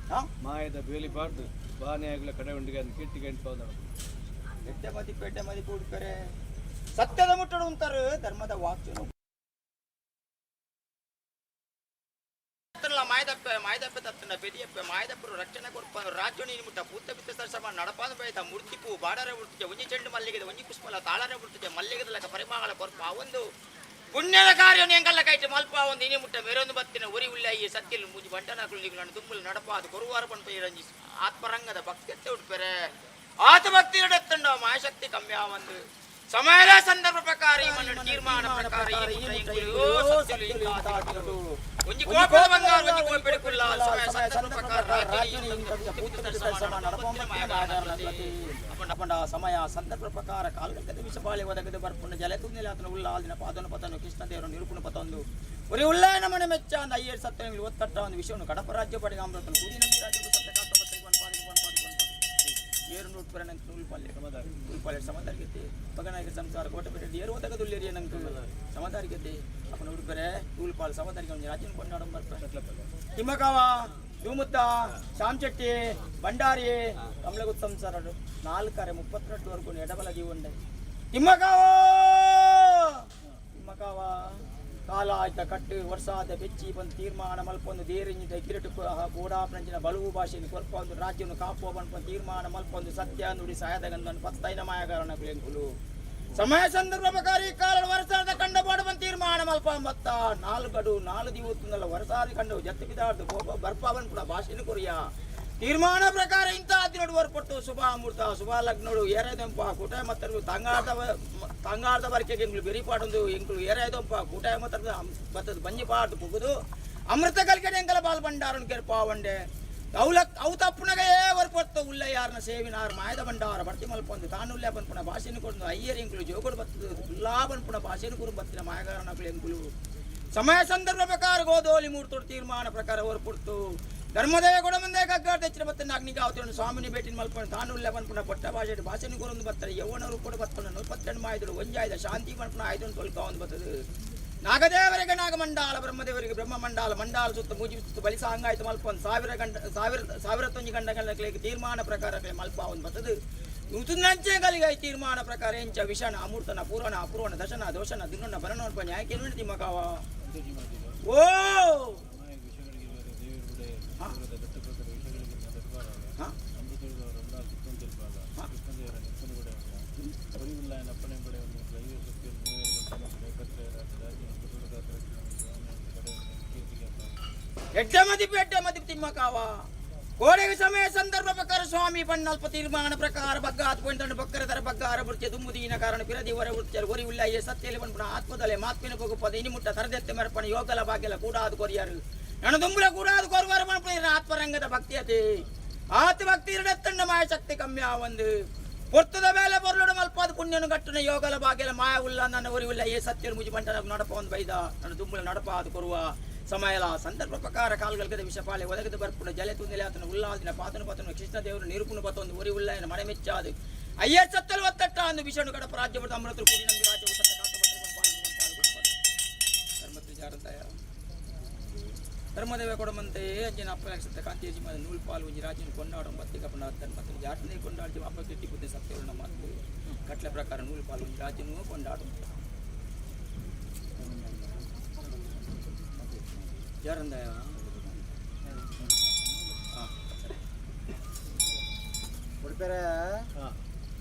ಮಾಯದ ಬೇಲಿ ಪಾಡ್ದು ಬಾನೆಯಾಗಲ ಕಡೆ ಉಂಡಿಗೆ ಅದನ್ನು ಕೀರ್ತಿ ಗಂಟು ಎಟ್ಟೆ ಮದಿ ಪೇಟೆ ಮದಿ ಕೂಡ್ಕರೆ ಸತ್ಯದ ಮುಟ್ಟಡು ಅಂತಾರೆ ಧರ್ಮದ ವಾಕ್ಯನು ಮಾಯದಪ್ಪೆ ಮಾಯದಪ್ಪೆ ತತ್ತನ ಪೆರಿಯಪ್ಪೆ ಮಾಯದಪ್ಪರು ರಕ್ಷಣೆ ಕೊಡ್ಪ ರಾಜ್ಯ ನೀನು ಮುಟ್ಟ ಪೂತ ಬಿತ್ತ ಸರಸಮ ನಡಪಾದ ಬೈದ ಮೂರ್ತಿಪು ಬಾಡರೆ ಉಡ್ತಿದೆ ಒಂಜಿ ಚೆಂಡು ಮಲ್ಲಿಗೆದ ಒಂಜಿ ಪುಷ್ಪಲ ತಾಳರೆ ಉಡ್ತಿದೆ ಮಲ್ಲಿಗೆದ ಲೆಕ್ಕ ಪರಿಮಳ ಕೊರ್ಪ ಒಂದು ಪುಣ್ಯದ ಕಾರ್ಯ ಎಂಗಲ್ಲ ಕೈಟ್ ಮಲ್ಪ ಒಂದು ಇನಿ ಮುಟ್ಟ ಮೇರೊಂದು ಬತ್ತಿನ ಉರಿ ಉಳ್ಳ ಈ ಸತ್ತಿಲ್ ಮೂಜಿ ಬಂಟನಕುಲು ನಿಗುಲನ್ನು ದುಂಬುಲು ನಡಪಾದು ಕೊರುವಾರ ಪಂಪ ಇರಂಜಿ ಆತ್ಮರಂಗದ ಭಕ್ತಿ ಉಡ್ಪೆರೆ ಆತ ಭಕ್ತಿ ನಡತ್ತಂಡ ಮಾಯಶಕ್ತಿ ಕಮ್ಮಿ ಒಂದು ಸಮಯದ ಸಂದರ್ಭ ಪ್ರಕಾರ ಈ ಮಣ್ಣು ತೀರ್ಮಾನ ಪ್ರಕಾರ ಈ ಒಂಜಿ ಕೋಪದ ಬಂಗಾರ ಒಂಜಿ ಕೋಪೆಡೆ ಕುಲ್ಲ ಸಮಯ ಸಂದರ್ಭ ಪ್ರಕಾರ ಸಮಯ ಸಂದರ್ಭ ಪ್ರಕಾರ ಕಾಲ್ಗಟ್ಟದ ವಿಷಬಾಳೆ ಒದಗದು ಬರ್ಪುಂಡ ಜಲ ತುನ್ನಿಲಾತನ ಉಲ್ಲಾದಿನ ಪಾದನು ಪತನು ಕೃಷ್ಣದೇವರು ನಿರೂಪಣ ಪತೊಂದು ಒರಿ ಉಲ್ಲಾಯನ ಮನೆ ಮೆಚ್ಚ ಅಂದ ಅಯ್ಯರ್ ಸತ್ಯ ಒತ್ತಟ್ಟ ಒಂದು ವಿಷಯವನ್ನು ಕಡಪ ರಾಜ್ಯ ಪಡೆದ ಅಮೃತನು ಕೂದಿ ನಂದಿ ರಾಜ್ಯ ಸತ್ಯ ಏರು ನೂಟ್ ನಂಗೆ ನೂಲ್ಪಾಲೆ ನೂಲ್ಪಾಲೆ ಸಮದಾರಿಗೆತ್ತೆ ಬಗನಾಯಕ ಸಂಸಾರ ಕೋಟೆ ಪೆಟ್ಟಿ ಏರು ಒದಗದುಲ್ಲೇರಿ ನಂಗೆ ಸಮದಾರಿಗೆತ್ತೆ ಅಪ್ಪನ ಉಡುಪರೆ ನೂಲ್ಪಾಲ್ ಸಮದಾರಿಗೆ ಒಂದು ರಾಜ್ಯನ ಕೊಂಡಾಡ ಬರ್ಪ ತಿಮ್ಮಕವ ಶಿವಮುತ್ತ ಶಾಮಚೆಟ್ಟಿ ಭಂಡಾರಿ ಕಮಲಗುತ್ತ ಸಂಸಾರಡು ನಾಲ್ಕರೆ 32ವರೆಗೂ ಎಡಬಲ ಜೀವಂಡೆ ತಿಮ್ಮಕಾವ ತಿಮ್ಮಕಾವ ಕಾಲ ಆಯ್ತ ಕಟ್ಟು ವರ್ಷಾದ ಬೆಚ್ಚಿ ಬಂದು ತೀರ್ಮಾನ ಮಲ್ಪೊಂದು ದೇರಿಂಜಿದ ಕಿರಟು ಕೂಡಾಪ್ರಂಚಿನ ಬಲುವು ಭಾಷೆಯನ್ನು ಕೊಲ್ಪ ಒಂದು ರಾಜ್ಯವನ್ನು ಕಾಪುವ ಬಂದು ತೀರ್ಮಾನ ಮಲ್ಪೊಂದು ಸತ್ಯ ನುಡಿ ಸಹಾಯದ ಗಂಧನ ಪತ್ತೈನ ಮಾಯಗಾರನ ಕುಲೆಂಕುಲು ಸಮಯ ಸಂದರ್ಭ ಪ್ರಕಾರ ಕಾಲ ವರಸಾದ ಕಂಡ ಬಂದು ತೀರ್ಮಾನ ಮಲ್ಪ ಮತ್ತ ನಾಲ್ಗಡು ನಾಲು ದಿವತ್ತಲ್ಲ ವರಸಾದಿ ಕಂಡು ಜತ್ತು ಬಿದಾರ್ದು ಬರ್ಪಾವನ್ ಕೂಡ ಭಾಷೆಯನ್ನು ಕೊರಿಯ ತೀರ್ಮಾನ ಪ್ರಕಾರ ಇಂಥ ದಿನೋಡು ಹೊರಪಟ್ಟು ಶುಭ ಮುಹೂರ್ತ ಶುಭ ಲಗ್ನೋಡು ಏರಾಯ್ದಂಪ ಕೂಟ ಮತ್ತರು ತಂಗಾರ್ದ ಬರಕೆಗೆ ಎಂಗ್ಳು ಬೆರಿಪಾಡೊಂದು ಎಂಗ್ಳು ಏರಾಯ್ದಂಪ ಕೂಟ ಮತ್ತ ಬತ್ತದ ಬಂಜಿ ಪಾಡು ಪುಗುದು ಅಮೃತ ಕಲ್ಕಡೆ ಎಂಕಲ ಬಾಲ್ ಭಂಡಾರನ್ ಕೆರ್ಪಾವಂಡೆ ಅವು ತಪ್ಪುನಗೇ ಹೊರಪಟ್ಟು ಉಲ್ಲ ಯಾರನ ಸೇವಿನಾರ್ ಮಾಯದ ಭಂಡಾರ ಭರ್ತಿ ಮಲ್ಪೊಂದು ತಾನುಲ್ಲೆ ಬನ್ಪುಣ ಭಾಷೆಯನ್ನು ಕೊಡದು ಅಯ್ಯರ್ ಎಂಕುಲು ಜೋಗಡು ಬತ್ತದ ಉಲ್ಲಾ ಬನ್ಪುಣ ಭಾಷೆಯನ್ನು ಕುರು ಬತ್ತಿನ ಮಾಯಗಾರನಗಳು ಎಂಕುಲು ಸಮಯ ಸಂದರ್ಭ ಪ್ರಕಾರ ಗೋದೋಲಿ ಮೂರ್ತೋಡು ತೀರ್ಮಾನ ಪ್ರಕಾರ ಹೊರಪಡ್ತು ಧರ್ಮದೇವ ಕೂಡ ಮುಂದೆ ಕಗ್ಗಾಟ ಹೆಚ್ಚಿನ ಬತ್ತ ಅಗ್ನಿಗಾವತಿಯನ್ನು ಸ್ವಾಮಿನಿ ಭೇಟಿ ಮಲ್ಕೊಂಡು ತಾನು ಉಲ್ಲ ಬನ್ಪುಣ ಪಟ್ಟ ಭಾಷೆ ಭಾಷೆನ ಕೊರೊಂದು ಬರ್ತಾರೆ ಯೌವನರು ಕೂಡ ಬರ್ತಾನೆ 42 ಮಾಯದರು ಒಂಜಾಯ್ದ ಶಾಂತಿ ಬನ್ಪುಣ ಆಯ್ದೊಂದು ತೊಳ್ಕ ಒಂದು ಬರ್ತದೆ ನಾಗದೇವರಿಗೆ ನಾಗಮಂಡಾಲ ಬ್ರಹ್ಮದೇವರಿಗೆ ಬ್ರಹ್ಮಮಂಡಾಲ ಮಂಡಾಲ ಸುತ್ತ ಮೂಜಿ ಸುತ್ತ ಬಲಿ ಸಾಂಗಾಯ್ತು ಮಲ್ಪೊಂದು ಸಾವಿರ ಗಂಡ ಸಾವಿರ ಸಾವಿರ ತೊಂಜಿ ಗಂಡಗಳ ತೀರ್ಮಾನ ಪ್ರಕಾರ ಮಲ್ಪ ಒಂದು ಬರ್ತದೆ ನಂಚೆ ಗಲಿಗ ತೀರ್ಮಾನ ಪ್ರಕಾರ ಎಂಚ ವಿಷಣ ಅಮೂರ್ತನ ಪೂರ್ಣ ಅಪೂರ್ಣ ದಶನ ದೋಷನ ದುನ್ನನ ಬರಣ ನ್ಯಾಯ ಕೇಳಿ ತಿಮ್ಮಕಾವ ಓ ಎಡ್ಡೆ ಮದಿಪು ತಿಮ್ಮಕಾವ ಕೋಡೆಗೆ ಸಮಯ ಸಂದರ್ಭ ಪ್ರಕಾರ ಸ್ವಾಮಿ ಪಣ್ಣಲ್ಪ ತೀರ್ಮಾನ ಪ್ರಕಾರ ಬಗ್ಗಾತ್ ಪೊಂತಂಡು ಬಕ್ಕರ ತರ ಬಗ್ಗಾರ ಬುರ್ಚೆ ದುಮ್ಮುದೀನ ಕಾರಣ ಪಿರದಿ ಹೊರ ಬುರ್ಚೆ ಒರಿ ಉಲ್ಲ ಸತ್ಯಲಿ ಬಂದ್ಪುಣ ಆತ್ಮದಲೆ ಮಾತ್ಮಿನ ಪದ ಇನಿಮುಟ್ಟ ತರದೆತ್ತೆ ಮರಪಣ ಯೋಗಲ ಭಾಗ್ಯಲ ಕೂಡಾದು ಕೊರಿಯಾರು ನನ್ನ ದುಂಬುಲ ಕೂಡಾದು ಕೊರುವಾರ ಪಣ್ಪುಣ ಆತ್ಮರಂಗದ ಭಕ್ತಿಯತೆ ಆತ ಭಕ್ತಿ ಇರಡತ್ತಣ್ಣ ಮಾಯ ಶಕ್ತಿ ಕಮ್ಮಿ ಒಂದು ಪೊರ್ತದ ಮೇಲೆ ಪೊರ್ಲುಡು ಮಲ್ಪಾದ ಪುಣ್ಯನು ಗಟ್ಟುನ ಯೋಗಲ ಭಾಗ್ಯಲ ಮಾಯ ಉಲ್ಲ ನನ್ನ ಒರಿ ಉಲ್ಲ ಏ ಸತ್ಯರು ಮುಜಿ ಬಂಟ ನಡಪ ಒಂದು ಬೈದ ನನ್ನ ದುಂಬುಲ ನಡಪ ಅದು ಕೊರುವ ಸಮಯಲ ಸಂದರ್ಭ ಪ್ರಕಾರ ಕಾಲ್ಗಲ್ಗದ ವಿಷಪಾಲೆ ಒದಗದ ಬರ್ಪುಣ ಜಲೆ ತುಂದಲೆ ಆತನ ಉಲ್ಲಾದಿನ ಪಾತನು ಪಾತನು ಕೃಷ್ಣದೇವರು ನಿರುಪುಣ ಪತೊಂದು ಒರಿ ಉಲ್ಲ ಮನೆ ಮೆಚ್ಚಾದು ಅಯ್ಯ ಸತ್ತಲು ಒತ್ತಟ್ಟ ಅಂದು ವಿಷಣು ಕಡಪ ರಾಜ್ಯ ಅಮೃತರು ಕೂಡಿ ನಮಗೆ ರಾಜ್ಯ ಧರ್ಮದೇವ ಕೊಡಮಂತೆ ಅಜ್ಜನ ಅಪ್ಪ ಲಕ್ಷ ಕಾಂತಿ ನೂಲು ಪಾಲು ಒಂಜಿ ರಾಜ್ಯನ ಕೊಂಡಾಡ ಬತ್ತಿ ಕಪ್ಪನ ಮತ್ತು ಜಾಟನೆ ಕೊಂಡಾಡ್ತಿ ಅಪ್ಪ ಕಿಟ್ಟಿ ಬುದ್ಧಿ ಸತ್ಯವನ್ನು ಮಾತು ಕಟ್ಲೆ ಪ್ರಕಾರ ನೂಲು ಪಾಲು ಒಂಜಿ ರಾಜ್ಯನೂ ಕೊಂಡಾಡು ಯಾರಂದ ಉಡುಪೆರೆ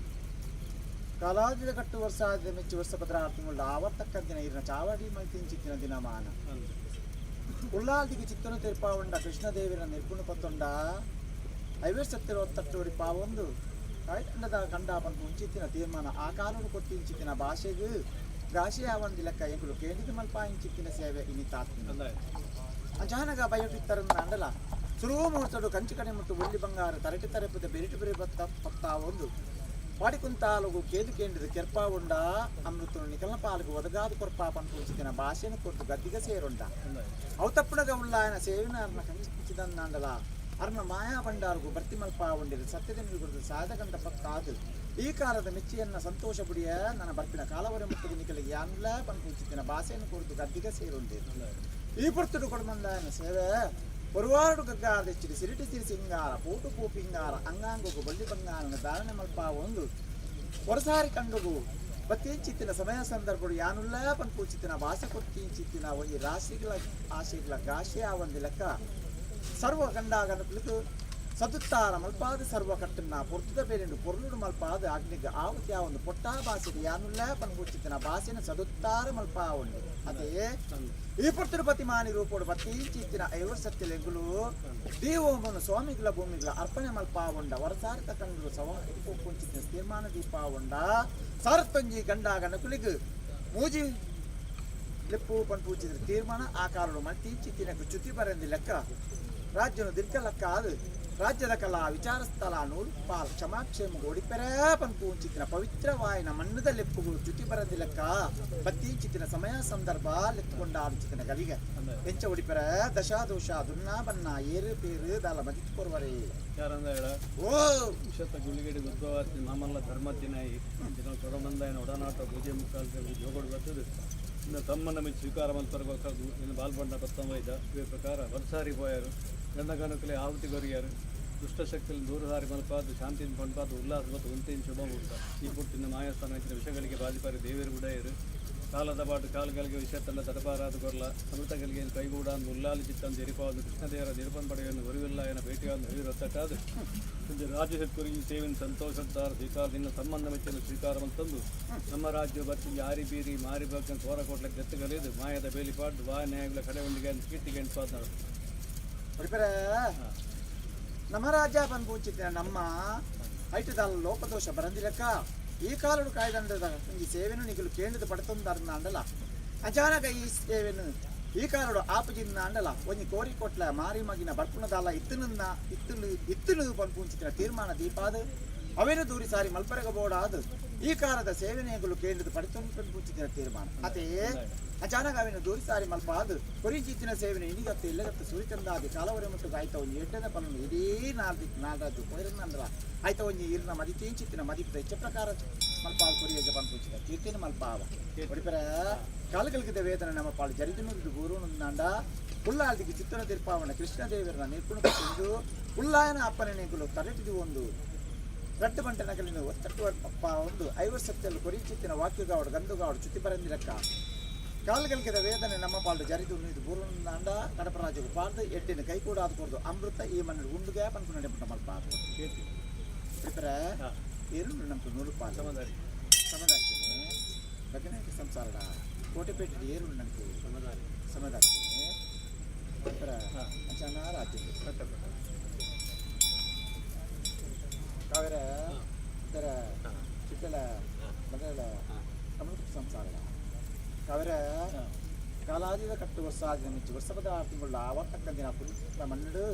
ಕಾಲಾದಿದ ಕಟ್ಟು ವರ್ಷ ಆದ ಮೆಚ್ಚು ವರ್ಷ ಪತ್ರ ತಿಂಗಳು ಆವರ್ತಕ್ಕಂತಿನ ಇರಿನ ಚಾವಡಿ ಮಲ್ತಿಂಚಿತ್ತಿನ ದಿನಮಾನ ಉಳ್ಳಾಲ್ದಿಗೆ ಚಿತ್ತನು ತಿರ್ಪಾವುಂಡ ಕೃಷ್ಣದೇವಿನ ನಿರ್ಗುಣ ಪತ್ತೊಂಡ ಐವೇರ್ ಸತ್ತಿರ ಒತ್ತಟ್ಟೋಡಿ ಪಾವೊಂದು ಕಾಯ್ತಂಡದ ಕಂಡ ಪಂಪು ಉಂಚಿತ್ತಿನ ತೀರ್ಮಾನ ಆ ಕಾಲನು ಕೊಟ್ಟಿಂಚಿತ್ತಿನ ಭಾಷೆಗೂ ಗಾಶೆ ಆವಂದಿ ಲೆಕ್ಕ ಎಂಕುಲು ಕೇಂದ್ರಿತ ಮಲ್ಪಾಯಿಂಚಿತ್ತಿನ ಸೇವೆ ಇನಿ ತಾತ್ನ ಅಚಾನಕ ಬಯೋಟಿತ್ತರನ್ನ ಅಂಡಲ ಸುರುವು ಮುಹೂರ್ತಡು ಕಂಚು ಕಡೆ ಮುಟ್ಟು ಒಳ್ಳಿ ಬಂಗಾರ ತರಟಿ ತರಪದ ಬೆರಿಟು ಬೆರಿ ಬತ್ತ ಪತ್ತಾ ಒಂದು ವಾಡಿಕುಂತಾಲುಗು ಕೇದು ಕೇಂದ್ರದ ಕೆರ್ಪಾ ಉಂಡ ಅಮೃತನು ನಿಕಲ್ನ ಪಾಲುಗು ಒದಗಾದು ಕೊರ್ಪಾ ಪಂಪುಂಚಿತ್ತಿನ ಭಾಷೆನ ಕೊರ್ತು ಗದ್ದಿಗ ಸೇರುಂಡ ಅವು ತಪ್ಪುನಗ ಉಳ್ಳಾಯನ ಸೇವಿನ ಅರ್ನ ಕಂಚಿದಂದಾಂಡಲ ಅರ್ನ ಮಾಯಾ ಭಂಡಾರುಗು ಬರ್ತಿ ಮಲ್ಪಾ ಉಂಡಿರು ಸತ್ಯದ ಗುರುದು ಸಾಧಕಂಡ ಪತ್ತಾದು ಈ ಕಾಲದ ಮೆಚ್ಚಿಯನ್ನ ಸಂತೋಷ ಬುಡಿಯ ನನ್ನ ಬರ್ಪಿನ ಕಾಲವರ ಮುಟ್ಟದ ನಿಕಲಿಗೆ ಯಾನ್ಲ ಪಂಪುಂಚಿತ್ತಿನ ಭಾಷೆಯನ್ನು ಕೊರ್ತು ಗದ್ದಿಗ ಸೇರುಂಡಿರು ಈ ಪುರ್ತುಡು ಕೊಡಮಂದಾಯನ ಸೇವೆ ಒರುವಾಡು ಗಗ್ಗಾರದೆಚ್ಚಿಡಿ ಸಿರಿಟಿ ಸಿರಿ ಸಿಂಗಾರ ಪೂಟು ಪೂಪಿಂಗಾರ ಅಂಗಾಂಗುಗು ಬಳ್ಳಿ ಬಂಗಾರನ ಧಾರಣೆ ಮಲ್ಪ ಒಂದು ಒರಸಾರಿ ಕಂಡುಗು ಬತ್ತೀಂಚಿತ್ತಿನ ಸಮಯ ಸಂದರ್ಭಡು ಯಾನುಲ್ಲ ಪನ್ಪೂಚಿತ್ತಿನ ವಾಸ ಕೊತ್ತೀಂಚಿತ್ತಿನ ಒಂಜಿ ರಾಶಿಗಳ ಆಶೆಗಳ ಗಾಶೆ ಆ ಒಂದು ಲೆಕ್ಕ ಸರ್ವ ಗಂಡಾಗನ ಕುಳಿತು ಸದುತ್ತಾರ ಮಲ್ಪಾದ ಸರ್ವ ಕಟ್ಟನ್ನ ಪೊರ್ತುದ ಬೇರೆಂಡು ಪೊರ್ಲುಡು ಮಲ್ಪಾದ ಅಗ್ನಿಗೆ ಆವತಿ ಆ ಒಂದು ಪೊಟ್ಟಾ ಭಾಷೆಗೆ ಯಾನುಲ್ಲ ಪನ್ಪೂಚಿತ್ತಿನ ಭಾಷೆನ ಸದುತ್ತಾರ ಮಲ್ಪಾ ಉಂಡು ಅದೇ ಈ ಪುರ್ತುಡು ಮಾನಿ ರೂಪೋಡು ಬತ್ತೀಂಚಿತ್ತಿನ ಐವರು ಸತ್ಯಲೆಂಗುಲು ದೇವೋಮನು ಸ್ವಾಮಿಗಳ ಭೂಮಿಗಳ ಅರ್ಪಣೆ ಮಲ್ಪಾ ಉಂಡ ವರಸಾರಿತ ಕಂಡು ಸವಾರಿ ಪೊಪ್ಪುಂಚಿತ್ತಿನ ತೀರ್ಮಾನ ದೀಪ ಉಂಡ ಸಾರತ್ತೊಂಜಿ ಗಂಡಾಗನ ಕುಲಿಗು ಮೂಜಿ ಲೆಪ್ಪು ಪನ್ಪೂಚಿದ್ರ ತೀರ್ಮಾನ ಆ ಕಾರಣ ಮಲ್ತೀಂಚಿತ್ತಿನ ಚ್ಯುತಿ ಬರಂದಿ ಲೆಕ್ಕ ರಾಜ್ಯನು ದೀರ್ಘ ಲೆಕ್ಕ ಅದು ರಾಜ್ಯದ ಕಲಾ ವಿಚಾರ ಸ್ಥಳ ನೂಲು ಪಾಲ್ ಕ್ಷಮಾಕ್ಷೇಮ ಗೋಡಿಪೆರೇ ಪನ್ಪೂಂಚಿತ್ತಿನ ಪವಿತ್ರವಾಯಿನ ಮಣ್ಣದ ಲೆಪ್ಪುಗಳು ಚ್ಯುತಿ ಬರಂದಿ ಲೆಕ್ಕ ಬತ್ತೀಂಚಿತ್ತಿನ ಸಮಯ ಸಂದರ್ಭ ಲೆತ್ತುಕೊಂಡ ಆಡಿಚಿತ್ತಿನ ಗಲಿಗೆ ಎಂಚ ಒಡಿಪೆರ ದಶಾದೋಷ ದುನ್ನಾ ಬನ್ನ ಏರು ಪೇರು ದಾಲ ಮದಿತ್ ಕೊರುವರೆ ಯಾರಂದ ಹೇಳ ಓ ವಿಶತ್ತ ಗುಳಿಗಡಿ ಉದ್ಭವ ಮಾಮಲ್ಲ ಧರ್ಮತಿನಾಯಿ ದಿನ ಕೊಡಮಂದಾಯನ ಒಡನಾಟ ಪೂಜೆ ಮುಖಾಂತರ ಜೋಗೋಡು ಬರ್ತದೆ ಇನ್ನು ತಮ್ಮನ ಮಿಚ್ಚ ಸ್ವೀಕಾರ ಮಲ್ಪರ ಇನ್ನು ಬಾಲ್ಬಂಡ ಪತ್ತೊಂಬೈದ ಇವೆ ಪ್ರಕಾರ ವರ್ಷಾರಿ ಪೋಯರು ಗಂಡಗಣಕಲೆ ಆಹುತಿ ಕೊರಿಯಾರು ದುಷ್ಟಶಕ್ತಿಯಲ್ಲಿ ದೂರದಾರಿ ಮಲ್ಪಾದು ಶಾಂತಿನ ಪಂಪಾದು ಉಲ್ಲಾಸ ಮತ್ತು ಉಂತಿನ ಶುಭ ಮುಹೂರ್ತ. ಈ ಪುಟ್ಟಿನ ಮಾಯಾಸ್ಥಾನ ಹೆಚ್ಚಿನ ವಿಷಗಳಿಗೆ ಬಾಜಿಪಾರಿ ದೇವೇರು ಗುಡಯರು ಕಾಲದ ಬಾಟು ಕಾಲುಗಳಿಗೆ ವಿಷ ತಂಡ ತಡಪಾರಾದ ಕೊರ್ಲ ಅಮೃತಗಳಿಗೆ ಕೈಗೂಡ ಉಲ್ಲಾಲಿ ಚಿತ್ತಂದು ಎರಿಪಾದು ಕೃಷ್ಣದೇವರ ನಿರುಪನ್ ಪಡೆಯನ್ನು ಗುರುವಿಲ್ಲ ಎನ ಭೇಟಿಯಾದ ಹಿರಿರೊತ್ತಟ್ಟಾದು ಒಂದು ರಾಜ್ಯ ಕುರಿಗಿ ಸೇವೆಯನ್ನು ಸಂತೋಷದ್ದಾರ ಸ್ವೀಕಾರದಿಂದ ಸಂಬಂಧ ಮೆಚ್ಚಲು ಸ್ವೀಕಾರ ತಂದು ನಮ್ಮ ರಾಜ್ಯ ಬರ್ತಿಂಜ ಆರಿ ಬೀರಿ ಮಾರಿ ಬಗ್ಗೆ ಕೋರಕೋಟ್ಲ ಗತ್ತುಗಲಿದು ಮಾಯದ ಬೇಲಿಪಾಡು ವಾ ನ್ಯಾಯಗಳ ಕಡೆ ಉಂಡಿಗೆ ಕೀರ್ತಿಗೆ ಎಂಟ್ಪಾದ. ನಮ್ಮ ರಾಜ್ಯ ಪನ್ಪೂಚಿತ್ತಿನ ನಮ್ಮ ಐಟದಾಲ ಲೋಪದೋಷ ಬರಂದಿಲಕ್ಕ ಈ ಕಾಲಡು ಕಾಯ್ದಂಡದ ಈ ಸೇವೆನು ನಿಗಲು ಕೇಂದ್ರದ ಪಡತೊಂದರ್ನ ಅಂಡಲ ಅಚಾನಕ ಈ ಸೇವೆನು ಈ ಕಾಲಡು ಆಪುಜಿನ್ನ ಅಂಡಲ ಒಂಜಿ ಕೋರಿ ಕೊಟ್ಲ ಮಾರಿ ಮಗಿನ ಬರ್ಪುಣದಾಲ ಇತ್ತುನ ಇತ್ತುಲು ಇತ್ತುಲು ಪನ್ಪುಂಚಿತ್ತಿನ ತೀರ್ಮಾನ ದೀಪಾದ ಅವೇನು ದೂರಿ ಸಾರಿ ಮಲ್ಪರೆಗ ಬೋಡಾದು ಈ ಕಾಲದ ಸೇವೆನೆಗಳು ಕೇಂದ್ರದ ಪಡತೊಂದು ಪನ್ಪುಂಚಿತ್ತಿನ ತೀರ್ಮಾನ ಅದೇ ಅಚಾನಕ ಅವೇನು ದೂರಿ ಸಾರಿ ಮಲ್ಪಾದು ಕೊರಿಂಚಿತ್ತಿನ ಸೇವೆನ ಇನಿಗತ್ತು ಇಲ್ಲಗತ್ತು ಸುರಿತಂದಾದಿ ಕಾಲವರೆ ಮುಟ್ಟು ಆಯ್ತ ಒಂಜಿ ಎಟ್ಟದ ಪಲನು ಇಡೀ ನಾಲ್ಕು ನಾಲ್ರಾಜು ಕೊಯ್ರನ್ನಂದ್ರ ಆಯ್ತ ಒಂಜಿ ಇರ್ನ ಮದಿತೀಂಚಿತ್ತಿನ ಮದಿಪದ ಹೆಚ್ಚ ಪ್ರಕಾರ ಮಲ್ಪಾದ ಕೊರಿಯಜ ಪನ್ಪುಂಚಿದ ಕೀರ್ತಿನ ಮಲ್ಪಾವ ಒಡಿಪರ ಕಾಲಕಲ್ಕಿದ ವೇದನೆ ನಮ್ಮ ಪಾಳು ಜರಿದು ಗುರುನಂದಾಂಡ ಉಲ್ಲಾಲ್ದಿಗೆ ಚಿತ್ತನ ತಿರ್ಪಾವಣ ಕೃಷ್ಣದೇವರನ ನಿರ್ಪುಣ ತಂದು ಉಲ್ಲಾಯನ ಅಪ್ಪನ ನೆಗುಲು ತರಟಿದು ಒಂದು ರಟ್ಟು ಬಂಟ ನಗಲಿನ ಒತ್ತಟ್ಟು ಅಪ್ಪ ಒಂದು ಐವರು ಸತ್ಯಲು ಕೊರಿಚಿತ್ತಿನ ವಾಕ್ಯಗಾವಡು ಗಂದುಗಾವಡು ಚುತಿ ಪರಂದಿರಕ್ಕ ಕಾಲುಗಲ್ಕಿದ ವೇದನೆ ನಮ್ಮ ಪಾಲು ಜರಿದು ಇದು ಬೂರುಂದಾಂಡ ಕಡಪರಾಜುಗು ಪಾರ್ದು ಎಡ್ಡಿನ ಕೈ ಕೂಡ ಆದುಕೊಡ್ದು ಅಮೃತ ಈ ಮಣ್ಣು ಉಂಡುಗೆ ಪನ್ಪು ನಡೆಪುಟ ಮಲ್ಪಾದು ಪ್ರಿಪರ ಏರುಂಡು ನಮ್ಗೆ ನೂರು ಪಾಲು ಸಮದಾರಿ ಸಮದಾರಿನೇ ಬಗ್ಗನಾಯಕ ಸಂಸಾರಡ ಕೋಟೆಪೇಟೆ ಏರುಂಡು ನಮ್ಗೆ ಸಮದಾರಿ ಸಮದಾರಿನೇ ಪ್ರಿಪರ ಅಂಚನ ರಾಜ್ಯ ಕಾವೇರ ಇತರ ಚಿಟ್ಟಲ ಮೊದಲ ಅಮೃತ ಸಂಸಾರಡ ಕಾವೇರ ಕಾಲಾದಿದ ಕಟ್ಟು ವರ್ಷಾದಿನ ಮಿಚ್ಚು ವರ್ಷಪದ ತಿಂಗಳ ಆವರ್ತಕ್ಕಂದಿನ ಪುಲಿತ ಮಣ್ಣು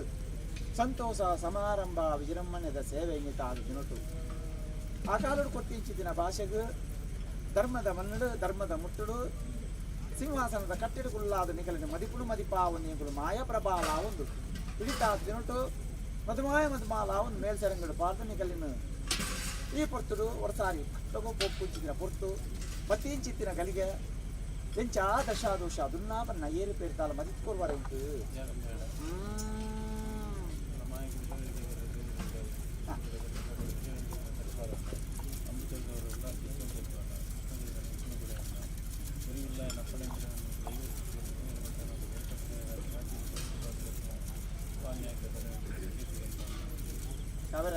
ಸಂತೋಷ ಸಮಾರಂಭ ವಿಜೃಂಭಣೆದ ಸೇವೆ ಇಂಗಿತ ಆದ ದಿನಟು ಆ ಕಾಲಡು ಕೊಟ್ಟಿಂಚಿದಿನ ಭಾಷೆಗು ಧರ್ಮದ ಮನ್ನಡು ಧರ್ಮದ ಮುಟ್ಟುಡು ಸಿಂಹಾಸನದ ಕಟ್ಟಿಡುಗುಲ್ಲಾದ ನಿಗಲಿನ ಮದಿಪುಡು ಮದಿಪಾವು ಮಾಯ ಪ್ರಬಾಲ ಒಂದು ಇಡಿತ ದಿನಟು ಮಧುಮಾಯ ಮಧುಮಾಲ ಒಂದು ಮೇಲ್ಸೆರಂಗಡು ಪಾರ್ದ ನಿಗಲಿನ ಈ ಪೊರ್ತುಡು ವರ್ಷಾರಿ ಪಟ್ಟಗೋ ಪೊಪ್ಪುಂಚಿದಿನ ಪೊರ್ತು ಬತ್ತೀಂಚಿತ್ತಿನ ಗಲಿಗೆ ಎಂಚ ದಶಾದೋಷ ದುನ್ನಾಪನ್ನ ಏರು ಪೇರ್ತಾಲ ಮದಿತ್ಕೋರ್ವಾರ ಉಂಟು. ಅವರ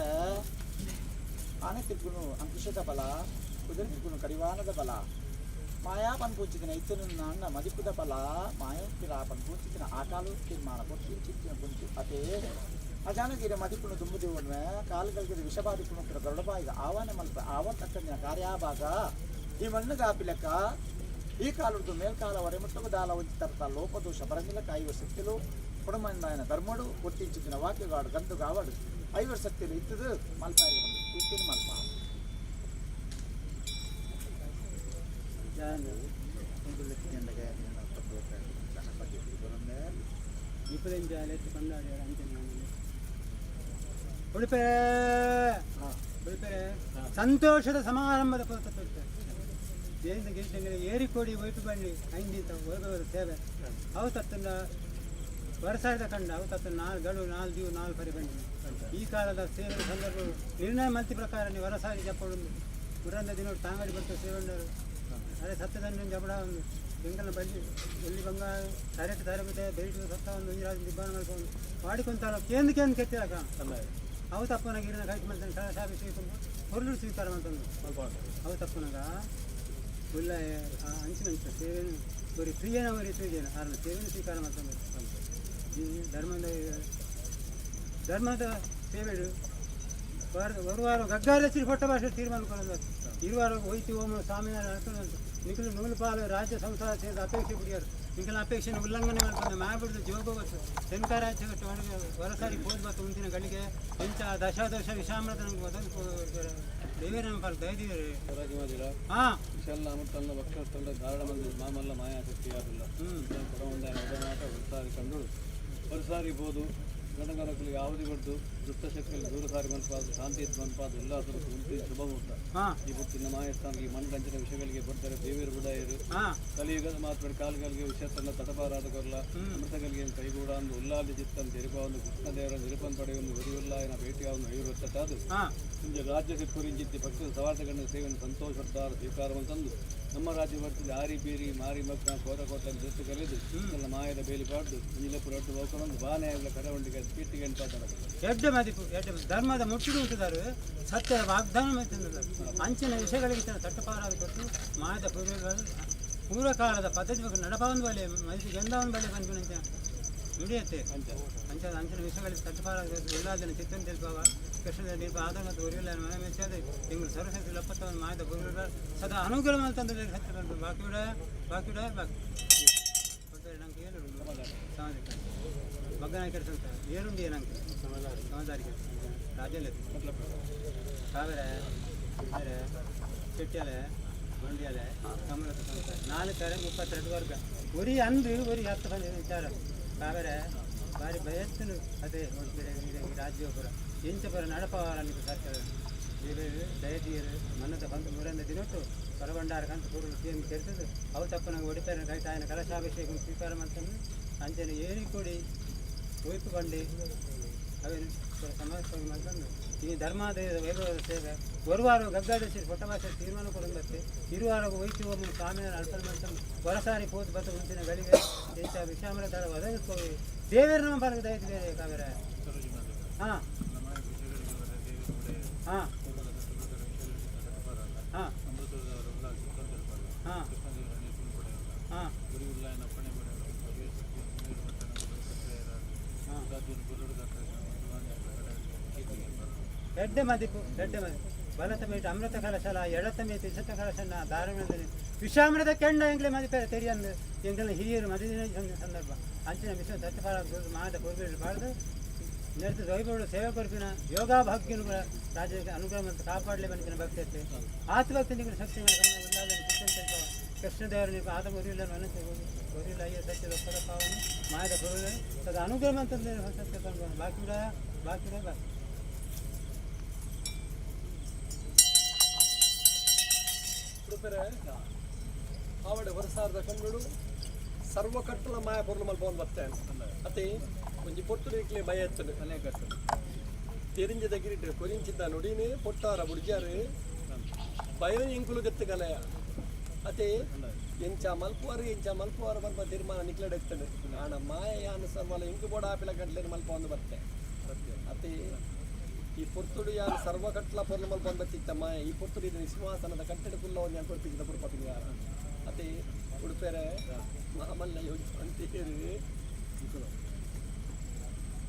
ಆನೆ ತಿರ್ಗುನು ಅಂಕುಶದ ಬಲ, ಕುದುರೆ ತಿರ್ಗುನು ಕಡಿವಾಣದ ಬಲ, ಮಾಯಾ ಪನ್ಪೂಚಿತಿನ ಇತ್ತನು ಅಣ್ಣ ಮದಿಪುದ ಬಲ, ಮಾಯೋತ್ತಿರ ಪನ್ಪೂಚಿತಿನ ಆಕಾಲು ತೀರ್ಮಾನ ಕೊಟ್ಟಿ ಚಿತ್ತಿನ ಕುಂತು ಅತೇ ಅಜಾನಗಿರ ಮದಿಪುನು ತುಂಬುದೇವನ್ವೆ ಕಾಲುಗಳಿಗೆ ವಿಷಬಾಧಿಪುನು ಗರುಡಬಾಯಿಗ ಆವಾನೆ ಮಲ್ಪ ಆವ ತಕ್ಕಂದಿನ ಕಾರ್ಯಾಭಾಗ ಈ ಮಣ್ಣುಗಾಪಿಲಕ್ಕ ಈ ಕಾಲುಡ್ದು ಮೇಲ್ಕಾಲ ಒರೆಮುಟ್ಟಗು ದಾಲ ಒಂಜಿ ತರ್ತ ಲೋಪದೋಷ ಬರಂಗಿಲ ಕಾಯುವ ಶಕ್ತಿಲು ಕೊಡಮಂದಾಯನ ಧರ್ಮಡು ಒಟ್ಟಿಂಚಿತ್ತಿನ ವಾಕ್ಯಗಾಡು ಗಂದುಗಾವಡು ಐವರು ಸತ್ಯಲು ಇತ್ತದು ಮಲ್ಪಾರಿಗೆ ಬಂದು ಇತ್ತಿನ ಮಲ್ಪ ಸಂತೋಷದ ಸಮಾರಂಭದ ಪುರತ ಏರಿಕೋಡಿ ಒಯ್ಪು ಬನ್ನಿ ಐಂದಿತ ಸೇವೆ ಅವು ತತ್ತನ್ನ ವರ್ಷದ ಕಂಡ ಅವು ತತ್ತ ನಾಲ್ ಗಡು ನಾಲ್ ದಿವು ನಾಲ್ ಪರಿ ಬನ್ನಿ ಈ ಕಾಲದ ಸೇವೆ ಸಂದರ್ಭ ನಿರ್ಣಯ ಮಂತಿ ಪ್ರಕಾರ ನೀವು ವರಸಾರಿ ಜಪ್ಪಡು ಉರಂದ ದಿನ ತಾಂಗಡಿ ಬರ್ತ ಸೇವಂಡರು ಅದೇ ಸತ್ತದಂಡ ಜಪಡ ಒಂದು ಬೆಂಗಲ ಬಳ್ಳಿ ಎಲ್ಲಿ ಬಂಗಾರ ತರೆಟ್ ತರಬಿಟ್ಟೆ ಬೇಟು ಸತ್ತ ಒಂದು ಒಂಜಿ ದಿಬ್ಬಾನ ಮಾಡ್ಕೊಂಡು ಮಾಡಿಕೊಂತಾರ ಕೇಂದ್ರ ಕೇಂದ್ರ ಕೆತ್ತಿರಕ ಅವು ತಪ್ಪನಾಗ ಇರಿನ ಕೈಟ್ ಮಾಡ್ತಾನೆ ಶಾಪಿ ಸ್ವೀಕಾರ ಹೊರಲು ಸ್ವೀಕಾರ ಮಾಡ್ತಾನೆ ಅವು ತಪ್ಪನಾಗ ಉಲ್ಲ ಅಂಚಿನ ಅಂಚ ಸೇವೆನು ಬರೀ ಪ್ರಿಯನ ಬರೀ ಪ್ರಿಯನ ಆರನ ಸೇವೆನು ಸ್ವೀಕಾರ ಮಾಡ್ತಾನೆ ಧರ್ಮದ ಧರ್ಮದ ಸೇವೆಡು ಬರುವಾರ ಗಗ್ಗಾರಸಿರಿ ಹೊಟ್ಟ ಭಾಷೆ ತೀರ್ಮಾನ ಕೊಂಡು ಇರುವಾರ ಹೋಯ್ತು ಓಮ ಸ್ವಾಮಿನ ನಡ್ಕೊಂಡು ನಿಖಲು ನೂಲು ರಾಜ್ಯ ಸಂಸಾರ ಸೇರಿದ ಅಪೇಕ್ಷೆ ಬಿಡಿಯಾರು ನಿಖಲ ಅಪೇಕ್ಷೆನ ಉಲ್ಲಂಘನೆ ಮಾಡ್ಕೊಂಡು ಮಾಡ್ಬಿಡ್ದು ಜೋಗ ಶಂಕರಾಚಾರ್ಯ ಹೊರಸಾರಿ ಹೋದ್ ಬತ್ತು ಮುಂದಿನ ಗಳಿಗೆ ಎಂಚ ದಶಾದೋಷ ವಿಷಾಮೃತ ನಮ್ಗೆ ದೇವರ ನಮ್ಮ ಪಾಲು ದಯದೀವರು ಹಾಂ ವಿಶಾಲ ಅಮೃತಲ್ಲ ಭಕ್ತಸ್ಥಳ ಧಾರಣ ಮಂದಿ ಮಾಮಲ್ಲ ಮಾಯಾಶಕ್ತಿ ಯಾರಿಲ್ಲ ಕೊಡವಂದ ಒಡನಾಟ ಹೊರಸಾರಿ ಕಂಡು ಹೊರಸಾರಿ ಬೋದು ಗಣಗಣಕಲು ಯಾವುದೇ ಬಡ್ದು ದುಷ್ಟಶಕ್ತಿಯಲ್ಲಿ ದೂರ ಸಾರಿ ಮನ್ಪಾದ ಶಾಂತಿ ಇದ್ದು ಮನ್ಪಾದ ಎಲ್ಲ ಉಂಟು ಶುಭ ಮುಹೂರ್ತ. ಈ ಪುಟ್ಟಿನ ಮಾಯಸ್ಥಾನ ಈ ಮಣ್ಣಂಚಿನ ವಿಷಯಗಳಿಗೆ ಬರ್ತಾರೆ ದೇವಿಯರು ಬುಡಾಯರು ಕಲಿಯುಗದ ಮಾತ್ರ ಕಾಲ್ಗಳಿಗೆ ವಿಷ ತನ್ನ ತಟಪಾರಾದ ಕೊರ್ಲ ಅಮೃತಗಳಿಗೆ ಕೈಗೂಡ ಅಂದು ಉಲ್ಲಾದಿ ಚಿತ್ತನ್ ತೆರಿಪಾವನ್ನು ಕೃಷ್ಣದೇವರ ನಿರುಪನ್ ಪಡೆಯನ್ನು ಉರಿಯುಲ್ಲಾಯನ ಭೇಟಿಯಾವನ್ನು ಐವತ್ತಾದು ಇಂದು ರಾಜ್ಯ ಸಿಕ್ಕುರಿಂಜಿತ್ತಿ ಭಕ್ತರ ಸವಾರ್ಥ ಸೇವೆಯನ್ನು ಸಂತೋಷದ್ದಾರ ಸ್ವೀಕಾರವನ್ನು ತಂದು ನಮ್ಮ ರಾಜ್ಯ ಬರ್ತದೆ ಆರಿ ಬೀರಿ ಮಾರಿ ಮಕ್ಕ ಕೋಟ ಕೋಟ ದೃಷ್ಟಿ ಕಲಿದು ಎಲ್ಲ ಮಾಯದ ಬೇಲಿ ಪಾಡ್ದು ನೀಲಪುರ ಅಡ್ಡು ಹೋಗ್ಕೊಂಡು ಬಾನೆ ಎಲ್ಲ ಕಡವಂಡಿಗೆ ಕೀರ್ತಿಗೆ ಎಂಟಾದ ಎಡ್ಡೆ ಮದಿಪು ಎಡ್ಡೆ ಧರ್ಮದ ಮುಟ್ಟಿಡು ಉಂಟುದಾರು ಸತ್ಯದ ವಾಗ್ದಾನ ಮಾಡ್ತಿದ್ದಾರೆ ಅಂಚಿನ ವಿಷಯಗಳಿಗೆ ತನ್ನ ತಟ್ಟುಪಾರಾದ ಕೊಟ್ಟು ಮಾಯದ ಪೂರ್ವಕಾಲದ ಪದ್ಧತಿ ಬಗ್ಗೆ ನಡಪಾವನ್ ಬಲೆ ಮನಸ್ಸು ಗೆಂದವನ್ ಬಲೆ ಬಂದ್ಬಿನಂಚ ನುಡಿಯತ್ತೆ ಅಂಚ ಅಂಚಿನ ವಿಷಯಗಳಿಗೆ ತಟ್ಟುಪಾರಾದ ಎಲ್ಲ ಜನ ಚಿತ್ತನ ತಿಳಿಪಾವ ಕೃಷ್ಣದ ನಿರ್ಪ ಆದ ಮತ್ತು ಉರಿಯಿಲ್ಲ ಮನೆ ಮೆಚ್ಚಾದ ತಿಂಗಳು ಸರಸ್ವತಿ ಲಪ್ಪತ್ತವನ್ನು ಮಾಯದ ಪೂರ್ವ ಸದಾ ಅನುಗ್ರಹ ಅಂತಂದ್ರೆ ಸತ್ಯ ಬಂದು ಬಾಕಿ ಬಿಡ ಬಾಕಿ ಬಿಡ ಬಾಕಿ ನಂಗೆ ಏನು ಸಮಾಜಕ್ಕೆ ಬಗ್ಗನಾಯ್ಕರ ಸಂತ ಏರುಂಡಿ ಏನಂಕ ಸಮಾಜಾರಿಗೆ ರಾಜಲ್ಲ ಸಾವಿರ ಅಂದರೆ ಚೆಟ್ಟಿಯಲೆ ಬಂಡಿಯಲೆ ಕಮಲದ ಸಂತ 4 ತಾರೆ 32 ವರ್ಗ ಒರಿ ಅಂದು ಒರಿ 10 ಬಂದ ವಿಚಾರ ಸಾವಿರ ಭಾರಿ ಬಯಸ್ತನು ಅದೇ ರಾಜ್ಯ ಪುರ ಎಂಚ ಪುರ ನಡಪವಾರ ಸತ್ಯ ದಯದೀರು ಮನ್ನದ ಬಂದು ಮೂರಂದ ದಿನೊಟ್ಟು ಪರಭಂಡಾರ ಕಂತ ಪೂರ್ವ ಸಿ ಎಂ ಕೆರ್ತದೆ ಅವು ತಪ್ಪನಾಗ ಒಡಿಪೇರ ಕೈತಾಯನ ಕಲಶಾಭಿಷೇಕ ಸ್ವೀಕಾರ ಮಾಡ್ತಾನೆ ಅಂಚನೆ ಏರಿ ಕೂಡಿ ಒಯ್ಪು ಬಂಡಿ ಅವೇನು ಸಮಾಜ ಮಾಡ್ಕೊಂಡು ಈ ಧರ್ಮಾದಯ ವೈಭವದ ಸೇವೆ ಒರುವಾರು ಗಗ್ಗಾದಶಿ ಪೊಟ್ಟಮಾಸ ತೀರ್ಮಾನ ಕೊಡುತ್ತೆ ಇರುವಾರ ಒಯ್ತು ಒಮ್ಮೆ ಸ್ವಾಮಿಯ ಅರ್ಪಣೆ ಮಾಡ್ತಾನೆ ಹೊರಸಾರಿ ಪೋತು ಬತ್ತ ಮುಂಚಿನ ಗಳಿಗೆ ಇಂಥ ವಿಷಾಮರ ದಳ ಒದಗಿಸ್ಕೋವಿ ದೇವೇರ ನಮ್ಮ ಫಲಕ ದಯತಿ ಬೇರೆ ಕಾವೇರ ಹಾಂ ಹಾಂ ಹಾಂ ಹಾಂ ಹಾಂ ಎಡ್ಡೆ ಮದಿಪು ಎಡ್ಡೆ ಮದಿಪು ಬಲತ ಮೇಟ್ ಅಮೃತ ಕಲಶಲ ಎಡತ ಮೇಟ್ ವಿಷತ ಕಲಶನ ದಾರುಣದಲ್ಲಿ ವಿಷಾಮೃತ ಕೆಂಡ ಎಂಗ್ಲೆ ಮದಿಪೇರೆ ತೆರಿಯಂದು ಎಂಗಲ ಹಿರಿಯರು ಮದಿನ ಸಂದರ್ಭ ಅಂಚಿನ ವಿಷ ದತ್ತಪಾಲ ಮಾದ ಪೂರ್ವ ಬಾರ್ದು ನೆರೆದು ದೈವಗಳು ಸೇವೆ ಕೊರ್ಪಿನ ಯೋಗಾಭಾಗ್ಯನು ರಾಜ್ಯಕ್ಕೆ ಅನುಗ್ರಹ ಮತ್ತು ಕಾಪಾಡಲಿ ಬನ್ನಿನ ಭಕ್ತಿ ಇತ್ತು ಆತ್ಮಭಕ್ತಿ ನೀವು ಶಕ್ತಿ ಕೃಷ್ಣದೇವರು ನೀವು ಆದ ಉರಿಲ್ಲ ಮನಸ್ಸು ಉರಿಲ್ಲ ಅಯ್ಯ ಸತ್ಯದ ಒಪ್ಪದ ಪಾವನು ಮಾಯದ ಪೂರ್ವ ತದ ಅನುಗ್ರಹ ಅಂತಂದ್ರೆ ಸತ್ಯ ಬಾಕಿ ಬಿಡ ಬಾಕಿ ಬಿಡ ಬಾಕಿ ಆವಡೆ ಹೊರಸಾರದ ಕಣ್ಣುಡು ಸರ್ವ ಕಟ್ಟಲ ಮಾಯ ಪೊರ್ಲು ಮಲ್ಪೊಂದು ಬರ್ತೇನೆ ಅತ್ತೆ ಒಂಜಿ ಪೊಟ್ಟು ಇಕ್ಲೆ ಭಯ ಎತ್ತನು ತೆರಿಂಜದ ಗಿರಿಟ್ ಕೊರಿಂಚಿದ್ದ ನುಡಿನೇ ಪೊಟ್ಟಾರ ಬುಡ್ಜಾರು ಭಯ ಇಂಕುಲು ದೆತ್ತು ಕಲೆಯ ಅತೆ ಎಂಚ ಮಲ್ಪುವಾರು ಎಂಚ ಮಲ್ಪುವಾರು ಬರ್ಪ ತೀರ್ಮಾನ ನಿಕ್ಲಡ್ ಎತ್ತನು ಆಣ ಮಾಯ ಯಾನು ಸರ್ವಲ ಇಂಕು ಬೋಡ ಆಪಿಲ ಗಂಟ್ಲೇನು ಮಲ್ಪೊಂದು ಬರ್ತೆ ಅತೆ ಈ ಪೊರ್ತುಡು ಯಾರು ಸರ್ವ ಕಟ್ಲ ಪೊರ್ಲು ಮಲ್ಪೊಂದು ಬತ್ತಿತ್ತ ಮಾಯ ಈ ಪೊರ್ತುಡು ಇದನ್ನ ಸಿಂಹಾಸನದ ಕಟ್ಟಡ ಕುಲ್ಲ ಒಂದು ಯಾನ್ ಕೊರ್ಪಿದ್ದ ಪುರ್ಪ ಪಿಂಗಾರ ಅತೆ ಉಡುಪೆರೆ ಮಹಾಮಲ್ಲ ಯೋಗಿ ಅಂತೇರು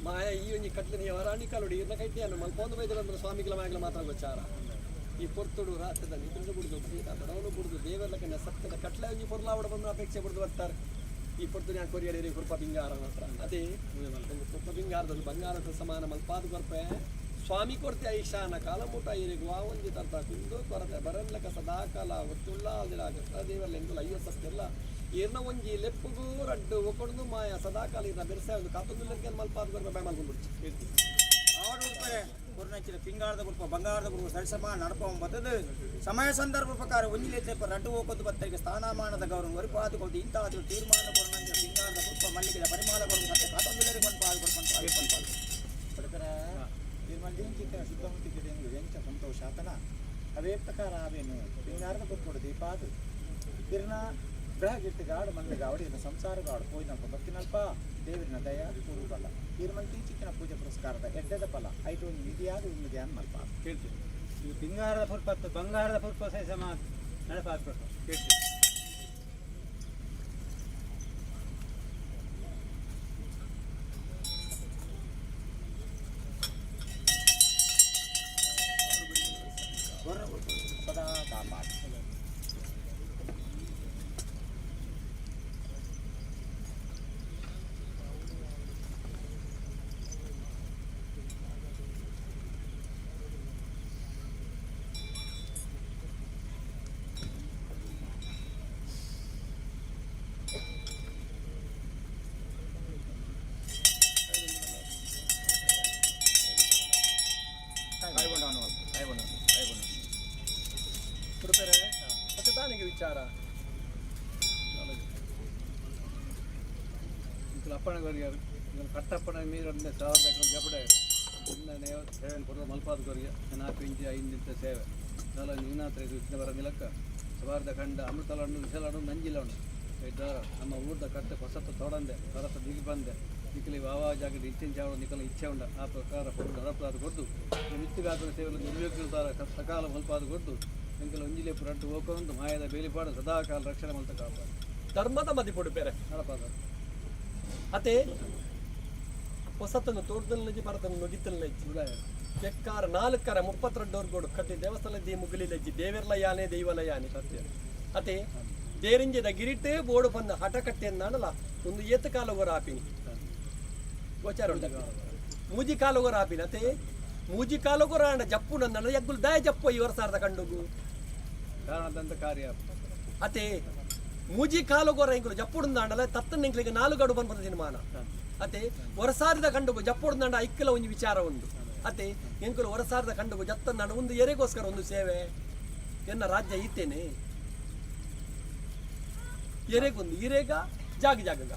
ಮಾಯ ಈ ಒಂಜಿ ಕಟ್ಲಿನ ವರಾಣಿ ಕಾಲುಡಿ ಇರ್ನ ಕೈಟಿಯನ್ನು ಮಲ್ಪೊಂದು ಬೈದಲ್ಲ ಅಂದ್ರೆ ಸ್ವಾಮಿಗಳ ಮಾಯಗಳ ಮಾತ್ರ ಗೊಚ್ಚಾರ ಈ ಪೊರ್ತುಡು ರಾತ್ರಿದ ನಿದ್ರೆ ಬುಡ್ದು ಬಡವನು ಬುಡ್ದು ದೇವರ ಕಣ್ಣ ಸತ್ಯದ ಕಟ್ಲೆ ಒಂಜಿ ಪೊರ್ಲಾವಡ ಬಂದು ಅಪೇಕ್ಷೆ ಬುಡ್ದು ಬರ್ತಾರೆ ಈ ಪೊರ್ತು ನಾನು ಕೊರಿಯಡಿ ಕೃಪ ಬಿಂಗಾರ ಮಾತ್ರ ಅದೇ ಒಂದು ಕೃಪ ಬಿಂಗಾರದಲ್ಲಿ ಬಂಗಾರದ ಸಮಾನ ಮಲ್ಪಾದ ಕೊರ್ಪೆ ಸ್ವಾಮಿ ಕೊರ್ತೆ ಐಶಾನ ಕಾಲಮೂಟ ಇರಿಗು ಆ ಒಂಜಿ ತರ್ತ ಕುಂದು ಕೊರತೆ ಬರನ್ಲಕ ಸದಾ ಕಾಲ ಒತ್ತುಳ್ಳ ಕೃಷ್ಣ ದೇವರ್ಲ ಎಂಗುಲ ಅಯ್ಯೋ ಸತ್ಯಲ್ಲ ಏರ್ನ ಒಂಜಿ ಲೆಪ್ಪುಗು ರಡ್ಡು ಒಕ್ಕೊಂಡು ಮಾಯ ಸದಾ ಕಾಲ ಇರ್ನ ಬೆರ್ಸೆ ಒಂದು ಕಾತೊಂದು ಮಲ್ಪಾದ ಕೊರ್ಪೆ ಬಾಯ್ ಮಲ್ಕೊಂಡು ಬಿಡ್ಚಿ ಆವಡು ಗುರುನಚ್ಚಿನ ಪಿಂಗಾರದ ಗುರುಪ ಬಂಗಾರದ ಗುರು ಸರಿಸಮ ನಡಪ ಬತ್ತದು ಸಮಯ ಸಂದರ್ಭ ಪ್ರಕಾರ ಒಂಜಿಲೆ ತೆಪ್ಪ ರಡ್ಡು ಹೋಗೋದು ಬತ್ತರಿಗೆ ಸ್ಥಾನಮಾನದ ಗೌರವ ಒರಿಪಾದು ಕೊದ್ದು ಇಂತಹ ತೀರ್ಮಾನ ಗುರುನಂಚಿನ ಪಿಂಗಾರದ ಗುರುಪ ಮಲ್ಲಿಗೆದ ಪರಿಮಾಣ ಗುರು ಸತ್ಯ ಕಾತೊಂದುಲರಿಗೆ ಮನ್ಪಾದು ಕೊಡ್ಪಂಪಾದು ಪಂಪಾದು ಪಡ್ಕರ ತೀರ್ಮಾನ ಶುದ್ಧಮೂರ್ತಿ ಎಂಚ ಸಂತೋಷ ಆತನ ಅವೇ ಪ್ರಕಾರ ಆವೇನು ಪಿಂಗಾರದ ಕೊಟ್ಕೊಡು ದೀಪಾದು ಇರ್ನ ಗ್ರಹ ಗಿಟ್ಟಿಗಾಡು ಮಂದಗಾವಡಿ ಇರ್ನ ಸಂಸಾರಗಾಡು ಪೋಯಿನಲ್ಪ ಬತ್ತಿನಲ್ಪ ದೇವರಿನ ದಯ ಪೂರ್ವಬಲ ತೀರ್ಮಂತಿ ಚಿಕ್ಕಿನ ಪೂಜೆ ಪುರಸ್ಕಾರದ ಎಡ್ಡೆದ ಫಲ ಐಟು ಒಂದು ನಿಧಿಯಾದ ಒಂದು ಧ್ಯಾನ ಮಲ್ಪ ಕೇಳ್ತೀನಿ ಇದು ಪಿಂಗಾರದ ಪುರ್ಪತ್ತು ಬಂಗಾರದ ಪುರ್ಪ ಸಹ ಸಮ ನಡಪಾದ ಪುರ್ಪ ಕೇಳ್ತೀನಿ ಸದಾ ಕಾಪಾಡು. ವಿಚಾರ ಅಪ್ಪಣ ಕೊರಿಯರು ಕಟ್ಟಪ್ಪಣ ಮೀರೊಂದೇ ಸಾವಿರದ ಜಪಡೆ ಸೇವೆ ಕೊಡೋ ಮಲ್ಪಾದ ಕೊರಿಯ 4 ಇಂಚು 5 ಇಂಚ ಸೇವೆ ನಾಲ ನೀನಾತ್ರ ಇದು ಇತ್ತಿನ ಬರ ನಿಲಕ್ಕ ಸವಾರದ ಕಂಡ ಅಮೃತಲಣ್ಣು ವಿಶಲಣ್ಣು ನಂಜಿಲಣ್ಣು ಇದ್ದಾರ ನಮ್ಮ ಊರ್ದ ಕಟ್ಟೆ ಹೊಸತ ತೋಡಂದೆ ಹೊರತ ದಿಗಿ ಬಂದೆ ನಿಕಲಿ ವಾವಾ ಜಾಗದ ಇಚ್ಛೆ ಚಾವಡ ನಿಕಲ ಇಚ್ಛೆ ಉಂಡ ಆ ಪ್ರಕಾರ ಪೊರ್ಲು ನಡಪದಾದ ಕೊದ್ದು ಮಿತ್ತುಗಾತನ ಸೇವೆಯನ್ನು ನಿರ್ವಿಘ್ನತಾರ ಸಕಾಲ ಮಲ್ಪಾದ ಕೊದ್ದು ಎಂಕಲ ಒಂಜಿಲೆ ಪುರಂಟು ಹೋಕೊಂಡು ಮಾಯದ ಬೇಲಿಪಾಡು ಸದಾಕಾಲ ರಕ್ಷಣೆ ಮಲ್ತ ಕಾಪಾಡು. ಧರ್ಮದ ಮದಿಪೊಡು ಬೇರೆ. ನಡಪಾದ. ಅತೆ ಹೊಸತನ್ನು ತೋಟದಲ್ಲಿ ಬರತನ್ನು ನುಗಿತಲ್ಲ ಎಕ್ಕಾರ ನಾಲ್ಕರ 32 ಕಟ್ಟಿ ದೇವಸ್ಥಾನ the ಮುಗುಲಿಲಜ್ಜಿ ದೇವೆರ್ಲ ಯಾನೆ ದೈವಲ ಯಾನೆ ಸತ್ಯ. ಅತೆ ದೇರಿಂಜದ ಗಿರಿಟೇ ಬೋಡು ಬಂದ ಹಠ ಕಟ್ಟಿ ಅಂದಾನಲ್ಲ ಒಂದು ಏತ ಕಾಲಗೋರ ಆಪಿನಿ ಗೋಚಾರ ಉಂಟ ಮೂಜಿ ಕಾಲಗೋರ ಆಪಿನ. ಅತೆ ಮೂಜಿ ಕಾಲಗೋರ ಆಂಡ ಜಪ್ಪು ನಂದಣ ಯಗ್ಗುಲ್ ದಾಯ ಜಪ್ಪು ಈ ವರ್ಷಾರ್ದ ಕಂಡುಗು ಕಾರಣದಂತ ಕಾರ್ಯ. ಅತೆ ಮೂಜಿ ಕಾಲಗೋರ ಇಂಗುಲು ಜಪ್ಪುಡು ತತ್ತನ ಇಂಕ್ಲಿಗೆ ನಾಲು ಗಡು ಬಂದ ಸಿನಿಮಾನ. ಅತೆ ಹೊರಸಾರದ ಕಂಡುಗು ಜಪ್ಪುಡು ಐಕ್ಕಲ ಒಂದು ವಿಚಾರ ಉಂಡು. ಅತೆ ಎಂಕುಲು ಹೊರಸಾರದ ಕಂಡುಗು ಜತ್ತಂದಾಂಡ ಒಂದು ಎರೆಗೋಸ್ಕರ ಒಂದು ಸೇವೆ ಎನ್ನ ರಾಜ್ಯ ಈತೇನೆ ಎರೆಗೊಂದು ಇರೇಗ ಜಾಗ ಜಾಗಗ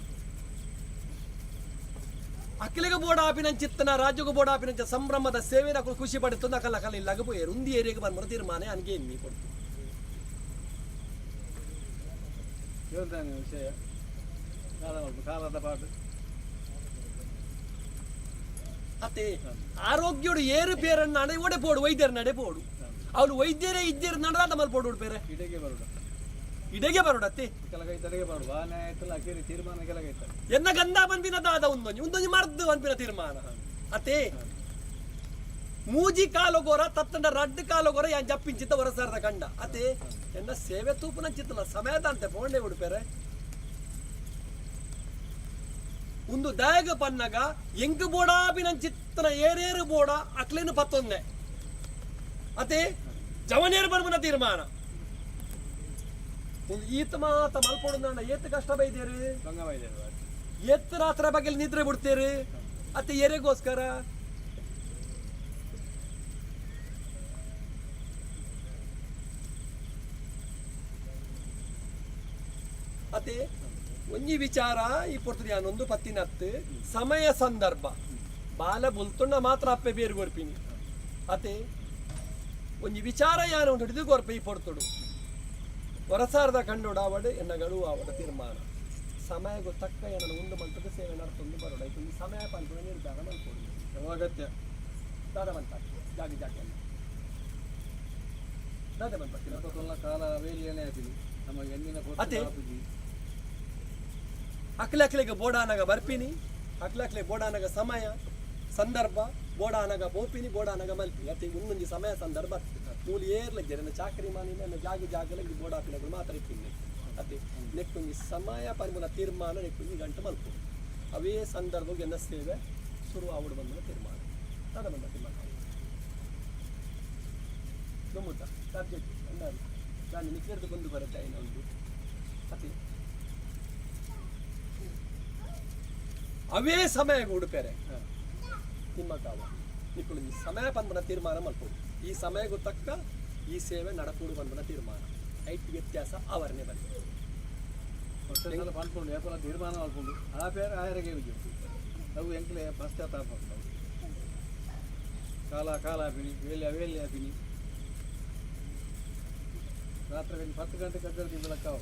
ಅಕ್ಕಿಲಿಗ ಬೋರ್ಡ್ ಆಪಿನ ಚಿತ್ತನ ರಾಜ್ಯಗೂ ಬೋರ್ಡ್ ಆಪಿನಂಚ ಸಂಭ್ರಮದ ಸೇವೆ ಅಕುಲು ಖುಷಿ ಪಡುತ್ತ ಅಕಲ ಅಕಲ ಇಲ್ಲಾಗ ಪೋಯರು ಉಂದಿ ಏರಿಯಾಗ ಬಂದ ತೀರ್ಮಾನ ಅನ್ಗೆ ಎನ್ನಿ ಕೊಡ್ತು. ಹೇಳ್ತಾನೆ ವಿಷಯ ಕಾಲ ಕಾಲದ ಪಾಟು. ಅತ್ತೆ ಆರೋಗ್ಯಡು ಏರು ಪೇರನ್ನ ಒಡೆ ಪೋಡು ವೈದ್ಯರ ನಡೆ ಪೋಡು ಅವಳು ವೈದ್ಯರೇ ಇದ್ದೀರ ನಡದಾದ ಮಲ್ ಪೋಡು ಪೇರೆ. ಇಡೆಗೆ ಬರುಡ. ಇಡೆಗೆ ಬರೋಡ ಅತ್ತೆ. ಕೆಲಗೈತಡೆಗೆ ಬರುಡು ವಾನೆ ಆಯ್ತಲ್ಲ ಅಕೇರಿ ತೀರ್ಮಾನ ಕೆಲಗೈತ. ಎನ್ನ ಗಂಧ ಬಂದಿನ ದಾದ ಉಂದೊಂಜಿ ಉಂದೊಂಜಿ ಮರ್ದು ಅನ್ಪಿನ ತೀರ್ಮಾನ. ಅತ್ತೆ ಮೂಜಿ ಕಾಲುಗೋರ ತತ್ತಂಡ ರಡ್ಡು ಕಾಲುಗೋರ ಯಾನ್ ಜಪ್ಪಿಂಚಿತ್ತ ಹೊರಸಾರದ ಕಂಡ. ಅತ್ತೆ ಎನ್ನ ಸೇವೆ ತೂಪುನ ಚಿತ್ತಲ ಸಮಯದ ಅಂತೆ ಫೋಂಡೆ ಉಡುಪೇರೆ ಉಂದು ದಾಯಗ ಪನ್ನಗ ಎಂಕ್ ಬೋಡಾಪಿನ ಚಿತ್ತನ ಏರೇರು ಬೋಡ ಅಕ್ಲೇನು ಪತ್ತೊಂದೆ. ಅತೆ ಜವನೇರು ಬರ್ಬನ ತೀರ್ಮಾನ ಉಂದು ಈತ ಮಾತ ಮಲ್ಪೊಡು ಏತ್ ಕಷ್ಟ ಬೈದೇರು ಎತ್ತು ರಾತ್ರ ಬಗ್ಗೆ ನಿದ್ರೆ ಬಿಡ್ತೇರು. ಅತ್ತೆ ಎರೆಗೋಸ್ಕರ ಅತೆ ಒಂಜಿ ವಿಚಾರ ಈ ಪೊರ್ತುದು ಯಾನೊಂದು ಪತ್ತಿನತ್ತು ಸಮಯ ಸಂದರ್ಭ ಬಾಲ ಬುಲ್ತುಂಡ ಮಾತ್ರ ಅಪ್ಪೆ ಬೇರು ಕೊರ್ಪಿನಿ. ಅತೆ ಒಂಜಿ ವಿಚಾರ ಯಾನ ಉಂಟು ಹಿಡಿದು ಕೊರ್ಪೆ ಈ ಪೊರ್ತುಡು ಹೊರಸಾರದ ಕಂಡೋಡು ಆವಡು ಎನ್ನ ಗಡುವು ಆವಡ ತೀರ್ಮಾನ ಸಮಯಗೂ ತಕ್ಕ ಏನನ್ನು ಉಂಡು ಮಂತದ ಸೇವೆ ನಡ್ತೊಂದು ಬರೋಡ ಈ ಸಮಯ ಪಂಪುನ ನಿರ್ಧಾರ ಮಲ್ಪೊಡು. ಅಗತ್ಯ. ದಾದ ಮಂತ ಜಾಗ ಜಾಗ ಎಲ್ಲ ದಾದ ಮಂತ. ಕಾಲ ವೇಲಿಯನೇ ಆಪಿನಿ ನಮ್ಮ ಎಂದಿನ ಅತೆ ಅಕ್ಲೆ ಅಕ್ಲೆಗೆ ಬೋಡಾನಗ ಬರ್ಪಿನಿ ಅಕ್ಲೆ ಅಕ್ಲೆ ಬೋಡಾನಗ ಸಮಯ ಸಂದರ್ಭ ಬೋಡಾನಗ ಬೋಪಿನಿ ಬೋಡಾನಗ ಮಲ್ಪಿ. ಅತಿ ಒಂದೊಂಜಿ ಸಮಯ ಸಂದರ್ಭ ಮೂಲು ಏರ್ಲ ಜನ ಚಾಕರಿ ಮಾನಿನ ಜಾಗ ಜಾಗಲ ಬೋಡಾಪಿನಗಳು ಮಾತ್ರ ಇಪ್ಪಿನಿ. ಅತಿ ನೆಕ್ಕೊಂಜಿ ಸಮಯ ಪರಿಮೂಲ ತೀರ್ಮಾನ ನೆಕ್ಕೊಂಜಿ ಗಂಟೆ ಮಲ್ಪು ಅವೇ ಸಂದರ್ಭಕ್ಕೆ ಎನ್ನ ಸೇವೆ ಶುರು ಆವಡು ಬಂದ ತೀರ್ಮಾನ ದಾದ ಬಂದ ತೀರ್ಮಾನ ಗೊಮ್ಮುತ್ತ ಸಬ್ಜೆಕ್ಟ್ ಅಂದಾಜು ನಾನು ನಿಕ್ಲೆರ್ದು ಬಂದು ಬರುತ್ತೆ ಒಂದು. ಅತಿ ಅವೇ ಸಮಯ ಉಡುಪೇರೆ ತಿಮ್ಮಕ್ಕಾವ ನಿಕ್ಕುಲು ಈ ಸಮಯ ಪನ್ಪನ ತೀರ್ಮಾನ ಮಲ್ಪೊಡು ಈ ಸಮಯಗೂ ತಕ್ಕ ಈ ಸೇವೆ ನಡಪೂಡು ಪನ್ಪನ ತೀರ್ಮಾನ ಐಟ್ ವ್ಯತ್ಯಾಸ ಆವರಣೆ ಬನ್ನಿ. ಸಲ ಪನ್ಪುಂಡು ಏಪಲ ತೀರ್ಮಾನ ಮಲ್ಪುಂಡು ಆ ಪೇರು ಆಯರಗೆ ವಿಜಯ ಅವು ಎಂಕ್ಲೆ ಪಶ್ಚಾತ್ತಾಪ ಕಾಲ ಕಾಲ ಆಪಿನಿ ವೇಲಿ ಅವೇಲಿ ಆಪಿನಿ ರಾತ್ರಿ 10 ಗಂಟೆ ಕಗ್ಗಲ್ ತಿಂಗಳಕ್ಕಾವು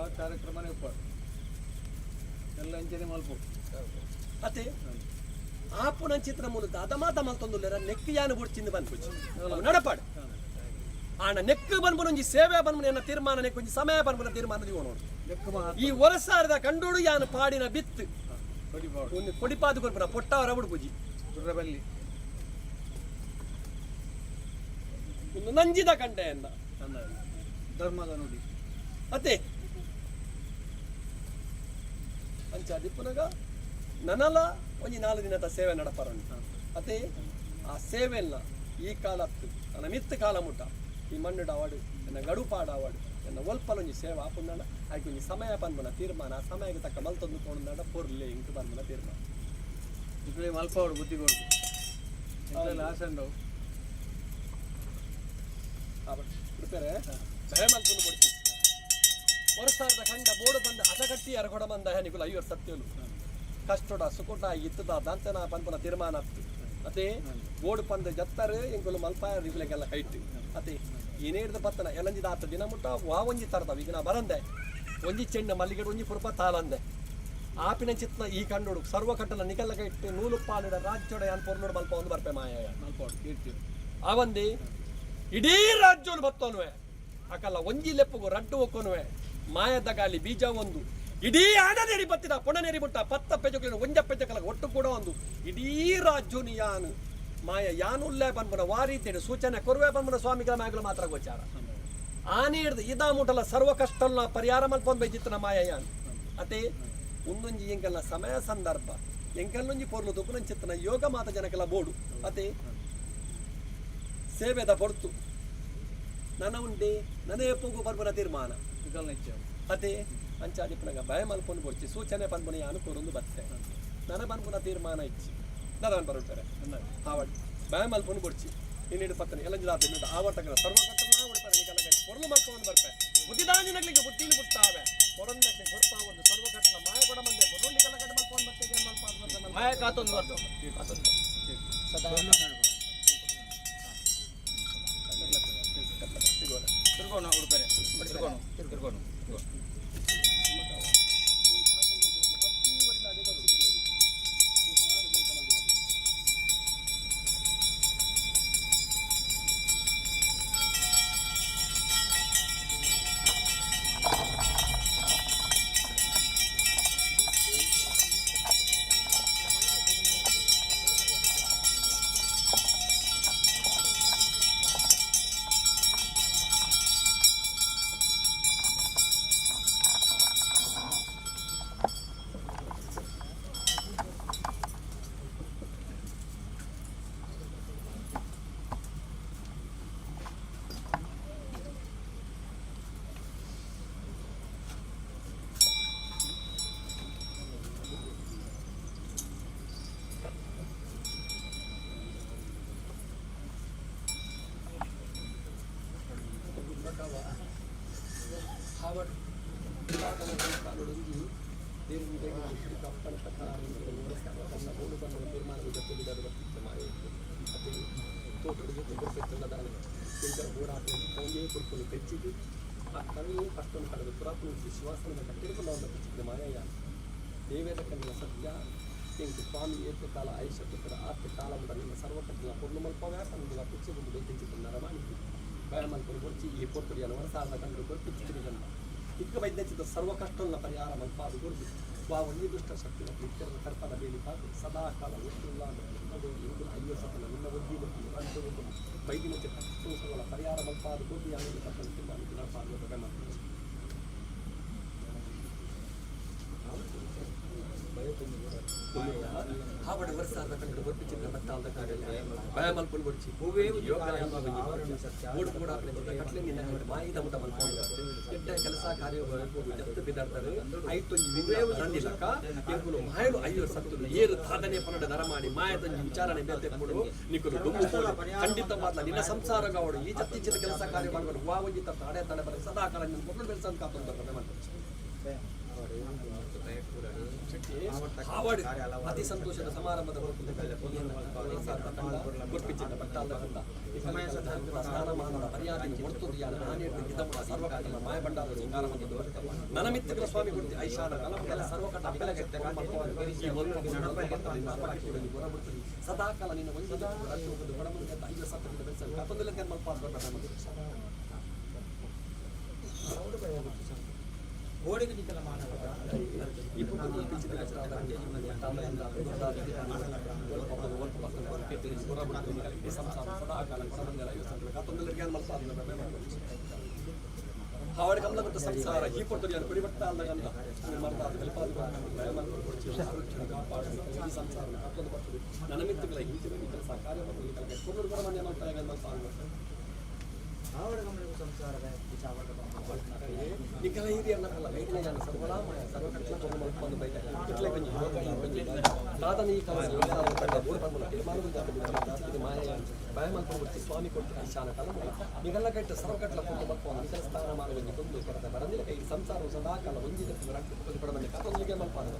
ಆ ಕಾರ್ಯಕ್ರಮನೇ ಉಪ್ಪಾಡು ಎಲ್ಲ ಅಂಚನೆ ಮಲ್ಪು. ಅತೆ ಆಪುನ ಚಿತ್ರ ಮೂಲ ದಾದ ಮಾತ ಮಲ್ತೊಂದುಲ್ಲೆರ ನೆಕ್ ಯಾನು ಬುಡ್ಚಿಂದು ಬನ್ಪುಚಿ ನಡಪಾಡು ಆಣ ನೆಕ್ ಬನ್ಪುನ ಒಂಜಿ ಸೇವೆ ಬನ್ಪುನ ಎನ್ನ ತೀರ್ಮಾನ ನೆಕ್ ಒಂಜಿ ಸಮಯ ಬನ್ಪುನ ತೀರ್ಮಾನ ದಿವೋಣೋಡು ಈ ಒರಸಾರದ ಕಂಡೋಡು ಯಾನು ಪಾಡಿನ ಬಿತ್ತು ಒಂದು ಕೊಡಿಪಾದು ಕೊರ್ಪುನ ಪೊಟ್ಟಾವರ ಬುಡ್ಪುಜಿ ಬಲ್ಲಿ ಒಂದು ನಂಜಿದ ಕಂಡೆ ಎಂದ ಧರ್ಮದ ನುಡಿ. ಅತೆ ಅಂಚ ದಿಪ್ಪುನಗ ನನಲ ಒಂಜಿ 4 ದಿನದ ಸೇವೆ ನಡಪರಂಡು. ಅತೆ ಆ ಸೇವೆಲ್ಲ ಈ ಕಾಲತ್ತು ನನ್ನ ಮಿತ್ತು ಕಾಲ ಮುಟ್ಟ ಈ ಮಣ್ಣು ಅವಾಡು ಎನ್ನ ಗಡುಪಾಡ ಅವಾಡು ಎನ್ನ ಒಲ್ಪಲೊಂಜಿ ಸೇವೆ ಆಪುಂದಾಂಡ ಆಯ್ಕೊಂಜಿ ಸಮಯ ಪನ್ಪುನ ತೀರ್ಮಾನ ಆ ಸಮಯಕ್ಕೆ ತಕ್ಕ ಮಲ್ತೊಂದು ಪೋಣುಂದಾಂಡ ಪೊರ್ಲೆ ಇಂಕ್ ಪನ್ಪುನ ತೀರ್ಮಾನ. ಇಕ್ಕಡೆ ಮಲ್ಪಾವಡು ಬುದ್ಧಿ ಕೊಡು ಎಂಕ್ಲೆಲ್ಲ ಆಸೆ ಉಂಡವು. ಪ್ರಿಪೇರೆ ಭಯ ಮಲ್ಪುಂದು ಕೊಡ್ತಿ. ವರ್ಷದ ಕಂಡ ಬೋಡು ಬಂದ ಅಸಗಟ್ಟಿ ಅರಗೊಡ ಬಂದ ನಿಕುಲು ಐವರ್ ಸತ್ಯಲು ಕಷ್ಟೊಡ ಸುಕೊಟ ಇತ್ತದ ದಾಂತನ ಪನ್ಪುನ ತೀರ್ಮಾನ ಅತ್ತು ಅತೆ ಬೋಡು ಪಂದ ಜತ್ತರು ಎಂಕುಲು ಮಲ್ಪಾಯ ನಿಕುಲೆಗೆಲ್ಲ ಕೈಟ್ ಅತೆ ಏನೇಡ್ದ ಪತ್ತನ ಎಲಂಜಿದ ಆತ ದಿನ ಮುಟ್ಟ ವಾ ಒಂಜಿ ತರದವ ಈಗ ನಾ ಬರಂದೆ ಒಂಜಿ ಚೆಂಡ ಮಲ್ಲಿಗೆಡು ಒಂಜಿ ಪುರ್ಪ ತಾಲಂದೆ ಆಪಿನ ಚಿತ್ನ ಈ ಕಂಡೋಡು ಸರ್ವ ಕಟ್ಟಲ ನಿಕಲ್ಲ ಕೈಟ್ ನೂಲು ಪಾಲಿಡ ರಾಜ್ಯೋಡ ಯಾನ್ ಪೊರ್ಲೋಡು ಮಲ್ಪ ಒಂದು ಬರ್ಪೆ ಮಾಯ ಆವಂದಿ ಇಡೀ ರಾಜ್ಯೋನು ಬತ್ತೋನುವೆ ಅಕಲ್ಲ ಒಂಜಿ ಲೆಪ್ಪುಗು ರಡ್ಡು ಒಕ್ಕೊನುವೆ ಮಾಯದ ಗಾಲಿ ಬೀಜ ಒಂದು ಇಡೀ ಆನನೇರಿ ಬತ್ತಿದ ಪೊಣನೇರಿ ಮುಟ್ಟ ಪತ್ತ ಪೆಜಕಲಿನ ಒಂಜ ಪೆಜಕಲ ಒಟ್ಟು ಕೂಡ ಒಂದು ಇಡೀ ರಾಜ್ಯೋನು ಯಾನು ಮಾಯ ಯಾನುಲ್ಲೇ ಪನ್ಪುನ ವಾರೀತಿಡು ಸೂಚನೆ ಕೊರುವೆ ಪನ್ಪುನ ಸ್ವಾಮಿಗಳ ಮ್ಯಾಗಲು ಮಾತ್ರ ಗೋಚಾರ ಆನೆ ಹಿಡ್ದು ಇದಾ ಮುಟ್ಟಲ ಸರ್ವ ಕಷ್ಟಲ್ನ ಪರಿಹಾರ ಮಲ್ಪೊಂದು ಬೈಜಿತ್ತನ ಮಾಯ ಯಾನು ಅತೆ ಒಂದೊಂಜಿ ಎಂಕಲ್ನ ಸಮಯ ಸಂದರ್ಭ ಎಂಕಲ್ಲೊಂಜಿ ಪೊರ್ಲು ತುಪುನಂಚಿತ್ತನ ಯೋಗ ಮಾತ ಜನಕಲ ಬೋಡು ಅತೆ ಸೇವೆದ ಪೊರ್ತು ನನ ಉಂಡೆ ನನ ಎಪ್ಪುಗು ಬರ್ಬನ ತೀರ್ಮಾನ ಅದೇ ಅಂಚಾದಿಪ್ಪನಗ ಭಯ ಮಲ್ಪೊಂದು ಬೊಡ್ಚಿ ಸೂಚನೆ ಪನ್ಪುನ ಯಾನು ಕೊರೊಂದು ಬತ್ತೆ ನನ ಪನ್ಪುನ ತೀರ್ಮಾನ ಇಚ್ಚಿ ದಾದ ಬರುತ್ತಾರೆ ಆವಡ್ ಭಯ ಮಲ್ಪೊಂದು ಬೊಡ್ಚಿ ಇನ್ನಿಡು ಪತ್ತನೆ ಎಲ್ಲ ಜಿಲ್ಲಾ ಆವರ್ತಕರ ಸರ್ವಕಟ್ಟನ ಉಡ್ತಾರೆ ನಿಕಲ ಪೊರ್ಲು ಮಲ್ಪೊಂದು ಬರ್ಪೆ ಬುದ್ಧಿದಾಂಜಿನಗ್ಲಿಗೆ ಬುದ್ಧಿని ಬುಟ್ಟಾವೆ ಪೊರನ್ನಕ್ಕೆ ಕೊರ್ಪ ಒಂದು ಸರ್ವಕಟ್ಟನ ಮಾಯ ಕೊಡ ಮಂದೆ ಪೊರ್ಲು ನಿಕಲ ಕಟ್ಟ ಮಲ್ಪೊಂದು ಬತ್ತೆ ಮಲ್ಪ ಮಾಯ ಕಾತೊಂದು ಬರ್ತು ಸದಾ ತಿರ್ಗೋಣ ಉಡುಪರೆ ತಿರ್ಗೋಣ ತಿರ್ಗೋಣ ಸತ್ಯ ಎಂಕ್ ಸ್ವಾಮಿ ಏತ ಕಾಲ ಆಯುಷ್ಯ ಪುತ್ರ ಆತ ಕಾಲ ನಿಮ್ಮ ಸರ್ವಕಟ್ಟಲ ಪೊರ್ಲು ಮಲ್ಪವ್ಯಾ ಪಂದುಲ ಪಿಚ್ಚೆ ಬಂದು ಬೆಂಚಿತ್ತು ನರಮಾಣಿ ಭಯ ಮಲ್ಪರು ಬೊಡ್ಚಿ ಈ ಪೊರ್ತುಡಿ ವರಸಾದ ಕಂಡು ಕೊರ್ಪಿಚ್ಚಿರಿ ಗಂಡ ಇಕ್ಕ ವೈದ್ಯಚಿತ ಸರ್ವ ಕಷ್ಟಲ್ನ ಪರಿಹಾರ ಮಲ್ಪಾದು ಕೊರ್ದು ವಾ ಒಂಜಿ ದುಷ್ಟ ಶಕ್ತಿ ಇತ್ತರ ಕರ್ಪದ ಬೇಲಿ ಪಾಕು ಸದಾ ಕಾಲ ಒಟ್ಟುಲ್ಲ ಇಂದು ಐವ ಸತನ ನಿನ್ನ ಒದ್ದಿ ಗೊತ್ತು ರಡ್ಡು ಗೊತ್ತು ವೈದ್ಯನ ಚಿತ್ತ ಸೋಸವಲ ಪರಿಹಾರ ಮಲ್ಪಾದು ಕೊರ್ದು ಯಾರು ತಪ್ಪಲು ತೀರ್ಮಾನ ನಡಪಾದು ಹಾವಡ ವರ್ಷಾದ ಕಂಡು ಬರ್ಪಿಚಿನ ಬಟ್ಟಾಲ್ದ ಕಾರ್ಯ ಭಯ ಮಲ್ಪುಲ್ ಬೊಡ್ಚಿ ಹೂವೇ ಯೋಗ ಓಡು ಕೂಡ ಕಟ್ಲೆ ನಿನ್ನ ಮಾಯಿದ ಮುಟ ಮಲ್ಪೊಂಡು ಎಡ್ಡೆ ಕೆಲಸ ಕಾರ್ಯ ಜತ್ತು ಬಿದಾಡ್ತಾರೆ ಐತೊಂಜಿ ರಂದಿಲಕ್ಕ ಎಂಕುಲು ಮಾಯಲು ಅಯ್ಯೋ ಸತ್ತುಲು ಏರು ಸಾಧನೆ ಪನ್ನಡ ನರ ಮಾಡಿ ಮಾಯದೊಂಜಿ ವಿಚಾರಣೆ ಬೇತೆ ಕೊಡು ನಿಕುಲು ದುಂಬು ಖಂಡಿತ ಮಾತ್ರ ನಿನ್ನ ಸಂಸಾರ ಗಾವಡು ಈ ಜತ್ತಿಚ್ಚಿನ ಕೆಲಸ ಕಾರ್ಯ ಮಾಡುವರು ವಾ ಒಂಜಿ ತಪ್ಪ ಅಡೆ ತಡೆ ಬರ ಸದಾ ಕಾಲ ನಿನ್ನ ಕೊಟ್ಟು ಬೆಳೆಸಂತ ಕಾತೊಂದು ಬರ್ತದೆ ಹಾವಡ್ ಅತಿ ಸಂತೋಷದ ಸಮಾರಂಭದ ನನಮಿತ್ತಿಗಳ ಸ್ವಾಮಿ ಗುರ್ತಿ ಐಶಾನ ಸದಾ ಕಾಲ ನಿನ್ನ ಒಂದು ಒಡಮುಂದೆ ಐದು ಸತ್ತದಿಂದ ಬೆಳೆಸ ಕಾತೊಂದಿಲ್ಲ ಮಲ್ಪ ಈ ಹಾವಡ ಕಮಲ ಮತ್ತು ಸಂಸಾರ ಈ ಪೊರ್ತುಡಿ ಕುಡಿಬಟ್ಟ ಅಲ್ಲಗಂತ ಮರ್ದಾದ ಕಲ್ಪಾದ ಕಾಪಾಡು ಈ ಸಂಸಾರ ಕಾಪೊಂದು ಬರ್ತದೆ ನನಮಿತ್ತುಗಳ ಹಿಂಚಿನ ಕೆಲಸ ಕಾರ್ಯ ಕೊಡಲು ಕೂಡ ಮನೆ ಮಾಡ್ತಾರೆ ನಿಕಲ ಹಿರಿಯರ್ನಕಲ್ಲ ಐದನೇ ಜನ ಸರ್ವನಾಮಯ ಸರ್ವಕಟ್ಲ ಕೊಡು ಮಲ್ಪೊಂದು ಬೈತ ಇಟ್ಲೆ ಒಂಜಿ ಯೋಗ ಒಂಜಿ ದಾದನ ಈ ಕಾಲ ಸಂಸಾರ ಕಂಡ ಬೋಡು ಪನ್ಪುನ ತೀರ್ಮಾನದ ಜಾತ ಮಾಯ ಭಯ ಮಲ್ಪೊಂದು ಬುಡ್ಚಿ ಸ್ವಾಮಿ ಕೊಟ್ಟು ಈಶಾನ ಕಲಮುಗ ನಿಗಲ್ಲ ಕೈಟ್ ಸರ್ವಕಟ್ಲ ಪೊಂದು ಮಲ್ಪೊಂದು ನಿಗಲ ಸ್ಥಾನ ಮಾನ ಒಂಜಿ ಕೊಂದು ಕೊರತೆ ಬರಂದಿಲ್ಲ ಕೈ ಸಂಸಾರ ಸದಾಕಾಲ ಒಂಜಿ ರಟ್ಟು ಕೊಡಬಂದೆ ಕಾತೊಂದಿಗೆ ಮಲ್ಪಾದ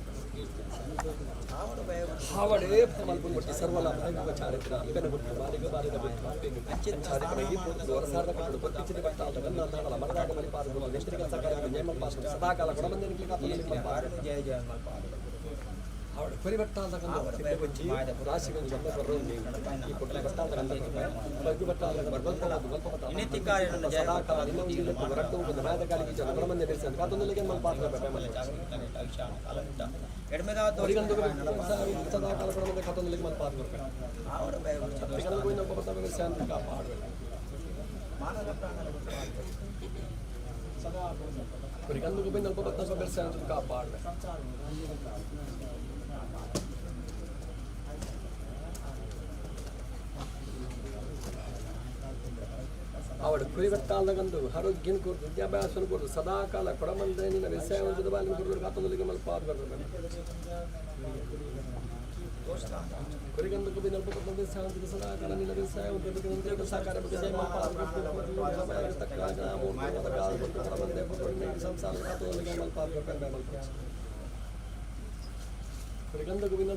ಹಾವಡೇ ಮಲ್ಪೊಂದು ಬುಡ್ಚಿ ಸರ್ವಲ ಭಯ ಚಾರಿತ್ರ ಅಲ್ಗನ ಬುಟ್ಟು ಬಾಲಿಗ ಬಾಲಿದ ಬುಟ್ಟು ಅಪ್ಪೆಗ್ ಅಂಚಾರಿಪನ ಈ ಪೊರ್ತು ವರಸಾರದ ಕಟ್ಟಡು ಕೊತ್ತಿಚ್ಚಿದ ಬಟ್ಟಾದ ಗನ್ನ ನಾಡಲ ಮರದಾದ ಮಲಿಪಾದ ನೆಷ್ಟರಿಗ ಸಕಾರ ಜಯಮಲ್ಪಾದ ಸದಾಕಾಲ ಕೊಡಬಂದೆ ಕಾತೊಂದಿಗೆ ಮಲ್ಪಾದ ಜಯ ಜಯ ಮಲ್ಪಾದ ಅವಳು ಪರಿವರ್ತಾದ ರಾಶಿ ಈ ಕೊಟ್ಟಲೆ ಬಟ್ಟಾದ ಬಗ್ಗು ಬಟ್ಟಾದ ಸದಾಕಾಲ ರಟ್ಟು ಮಾಯದ ಕಾಲಿಗೆ ಕೊಡಬಂದೆ ಬೆರೆಸಿ ಕಾತೊಂದಿಗೆ ಮಲ್ಪಾದ ಸದಾಕಾಲ ಕೊಡಬಂದೆ ಕಾತೊಂದಿಗೆ ಮಲ್ಪಾದ ಕಾಪಾಡುವೆ. ಅವಳು ಕುರಿಬಟ್ಟಾಲ್ದಗಂದು ಆರೋಗ್ಯನ ಕೊರ್ದು ವಿದ್ಯಾಭ್ಯಾಸನ ಕೊರ್ದು ಸದಾಕಾಲ ಕೊಡಮಂದೆ ನಿನ್ನ ವ್ಯವಸಾಯ ಬಾಲಿನ ಕೊರ್ದು ಕಾತೊಂದಿಗೆ ಮಲ್ಪಾದ ಕುರಿಗಂದು ಕುಬಿ ನಲ್ಪ ಪತ್ನ ಸದಾಕಾಲ ನಿನ್ನ ವ್ಯವಸಾಯ ಸಹಕಾರ ಸಂಸಾರ ಕಾತೊಂದಿಗೆ ಮಲ್ಪಾದ ಕುರಿಗಂದ ಗೋವಿಂದ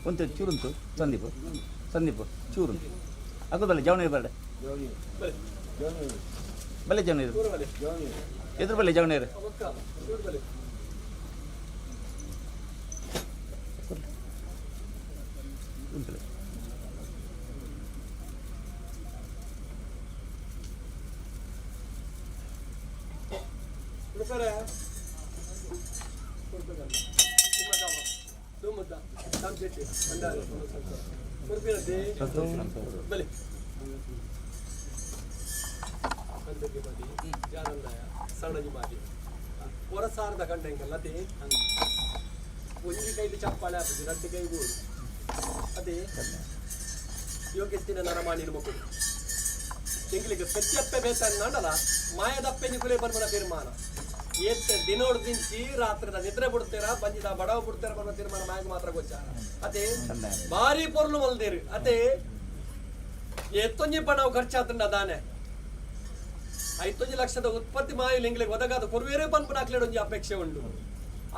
ಒಂದು ಚೂರುಂಟು ಸಂದೀಪ್ ಸಂದೀಪ್ ಚೂರುಂಟು ಅಕ್ಕ ಬಲ್ಲೆ ಜವನ ಬರಡೆ ಬಲ್ಲೆ ಜವನ ಎದುರು ಬಲ್ಲೆ ಜವನ ಉಂಟು. ಹೊರಸಾರದ ಕಂಡಂಗಲ್ಲ ಅದೇ ಒಂಜಿ ಕೈಲಿ ಚಪ್ಪಾಳೆ ಹಾಕುದು, ರಡ್ಡು ಕೈ ಗೋಡು ಅದೇ ಯೋಗ್ಯತ್ತಿನ ನರಮಾಣಿನ ಮಕ್ಕಳು ಎಂಗ್ಲಿಗೆ ಪೆಚ್ಚಪ್ಪೆ ಬೇತನ್ನಲ್ಲ ಮಾಯದಪ್ಪೆ ನಿಕುಲೆ ಬರ್ಬನ ತೀರ್ಮಾನ ಏತ್ ದಿನೋಡ್ ದಿಂಚಿ ರಾತ್ರಿದ ನಿದ್ರೆ ಬಿಡ್ತೀರಾ ಬಂಜಿದ ಬಡವ ಬಿಡ್ತೀರಾ ಬರುವ ತೀರ್ಮಾನ ಮಾಯಗ ಮಾತ್ರ ಗೋಚಾರ. ಅದೇ ಭಾರಿ ಪೊರ್ಲು ಮಲ್ದೇರು ಅದೇ ಎತ್ತೊಂಜಿಪ್ಪ ನಾವು ಖರ್ಚಾತಂಡ ದಾನೆ 5 ಲಕ್ಷದ ಉತ್ಪತ್ತಿ ಮಾಯಿಲ್ ಎಂಗ್ಲಿಗೆ ಒದಗಾದ ಕೊರುವೇರೇ ಪನ್ಪುನ ಅಕ್ಲೇಡೊಂಜಿ ಅಪೇಕ್ಷೆ ಉಂಡು.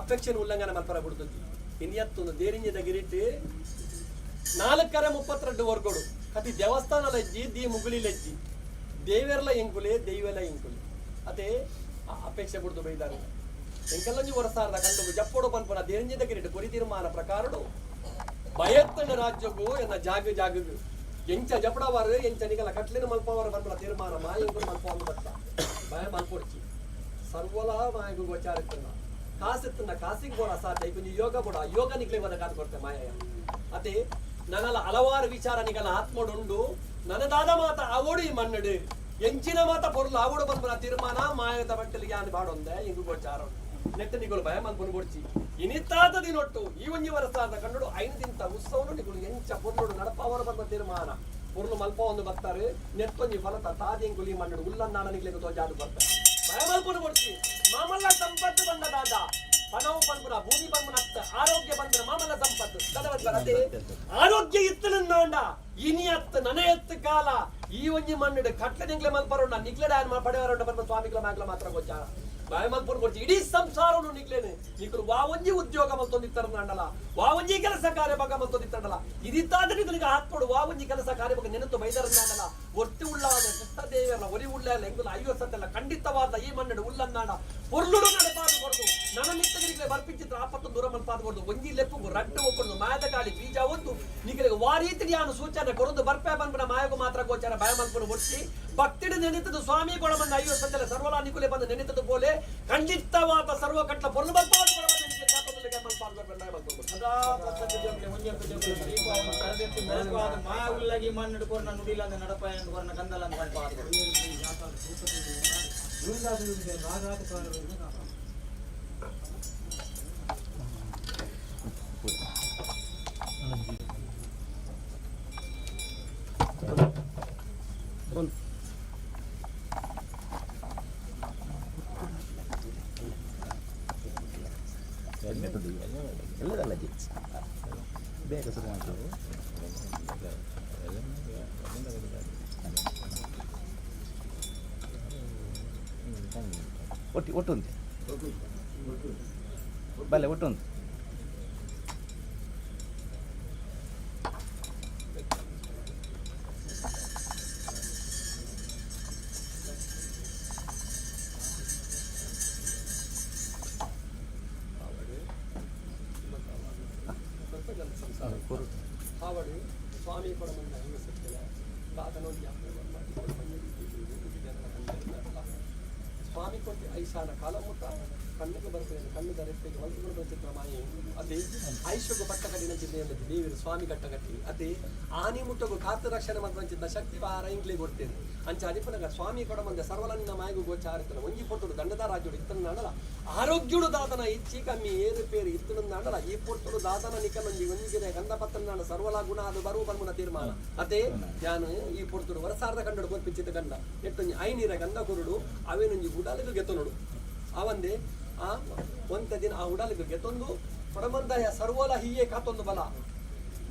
ಅಪೇಕ್ಷೆನ ಉಲ್ಲಂಘನೆ ಮಲ್ಪರ ಬಿಡ್ತೊಂಜಿ ಇನ್ಯತ್ತೊಂದು ದೇರಿಂಜದ ಗಿರಿಟಿ 4 32 ವರ್ಗೋಡು ಕತಿ ದೇವಸ್ಥಾನ ಲಜ್ಜಿ the ಮುಗುಳಿ ಲಜ್ಜಿ ದೇವೆರ್ಲ ಎಂಕುಲೆ ದೈವೆಲ ಎಂಕುಲೆ ಅದೇ ಅಪೇಕ್ಷೆ ಬಿಡ್ದು ಬೈದಾರೆ ಎಂಕಲ್ಲಂಜಿ ವರಸಾರದ ಕಂಡು ಜಪ್ಪೋಡು ಪನ್ಪುನ ದೇರಿಂಜದ ಗಿರಿಟ್ ಕೊರಿ ತೀರ್ಮಾನ ಪ್ರಕಾರಡು ಭಯತ್ತನ ರಾಜ್ಯಗೂ ಎನ್ನ ಜಾಗ ಜಾಗಗು ಎಂಚ ಜಪಡವಾರು ಎಂಚ ನಿಗಲ ಕಟ್ಲಿನ ಮಲ್ಪವಾರು ಪನ್ಪುನ ತೀರ್ಮಾನ ಮಾಯಂಕುಲು ಮಲ್ಪವನ್ನು ಬತ್ತ ಭಯ ಮಲ್ಪೊಡ್ಚಿ ಸರ್ವಲ ಮಾಯಗು ಗೋಚಾರ ಇತ್ತನ್ನ ಕಾಸಿತ್ತನ್ನ ಕಾಸಿಗೆ ಬೋಡ ಸಾಧ್ಯ ಕೊಂಚ ಯೋಗ ಬೋಡ ಯೋಗ ನಿಗ್ಲೆ ಬದ ಕಾದು ಕೊಡ್ತೆ ಮಾಯ. ಅದೇ ನನಲ ಹಲವಾರು ವಿಚಾರ ನಿಗಲ ಆತ್ಮಡುಂಡು ನನದಾದ ಮಾತ ಅವಡು ಈ ಮಣ್ಣಡು ಎಂಚಿನ ಮಾತ ಪೊರ್ಲು ಅವಡು ಪನ್ಪುನ ತೀರ್ಮಾನ ಮಾಯದ ಬಟ್ಟಲಿಗೆ ಆನ್ ಬಾಡೊಂದೆ ಇಂಗು ಗೋಚಾರ ನೆಟ್ಟ ನಿಗಳು ಭಯ ಮನ್ಪುನು ಬೊಡ್ಚಿ ಇನಿತಾದ ದಿನೊಟ್ಟು ಈ ಒಂಜಿ ವರಸಾದ ಕಣ್ಣುಡು 5 ದಿನದ ಉತ್ಸವನು ನಿಗಳು ಎಂಚ ಪೊರ್ಲುಡು ನಡಪವರು ಬಂದ ತೀರ್ಮಾನ ಪೊರ್ಲು ಮಲ್ಪ ಒಂದು ಬರ್ತಾರೆ ನೆತ್ತೊಂಜಿ ಫಲತ ತಾದೆಂಗುಲಿ ಮಣ್ಣುಡು ಉಲ್ಲನ್ನಾನ ನಿಗ್ಲಿಗೆ ತೋಜಾದು ಬರ್ತಾರೆ ಭಯ ಮಲ್ಪುನು ಬೊಡ್ಚಿ ಮಾಮಲ್ಲ ಸಂಪತ್ತು ಬಂದ ದಾದ ಪಣವು ಪನ್ಪುನ ಭೂಮಿ ಪನ್ಪುನ ಅತ್ತ ಆರೋಗ್ಯ ಬಂದನ ಮಾಮಲ್ಲ ಸಂಪತ್ತು ದದವತ್ ಆರೋಗ್ಯ ಇತ್ತನಂದಾಂಡ ಇನಿ ಅತ್ತ ನನೆ ಎತ್ತು ಕಾಲ ಈ ಒಂಜಿ ಮಣ್ಣುಡು ಕಟ್ಲೆ ನಿಂಗ್ಲೆ ಮಲ್ಪರೋಣ ನಿಗ್ಲೆಡ ಪಡೆಯವರೋಣ ಪನ್ಪ ಸ್ವಾಮಿಗಳ ಮಾಗ್ಲ ಮಾತ್ರ ಗೋಚಾರ ಬಾಯ ಮಲ್ಪುನು ಕೊಡ್ಚಿ ಇಡೀ ಸಂಸಾರನು ನಿಗ್ಲೇನೆ ನಿಕುಲು ವಾ ಒಂಜಿ ಉದ್ಯೋಗ ಮಲ್ತೊಂದಿತ್ತರಂಡಲ ವಾ ಒಂಜಿ ಕೆಲಸ ಕಾರ್ಯ ಬಗ್ಗೆ ಮಲ್ತೊಂದಿತ್ತಂಡಲ ಇದಿತ್ತಾದ ನಿಕುಲಿಗೆ ಹಾಕ್ಕೊಡು ವಾ ಒಂಜಿ ಕೆಲಸ ಕಾರ್ಯ ಬಗ್ಗೆ ನೆನತು ಬೈದರಂಡಲ ಒರ್ತಿ ಉಳ್ಳಾದ ಕೃಷ್ಣದೇವರ ಒರಿ ಉಳ್ಳ ಎಂಗುಲ ಐವ ಸತ್ಯಲ್ಲ ಖಂಡಿತವಾದ ಈ ಮನ್ನಡು ಉಲ್ಲನ್ನಾಡ ಪೊರ್ಲುಡು ನಡಪಾದು ಕೊರದು ನನ ಮಿತ್ತಗರಿಗೆ ಬರ್ಪಿಂಚಿತ್ರ ಆಪತ್ತು ದೂರ ಮಲ್ಪಾದು ಕೊರದು ಒಂಜಿ ಲೆಪ್ಪುಗು ರಡ್ಡು ಒಪ್ಪುದು ಮಾಯದ ಗಾಳಿ ಬೀಜ ಒಂದು ನಿಗಲಿಗೆ ವಾರೀತಿಡಿಯಾನು ಸೂಚನೆ ಕೊರದು ಬರ್ಪೆ ಬಂದ್ಬಿಡ ಮಾಯಗು ಮಾತ್ರ ಗೋಚಾರ ಭಯ ಮಲ್ಪುನು ಒಟ್ಟಿ ಭಕ್ತಿಡು ನೆನೆತದು ಸ್ವಾಮಿ ಕೊಡಬಂದ ಐವ ಸತ್ಯಲ್ಲ ಸರ್ವಲ ನಿಕುಲೆ ಬಂದು ನೆನೆತದು ಪೋಲೆ ಖಂಡಿತವಾದ ಸರ್ವ ಕಟ್ಲ ಪೊರ್ಲು ಮಲ್ಪಾದು ಕೊಡಬಂದ ಸದಾ ಪ್ರಸನ್ನ ಜೋಗ್ಲೆ ಒಂಜೆಪ್ಪ ಜೋಗ್ಲೆ ದೀಪಾವಳಿ ಕರದೆತ್ತಿ ಮೆರಗುವಾದ ಮಾಯ ಉಲ್ಲಗಿ ಮಣ್ಣು ಕೊರ್ನ ನುಡಿಲಂದ ನಡಪಾಯ ಕೊರ್ನ ಕಂದಲಂದ ಪಂಪಾದ ಬೇಗ ಶುರು ಮಾಡ್ತೀವಿ. ಒಟ್ಟು ಒಟ್ಟು ಉಂಟು ಬಲ್ಲೆ ಒಟ್ಟು ಉಂಟು. ಆವಡು ಸ್ವಾಮಿ ಕೊಡಮಂದ ಹೆಂಗ ಸಿಕ್ತಿಲ್ಲ ದಾದನೊಂದು ಸ್ವಾಮಿ ಕೊಟ್ಟು ಐಶಾನ ಕಾಲ ಮುಟ್ಟ ಕಣ್ಣಿಗೆ ಬರ್ತದೆ ಕಣ್ಣು ದರೆಪ್ಪೆಗೆ ಹೊಲ್ತು ಚಿತ್ರ ಮಾಯಿ ಅದೇ ಐಶ್ವಗು ಪಟ್ಟ ಕಡಿನ ಜಿಲ್ಲೆಯಲ್ಲಿ ದೇವರು ಸ್ವಾಮಿ ಕಟ್ಟಗಟ್ಟಿ ಅದೇ ಆನಿ ಮುಟ್ಟಗು ಕಾತು ರಕ್ಷಣೆ ಮಂಚಿದ್ದ ಶಕ್ತಿ ವಾರ ಇಂಗ್ಲಿ ಕೊಡ್ತೇನೆ ಅಂಚ ಅದಿಪನಗ ಸ್ವಾಮಿ ಕೊಡಮಂದ ಸರ್ವಲನ್ನ ಮಾಯಗು ಗೋಚಾರಿತನ ಒಂಜಿ ಪೊಟ್ಟುಡು ದಂಡದ ರಾಜ್ಯುಡು ಇತ್ತನ ಆರೋಗ್ಯುಡು ದಾದನ ಇಚ್ಚಿ ಕಮ್ಮಿ ಏರು ಪೇರು ಇತ್ತನು ನಾಡಲ ಈ ಪೊಟ್ಟುಡು ದಾದನ ನಿಕನೊಂಜಿ ಒಂಜಿಗೆ ಗಂಧ ಪತ್ತನ ಸರ್ವಲ ಗುಣ ಅದು ಬರುವ ಬನ್ಮುನ ತೀರ್ಮಾನ ಅದೇ ನಾನು ಈ ಪೊರ್ತುಡು ವರಸಾರದ ಕಂಡಡು ಕೊರ್ಪಿಚ್ಚಿದ ಗಂಧ ಎಟ್ಟೊಂಜಿ ಐನೀರ ಗಂಧ ಕುರುಡು ಅವೇನೊಂಜಿ ಉಡಲಿಗೆ ಗೆತ್ತೊನಡು ಆವಂದೆ ಆ ಒಂತ ದಿನ ಆ ಉಡಲಿಗೆ ಗೆತ್ತೊಂದು ಕೊಡಮಂದಾಯ ಸರ್ವಲ ಹೀಯೇ ಕಾತೊಂದು ಬಲ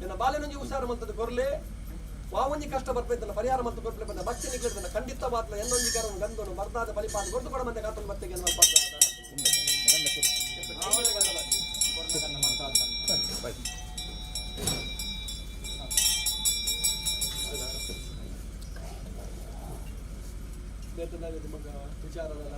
ನಿನ್ನ ಬಾಲೆನೊಂಜಿ ಹುಷಾರು ಮಂತದ್ದು ಕೊರ್ಲೆ ವಾವಂಜಿ ಕಷ್ಟ ಬರ್ಪೈತಲ್ಲ ಪರಿಹಾರ ಮತ್ತು ಕೊರ್ಲೆ ಬಂದ ಭಕ್ತಿ ನಿಗ್ಲಿಡ್ದಲ್ಲ ಖಂಡಿತವಾದ್ಲ ಎನ್ನೊಂಜಿ ಕರನು ಗಂಧನು ಮರ್ದಾದ ಬಲಿಪಾದ ಕೊಡ್ದು ಕೊಡಮಂದೆ ಕಾತೊಂದು ಬತ್ತೆಗೆ ವಿಚಾರದಲ್ಲ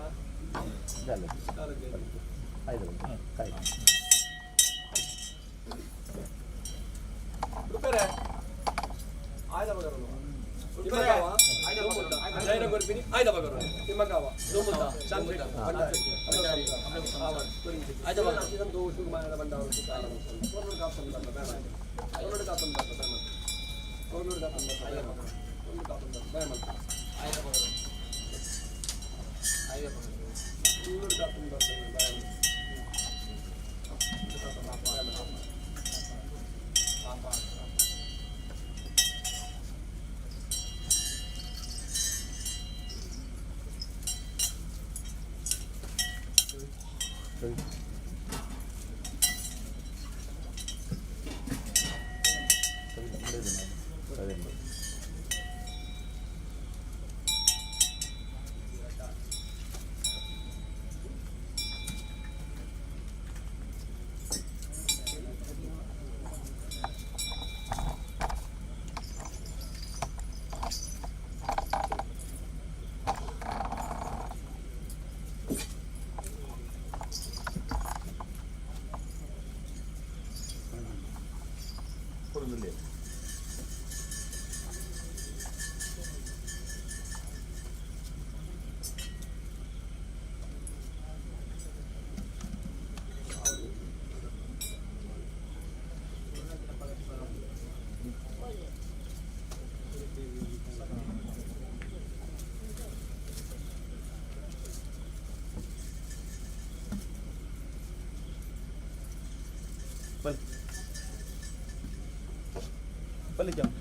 ಬಲ್ಲಿ ಜಾಮ್.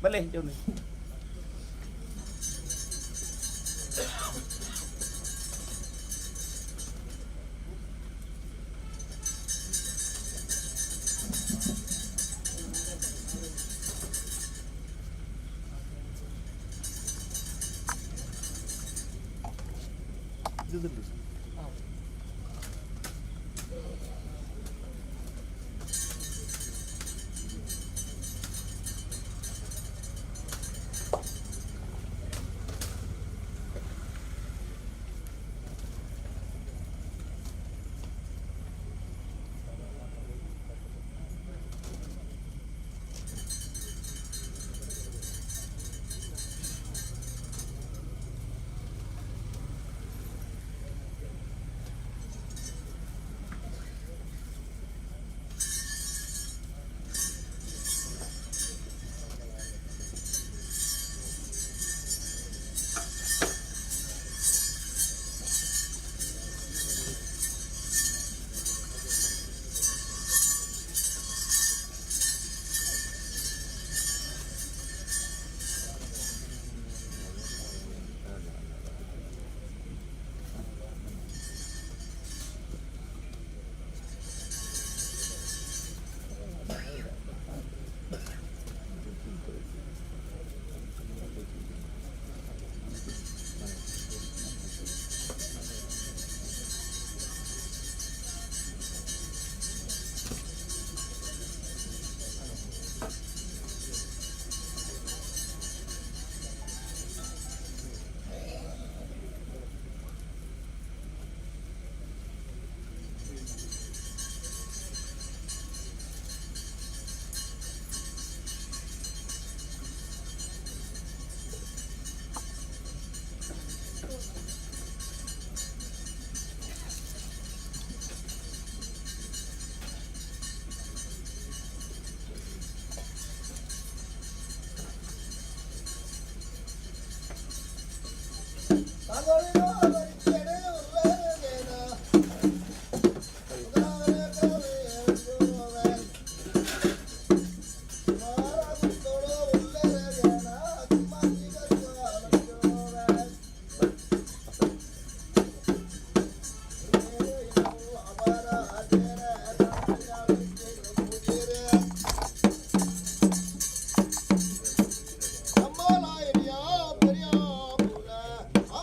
ಬಲ್ಲೆ ಜೋನು. Yeah.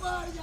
Thank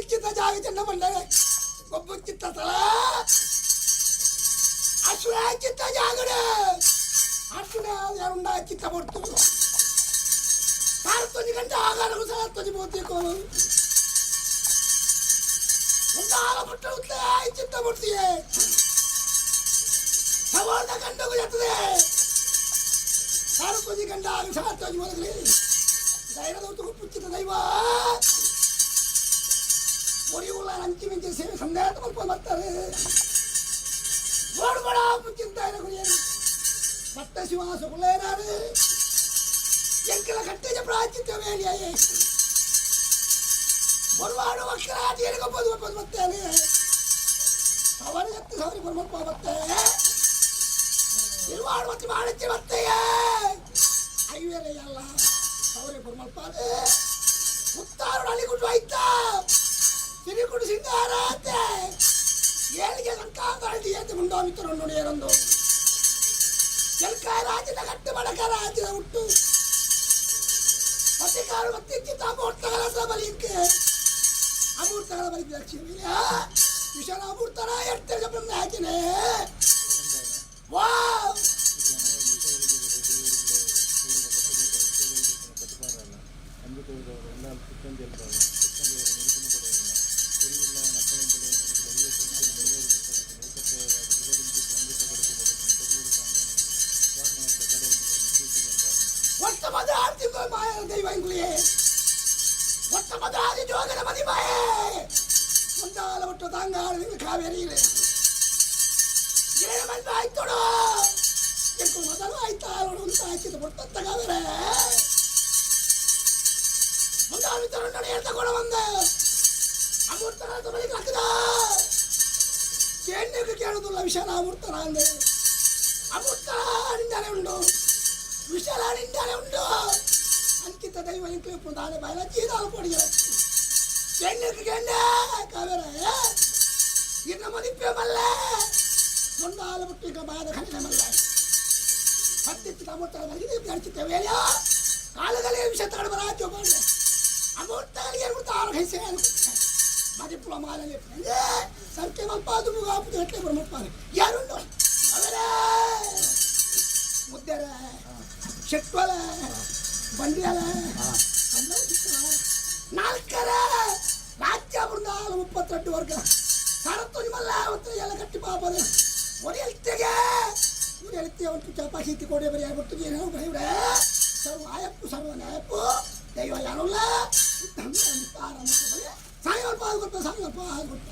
ಇಚ್ಛಿತ ಜಾಗ ಚೆನ್ನ ಬಂದರೆ ಒಬ್ಬ ಚಿತ್ತ ತಲ ಅಸುರ ಚಿತ್ತ ಜಾಗಡ ಅಸುರ ಯಾರುಂಡ ಚಿತ್ತ ಕೊಡ್ತು ಸಾರತ್ತೊಂದು ಗಂಟೆ ಆಗಾರ ಸಾರತ್ತೊಂದು ಬೋತಿಕೋ ಮುಂದಾಲ ಪುಟ್ಟ ಚಿತ್ತ ಕೊಡ್ತೀಯೇ ಸವಾರ್ದ ಗಂಡಗು ಎತ್ತದೆ ಸಾರತ್ತೊಂದು ಗಂಡ ಆಗ ಸಾರತ್ತೊಂದು ಮೊದಲಿ ಧೈರ್ಯದ ಪುಚ್ಚಿತ ದೈವ ಮುರಿಯುಳ್ಳ ಅಂಚಿ ಮಿಂಚಿ ಸೇವೆ ಸಂದೇಹ ಮಲ್ಪ ಬರ್ತಾರೆ ಓಡ್ಬಡ ಪುಚ್ಚಿಂತ ಭಕ್ತ ಶಿವಾಸ ಕುಳ್ಳೇನಾರು ಎಂಕಲ ಕಟ್ಟೆಜ ಪ್ರಾಚಿತ್ಯ ಮೇಲಿಯೇ ಒರ್ವಾಡು ಮಕ್ಕಳ ತೀರಿಗೊಪ್ಪದು ಒಪ್ಪದು ಬರ್ತೇನೆ ಅವರ ಎತ್ತು ಸವರಿ ಬರ್ಮಲ್ಪ ಬತ್ತೆ ಇರುವಾಡು ಮತ್ತು ಮಾಡಚ್ಚಿ ಬತ್ತೆಯೇ ಐವೇರೆ ಅಲ್ಲ ಸವರಿ ಬರ್ಮಲ್ಪ ಮುತ್ತಾರು ಅಳಿಗುಡ್ಡು ಆಯ್ತಾ ಸಿರಿಗುಡು ಸಿಂಗಾರಾತೆ ಏಳಿಗೆ ಸಂಕಾಂತ ಏತೆ ಮುಂಡೋಮಿತ್ತರೊಂಡು ಏರೊಂದು ಎಲ್ಕಾಯ ರಾಜ್ಯದ ಕಟ್ಟು ಬಡಕ ರಾಜ್ಯದ ಹುಟ್ಟು ಮತ್ತಿಕಾರು ಮತ್ತಿಚ್ಚಿ ಅಮೂರ್ತಗಳ ಬಲಿಕ್ಕೆ ಅಮೂರ್ತಗಳ ಬಲಿಕ್ಕೆ ಲಕ್ಷ್ಮಿ ವಿಷಯ ಅಮೂರ್ತನ ಎಡ್ತೇವೆ ಬ್ರಹ್ಮ ಹಾಕಿನೇ ವಾವ್ ಒಟ್ಟ ಮದ ಮಾಯ ದೈವಂಗುಳಿಯೇ ಒಟ್ಟ ಮದಾದಿ ಜೋಗನ ಮದಿಮಾಯೇ ಒಂದಾಲ ಒಟ್ಟು ತಾಂಗಾಳ ಕಾವೇರಿಯಿಲೆ ಏಳು ಮಂದಿ ಆಯ್ತೋಡು ಎಂಕು ಮೊದಲು ಆಯ್ತಾರೋಡು ಅಂತ ಹಾಕಿದ ಒಟ್ಟತ್ತ ಕಾವೇರೆ ಮುಂದಾಳು ತರುಣ್ಣು ಹೇಳ್ತಾ ಕೊಡ ಬಂದ ಅಮೂರ್ತನ ಬಳಿಕ ಹಾಕಿದ ಕೇಳಕ್ಕೆ ಕೇಳುದಿಲ್ಲ ವಿಷಯ ಅಮೂರ್ತನ ಅಂದೆ ಅಮೂರ್ತನ ನಿಂದಾನೆ ಉಂಡು ವಿಶಾಲ ನಿಂದಾನೆ ಉಂಡು ಅಂಕಿತ ದೈವ ಇಂಕ್ಲು ದಾನೆ ಬಾಯಲ ಜೀದಾಲು ಕೊಡಿಗೆ ಕೆಣ್ಣಕ್ಕೆ ಕೆಣ್ಣ ಕಾವೇರ ಇನ್ನ ಮದಿಪ್ಪೆ ಮಲ್ಲ ನೊಂದಾಲ ಬಿಟ್ಟು ಬಾದ ಖಂಡನೆ ಮಲ್ಲ ಹತ್ತಿತ್ತು ಅಮೂರ್ತನ ಬಳಿಗೆ ಅಡಿಚಿತ್ತ ವೇಳೆಯ ಕಾಲಗಲೇ ವಿಷ ತಗೊಂಡು ಬರಾಚೋ ಮಾಡಲೆ ಅಮೂರ್ತಗಳಿಗೆ ಏನ್ಬಿಡ್ತಾ ಆರು ಹೈಸೆ ಮದಿಪ್ಪುಳ ಮಾಲನೆ ಸಂಖ್ಯೆ ಮಲ್ಪಾದು ಮುಗಾಪು ಗಟ್ಟಲೆ ಬರಮಲ್ಪಾರು ಯಾರುಂಡು ಅವರೇ ಮುದ್ದೆರ ಶೆಟ್ವಲ ಬಂಡಿಯಲ ನಾಲ್ಕರ ರಾಜ್ಯ ಬೃಂದಾಲ 32 ವರ್ಗ ಸಾರತ್ತೊಂದು ಮಲ್ಲ ಅವತ್ತು ಎಲ್ಲ ಕಟ್ಟಿ ಪಾಪದ ಒಡೆಯಲ್ತೆಗೆ ಒಡೆಯಲ್ತೆ ಒಂದು ಚಪಾಸಿ ಕೋಡೆ ಬರಿ ಆಗ್ಬಿಡ್ತು ಏನೋ ಬೈವ್ರೆ ಸರ್ವ ಆಯಪ್ಪು ಸರ್ವ ನ್ಯಾಯಪ್ಪು ದೈವ ಯಾರಲ್ಲ ಸಾಯಂಕಾಲ ಪಾದು ಕೊಡ್ತ ಸಾಯಂಕಾಲ ಪಾದು ಕೊಡ್ತ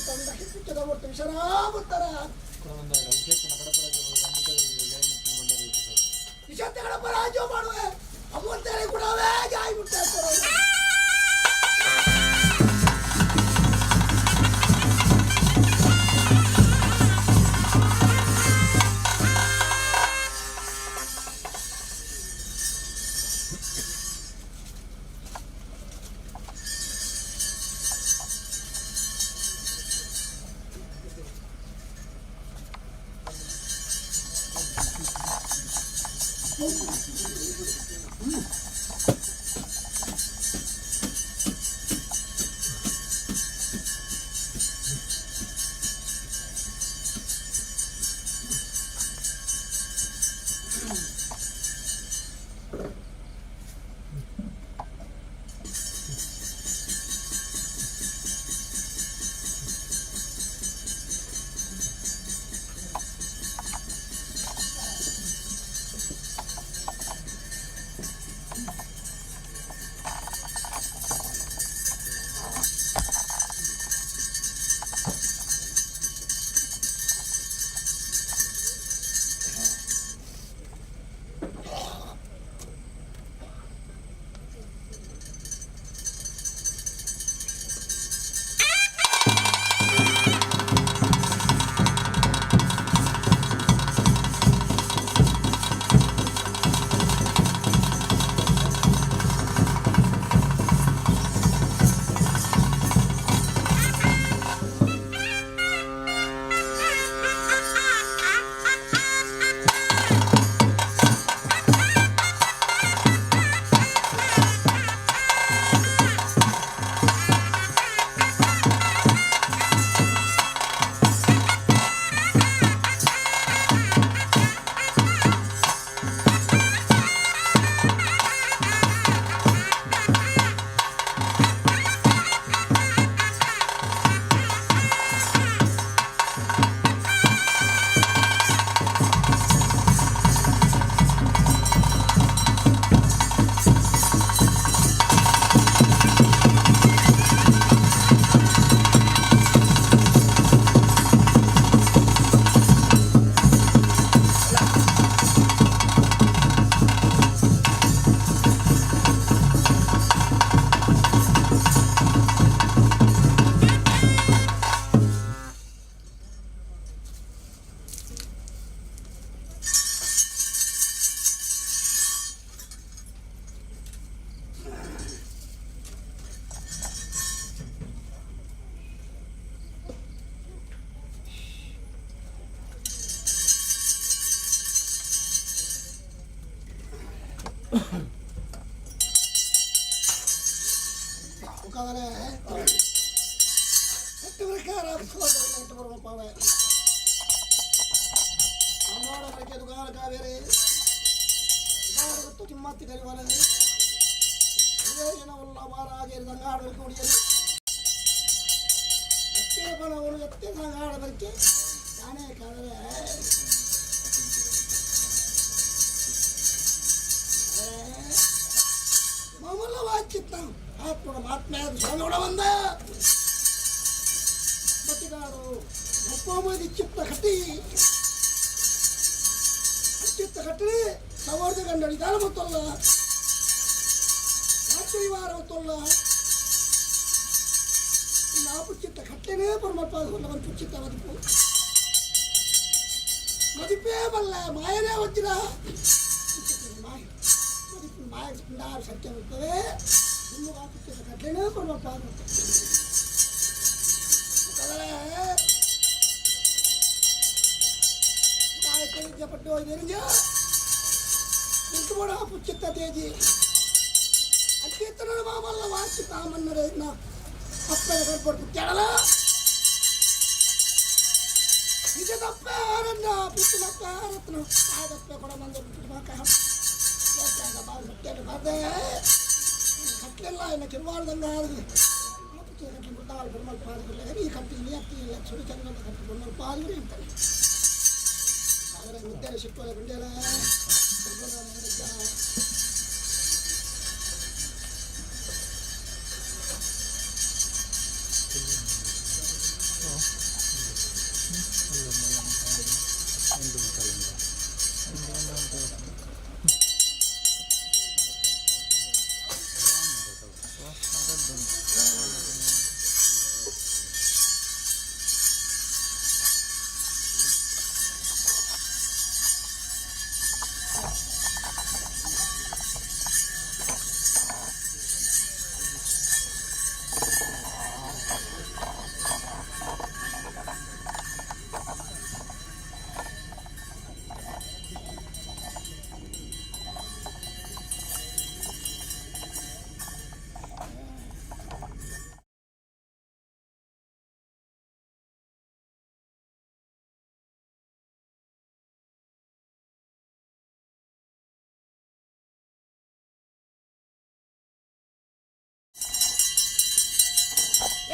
ತಂಡ ಹಿಪ್ಪಿಟ್ಟದ ಮೂರ್ತಿ ವಿಷರಾಗುತ್ತರ ವಿಷತ್ತೆಗಳ ಪರಾಜಯ ಮಾಡುವೆ ಅಮೂರ್ತರೆ ಕೂಡ ಜಾಯಿ ಮುಟ್ಟ.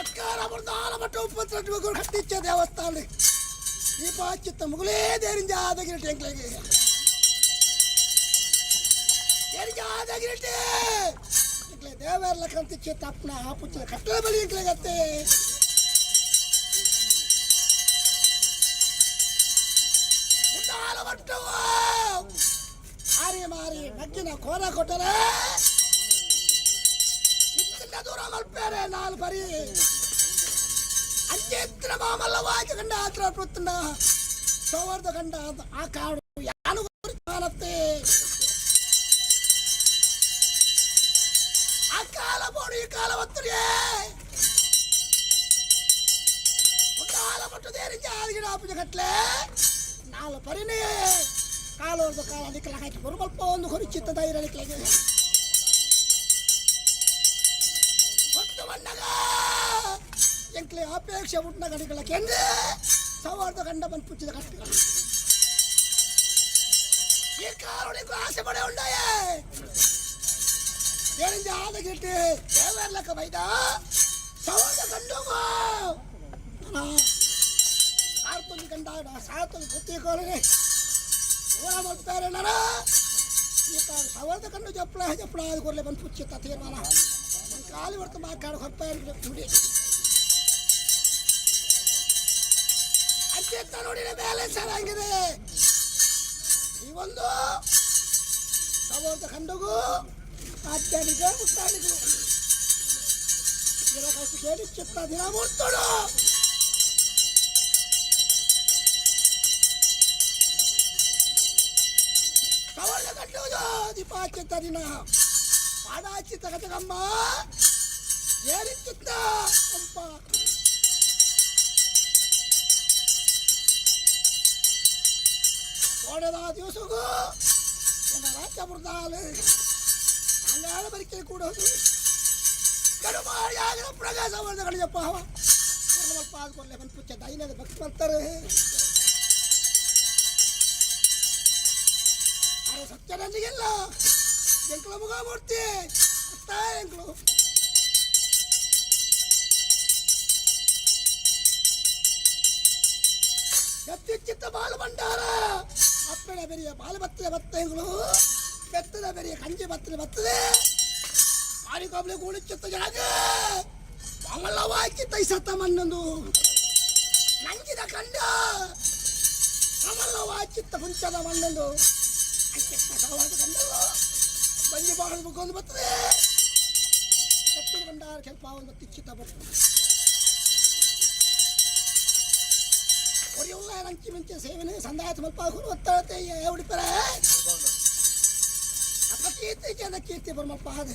ಎಕ್ಕಾರ ಬುರ್ದಾಲ ಮಟ್ಟ 32 ಮಗುರು ಕಟ್ಟಿಚ್ಚ ದೇವಸ್ಥಾನ ಈ ಪಾಚಿತ್ತ ಮುಗುಲೇ ದೇರಿಂಜ ಆದಗಿರಿಟೆ ಎಂಕ್ಲೆಗೆ ದೇರಿಂಜ ಆದಗಿರಿಟೆ ಎಂಕ್ಲೆ ದೇವರ್ಲ ಕಂತಿಚ್ಚ ತಪ್ಪನ ಆಪುಚ್ಚ ಕಟ್ಟಲ ಬಲಿ ಎಂಕ್ಲೆಗತ್ತೆ ಬುರ್ದಾಲ ಮಟ್ಟವ ಆರಿ ಮಾರಿ ಮಗ್ಗಿನ ಕೋರ ಕೊಟ್ಟರೆ ದೂರ ಮಲ್ಪೇರೆ ನಾಲ್ ಬರಿ ಅಂಚೆತ್ತಿನ ಮಾಮಲ್ಲ ವಾಚ ಕಂಡ ಆತ್ರ ಪುತ್ತನ ಸೌವರ್ದ ಕಂಡ ಆ ಕಾಡು ಯಾನು ಕಾಣತ್ತೆ ಆ ಕಾಲ ಬೋಡು ಈ ಕಾಲ ಒತ್ತುರಿಯೇ ಕಾಲ ಪಟ್ಟು ದೇರಿ ಜಾದಿಗಿಡ ಆಪುಜ ಕಟ್ಲೆ ನಾಲ್ ಪರಿನೇ ಕಾಲೋರ್ದ ಕಾಲ ಅದಿಕ್ಕಲ ಹಾಕಿ ಬರುಮಲ್ಪ ಒಂದು ಹೊರಿಚಿತ್ತ ಧೈರ್ಯ ಅದಿಕ್ಕಲಾಗೆ ಎಂಕ್ಲೆ ಅಪೇಕ್ಷೆ ಹುಟ್ಟಿನ ಗಡಿಗಳ ಕೆಂದೆ ಸವಾರ್ದ ಗಂಡ ಬಂದು ಪುಚ್ಚಿದ ಕಟ್ಟುಗಳು ಈ ಕಾರುಣಿಗೂ ಆಸೆ ಪಡೆ ಉಂಡಾಯೇ ಏನಿಂದ ಆದಗಿಟ್ಟು ದೇವರ್ಲಕ್ಕ ಬೈದ ಸವಾರ್ದ ಗಂಡುಗು ಸಾರ್ತೊಂದು ಗಂಡ ಸಾರ್ತೊಂದು ಬುದ್ಧಿ ಊರ ಮಾಡ್ತಾರೆ ನಾನು ಈ ಕಾರು ಸವಾರ್ದ ಕಂಡು ಜಪ್ಪಳ ಜಪ್ಪಳ ಅದು ಕೊರ್ಲೆ ಬಂದು ಪುಚ್ಚಿತ್ತ ತೀರ್ಮಾನ ಕಾಲು ಹೊರ್ತು ಮಾಕಾಡು ಹೊರ್ಪಾಯಿ ನೋಡಿ ಅಂಚೆತ್ತ ನೋಡಿದ್ರೆ ಬ್ಯಾಲೆನ್ಸ್ ಆಗಿದೆ ಈ ಒಂದು ಸವಾರ್ದ ಕಂಡುಗೂ ಆಜ್ಞಾನಿಗೆ ಮುಟ್ಟಾನಿಗೂ ಕೇಳಿ ಚಿತ್ತ ದಿನ ಮುಟ್ಟೋಡು ಸವರ್ಣ ಕಟ್ಟುವುದು ದೀಪಾಚಿತ್ತ ದಿನ ಪಾಡಾಚಿತ್ತ ಕಥಕಮ್ಮ ಏರಿಚಿತ್ತ ಕಂಪ ಓಡದ ದಿವಸಗೂ ಎನ್ನ ರಾಜ್ಯ ಬುರ್ದಾಲು ಅಂಗಾಳ ಬರಿಕೆ ಕೂಡೋದು ಕಡುಮಾಡಿಯಾಗಿನ ಪ್ರಕಾಶ ವರ್ಧಗಳಿಯಪ್ಪ ಪಾದ ಕೊರ್ಲೆ ಬಂದು ಪುಚ್ಚ ದೈನದ ಭಕ್ತಿ ಮಾಡ್ತಾರೆ ಅರೆ ಸತ್ಯನಂದಿಗೆಲ್ಲ ಎಂಕ್ಲ ಮುಗ ಮೂರ್ತಿ ಅತ್ತ ಎಂಕ್ಲು ಎತ್ತಿಚ್ಚಿತ್ತ ಬಾಲು ಭಂಡಾರ ಅಪ್ಪನ ಬೆರಿಯ ಬಾಲು ಬತ್ತಲೆ ಬತ್ತೆಗಳು ಬೆತ್ತದ ಬೆರಿಯ ಕಂಜಿ ಬತ್ತಲೆ ಬತ್ತದೆ ಮಾರಿಕೊಬ್ಲಿ ಕೂಡಿಚ್ಚಿತ್ತ ಜಾಗ ಅಮಲವಾಕಿ ತೈಸತ್ತ ಮನ್ನೊಂದು ನಂಜಿದ ಕಂಡ ಅಮಲವಾಚಿತ್ತ ಹುಂಚದ ಮಣ್ಣೊಂದು ಅಂಕೆತ್ತ ಸವಾದ ಕಂಡು ಬಂಜಿ ಬಾಳು ಮುಗ್ಗೊಂದು ಬರ್ತದೆ ಕಟ್ಟಿದ ಭಂಡಾರ ಕೆಲ್ಪ ಒಂದು ತಿಚ್ಚಿತ ಬರ್ತದೆ ಒರಿಯುಳ್ಳ ನಂಚಿ ಮಿಂಚೆ ಸೇವನೆ ಸಂದಾಯ ಮಲ್ಪ ಒತ್ತಳತೆ ಉಡಿಪರ ಅಪಕೀರ್ತಿ ಜನ ಕೀರ್ತಿ ಬರ್ಮಪ್ಪ ಅದ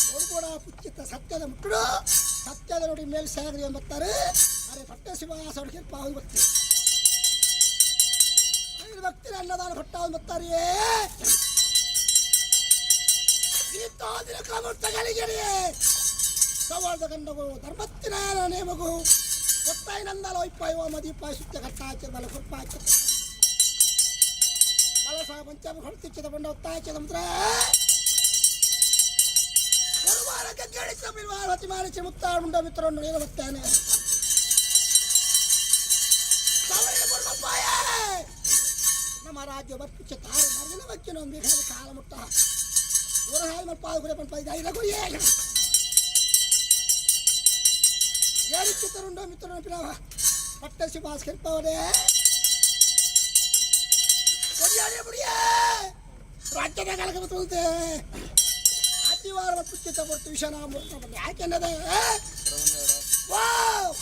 ನೋಡ್ಕೊಡ ಪುಚ್ಚಿತ್ತ ಸತ್ಯದ ಮುಟ್ಟುಡು ಸತ್ಯದ ನೋಡಿ ಮೇಲೆ ಸಾಗರಿ ಎಂಬತ್ತಾರೆ ಅರೆ ಪಟ್ಟ ಶಿವ ಸೊಡಕೆ ಪಾವು ಭಕ್ತಿ ಭಕ್ತಿ ಅನ್ನದಾನ ಭಟ್ಟ ಬತ್ತಾರೆ ಈ ತಾದಿನ ಕಾಮುರ್ತಗಳಿಗೆ ಸವಾರ್ದ ಕಂಡಗು ಧರ್ಮತ್ತಿನ ನೇಮಗು ಒತ್ತಾಯ ನಂದಲ ಇಪ್ಪಾಯುವ ಮದೀಪಾಯ ಸುತ್ತ ಕಟ್ಟಾಚೆ ಬಲ ಕೊಪ್ಪಾಚೆ ಬಲಸ ಪಂಚಮ ಹೊರತಿಚ್ಚಿದ ಬಂಡ ಒತ್ತಾಯ ಸಮುದ್ರ ಗುರುವಾರಕ್ಕೆ ಕೇಳಿಸ ಬಿಲ್ವಾರ ಅತಿ ಮಾಡಿಸಿ ಮುತ್ತಾಡುಂಡ ಮಿತ್ರನ್ನು ಏನು ಬರ್ತಾನೆ ನಮ್ಮ ರಾಜ್ಯ ಬರ್ಪುಚ್ಚ ತಾರು ಮರಗಿನ ಬಕ್ಕಿನ ಒಂದು ಕಾಲ ಮುಟ್ಟ ಊರ ಹಾಯಿ ಮಲ್ಪ ಗುರೆ ಪಂಪ ಐದ ಗುರಿಯೇ ಏರಿಚಿತ್ತರುಂಡ ಮಿತ್ರನ ಪಿಲವ ಪಟ್ಟ ಶಿವಾಸ್ ಕೆಲ್ಪವರೇ ಕೊಡಿಯಾರೆ ಬುಡಿಯೇ ರಾಜ್ಯದ ಕಲಕ ಬರ್ತದೆ ಆದಿವಾರ ಪುಚ್ಚಿತ ಬರ್ತು ವಿಷನ ಅಮೃತ ಬಂದೆ ಯಾಕೆನ್ನದೆ ವಾವ್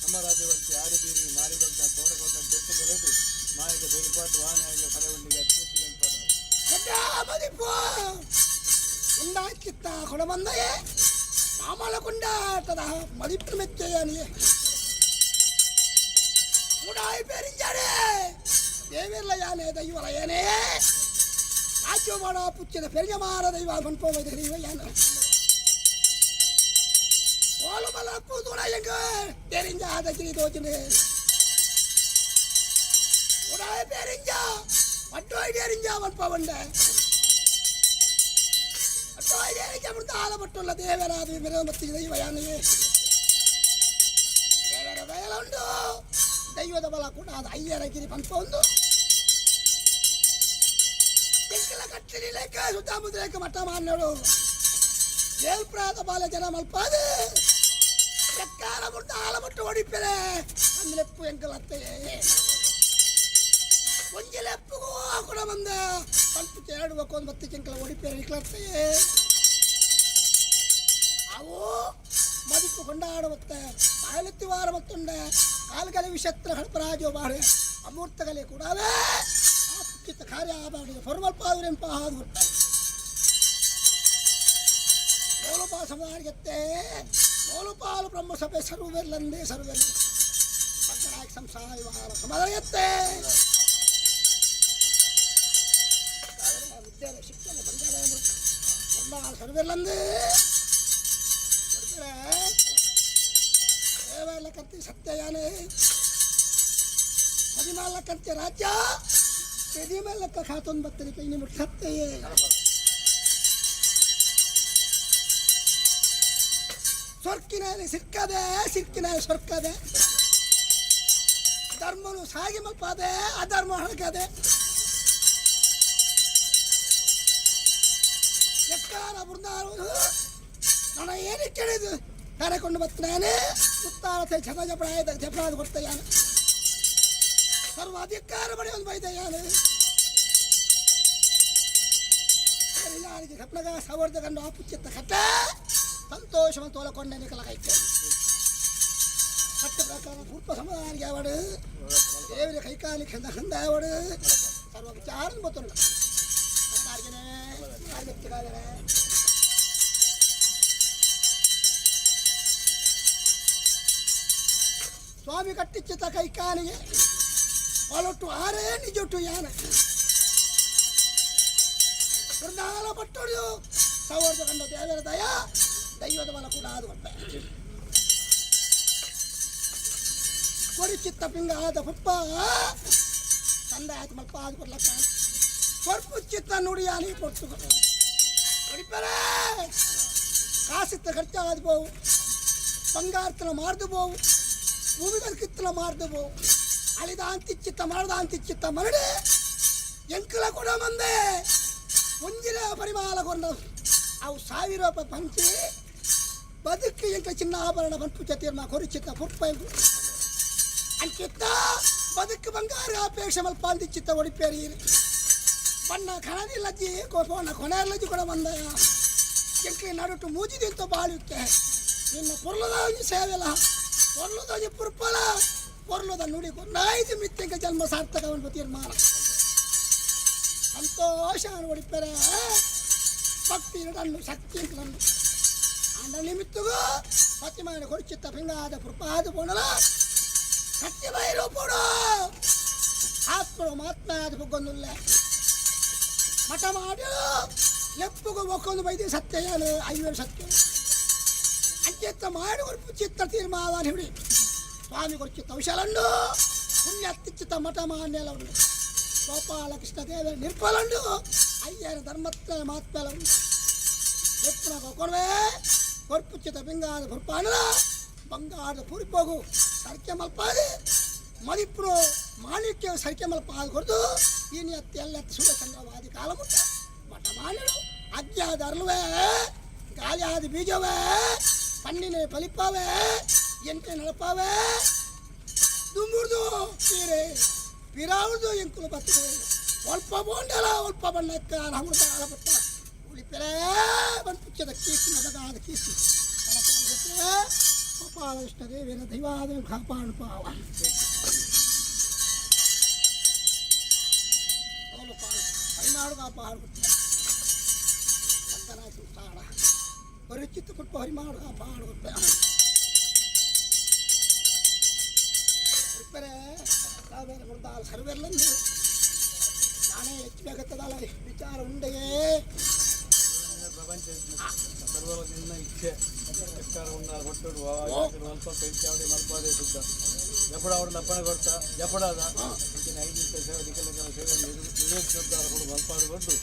ನಮ್ಮ ರಾಜ್ಯವರ್ತಿ ಆಡಿಬೀರಿ ಮಾರಿಬಗ್ಗ ಕೋರಕೋಟ ಬೆಟ್ಟುಗರೆದು ಮಾಯದ ಬೇಡಿಪಾಟು ವಾಹನ ಕಲೆಗೊಂಡಿಗೆ ಮದಿಪು ಉಂಡಾಕಿತ್ತ ಕೊಡಬಂದಯೇ ಮಾಮಲ ಕೊಂಡಾಟದ ಮದಿಪ್ಪು ಮೆಚ್ಚೆಯನಿಯೇ ಉಡಾಯಿ ಪೇರಿಂಜಾಡೆ ದೇವಿರ್ಲ ಯಾನೆ ದೈವಲ ಏನೇ ಆಚೋ ಮಾಡ ಪುಚ್ಚಿದ ಪೆರಿಜಮಾರ ದೈವ ಬನ್ಪೋ ದೈವ ಯಾನ ಕೋಲು ಬಲ ಕೂದೂಡ ಎಂಗ தெரிஞ்ச அதக்கிரி தோச்சுன்னு உடாய் பேரிஞ்சா பட்டோய் தெரிஞ்சா வன்பவண்ட பட்டோய் தெரிஞ்ச முடிந்த ஆலப்பட்டுள்ள தேவராது மிருகமத்தி தெய்வ யானையே ದೇವರ ದಯಲುಂಡು ದೈವದ ಬಲ ಕೂಡ ಅದು ಅಯ್ಯರಗಿರಿ ಪಂಪ ಒಂದು ಎಂಕಲ ಕಟ್ಟಲಿ ಲೇಖ ಸುತ್ತಾಮುದ್ರೇಕ ಮಠ ಮಾನ್ಯಡು ಏಲ್ಪ್ರಾದ ಬಾಲ ಜನ ಮಲ್ಪಾದು ಎಕ್ಕಾರ ಮುಟ್ಟ ಆಲಮಟ್ಟು ಹೊಡಿಪೆರೆ ಅಂದ್ಲೆಪ್ಪು ಎಂಕಲತ್ತೆಯೇ ಒಂಜಿಲೆಪ್ಪುಗೂ ಕೂಡ ಬಂದ ಪಂಪು ಎರಡು ಒಕ್ಕೊಂದು ಬತ್ತಿ ಕೆಂಕಲ ಹೊಡಿಪೆರೆ ಇಕ್ಲತ್ತೆಯೇ ಅವು ಮದಿಪ್ಪು ಕೊಂಡಾಡುವತ್ತೆ ಬಾಯಲತ್ತಿ ವಾರ ಮತ್ತುಂಡ ಕಾಲ್ಗಲೆ ವಿಷತ್ರ ಹಡಪರಾಜೋ ಬಾಳೆ ಅಮೂರ್ತಗಲೆ ಕೂಡವೇ ಆ ಪುಕ್ಕಿತ ಕಾರ್ಯ ಆಬಾಡಿದ ಫರ್ಮಲ್ಪಾದುರೆಂಪ ಹಾದು ಲೋಲುಪ ಸಮುದಾಯಕ್ಕೆ ಲೋಲುಪಾಲು ಬ್ರಹ್ಮಸಭೆ ಸರ್ವೆಲ್ಲಂದೇ ಸರ್ವೆಲ್ಲ ಬಂದರಾಗಿ ಸಂಸಾರ ಸಮಾಧಾನಕ್ಕೆ ವಿದ್ಯೆ ಶಿಕ್ಷಣ ಬಂದಾರ ಸರ್ವೆಲ್ಲಂದೇ ದೇವೆಲ್ಲ ಕತ್ತಿ ಸತ್ಯಯಾನೆ ಹದಿನಾಲ್ಕ ಕಂತೆ ರಾಜ್ಯ ಪೆದಿಮೇಲಕ್ಕ ಖಾತೊಂದು ಬತ್ತರಿಕೆ ನಿಮ್ಮ ಸತ್ಯಯೇ ಸೊರ್ಕಿನಲ್ಲಿ ಸಿಕ್ಕದೆ ಸಿಕ್ಕಿನಲ್ಲಿ ಸೊರ್ಕದೆ ಧರ್ಮನು ಸಾಗಿ ಮಲ್ಪಾದೆ ಅಧರ್ಮ ಹಳಕದೆ ಎಕ್ಕಾರ ಬೃಂದಾರು ನನ್ನ ಏನು ಕೇಳಿದು ಕರೆಕೊಂಡು ಬರ್ತಾನೆ ಉತ್ತಾರ ಛದ ಜಪಡಾಯದ ಜಪಡಾದ ಕೊಡ್ತಾನೆ ಸರ್ವ ಅಧಿಕಾರ ಪಡೆಯೊಂದು ಬೈದಯಾನೆ ಯಾರಿಗೆ ಸಪ್ನಗ ಸವರ್ದ ಕಂಡು ಆಪುಚ್ಚಿತ್ತ ಕಟ್ಟ ಸಂತೋಷವನ್ನು ತೋಲಕೊಂಡೆ ನಿಕಲಕೈತೆ ಕಟ್ಟ ಪ್ರಕಾರ ಪೂರ್ವ ಸಮಾಧಾನಿಗೆ ಅವಡು ದೇವರ ಕೈಕಾಲಿ ಖಂದ ಖಂದ ಅವಡು ಸರ್ವ ವಿಚಾರ ಗೊತ್ತುಂಡ ಸ್ವಾಮಿ ಕಟ್ಟಿಚ್ಚಿತ ಕೈಕಾಲಿಗೆ ಒಲೊಟ್ಟು ಆರೇ ನಿಜೊಟ್ಟು ಯಾನ ಬೃಂದಾಲ ಪಟ್ಟೊಡು ಸವರ್ದ ಕಂಡ ದೇವರ ದಯ ದೈವದ ಬಲ ಕೂಡ ಅದು ಕೊಟ್ಟೆ ಕೊರಿಚಿತ್ತ ಪಿಂಗ ಆದ ಪುಪ್ಪ ತಂದೆ ಆಯ್ತು ಮಲ್ಪ ಆದ ಕೊಡ್ಲಕ್ಕ ಕೊರ್ಪು ಚಿತ್ತ ನುಡಿಯಾನಿ ಕೊಟ್ಟು ಕೊಡಿಪರೆ ಕಾಸಿತ್ತ ಖರ್ಚಾದ போವು ಬಂಗಾರತನ ಮಾರ್ದು போವು ಭೂಮಿಗಳ ಮಾರ್ದು போವು ಅಳಿದಾಂತಿಚ್ಚಿತ್ತ ಮಾಡದಾಂತಿಚ್ಚಿತ್ತ ಮರಡೆ ಎಂಕಲ ಕೂಡ ಮಂದೆ ಒಂಜಿನ ಪರಿಮಾಲ ಕೊಂಡ ಅವು ಸಾವಿರ ರೂಪಾಯಿ ಪಂಚಿ ಬದುಕು ಎಂಕ ಚಿನ್ನ ಆಭರಣ ಪಂಪು ತೀರ್ಮ ಕೊರಿಚಿತ್ತ ಪುಪ್ಪ ಅಂಚಿತ್ತ ಬದುಕು ಬಂಗಾರ ಅಪೇಕ್ಷೆ ಮಲ್ಪಾಂದಿಚ್ಚಿತ್ತ ಒಡಿಪೇರಿ ಬಣ್ಣ ಕಣದಿಲ್ಲಜ್ಜಿ ಕೋಪವನ್ನ ಕೊನೆಯಲ್ಲಜ್ಜಿ ಕೂಡ ಬಂದ ಎಂಕ್ಲಿ ನಡುಟು ಮೂಜಿದಿಂತ ಬಾಳುತ್ತೆ ನಿನ್ನ ಪೊರ್ಲದ ಸೇವೆಲ ಪೊರ್ಲದ ಪುರ್ಪಲ ಪೊರ್ಲದ ನುಡಿ ನಾಯ್ದು ಮಿತ್ತೆಂಕ ಜನ್ಮ ಸಾರ್ಥಕವನ್ನು ತೀರ್ಮಾನ ಸಂತೋಷ ಒಡಿಪೆರೆ ಭಕ್ತಿ ನಡನ್ನು ಶಕ್ತಿ ಅಂಕಲನ್ನು ಅಂಡ ನಿಮಿತ್ತಗೂ ಪತಿಮಾನ ಕೊಡಿಚಿತ್ತ ಪಿಂಗಾದ ಪುರ್ಪಾದ ಪೋಣಲ ಸತ್ಯಮೈರೋ ಪೋಡು ಆತ್ಮರು ಮಾತ್ಮ ಆದ ಪುಗ್ಗೊಂದುಲ್ಲ ಮಠ ಮಾಡಿ ಎಪ್ಪುಗು ಒಕ್ಕೊಂದು ಬೈದಿ ಸತ್ಯ ಏನು ಐವರು ಸತ್ಯ ಅಂಚೆತ್ತ ಮಾಡಿ ಕೊರ್ಪು ಚಿತ್ತ ತೀರ್ಮಾನ ಹಿಡಿ ಸ್ವಾಮಿ ಕೊರ್ಚಿತ್ತ ಔಷಲಂಡು ಪುಣ್ಯ ಚಿತ್ತ ಮಠ ಮಾನ್ಯಲ ಉಂಡು ಗೋಪಾಲ ಕೃಷ್ಣ ದೇವರ ನಿರ್ಪಲಂಡು ಅಯ್ಯನ ಧರ್ಮತ್ವ ಮಾತ್ಮೇಲ ಉಂಡು ಎಪ್ಪುನ ಕೊರ್ವೆ ಕೊರ್ಪು ಚಿತ್ತ ಪಿಂಗಾದ ಪುರ್ಪಾನಲ ಬಂಗಾರದ ಪುರಿಪೋಗು ಸರ್ಕೆ ಮಲ್ಪಾದಿ ಮದಿಪ್ಪುನು ಮಾಣಿಕ್ಯ ಸರಿಕೆ ಮಲ್ಪ ಕೊಡ್ದು ಇನಿ ಅತ್ತಿ ಎಲ್ಲ ಸೂರ್ಯಚಂದ್ರವಾದಿ ಕಾಲ ಮುಟ್ಟ ಮಠ ಮಾನಡು ಅಜ್ಞಾದ ಅರಳುವೆ ಗಾಳಿ ಆದ ಬೀಜವೇ ಪಣ್ಣಿನ ಫಲಿಪಾವೆ ಎಂಟೆ ನಡಪಾವೆ ದುಂಬುರ್ದು ಸೀರೆ ಪಿರಾವ್ದು ಎಂಕುಲು ಬರ್ತದೆ ಒಲ್ಪ ಬೋಂಡಲ ಒಲ್ಪ ಬಣ್ಣಕ್ಕ ಅಮೃತ ಪಟ್ಟ ಉಳಿಪೆರೆ ಬಂದು ಪುಚ್ಚದ ಕೀರ್ತಿ ಮದಗಾದ ಕೀರ್ತಿ ಗೋಪಾಲಕೃಷ್ಣ ದೇವಿನ ದೈವಾದ ಕಾಪಾಡು ಪಾವ ಹರಿಮಾಡು ಕಾಪಾಡು ಪಕ್ಕನಾಯ್ತು ತಾಡ ಪರಿಚಿತ ಕೊಟ್ಟು ಹರಿಮಾಡು ಕಾಪಾಡು ಉಪ್ಪರೆ ಕಾವೇರಿ ಮುರ್ದಾಲ್ ಸರ್ವೆರ್ಲಂದು ನಾನೇ ಹೆಚ್ಚು ಬೇಕತ್ತದಲ್ಲ ವಿಚಾರ ಉಂಡೆಯೇ ಪ್ರಪಂಚ ಸರ್ವರ ನಿನ್ನ ಇಚ್ಛೆ ಎಕ್ಕಾರ ಉಂಡಾಲ ಕೊಟ್ಟುಡು ಮಲ್ಪ ಪೆಂಚಾವಡಿ ಮಲ್ಪಾದೆ ಶುದ್ಧ ಜಪಡ ಅವರ ಲಪ್ಪಣ ಕೊಡ್ತ ಜಪಡಾದ ಇಂಚಿನ ಐದು ನಿಮಿಷ ಸೇವೆ ದಿಕ್ಕಲ ಸೇವೆ ನಿರ್ವೇಶಿಸಿದ್ದಾರ ಕೊಡು ಮಲ್ಪಾಡು ಕೊಟ್ಟು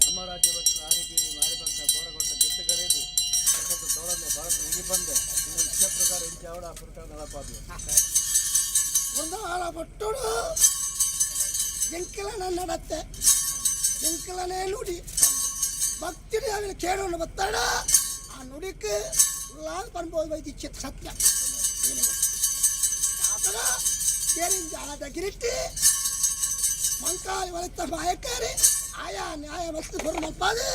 ನಮ್ಮ ರಾಜ್ಯ ಭಟ್ರು ಆರಿಪೀರಿ ಮಾರಿಬಂತ ಕೋರಕೊಟ್ಟ ಗಿಟ್ಟು ಕರೆದು ಸಖತ್ತು ತೋಳನೆ ಭಾರತ ನೆಗಿ ಬಂದೆ ನಿನ್ನ ಇಚ್ಛೆ ಪ್ರಕಾರ ಇಂಚಾವಡ ಆ ಪ್ರಕಾರ ನಡಪಾದು ಮುರ್ದಾಲ ಪಟ್ಟುಡು ಎಂಕಲನ ನಡತ್ತೆ ಎಂಕಲನೇ ನುಡಿ ಭಕ್ತಿಡಿ ಅವನ ಕೇಳೋಣ ಬತ್ತಾಡ ಆ ನುಡಿക്ക് ಉಳ್ಳಾದ ಪನ್ಬೋದು ವೈದ್ಯ ಸತ್ಯ ಆದ ಗಿರಿಟ್ಟಿ ಮಂಕಾಲಿ ವಲತ್ತ ಮಾಯಕಾರಿ ಆಯಾ ನ್ಯಾಯ ಮಸ್ತು ಹೊರ ಮಲ್ಪಾದೆ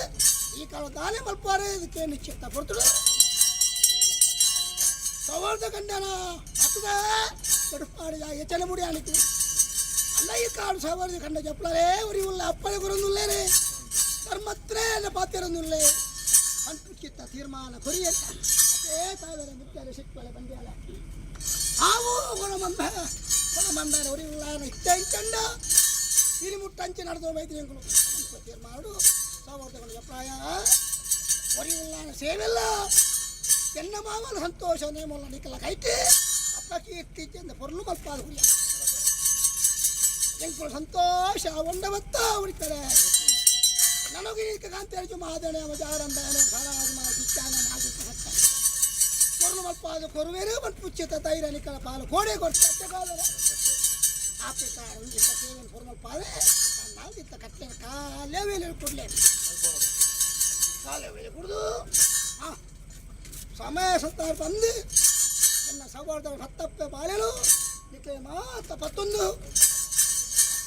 ಈ ಕಾಲ ದಾನೆ ಮಲ್ಪಾರೆ ಇದಕ್ಕೆ ನಿಶ್ಚಿತ ಕೊಡ್ತಳು ಸವರ್ದ ಗಂಡನ ಹತ್ತದ ಕಡುಪಾಡಿ ಯಚನೆ ಮುಡಿಯಾಣಿತು ಅಲ್ಲ ಈ ಕಾಡು ಸವರ್ದ ಕಂಡ ಜಪ್ಲರೇ ಉರಿಯುಲ್ಲ ಅಪ್ಪಳೆ ಗುರುನುಲ್ಲೇರೆ ಧರ್ಮತ್ರೇ ಪಾತಿರನುಲ್ಲೆ ಅಂಟುಚಿತ್ತ ತೀರ್ಮಾನ ಕೊರಿಯ ಅದೇ ತಾವೇರೆ ಮುತ್ಯಾಲೆ ಸಿಕ್ಕಲೆ ಬಂದ್ಯಾಲ ಆವು ಗುಣಮಂಬ ಗುಣಮಂಬ ಉರಿಯುಲ್ಲ ಇಚ್ಛೆ ತಿರುಮುಟ್ಟಂಚೆ ನಡೆದು ವೈದ್ಯಂಗಳು ತೀರ್ಮಾಡು ಸವರ್ದಗಳು ಜಪ್ರಾಯ ಒರಿಯುಲ್ಲ ಸೇವೆಲ್ಲ ಎನ್ನ ಮಾವನ ಸಂತೋಷ ನೇಮಲ್ಲ ನಿಕ್ಕಲ ಕೈತೆ ಅಪ್ಪ ಕೀರ್ತಿ ಚೆಂದ ಪೊರ್ಲು ಮಲ್ಪಾದ ಹುರಿಯ ಎಂಕುಲು ಸಂತೋಷ ಒಂಡವತ್ತ ಉಳಿತಾರೆ ನನಗೆ ಈಗ ಕಾಂತೇಜು ಮಹಾದಣೆ ಅವಜಾರಂದಾನೆ ಸಾರಾಜ ಸಿಕ್ಕಾನ ಮಾಗುತ್ತ ಹತ್ತ ಪೊರ್ಲು ಮಲ್ಪಾದ ಕೊರುವೇರು ಬಂದು ಪುಚ್ಚಿತ ತೈರ ನಿಕ್ಕಲ ಪಾಲು ಕೋಡೆ ಕೊಡ್ತ ಆಪಿಕಾರ ಇಂತ ಸೇವೆನ ಪೊರ್ಲು ಮಲ್ಪಾದೆ ನಾವು ಇಂತ ಕಟ್ಟೆ ಕಾಲೇ ವೇಲೆ ಕೊಡ್ಲೇ ಕಾಲೇ ವೇಲೆ ಕುಡ್ದು ಹಾಂ ಸಮಯ ಸತ್ತಾರ ಬಂದು ನನ್ನ ಸಹೋದರ ಹತ್ತಪ್ಪೆ ಬಾಳೆಲು ನಿಕ್ಕೆ ಮಾತ ಪತ್ತೊಂದು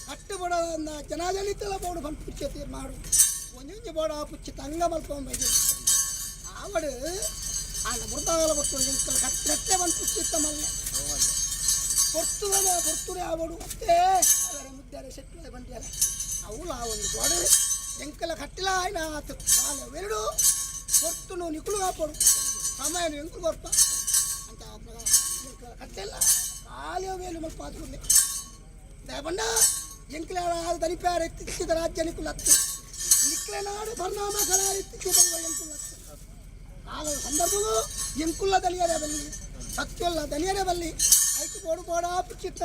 ಕಟ್ಟುಬಡ ಜನಾಜನಿತೆಲ್ಲ ಬೋಡು ಬಂದು ಪುಚ್ಚೆ ಮಾಡು ಒಂಜೊಂಜಿ ಬೋಡ ಪುಚ್ಚಿ ತಂಗ ಮಲ್ಪೊಂಬೈದು ಆವಡು ಆಂಡ ಮುರ್ದಾಗಲ ಬಟ್ಟು ಎಂಕಲ್ ಕಟ್ಟೆ ಬಂದು ಪುಚ್ಚಿತ್ತ ಮಲ್ಲೆ ಪೊರ್ತುದನೆ ಪೊರ್ತುನೆ ಆವಡು ಅತ್ತೇ ಅವರ ಮುದ್ದಾರೆ ಸೆಟ್ಲೆ ಬಂದಿಯಾರೆ ಅವಳು ಆ ಒಂದು ಬೋಡು ಎಂಕಲ ಕಟ್ಟಿಲ ಆಯ್ನ ಆತು ಕಾಲ ವೆರಡು ಪೊರ್ತುನು ನಿಕುಲು ಕಾಪಡು ಸಮಯ ಎಂಕುಲು ಕೊರ್ಪ ಅಂತ ಎಂಕಲ ಕಟ್ಟೆಲ್ಲ ಕಾಲ ವೇಲು ಮಲ್ಪ ಆತ್ಕೊಂಡೆ ದಯಬಂಡ ಎಂಕಲ ದನಿಪ್ಯಾರ ಎತ್ತಿದ ರಾಜ್ಯ ನಿಕುಲತ್ತು ನಿಕ್ಲೆನಾಡು ಪರಿಣಾಮ ಕಲಾರಿತ್ತಿದ್ದ ದೈವ ಎಂಕುಲತ್ತು ಕಾಲದ ಸಂದರ್ಭವೂ ಎಂಕುಲ್ಲ ದನಿಯರೇ ಬಲ್ಲಿ ಸತ್ಯಲ್ಲ ದನಿಯರೇ ಬಲ್ಲಿ ಐಕು ಬೋಡು ಬೋಡ ಪುಚ್ಚಿತ್ತ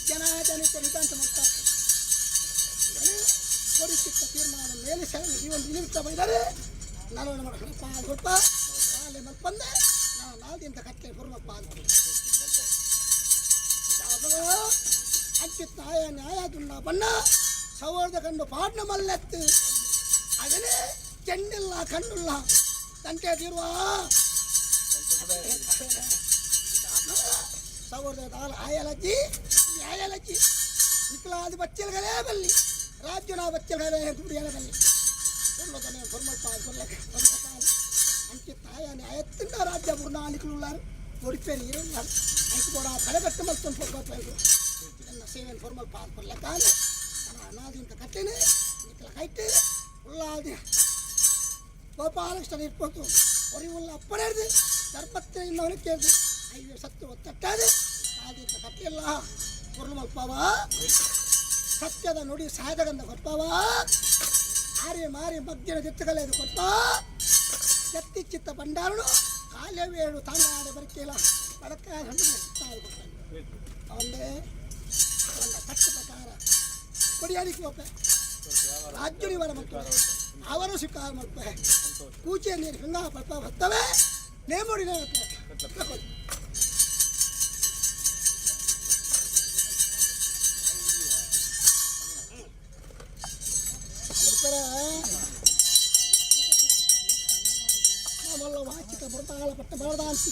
ಜನ ಜನಿತ ನಿತಾಂತ ಮಾಡ್ತಾರೆ ಕೊಡಿಸಿತ್ತ ತೀರ್ಮಾನ ಮೇಲೆ ಈ ಒಂದು ನಿಮಿತ್ತ ಬೈದರೆ ನಾನು ನಮ್ಮ ಪಾಲ್ ಕೊಪ್ಪ ಪಾಲೆ ಮಲ್ಪಂದೆ ನಾನು ನಾಲ್ದಿಂತ ಕಟ್ಟೆ ಪುರ್ಮಪ್ಪ ಅಂತ ಅಂಚಿತ್ ನ್ಯಾಯ ನ್ಯಾಯ ದುನ್ನ ಬಣ್ಣ ಸವರ್ದ ಕಂಡು ಪಾಡ್ನ ಮಲ್ಲೆತ್ತು ಅದನ್ನೇ ಚೆಂಡಿಲ್ಲ ಕಣ್ಣುಲ್ಲ ತಂಟೆ ತೀರುವ ಸವರ್ದ ದಾಲ ಆಯಲಜ್ಜಿ ನ್ಯಾಯಲಜ್ಜಿ ನಿಕ್ಲಾದ ಬಚ್ಚಲ್ಗಳೇ ಬಲ್ಲಿ ರಾಜ್ಯನ ಬಚ್ಚಲ್ಗಳೇ ಕುಡಿಯಲ ಬಲ್ಲಿ ಕೊಲ್ಲದನೆ ಫೊರ್ಮಲ್ ಪಾಲ್ ಕೊಲ್ಲಕ್ಕೆ ಅಂಚಿ ತಾಯ ನ್ಯಾಯತ್ತಿಂದ ರಾಜ್ಯ ಬುರ್ನಾಲಿಕುಲ್ಲಾರು ಒಡಿಪೇರು ಇರುಲ್ಲಾರು ಐಕು ಕೂಡ ಕಡೆಗಟ್ಟು ಮಲ್ತೊಂದು ಪೊಗ್ಗಪ್ಪ ನನ್ನ ಸೇವೆಯನ್ನು ಫಾರ್ಮಲ್ ಪಾಲ್ ಕೊಡ್ಲಕ್ಕಾಗ ನಾನು ಅನಾದಿಂತ ಕಟ್ಟೇನೆ ನಿಕ್ಕಲ ಕೈಟ್ ಉಳ್ಳಾದಿ ಗೋಪಾಲಕೃಷ್ಣ ಇರ್ಬೋದು ಒರಿ ಉಳ್ಳ ಅಪ್ಪನೇರ್ದು ಧರ್ಮತ್ತೆ ಇನ್ನವನಿಗೆ ಐವೆ ಸತ್ತು ಒತ್ತಟ್ಟಾದೆ ಆದಿಂತ ಕಟ್ಟಿಲ್ಲ ಪೊರ್ಲು ಮಲ್ಪಾವ ಸತ್ಯದ ನುಡಿ ಸಾಧಗಂದ ಕೊಪ್ಪಾವ ಆರಿ ಮಾರಿ ಮಗ್ಗಿನ ಜೊತೆಗಲ್ಲ ಕೊಪ್ಪ ಎತ್ತಿ ಚಿತ್ತ ಬಂಡಾರನು ಕಾಲವೇಳು ತಾಂಗಾಡ ಬರಿಕೇಲ ಬಡಕ ಅವನೇ ಅವನ ತಕ್ಕ ಪ್ರಕಾರ ಕೊಡಿಯಾಲಿಕ್ಕೆ ಒಪ್ಪೆ ರಾಜ್ಯನಿವರ ಮಕ್ಕಳು ಅವರು ಸ್ವೀಕಾರ ಮಲ್ಪೆ ಕೂಚೆ ನೀರು ಹಿಂಗ ಪಲ್ಪ ಬರ್ತವೆ ನೇಮುಡಿ.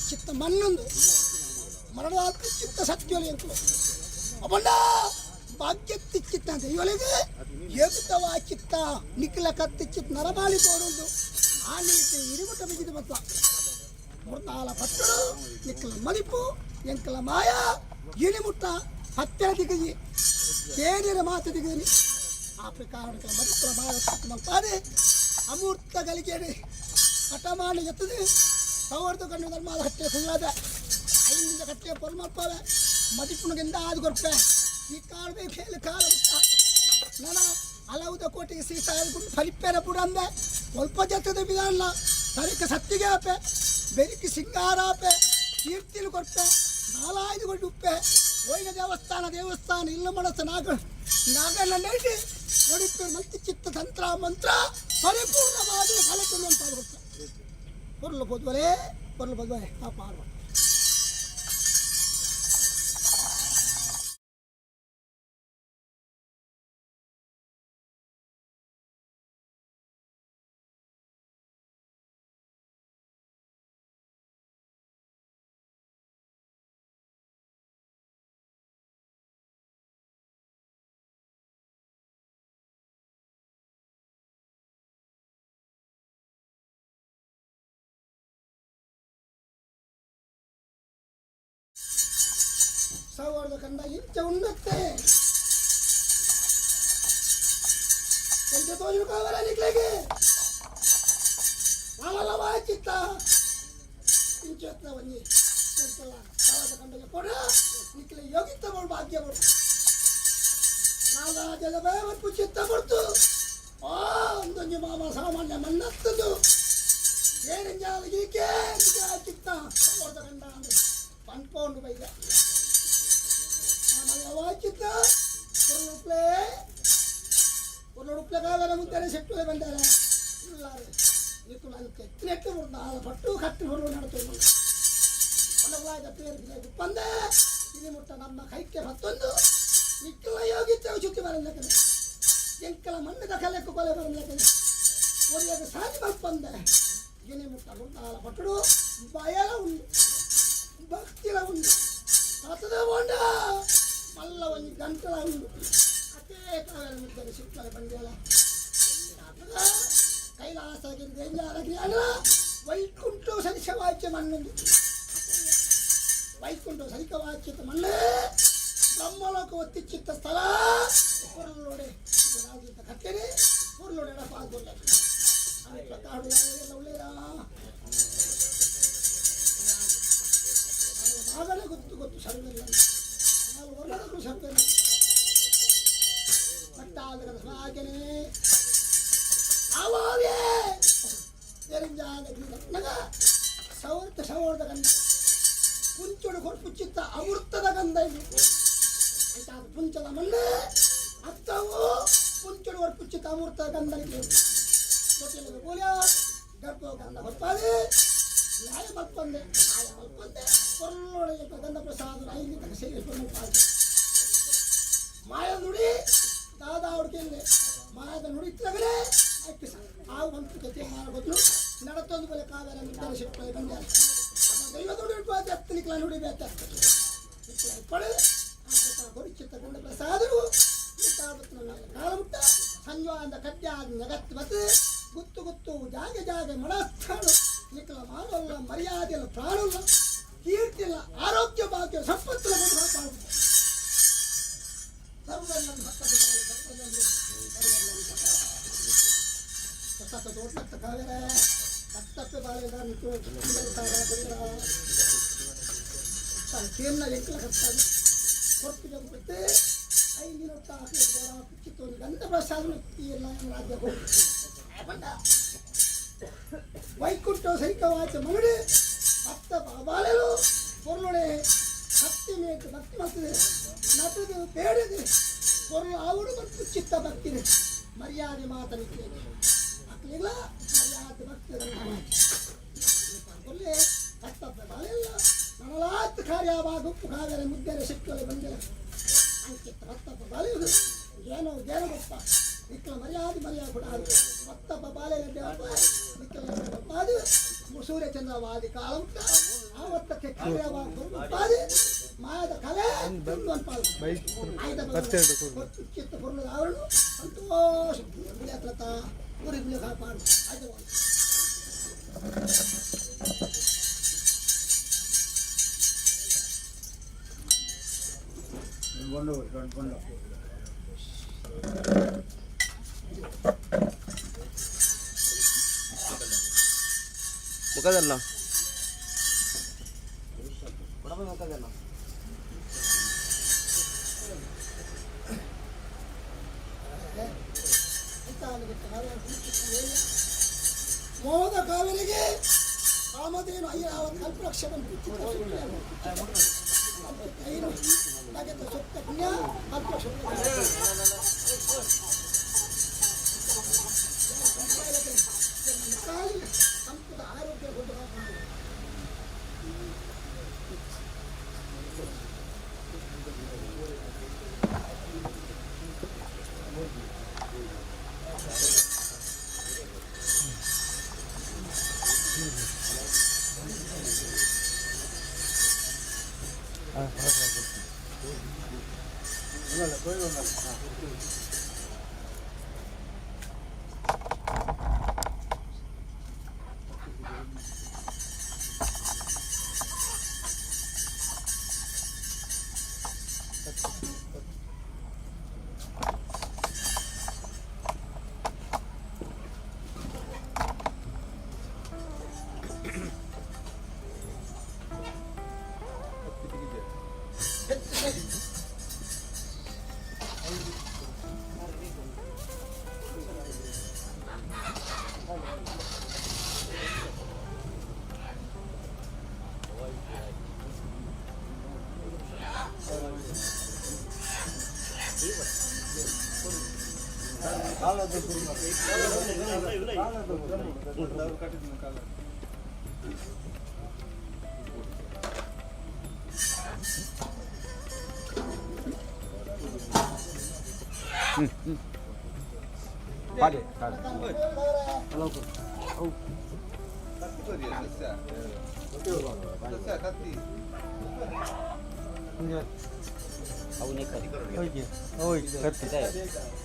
ಚಿತ್ತ ಮಣ್ಣೊಂದು ಮರಣದಾತ್ತಿ ಚಿತ್ತ ಸತ್ಯೋಲಿ ಎಂಕುಲು ಅಪಂಡ ಭಾಗ್ಯತ್ತಿ ಚಿತ್ತ ಅಂತ ಇವಳಿಗೆ ಏಕುತವ ಚಿತ್ತ ನಿಖಿಲ ಕತ್ತಿ ಚಿತ್ತ ನರಬಾಳಿ ತೋಡುಂದು ಆ ನೀತಿ ಇರುಗುಟ ಬಿಗಿದು ಮತ್ತ ಮುರ್ದಾಲ ಪಟ್ಟಡು ನಿಕ್ಕಲ ಮದಿಪು ಎಂಕಲ ಮಾಯ ಇಳಿಮುಟ್ಟ ಹತ್ಯೆ ದಿಗಜಿ ಕೇಳಿರ ಮಾತು ದಿಗದಿ ಆ ಪ್ರಕಾರ ಮದಿಪ್ಪುಲ ಮಾಯ ಮಲ್ಪಾದೆ ಅಮೂರ್ತ ಗಲಿಗೇಡಿ ಹಠಮಾಡಿ ಎತ್ತದೆ ಸವರ್ದು ಕಣ್ಣು ಧರ್ಮದ ಹಟ್ಟೆ ಕುಳ್ಳಾದ ಐನಿಂದ ಕಟ್ಟೆ ಪೊರ್ ಮಲ್ಪಾವೆ ಮದಿಪ್ಪುನಿಗಿಂದ ಆದು ಕೊರ್ಪೆ ಈ ಕಾಳು ಬೇಕು ಹೇಳಿ ಕಾಲ ಮುಟ್ಟ ನನ ಹಲವುದ ಕೋಟಿಗೆ ಸೀಸ ಫಲಿಪ್ಪೆರ ಪುಡಂದೆ ಸ್ವಲ್ಪ ಜತ್ತದ ಬಿದಲ್ಲ ತರಿಕ ಸತ್ತಿಗೆ ಆಪೆ ಬೆರಿಕಿ ಸಿಂಗಾರ ಆಪೆ ಕೀರ್ತಿಲು ಕೊರ್ಪೆ ನಾಲಾಯ್ದು ಕೊಟ್ಟು ಉಪ್ಪೆ ಹೋಯ್ನ ದೇವಸ್ಥಾನ ದೇವಸ್ಥಾನ ಇಲ್ಲ ಮನಸ್ಸು ನಾಗ ನಾಗಣ್ಣ ನೈಟಿ ನಡಿಪೆ ಮಲ್ತಿ ಚಿತ್ತ ತಂತ್ರ ಮಂತ್ರ ಪರಿಪೂರ್ಣವಾದ ಫಲಕ್ಕೆ ಅಂತ ಕೊಡ್ತಾರೆ பொருள் பொதுவரே பொருள் பொதுவரே பாருவோம். ಸೌವರ್ದ ಕಂದ ಇಂಚ ಉನ್ನತ್ತೆ ಎಂಚ ತೋಜು ಕಾವಲ ನಿಕ್ಲೆಗೆ ಮಾಮಲ್ಲ ವಾಚಿತ್ತ ಇಂಚ ಒಂಜಿ ಎಂತಲ್ಲ ಸೌವರ್ದ ಕಂಡಗೆ ಕೊಡ ನಿಕ್ಲೆ ಯೋಗಿತ್ತ ಬೋಡು ಭಾಗ್ಯ ಬೋಡು ನಾಗರಾಜದ ಭಯವತ್ತು ಚಿತ್ತ ಕೊಡ್ತು ಆ ಒಂದೊಂಜಿ ಮಾಮ ಸಾಮಾನ್ಯ ಮನ್ನತ್ತದು ಏನೆಂಜಾಲ ಈಕೆ ಚಿತ್ತ ಸೌವರ್ದ ಕಂಡ ಅಂದ್ರೆ ಪನ್ಪೋಂಡು ಬೈದ ವಾಚಿತ್ತ பொருளுಪ್ಲೆ பொருளுಪ್ಲೆ ಕಾವಲ ಮುಂದೆ ಸೆಟ್ಟುವೆ ಬಂದಾರೆ ಇಲ್ಲಾರೆ ನಿಕ್ಕುಲು ಅಂತೆ ಎತ್ತಿನೆಟ್ಟು ನಾಲ ಪಟ್ಟು ಕಟ್ಟಿ ಹೊರಲು ನಡತು ಒಳಗಾದ ಪೇರು ಬಂದೆ ಇನಿ ಮುಟ್ಟ ನಮ್ಮ ಕೈಕೆ ಮತ್ತೊಂದು ನಿಕ್ಕಲ ಯೋಗಿತ್ತ ಶುದ್ಧಿ ಬರಲಕ್ಕನೆ ಎಂಕಲ ಮಣ್ಣದ ಕಲೆಕ್ಕು ಕೊಲೆ ಬರಲಕ್ಕನೆ ಒರಿಯಾಗ ಸಾಧಿ ಮಲ್ಪಂದೆ ಇನಿ ಮುಟ್ಟ ನಾಲ ಪಟ್ಟುಡು ಬಯಲ ಉಂಡು ಭಕ್ತಿಲ ಉಂಡು ತಾತದ ಬೋಂಡ ಮಲ್ಲ ಒಂಜಿ ಗಂಟಲ ಉಂಡು ಅತೇ ಕಾಲ ಮುದ್ದರೆ ಸಿಕ್ಕಲೆ ಬಂದೇಲ ಕೈಲಾಸಗಿರಿ ದೇಂಜಾರಗಿರಿ ಅಲ್ಲ ವೈಕುಂಠ ಸರಿಸವಾಚ್ಯ ಮಣ್ಣೊಂದು ವೈಕುಂಠ ಸರಿಕವಾಚ್ಯತ ಮಣ್ಣೆ ಬ್ರಹ್ಮಲೋಕ ಒತ್ತಿಚ್ಚಿತ್ತ ಸ್ಥಳ பொருளோட ராஜ்யத்தை கட்டடி பொருளோட பால்கொள்ள காடு ಎಲ್ಲ ಒಳ್ಳೆಯಾ ಮಾಗಲೇ ಗೊತ್ತು ಗೊತ್ತು ಸರ್ವೆಲ್ಲ ನಾವು ವರ್ಣದಕ್ಕೂ ಸರ್ವೆಲ್ಲ ಪಟ್ಟಾದ ಹಾಗೆನೇ ಆವಾವೇ தெரிஞ்சாத ನಗ ಸೌರ್ತ ಸೌರ್ದ ಗಂಧ ಪುಂಚೋಡು ಕೊಡ್ಪುಚ್ಚಿತ್ತ ಅಮೃತದ ಗಂಧ ಇದು ಆಯ್ತಾ ಪುಂಚದ ಮಣ್ಣೆ ಅತ್ತವು ಪುಂಚೋಡು ಕೊಡ್ಪುಚ್ಚಿತ್ತ ಅಮೃತ ಗಂಧ ತೊಟ್ಟಿಲ ಬೋಲ್ಯ ಗರ್ಭ ಗಂಧ ಬರ್ಪಾದೆ ನ್ಯಾಯ ಮಲ್ಪಂದೆ ಆಯ ಮಲ್ಪಂದೆ ಕೊಲ್ಲೊಳಗೆ ಗಂಧ ಪ್ರಸಾದ ಐದು ತನಕ ಸೇವಿಸ್ಕೊಂಡು ಮಾಯ ನುಡಿ ದಾದಾ ಹುಡುಕಿಲ್ಲೆ ಮಾಯದ ನುಡಿ ಇತ್ತಗಲೇ ಅಕ್ಕಿ ಆ ಒಂದು ತೀರ್ಮಾನ ಗೊತ್ತು ನಡತೊಂದು ಬೆಲೆ ಕಾವೇರ ಮಿತ್ತಲ ಸಿಕ್ಕಲೆ ಬಂದೆ ದೈವ ನುಡಿ ಎತ್ತಲಿಕ್ಲ ನುಡಿ ಬೇತ ಪಡೆ ಗುರುಚಿತ್ತ ಗುಂಡ ಪ್ರಸಾದರು ಕಾಲಮುಟ್ಟ ಸಂಜಾಂದ ಕಡ್ಯ ಜಗತ್ತು ಬತ್ತು ಗುತ್ತು ಗುತ್ತು ಜಾಗೆ ಜಾಗೆ ಮನಸ್ಥಾನ ನಿಕ್ಕಲ ಮಾನವಲ್ಲ ಮರ್ಯಾದೆಲ್ಲ ಪ್ರಾಣಲ್ಲ ಕೀರ್ತಿಲ್ಲ ಆರೋಗ್ಯ ಭಾಗ್ಯ ಸಂಪತ್ತಿಲ್ಲ ವೈಕುಂಠ ಸಹಿತವಾಚ ಮನುಡೆ ಭಕ್ತ ಬಾಬಾಲೆಲು ಪೊರ್ಲೊಡೆ ಭಕ್ತಿ ಮೇಟ್ ಭಕ್ತಿ ಮಾಡ್ತದೆ ನಟದು ಬೇಡದು ಪೊರ್ಲು ಅವರು ಮತ್ತು ಚಿತ್ತ ಭಕ್ತಿದೆ ಮರ್ಯಾದೆ ಮಾತನಿಗೆ ಮಕ್ಕಳಿಲ್ಲ ಮರ್ಯಾದೆ ಭಕ್ತಿ ಕೊಲ್ಲೆ ಭಕ್ತ ಬಾಳೆಲ್ಲ ನನಲಾತ್ ಕಾರ್ಯವಾಗ ಉಪ್ಪು ಕಾವೇರ ಮುದ್ದೆರೆ ಸಿಕ್ಕಲೆ ಬಂದೆಲೆ ಅಂಕಿತ್ತ ಭಕ್ತಪ್ಪ ಬಾಳೆಯುವುದು ಏನೋ ಏನೋ ಗೊತ್ತ ನಿಕ್ಕಲ ಮರ್ಯಾದೆ ಮರ್ಯಾದೆ ಕೂಡ ಭಕ್ತಪ್ಪ ಬಾಳೆ ನಿಕ್ಕಲ ಅದು ಸೂರ್ಯಚಂದ್ರವಾದಿ ಕಾಲಮುಟ್ಟ ಆವತ್ತಕ್ಕೆ ಕಾರ್ಯವಾದ ಮಾಯದ ಕಲೆ ಚಿತ್ತ ಪುರ್ಣದ ಅವರನ್ನು ಸಂತೋಷ ಹತ್ರ ಊರಿಗೆ ಕಾಪಾಡು ಆಯ್ತು. ಮುಖದಲ್ಲ ಮೋದ ಕಾವೇರಿಗೆ ಕಾಮಧೇನು ಐರಾವತ್ ಕಲ್ಪವೃಕ್ಷವನ್ನು ಐನು ಸೊತ್ತ ಪುಣ್ಯ ಕಲ್ಪವೃಕ್ಷ ಸಂಪದ ಆರೋಗ್ಯ ಕೊಟ್ಟು ಕಾಪಾಡು.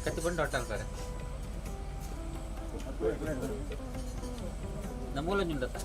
ಕತ್ತಿ ಬಂದು ಹೊಟ್ಟೆ ನಮ್ಮೂಲ ನಿಂಡತ್ತ.